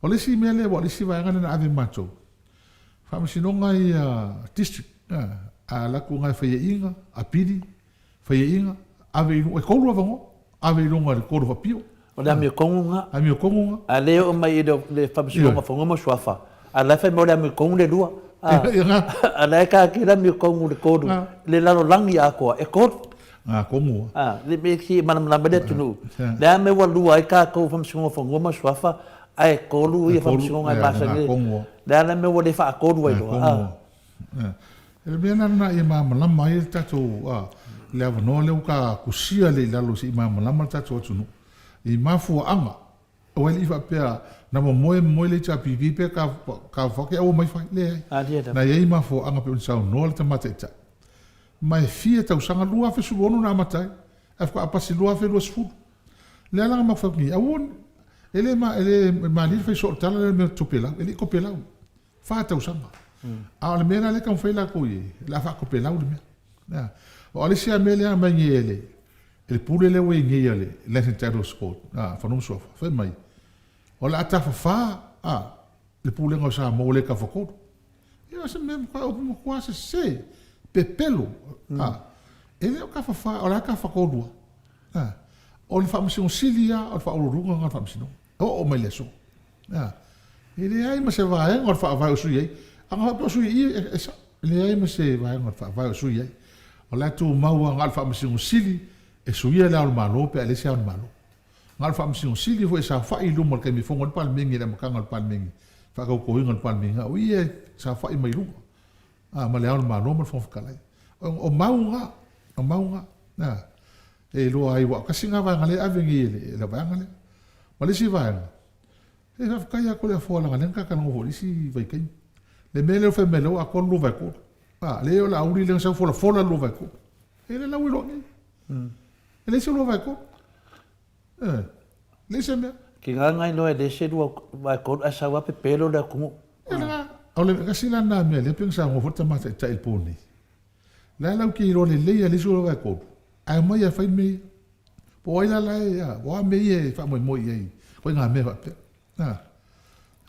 O le isi mea lea, ua o le isi vaega lea na ave matou, Faamasinoga ia District a alu atu nai faiaiga, apili, faiaiga, ave i luga, e tolu avanoa, ave i luga i le Court of Appeal. O le amiotonu lena. Amiotonu lena. A le oo mai i le Faamasinoga o Fanua ma Suafa, a la e fai mai o le amiotonu le lua. A la e taatia le amiotonu le tolu, le lalolagi atoa, e tolu. Ngā kongo. A, le mea ki e malamalama le atunuu. Le a mea ua lua ai tatou Faamasinoga o Fanua ma Suafa, ae tolu ia Faamasinoga e masani. Le a le mea ua le faatolu ai loa. A. Le mea la lena ia malamalama ai le tatou, a, le avanoa lea ua ta tusia lea i lalo se i malamalama le tatou atunuu i mafuaaga. Aua e le i faapea na momoe momoe le HRPP pe ka fake aua mai fai. Leai. Na i ai mafuaaga pei ona saunoa le Tama Taitai. Ma e fia tausaga, 2016 na amata ai, ae faatoa pasi 2020. Lea la na matou fai atu nei, aua ne, e le ma, e le malie le fai soo o le tala lea o le mea o topelau, e le i topelau, fa tausaga. A o le mea la lea e taumafai latou i ai, o le a faatopelau le mea. O le isi lava mea lea na aumai nei e le, e le pule lea ua i ai nei a le Lands and Titles Court, Fanua ma Suafa, fai mai, o le a tafafa, a, le pulega o Samoa ua le tafatolu. Ia o se mea matua upu matua sese, pepelo, a, e le o tafafa, o la e tafatolu lava. A, o le Faamasino Sili lava o le faauluuluga lena o le Faamasinoga, e oo mai le aso. A, e leai ma se vaega o le Faavae o sui ai, a na faapea o sui i, e, e sao, e leai ma se vaega o le Faavae o sui ai. O la e tumau lava na o le Faamasino Sili e suia le Ao o le Malo pe a leai se Ao o le Malo. Na o le Faamasino Sili foi e saofai i luma o le taimi e fono ai le Palemene i le amataga o le Palemene, faatautoina o le Palemene, na o ia e saofai mai luga, a, ma Le Ao o le Malo ma le Fofoga Fetalai. O, o mau na, o mau na, a, e iloa ai, aua tasi na vaega lea e ave nei e le, e le vaega lea. Ma le isi vaega, e faafetai atu i le Afoa leaga lea na ta talanoa foi i le isi vaitaimi. Le mea lea ua fai mai lea ua atoa le 2/3. A, lea o le a uli lea na sau folafola le 2/3. E le lau iloa nei. E leai se 2/3. E leai se mea. Ke gaga iloa e leai se 2/3 ae sau lava pepelo le atunuu. E la, o le tasi la lena mea lea pei ona saunoa foi le tama taitai i le po nei. La e lau te iloa lelei a leai se 2/3, ae omai e fai mea ia. Po o ai la la e, a, o a mea ia e faamoemoe i ai, ituaiga mea faapea. A,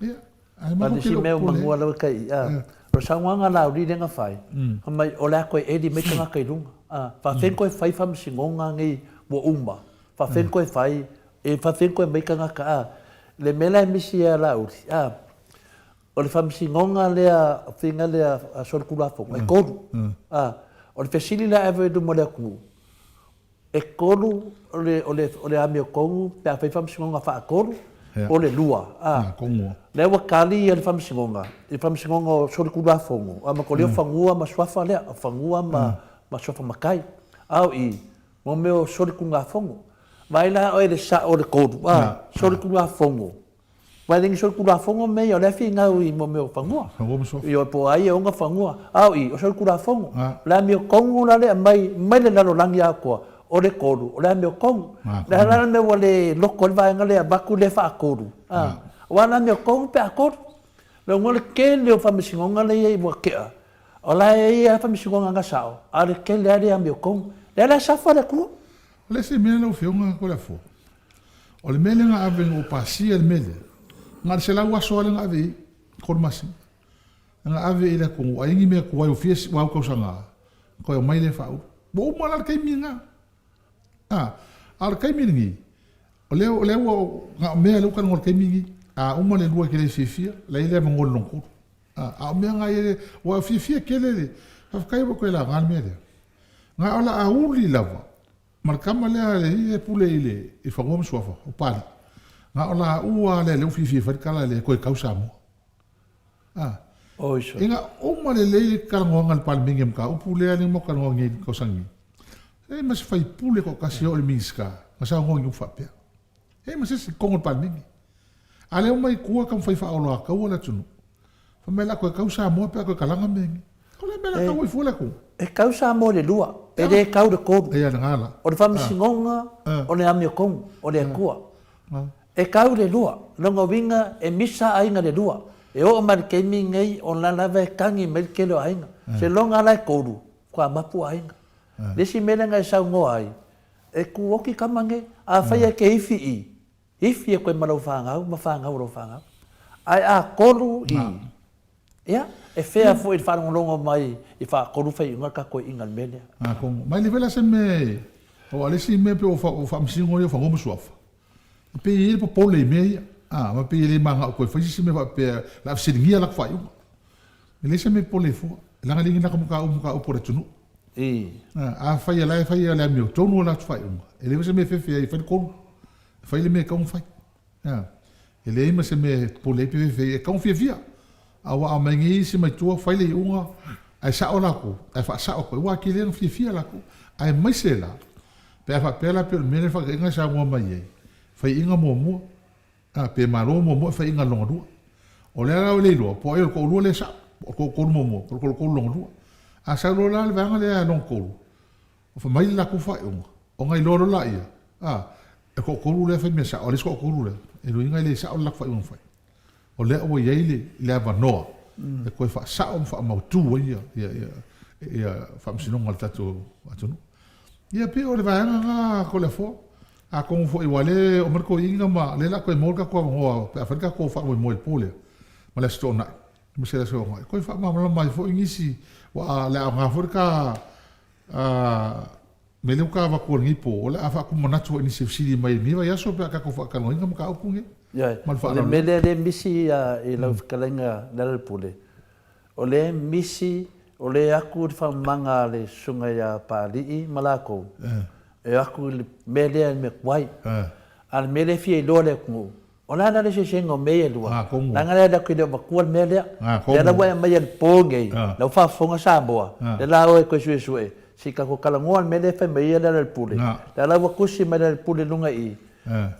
ia, ae matou te le o popole. Manua lau e kai, a, o le saunoaga a Laauli lea na fai, fai mai o le a toe eli mai tagata i luga. A, faafefea ona toe fai faamasinoga nei ua uma, faafefea ona toe fai, e faafefea ona toe aumai tagata, a. Le mea la e misi ia Laauli, a, o le faamasinoga lea, faiga lea a solitulafono, e tolu. A, o le fesili la e ave i luma o le atunuu, E tolu o le, o le, o le amiotonu pe a fai faamasinoga faatolu, o le lua. A, lea ua tali ia le faamasinoga, i le faamasinoga o solitulafono, a ma lea o fanua ma suafa lea, o fanua ma, ma suafa matai. A o i, mo mea o solitulafono. Vaai la oe i le sao o le tolu, a, solitulafono. Aua e le ni solitulafono mea ia, o lea e finau i mea o fanua. Fanua ma suafa. Ioe, po o ai e ona fanua. A o i, o solitulafono. O le amiotonu la lea e aumai mai le lalolagi atoa, o le tolu, o le amiotonu. O le a la le mea ua le loto ai le vaega lea e avatu lea faatolu, a, aua o le amiotonu pe a tolu. Leaga o le tele o faamasinoga lea e i ai ua tea, o la e i ai lava faamasinoga na sao, a o le tele lava le amiotonu. Lea la e suffer le atunuu. O le isi mea lau Afioga Toleafoa, o le mea lea na ave ina ua pasia le mea lea, na o le 100 aso lava lea na ave i ai, tolu masina. Na ave i le atunuu, ai ni mea tuai ua fia ua au tausaga, toe aumai lea faaulu. Ua uma la le taimi lena. A, a o le taimi lenei, o lea, o lea ua, na o mea lea ua talanoa i le taimi lenei. A uma le lua e te le fiafia, la e i ai le avanoa i le lona tolu. A, a o mea na ia, ua fiafia tele le, faafetai ua toe laga le mea lea. Na o le auli lava ma le tama lea a le alii e pule i le i fanua ma suafa, o Pali. Na o laua lea lea ua fiafia e fai le tala lea e toe kau Samoa. A. Ina uma lelei le talanoaga a le Palemene i le mataupu lea lea matou talanoa nei i le tausaga nei, e leai ma se faipule toatasi e oo i le Minisita na saunoa i ni upu faapea. E leai ma se isi i totonu o le Palemene. A lea ua omai i tua taumafai e faaoloataua le atunuu. Fai mai o le a toe kau Samoa pe a toe kalaga mea nei. O le a mea o le a kau ai fua le atunuu? E kau Samoa i le lua, e le kau i le tolu. Ia lena la. O le faamasinoga o le amiotonu, o le Atua. E kau i le lua. Lona uiga e misa aiga i le lua. E oo mai i le taimi lenei o la lava e tagi mai le tele o aiga. Seiloga la e tolu, faatoa mapu aiga. Le isi mea lea na e saunoa ai, e tuoti tama nei. Afai e te ifi i, Ifi e koe ma lau fanau ma fanau o lau fanau. Ae a tolu i, ia, e fea foi i le faalogologo mai i faatolu faiuga le tatou iiga i le mea lea. Atonu, ma e le fai la se mea e, aua o le isi mea pei ua faamasino ia o fanua ma suafa, e pei e i ai le popole i mea ia, a, ma pei e le manao toe fai se isi mea faapea o le a fesiligia latou faaiuga. E leai se mea e popole ai fua, leaga e le i ni latou mataupu a le atunuu. Afai o la e fai le amiotonu o latou faaiuga, e leai foi se mea e fefe ai e fai le tonu. E fai le mea e tatau ona fai. E leai ma se mea e popole ai pe fefe ai, e tatau ona fiafia. Aua a omai nei isi mai tua fai le iuga ae sao latou, ae faasao atu ai, ua atili ai ona fiafia latou. Aemaise la, pe a faapea la pei o le mea lea le faataitaiga e saunoa mai ai, faiaiga muamua, pe malo muamua ae faiaiga lona lua. O lea la ua le iloa, po o ai o le toalua lea e sao, po o le toatolu muamua, po o le toatolu lona lua. A sau loa la le vaega lea lona tolu, fai mai le latou faaiuga, ona iloa loa laia, a, e toatolu lea e fai mea sao, a o le isi toatolu lea, e lona uiga e le sao le latou faaiuga na fai. O lea ua i ai le, le avanoa e toe faasao ma faamautu ai ia, ia, ia, ia faamasinoga a le tatou atunuu. Ia pei o le vaega lena Toleafoa. Atonu foi aua o lea e oo mai le toeaina ma o lea o le a toe maua le tatou avanoa pe a fai le tatou faamoemoe i le po lea ma le Aso Toonai, aemaise le Aso Toonai, toe faamalamalama ai foi nisi, aua o le a aoga foi le ta mea lea ua ta avatua i lenei po, o le a faatumanatu foi i nisi e fesili mai i lenei vaiaso pe a tatou faatalanoaina mataupu nei. Ioe, Ma le o le faaaloalo. mea lea lea e misi i lau fetalaiga Lealailepule, O lea misi, o lea aku le faamamaga a le Susuga ia Papalii ma lakou, e o atu i le mea lea i le mea tuai. A o le mea lea e fia iloa e le atunuu, o le a la le eseesega o mea ia e lua? Leaga lea latou te le o avatua le mea lea. Lea la ua e aumaia i le po lenei, la ua faafofoga Samoa, lea la o e toe suesue, se i tatou talanoa i le mea lea e fai mai ai Lealailepule. Lea la ua tusi mai Lealailepule i luga i i,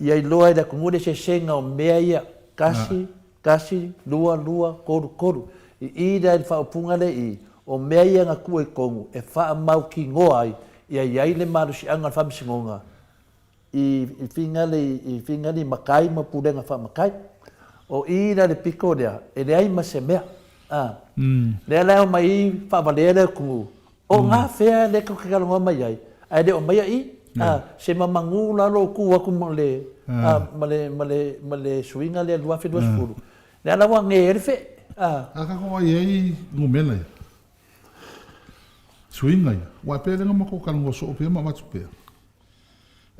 ia iloa ai e le atunuu le eseesega o mea ia, kasi, 1, 2, 2, 3, 3. I i lea i le faaupuga lea i i, o mea ia na tuu i totonu e faamautinoa ai ia i ai le malosiaga o le Faamasinoga i finagalo i finagalo i matai ma pulega faamatai. O i la i le pito lea, e leai ma se mea. A. Lea la e omai i faavalea le atunuu, o gafea lea tou te talanoa mai ai, ae le o aumaia i, a, se mamanu la lou tu atu ma le, a, ma le, ma le, ma le suiga lea 2020, lea la ua ge ai le fee, a. A tatou vaai ai numera ia, suiga ia, aua e pei lea na matou talanoa soo pea ma avatu pea,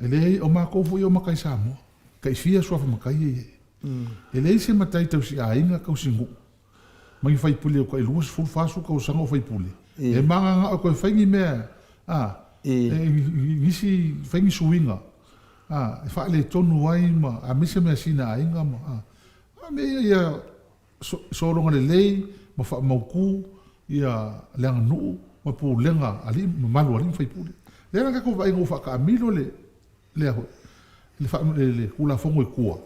e leai, o matou foi ia o matai Samoa, tai fia suafa matai ia i ai. E leai se matai tausiaiga, tausinuu, ma ni faipule ua tai 20, 40 tausaga o faipule, e mananao e toe fai ni mea, a, e, nisi, fai ni suiga, a, e faaletonu ai ma, aemaise measina a aiga ma, a, a mea ia, ia sologa lelei ma faamautu ia le aganuu ma pulega a alii, mamalu a alii ma faipule. Lea la tatou vaaiga ua faataamilo le, lea foi, le, le Tulafono i tua,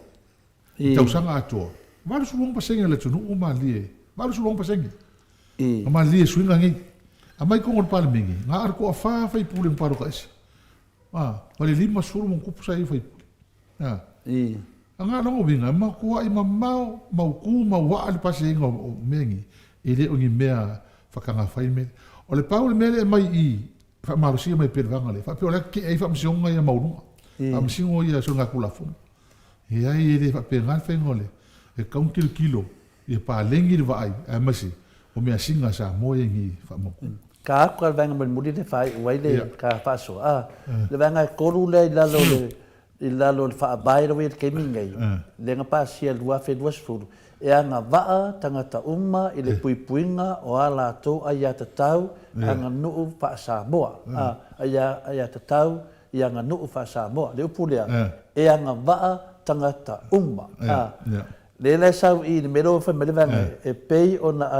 I tausaga atoa, 86% o le atunuu ua malilie, 86% na malilie i suiga nei. Aumai totonu o le Palemene, na o le toafa faipule na palota ese, ma le 50 ma ona tupu sa i ai faipule. A na o lona uiga, e matuai mamao, mautu, mauaa le pasiaina o mea nei, e le o ni mea faatagafai mea. O le pau le mea lea e aumai i i, e faamalosia mai pea le vaega lea, faapea o la e tetee ai faamasinoga ia maualuga, faamasino ia soligatulafono. Leai, e le faapena le faiga o le, e tatau ona tilotilo ia paleni le vaai aemaise o measina a Samoa ia i faamautu. Ka aku a le vaega mulimuli lea e faaiu ai le ka faasoa, a, le vaega e tolu lea i lalo o le, i lalo o le Faavae lea ua i ai i le taimi lenei, lea na pasia i le 2020, e agavaa tagata uma i le puipuiga o a latou aiatatau aganuu faa-Samoa, a, aiatatau i aganuu faa-Samoa. Le upu lea, e agavaa tagata uma. A, lea la e sau i i le mea lea ua fai mai le vaega e pei ona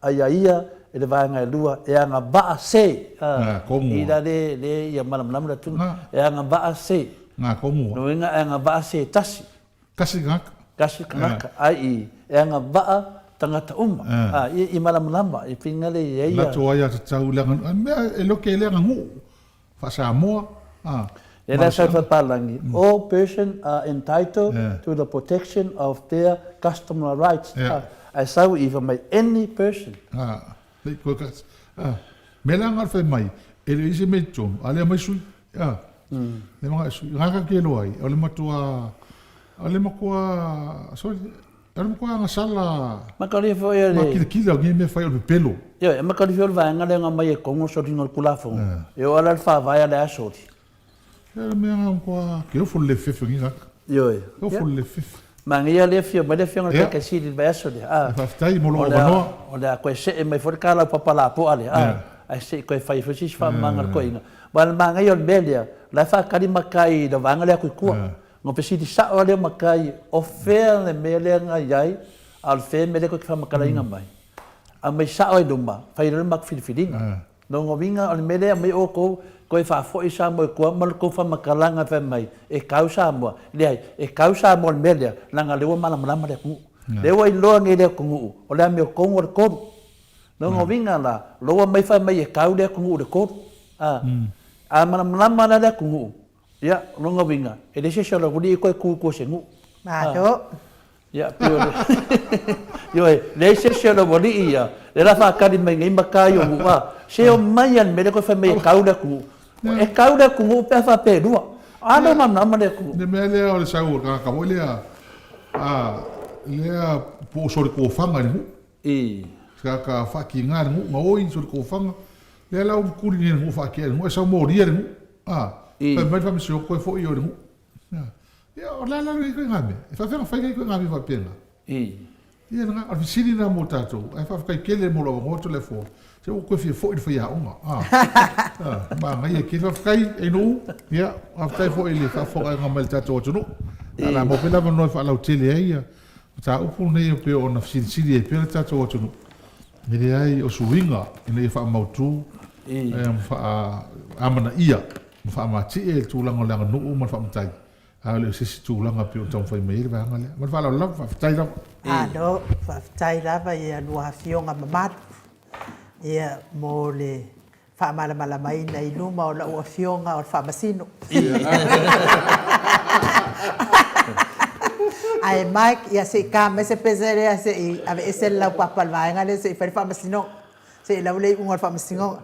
aiaia e le vaega e lua, e agavaa se, a, i la le, le ia malamalama le atunuu, e agavaa se. Lona uiga e agavaa se tasi. Tasi le tagata. Tasi le tagata, ai i, e agavaa tagata uma. A, ia malamalama, i finagalo i ai ia. Latou aiatatau i le aganuu, mea e lote i le aganuu. Faa-Samoa, a. Lea la sau Papalagi, all person are entitled to the protection of their customary rights. Ae sau i fai mai, any person. A, lei koe ka, a. Mea la nga fai mai, e le i se mea i totonu, a lea mai sui, a. Le manga sui, nga ka ke loa ai, o le matua, o le matua, sorry, O le matua agasala. Makali foi o le. Makilakila o nei mea fai o le pepelo. Ioe, e makali foi o le vaega lea na aumai e Kongo soliga o le Tulafono. E oo lava la le faavae a le a soli. E le mea na matua ke ofo le fefe o nei tagata. Ioe. Ke ofo le fefe. Manaia le afio mai le afioga i le Taitai Sili i le vaiaso lea, a. Faafetai mo lou avanoa. O le a toe see mai foi le ta laupapa lapoa lea, a. Ae se i toe fai foi se isi faamamaga a le toeaina. Aua o le manaia o le mea lea, o la e faatali matai i le vaega lea atu i tua. Ona fesili sao lava lea o matai, o fea le mea lea na i ai, a o le fea le mea lea tou te faamatalaina mai? Aumai sao ai luma, fai loa le matou filifiliga. Lona uiga o le mea lea e aumai outou, toe faafoi Samoa i tua ma le tou faamatalaga e fai mai, e tau Samoa. Leai, e tau Samoa i le mea lea, leaga o lea ua malamalama le atunuu. Lea ua iloa nei le atunuu, o le amiotonu o le tolu. Lona uiga la, loa mai fai mai e kau le atunuu i le 3. A, a malamalama la le atunuu, ia, lona uiga, e leai se isi o le aualii e toe tu i tua o se nuu. Malo. Ia, pei o le, ioe, leai se isi o le aualii ia, lea la faatali mai nei matai o nuu, a, se omai lava i le mea lea toe fai mai e kau le atunuu. E kau le atunuu pe a faapea e lua. A lea ua malamalama le atunuu. Le mea lea o le sau o le tagata foi lea, a, lea po o solituofaga i le nuu. I. Se tagata faatiga i le nuu, gaoi solituofaga. Lea la ua tuli nei i le nuu faatea i le nuu, ae sau molia i le nuu. A, fai mai le faamasinoga toe foi i o i le nuu. Ia, o le a la lenei ituaiga mea? E faafefea ona fai lenei ituaiga mea faapena? Ia lena, o le fesili lena mo tatou, ae faafetai tele mo lou avanoa Toleafoa, se ua ou toe fia foi i le faiaoga. Manaia tele. Faafetai Ainuu, ia, faafetai foi i le faafofogaaga mai i le tatou atunuu. Ae o le a maua pea le avanoa e faalautele ai ia mataupu nei e pei ona fesilisili ai pea le tatou atunuu. E leai, o suiga ina ia faamautu ma faa-amanaia ma faamatie le tulaga o le aganuu ma le faamatai, a le o se isi tulaga e pei ona taumafai mai ai le vaega lea. Ma le faaaloalo lava, faafetai lava. Malo, faafetai lava i a lua afioga mamalu ia mo le faamalamalamaina i luma o lau afioga o le Faamasino. Ae Mike, ia se i ka mai se pese lea se i aveese le laupapa o le vaega lea se i fai le faamasinoga. Se i lau le iuga o le faamasinoga.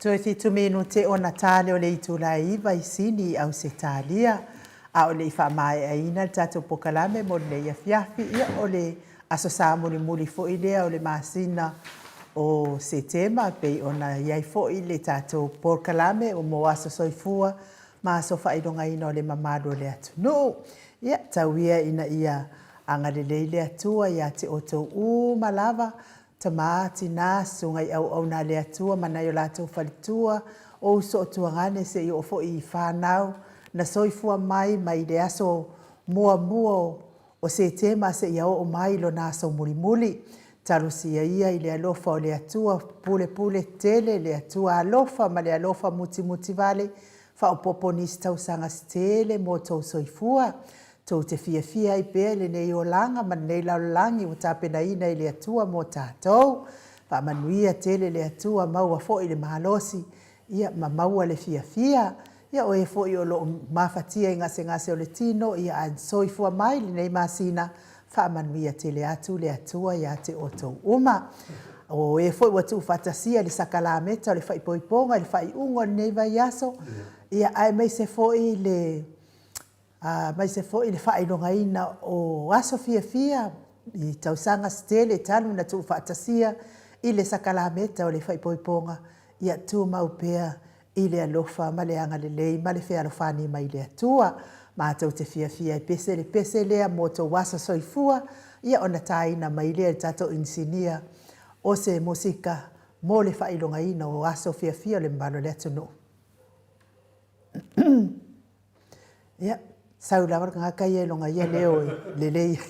Toe 7 minute ona tale o le itula e 9 i Sini i Ausetalia. A o le i faamaeaina le tatou polokalame mo lenei afiafi, ia o le Aso Sa mulimuli foi lea o le masina o Setema e pei ona i ai foi le tatou polokalame mo Aso Soifua ma Aso Faailogaina o le Mamalu o le Atunuu. Ia, tau ia ina ia agalelei le Atua ia te outou uma lava, tama, tina, susuga i auauna a le Atua ma nai o latou faletua, o uso o tuagane se i oo foi i fanau na soifua mai mai le aso muamua o Setema seia oo mai lona aso mulimuli. Talosia ia i le alofa o le Atua, pulepule tele le Atua alofa ma le alofa mutimutivale, faaopoopo nisi tausaga se tele mo tou soifua. Tou te fiafia ai pea i lenei olaga ma lenei lalolagi ua tapenaina e le Atua mo tatou. Faamanuia tele le Atua, maua foi le malosi ia ma maua le fiafia. Ia o e foi o lo o mafatia i gasegase o le tino, ia ae soifua mai i lenei masina, faamanuia tele atu le Atua ia te outou uma. O e foi ua tuufaatasia i le sakalameta o le faaipoipoga i le faaiuga o lenei vaiaso, ia aemaise foi le aemaise foi le faailogaina o aso fiafia i tausaga se tele talu na tuufaatasia i le sakalameta o le faaipoipoga, ia tumau pea i le alofa ma le agalelei ma le fealofani mai le Atua. Matou te fiafia e pese le pese lea mo tou aso soifua, ia ona taina mai lea e le tatou inisinia o se musika mo le faailogaina o aso fiafia o le mamalu o le atunuu. Ia, sau lava le tagata ia i lona ia leo e lelei ai.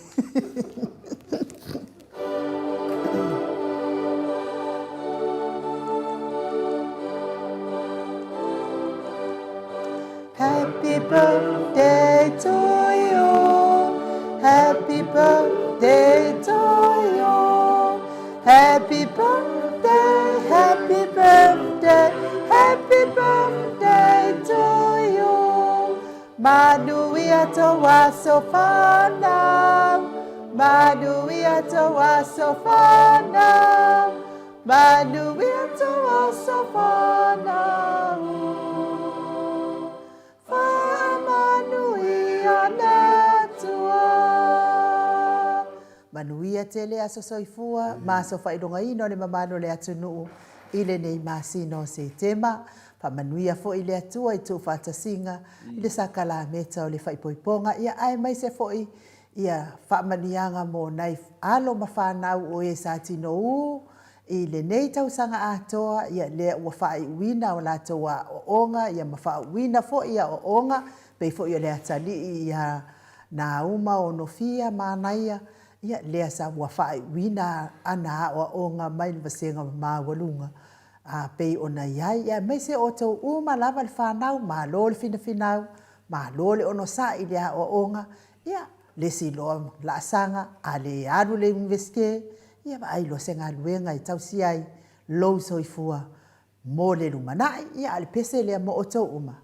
Happy birthday to you. Happy birthday to you. Happy birthday, happy birthday, happy birthday to you. Manuia tou aso fanau, manuia tou aso fanau, manuia tou aso fanau. Faamanuia le Atua. Manuia tele aso soifua ma aso faailogaina o le mamalu o le atunuu i lenei masina o Setema. Faamanuia foi le Atua i tuufaatasiga i le sakalameta o le faaipoipoga, ia aemaise foi ia faamanuiaga mo nai alo ma fanau o e sa tinou I lenei tausaga atoa, ia lea ua faaiuina o latou aoaoga, ia ma faauuina foi aoaoga, pei foi o le atalii ia Nauma o Nofia Manaia, ia lea sa ua faaiuina ana aoaoga mai le vasega maualuga a pei ona i ai, ia aemaise outou uma lava le fanau, malo le finafinau, malo le onosai i le aoaoga, Ia, le isi loa laasaga, a le alu i le Iunivesite, ia vaai loa se galuega e tausi ai lou soifua mo le lumanai, ia a o le pese lea mo outou uma.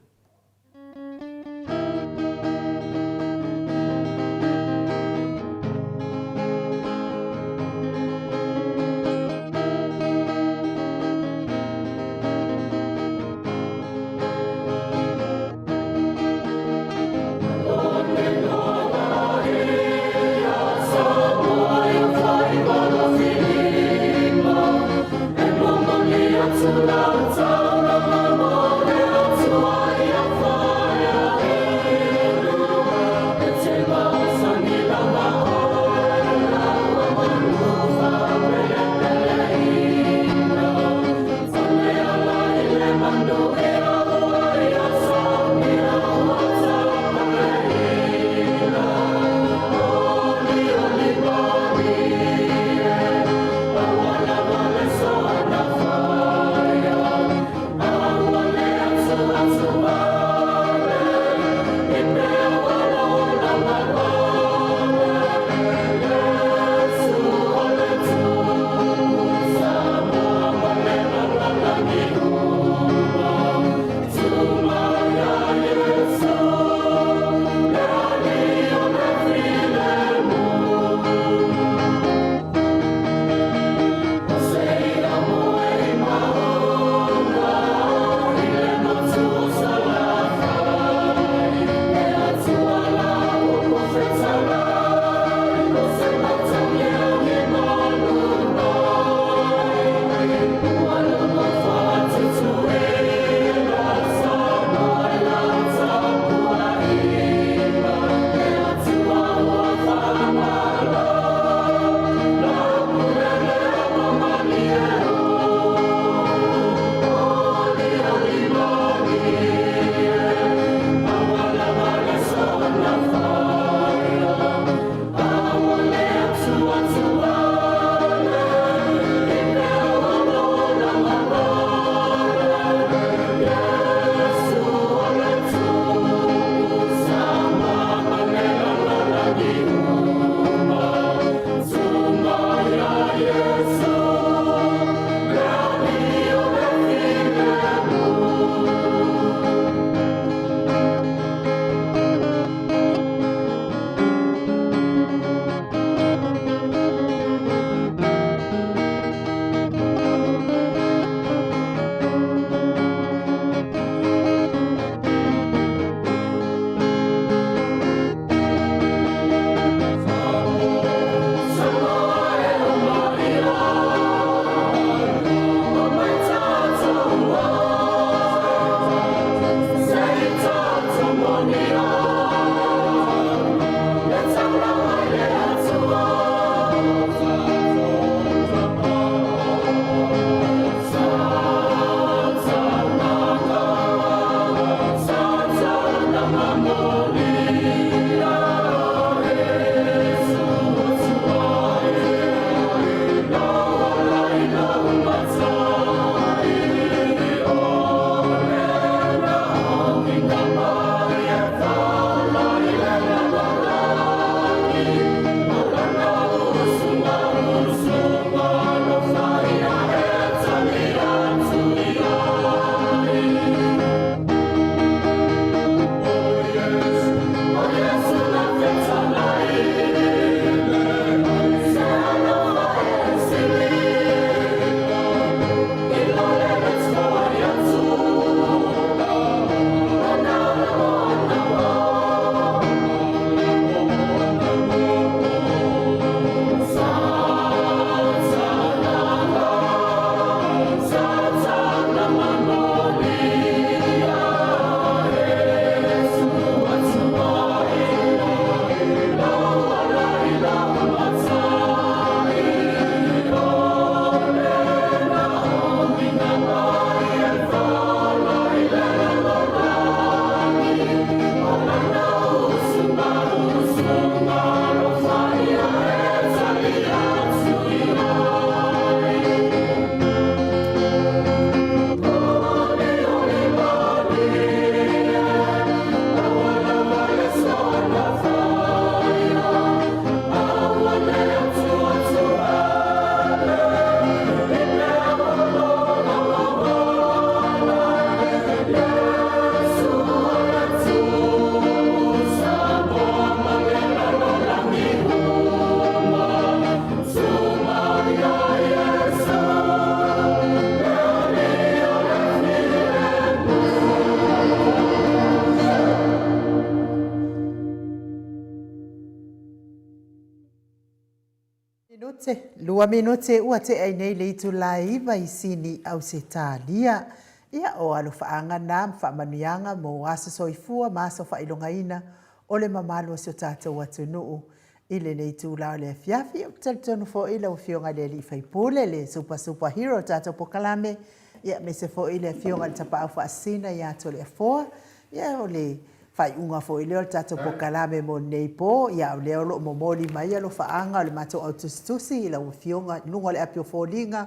Minute, lua minute ua tea ai nei le itula e 9 i Sini, Ausetalia. Ia, o alofaaga na ma faamanuiaga mo aso soifua ma aso faailogaina o le mamalu o si o tatou atunuu i lenei itula o le afiafi. Ou te talitonu foi lau Afioga i le Alii Faipule, le Super Super Hero o le tatou polokalame, ia aemaise foi le Afioga i le Tapaau Faasisina ia Toleafoa. Ia, o le faaiuga foi lea o le tatou polokalame mo lenei po, ia o lea o lo o momoli mai alofaaga o le matou au tusitusi i lau Afioga i luga o le api o foliga,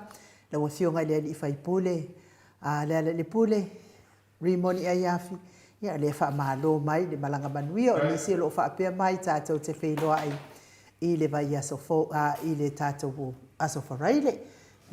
lau Afioga i le Alii Faipule, a Lealailepule Rimoni Aiafi, ia o lea e faamalo mai le malaga manuia o nisi o lo o faapea mai tatou te feiloai i le vaiaso fou, a, i le tatou Aso Faraile.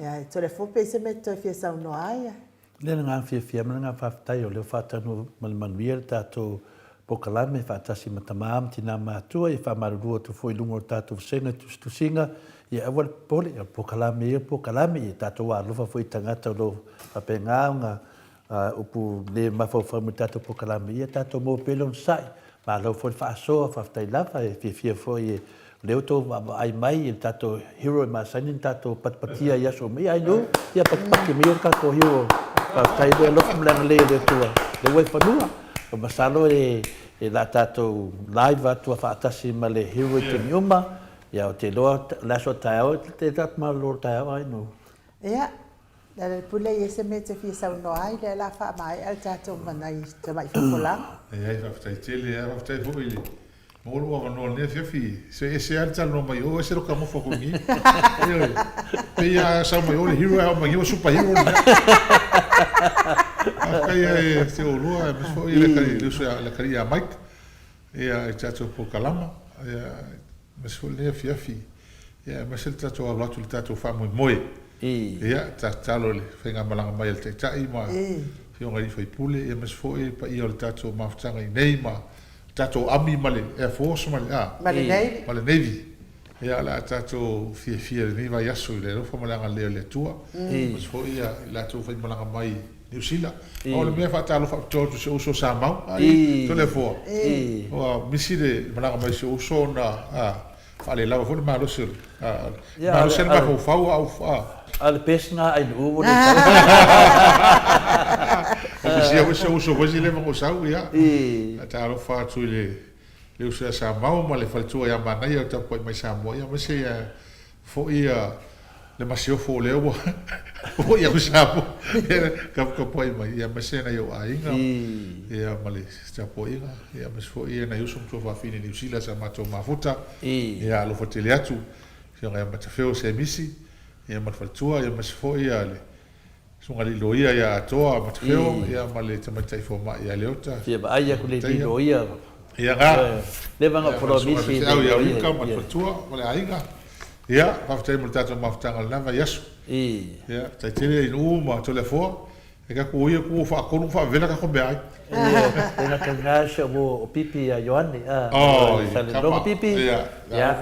Ia, Toleafoa pe i se mea e te toe fia saunoa ai? Le agaga fiafia ma le agaga faafetai o lea ua faataunuu ma le manuia le tatou polokalame faatasi ma tama ma tina matua, ia faamalulu atu foi i luga o le tatou vasega i tusitusiga, ia aua le popole, o le polokalame ia o le polokalame, ia tatou alofa foi i tagata o lo o faapena ona A upu le mafaufau ma le tatou polokalame, ia tatou maua pea le onosai. Malo foi le faasoa, faafetai lava. E fiafia foi o lea ua outou vaavaai mai i le tatou hero e masani ona tatou patipatia i aso uma. Ia ainu, ia patipati mai ia le tatou hero. Faafetai le alofa ma le agalelei o le Atua, lea ua i fanua. Masalo e le a tatou live atu faatasi ma le hero i taimi uma. Ia ou te iloa o le aso a taeao, e te tatou malolo taeao ainu. Ia, Lealailepule, e i ai se mea e te fia saunoa ai, lea o le a faamaea le tatou ma nai tamai fofolaga. Leai, faafetai tele lava, faafetai foi i le maua lou avanoa i lenei afiafi. Se ese lava le talanoa mai o, ese lou tagofa atu i i. Ioe, pei a sau mai o le hero ae oo mai i i ua super hero le mea. Faafetai lava ia te oulua aemaise foi le uso ia, le atalii ia Mike. Ia i tatou polokalama, ia aemaise foi lenei afiafi, ia aemaise le tatou alo atu i le tatou faamoemoe. Ia tatalo i le faigamalaga mai a le Taitai ma Afioga i sui usufono, ia aemaise foi le paia o le tatou mafutaga i inei ma le tatou Army ma le Air Force ma le a? Ma le Navy. Ma le Navy. Ia o le a tatou fiafia i lenei vaiaso i le alofa ma le agalelei o le Atua, aemaise foi ia i latou faimalaga mai Niu Sila. O le mea e faatalofa faapitoa atu i si ou uso Samau, ai, Toleafoa, ua misi le malaga mai o si ou uso ona faalelava foi le malosi o le, malosi lava le mafaufau a ou, a. A o le best lena a Ainuu ua le sau. Ua misia foi si ou uso foi leva ona ou sau, ia. Faatalofa atu i le uso ia Samau ma le faletua ia Manaia o tapuai mai Samoa, ia aemaise ia Foi le masiofo o lea ua foi atu i Samoa, taputapuai mai, ia aemaise nai ou aiga, ia ma le tapuaiga, ia aemaise foi nai uso ma tuafafine i Niu Sila sa matou mafuta, ia alofa tele atu, Afioga ia Matafeo Semisi, ia ma le faletua, ia aemaise foi le Susuga i le Loia ia Atoa Matafeo, ia ma le Tamaitai Fomai ia Leota. Fia vaai atu le alii loia. Ia na. Leva na ou misi i le loia. Ia ma le faletua ma le aiga. Ia, faafetai mo le tatou mafutaga i lena vaiaso. Ia, faafetai tele i Nuu ma Toleafoa. E tatou o ia ua faatonu ma faavela tatou meaai. Ia, na tauga si ou pipi ia Ioane. Salelologa pipi. Ia,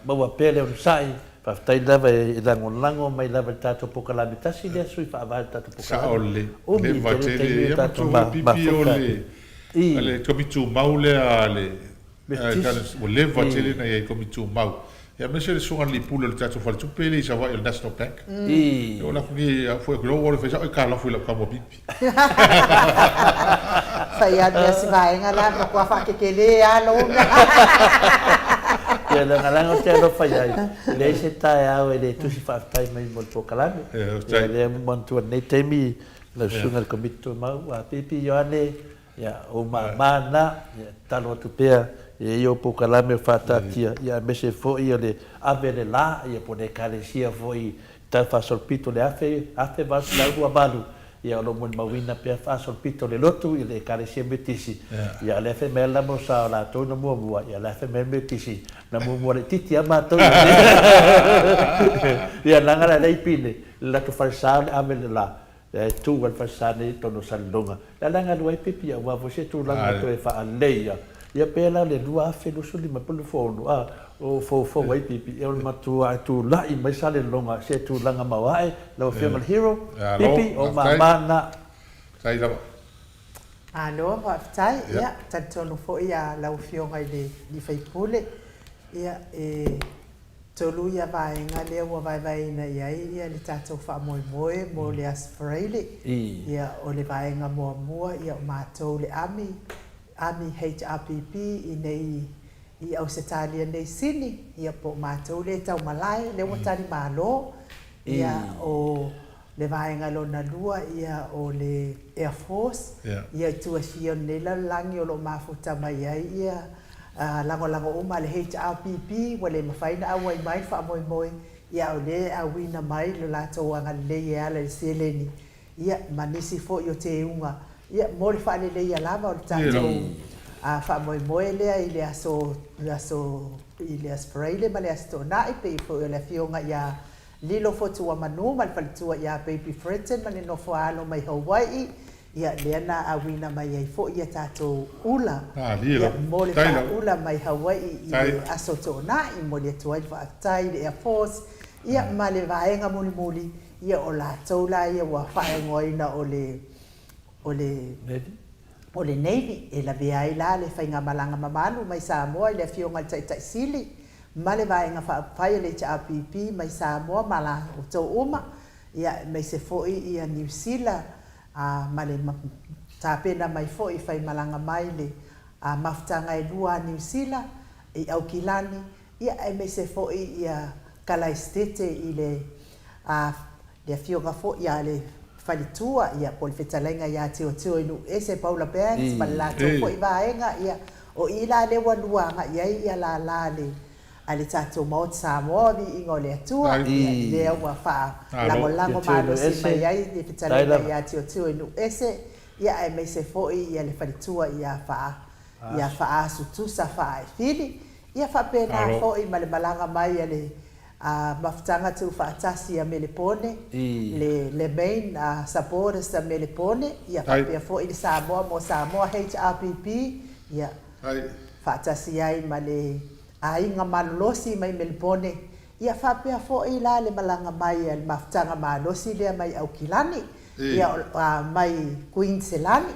maua pea le onosai. Faafetai lava e lagolago mai lava i le tatou polokalame. Tasi lea sui faavae o le tatou polokalame. Sao lelei. Umi tele taimi o tatou mafuta. I. Le Komiti Tumau lea a le Ua leva tele ona i ai i Komiti Tumau. Aemaise le Susuga i le Pule o le tatou Faletupe lea i Savaii o le National Bank. I. E oo atu nei, foi atu i lou ola e fai sao aitalafu i lau tama pipi. Fai atu ia si vaega la, matua faakekele lava lou mea. Ia lagalaga ou te alofa i ai, e leai se taeao e le tusi faafetai mai mo le polokalame. Ia lea ua manatua i lenei taimi lau susuga i le Komiti Tumau, a Pipi Ioane, ia ou mama na, ia tatalo atu pea e i ai ou polokalame o faataatia, ia aemaise foi o le ave le la, ia po o le Ekalesia foi Tau faasolopito le 1828, ia o lo o molimauina pea faasolopito le lotu i le Ekalesia Metotisi, ia o lea fai mai lava o sa o latou na muamua, ia o lea fai mai le Metotisi na muamua laitiiti lava matou i le ia leaga la lea i Pine, le latou falesa o le ave le la, Lea e tu ai le falesa nei i totonu o Salelologa. Le ala e galue ai Pipi aua foi se tulaga e toe faaleleia, ia pei la o le 2025 po o le 26 a, o foufou ai Pipi, ia o le matua e tulai mai Salelologa i se tulaga maoae, lau Afioga i le Hero, Pipi, o mama na. Faafetai lava. Malo faafetai. Ia, talitonu foi lau Afioga i le sui usufono, ia e. Tolu ia vaega lea ua vaevaeina i ai ia le tatou faamoemoe mo le Aso Faraile. Ia, o le vaega muamua, ia o matou le Army, Army HRPP i nei i Ausetalia nei Sini, ia po o matou lea e taumalae, lea ua tali malo. Ia, o le vaega lona lua, ia o le Air Force, ia i tua e fia o lenei lalolagi o lo o mafuta mai ai ia lagolago uma a le HRPP, ua le mafai ona auai mai le faamoemoe, ia a o lea e auina mai lo latou agalelei e ala i le seleni, ia ma nisi foi o teuga, ia mo le faaleleia lava o le tatou faamoemoe lea i le aso, aso, i le Aso Faraile ma le Aso Toonai, pei foi o le Afioga ia Lilo Fotuamanu ma le faletua ia Baby Fretton ma le nofo a alo mai Hawaii, Ia, lea na auina mai ai foi a tatou ula, ia, mo le faaula mai Hawai'i i le Aso Toonai, momoli atu ai le faafetai i le Air Force, ia, ma le vaega mulimuli, ia, o latou la ia ua faaigoaina o le, o le, o le Navy, e lavea ai la le faigamalaga mamalu mai Samoa i le Afioga i le Taitai Sili ma le Vaega Faaupufai a le HRPP mai Samoa ma latou uma, ia, aemaise foi ia Niu Sila, ā, ma le tapena mai foi e faimalaga mai le mafutaga e lua a Niu Sila i Aukilani, ia aemaise foi ia Kalaisitete i le, ā, le afioga foi a le faletua, ia, po o le fetalaiga ia Teoteo i Nuuese, Paula Banks ma le latou foi vaega, ia, o i la lea ua lua agai ai ia lala a le a le tatou Maota Samoa, Viiga o le Atua, ia, lea ua faalagolago malosi mai ai le fetalaiga ia Tiotio i Nuuese, ia aemaise foi ia le faletua ia Faa, ia Faasutusa Faaefili, ia faapena foi ma le malaga mai a le Mafutaga Tuufaatasi a Melepone, le le Main Supporters a Melepone, ia faapea foi le Samoa mo Samoa HRPP, ia faatasi ai ma le aiga malolosi mai Melebone, ia faapea foi la le malaga mai a le mafutaga malosi lea mai Aukilani, ia mai Kuiniselani,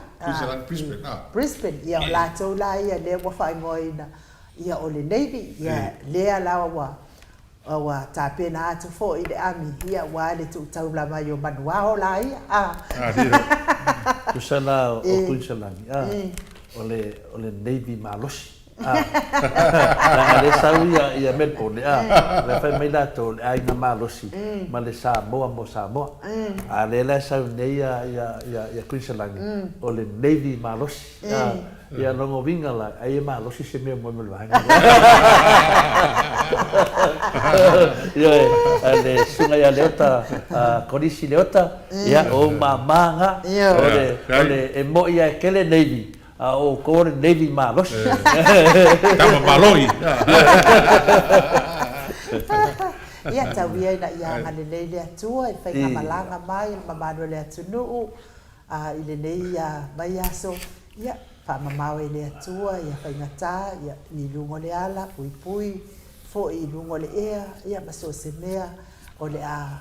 Brisbane, ia o latou la ia lea ua faaigoaina ia o le Navy, ia lea la ua Ua tapena atu foi le ami, ia aua le tuu taula mai o manuao la ia, a. Tusa la o Kuiniselani, a, o le, o le Navy malosi, a. Leaga lea e sau ia, ia Melbourne, a, lea e fai mai latou o le aiga malosi ma le Samoa mo Samoa. A lea la e sau nei ia, ia, ia Kuiniselani, o le Navy malosi, a. Ia lona uiga la, ai e malosi se mea moe ma le vaega lea. Ioe, a le susuga ia Leota, a Kolisi Leota, ia, o ou mama na, o le, o le, e mo'i lava e tele Navy, a o outou o le Navy malosi. Tama maloi. Ia, tau ia ina ia agalelei le Atua i le faigamalaga mai i le mamalu o le atunuu, A i lenei vaiaso, ia, faamamao e le Atua ia faigata, ia, i luga o le ala, puipui foi i luga o le ea, ia, ma so o se mea o le a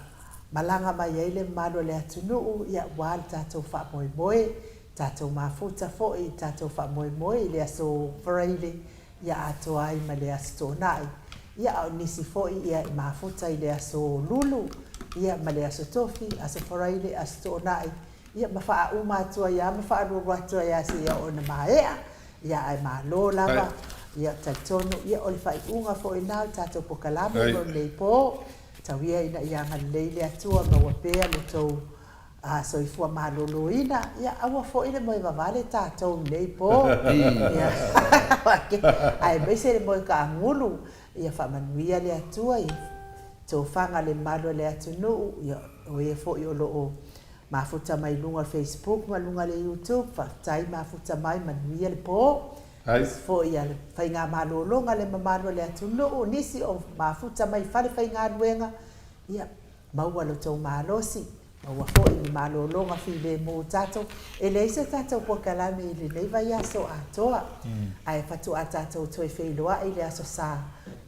malaga mai ai le mamalu o le atunuu, ia, aua le tatou faamoemoe, tatou mafuta foi i le tatou faamoemoe i le Aso Faraile, ia atoa ai ma le Aso Toonai, ia, a o nisi foi, ia, e mafuta i le Aso Lulu, ia, ma le Aso Tofi, Aso Faraile, Aso Toonai, ia, ma faauma atu ai lava ma faalualua atu ai lava seia oo ina maea, ia, ae malo lava, ia, talitonu, ia, o le faaiuga foi lena o le tatou polokalame mo lenei po, tau ia ina ia agalelei le Atua maua pea lo outou A soifua maloloina, ia aua foi le moe vavale tatou i lenei po, ia, aemaise le moe kaagulu, ia faamanuia le Atua i tofaga le mamalu o le atunuu, ia, o e foi o lo o mafuta mai luga o le Facebook ma luga o le YouTube, faafetai mafuta mai, manuia le po. Nisi foi a le faigamalologa le mamalu o le atunuu, nisi o mafuta mai fale faigaluega, ia, Maua lo tou malosi, maua foi ni malologa filemu tatou. E leai se tatou polokalame i lenei vaiaso atoa, ae faatoa tatou toe feiloai i le Aso Sa.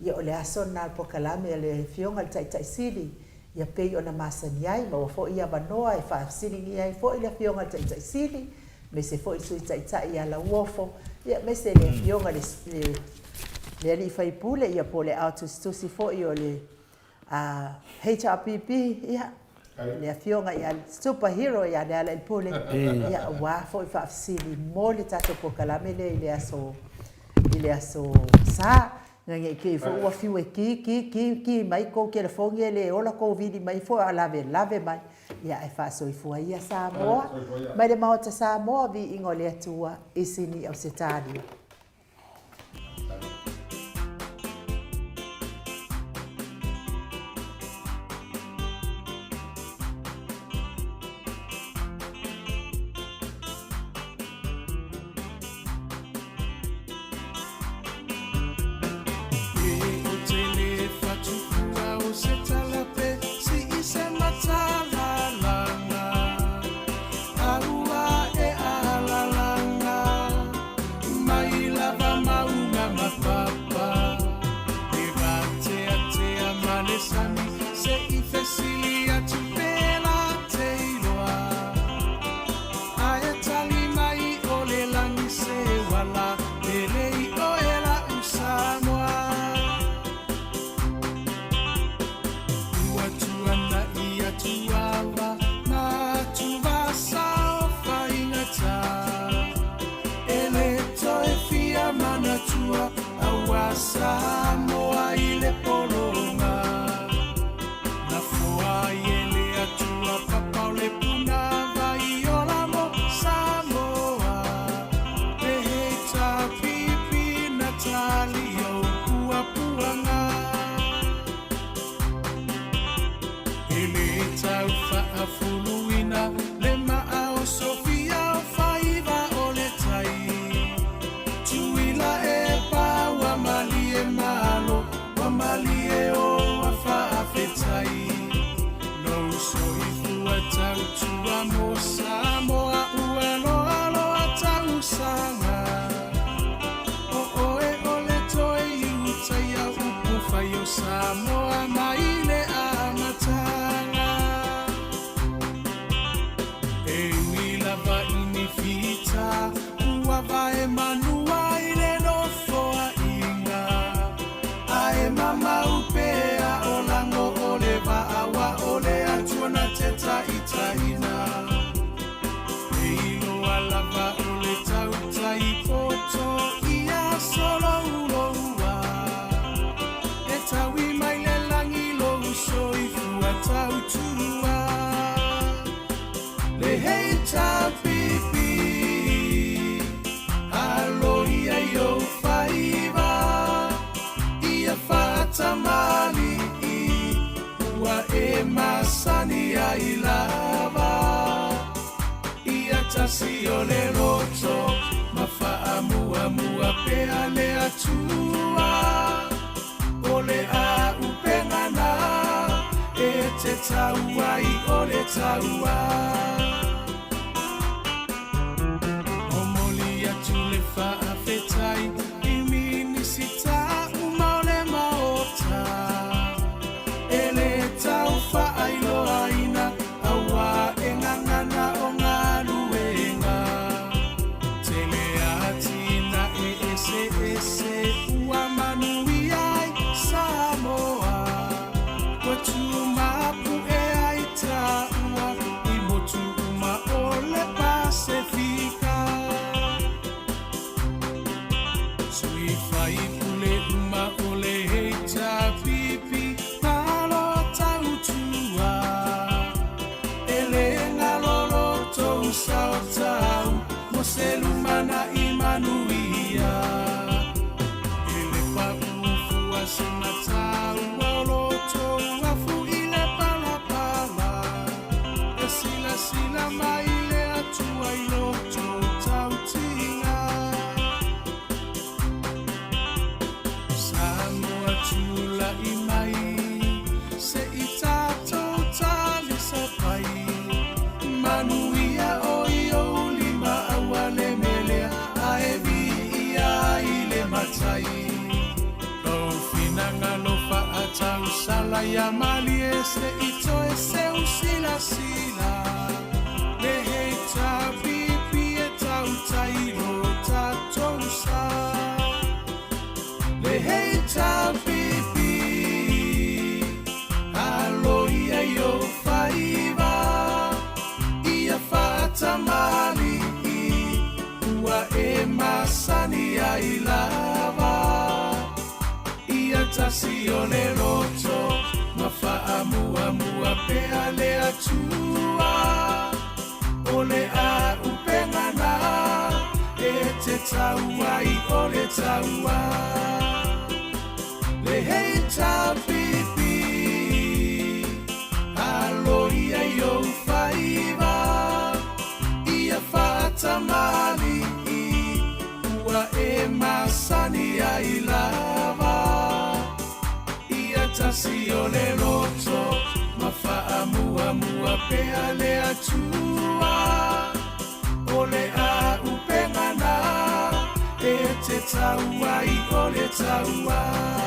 Ia o le aso lena o le polokalame a le Afioga i le Taitai Sili, ia pei ona masani ai, maua foi avanoa e faafesiligia ai foi le Afioga i le Taitai Sili, aemaise foi le Sui Taitai ia Lauofo, ia aemaise le Afioga i le. le alii faipule ia po o le ao tusitusi foi o le HRPP, ia, le afioga ia Super Hero ia Lealailepule, ia, aua foi faafesili mo le tatou polokalame lea i le aso, i le aso Sa. Ina ne i te i foi ua fiu e ki, ki, ki, ki mai kou telefoni e le ola kou vili mai foi a o lavelave mai. Ia ae faasoifua ia Samoa mai le Maota Samoa, viiga o le Atua i Sini Ausetalia. Ae tali mai o le lagi se uala pele i oe la'u Samoa. Ua tuana'i atu ava ma atuvasa o faigata. E le toe fia manatua aua Samoa i le pologa. Na foa ai e le Atua papa o le puna vai ola mo Samoa. Le HRPP na tali ou puapuaga. E le tau faafuluina le maa o Sofia o faiva o le tai. Tuila e pa ua malie malo, ua malie o ua faafetai. Lou soifua tautua mo Samoa ua loaloa tausaga. O oe o le toe iutaia upu fai o Samoa mai le amataga. E ui lava i ni fita, ua vae manua i le nofoaiga. Ae mamau pea o lago o le vaa wa o le Atua na te taitaiina. E iloa lava o le tautai poto ia solouloua. E taui mai le lagi lou soifua tautua. Le HRPP, alo ia i ou faiva, ia faatamalii, ua e masani ai lava. Ia tasi o le loto, ma faamuamua pea le Atua. O le auupega na e te tau ai o le taua. Momoli atu le faafetai i Minisita uma o le Maota. E le tau faailoaina auā e gagana o galuega. Tele atinae eseese ua manuia ai Samoa. Ua tumapu'e ai taua i motu uma o le Pasefika. Sui faipule uma o le HRPP malo tautua. E le galo lo tou sao tau mo se lumanai manuia. E le paʻu fua sina taua o lo tou afu i le palapala. E silasila mai le Atua i lo tou tautiga. Samoa tula'i mai, se i tatou talisapai. Manuia o i ou lima aua le melea, ae viia ai le Matai. Lou finagalo faatausala ia malie se i toe seu silasila. Le HRPP e tautai lo tatou sa. Le tasi o le loto ma faamuamua pea le Atua. O le auupega na e te tau ai o le taua. Le HRPP, alo ia i ou faiva, ia faatamalii, ua e masani ai lava. Ia tasi o le loto, ma faamuamua pea le Atua. O le auupega na e te tau ai o le taua.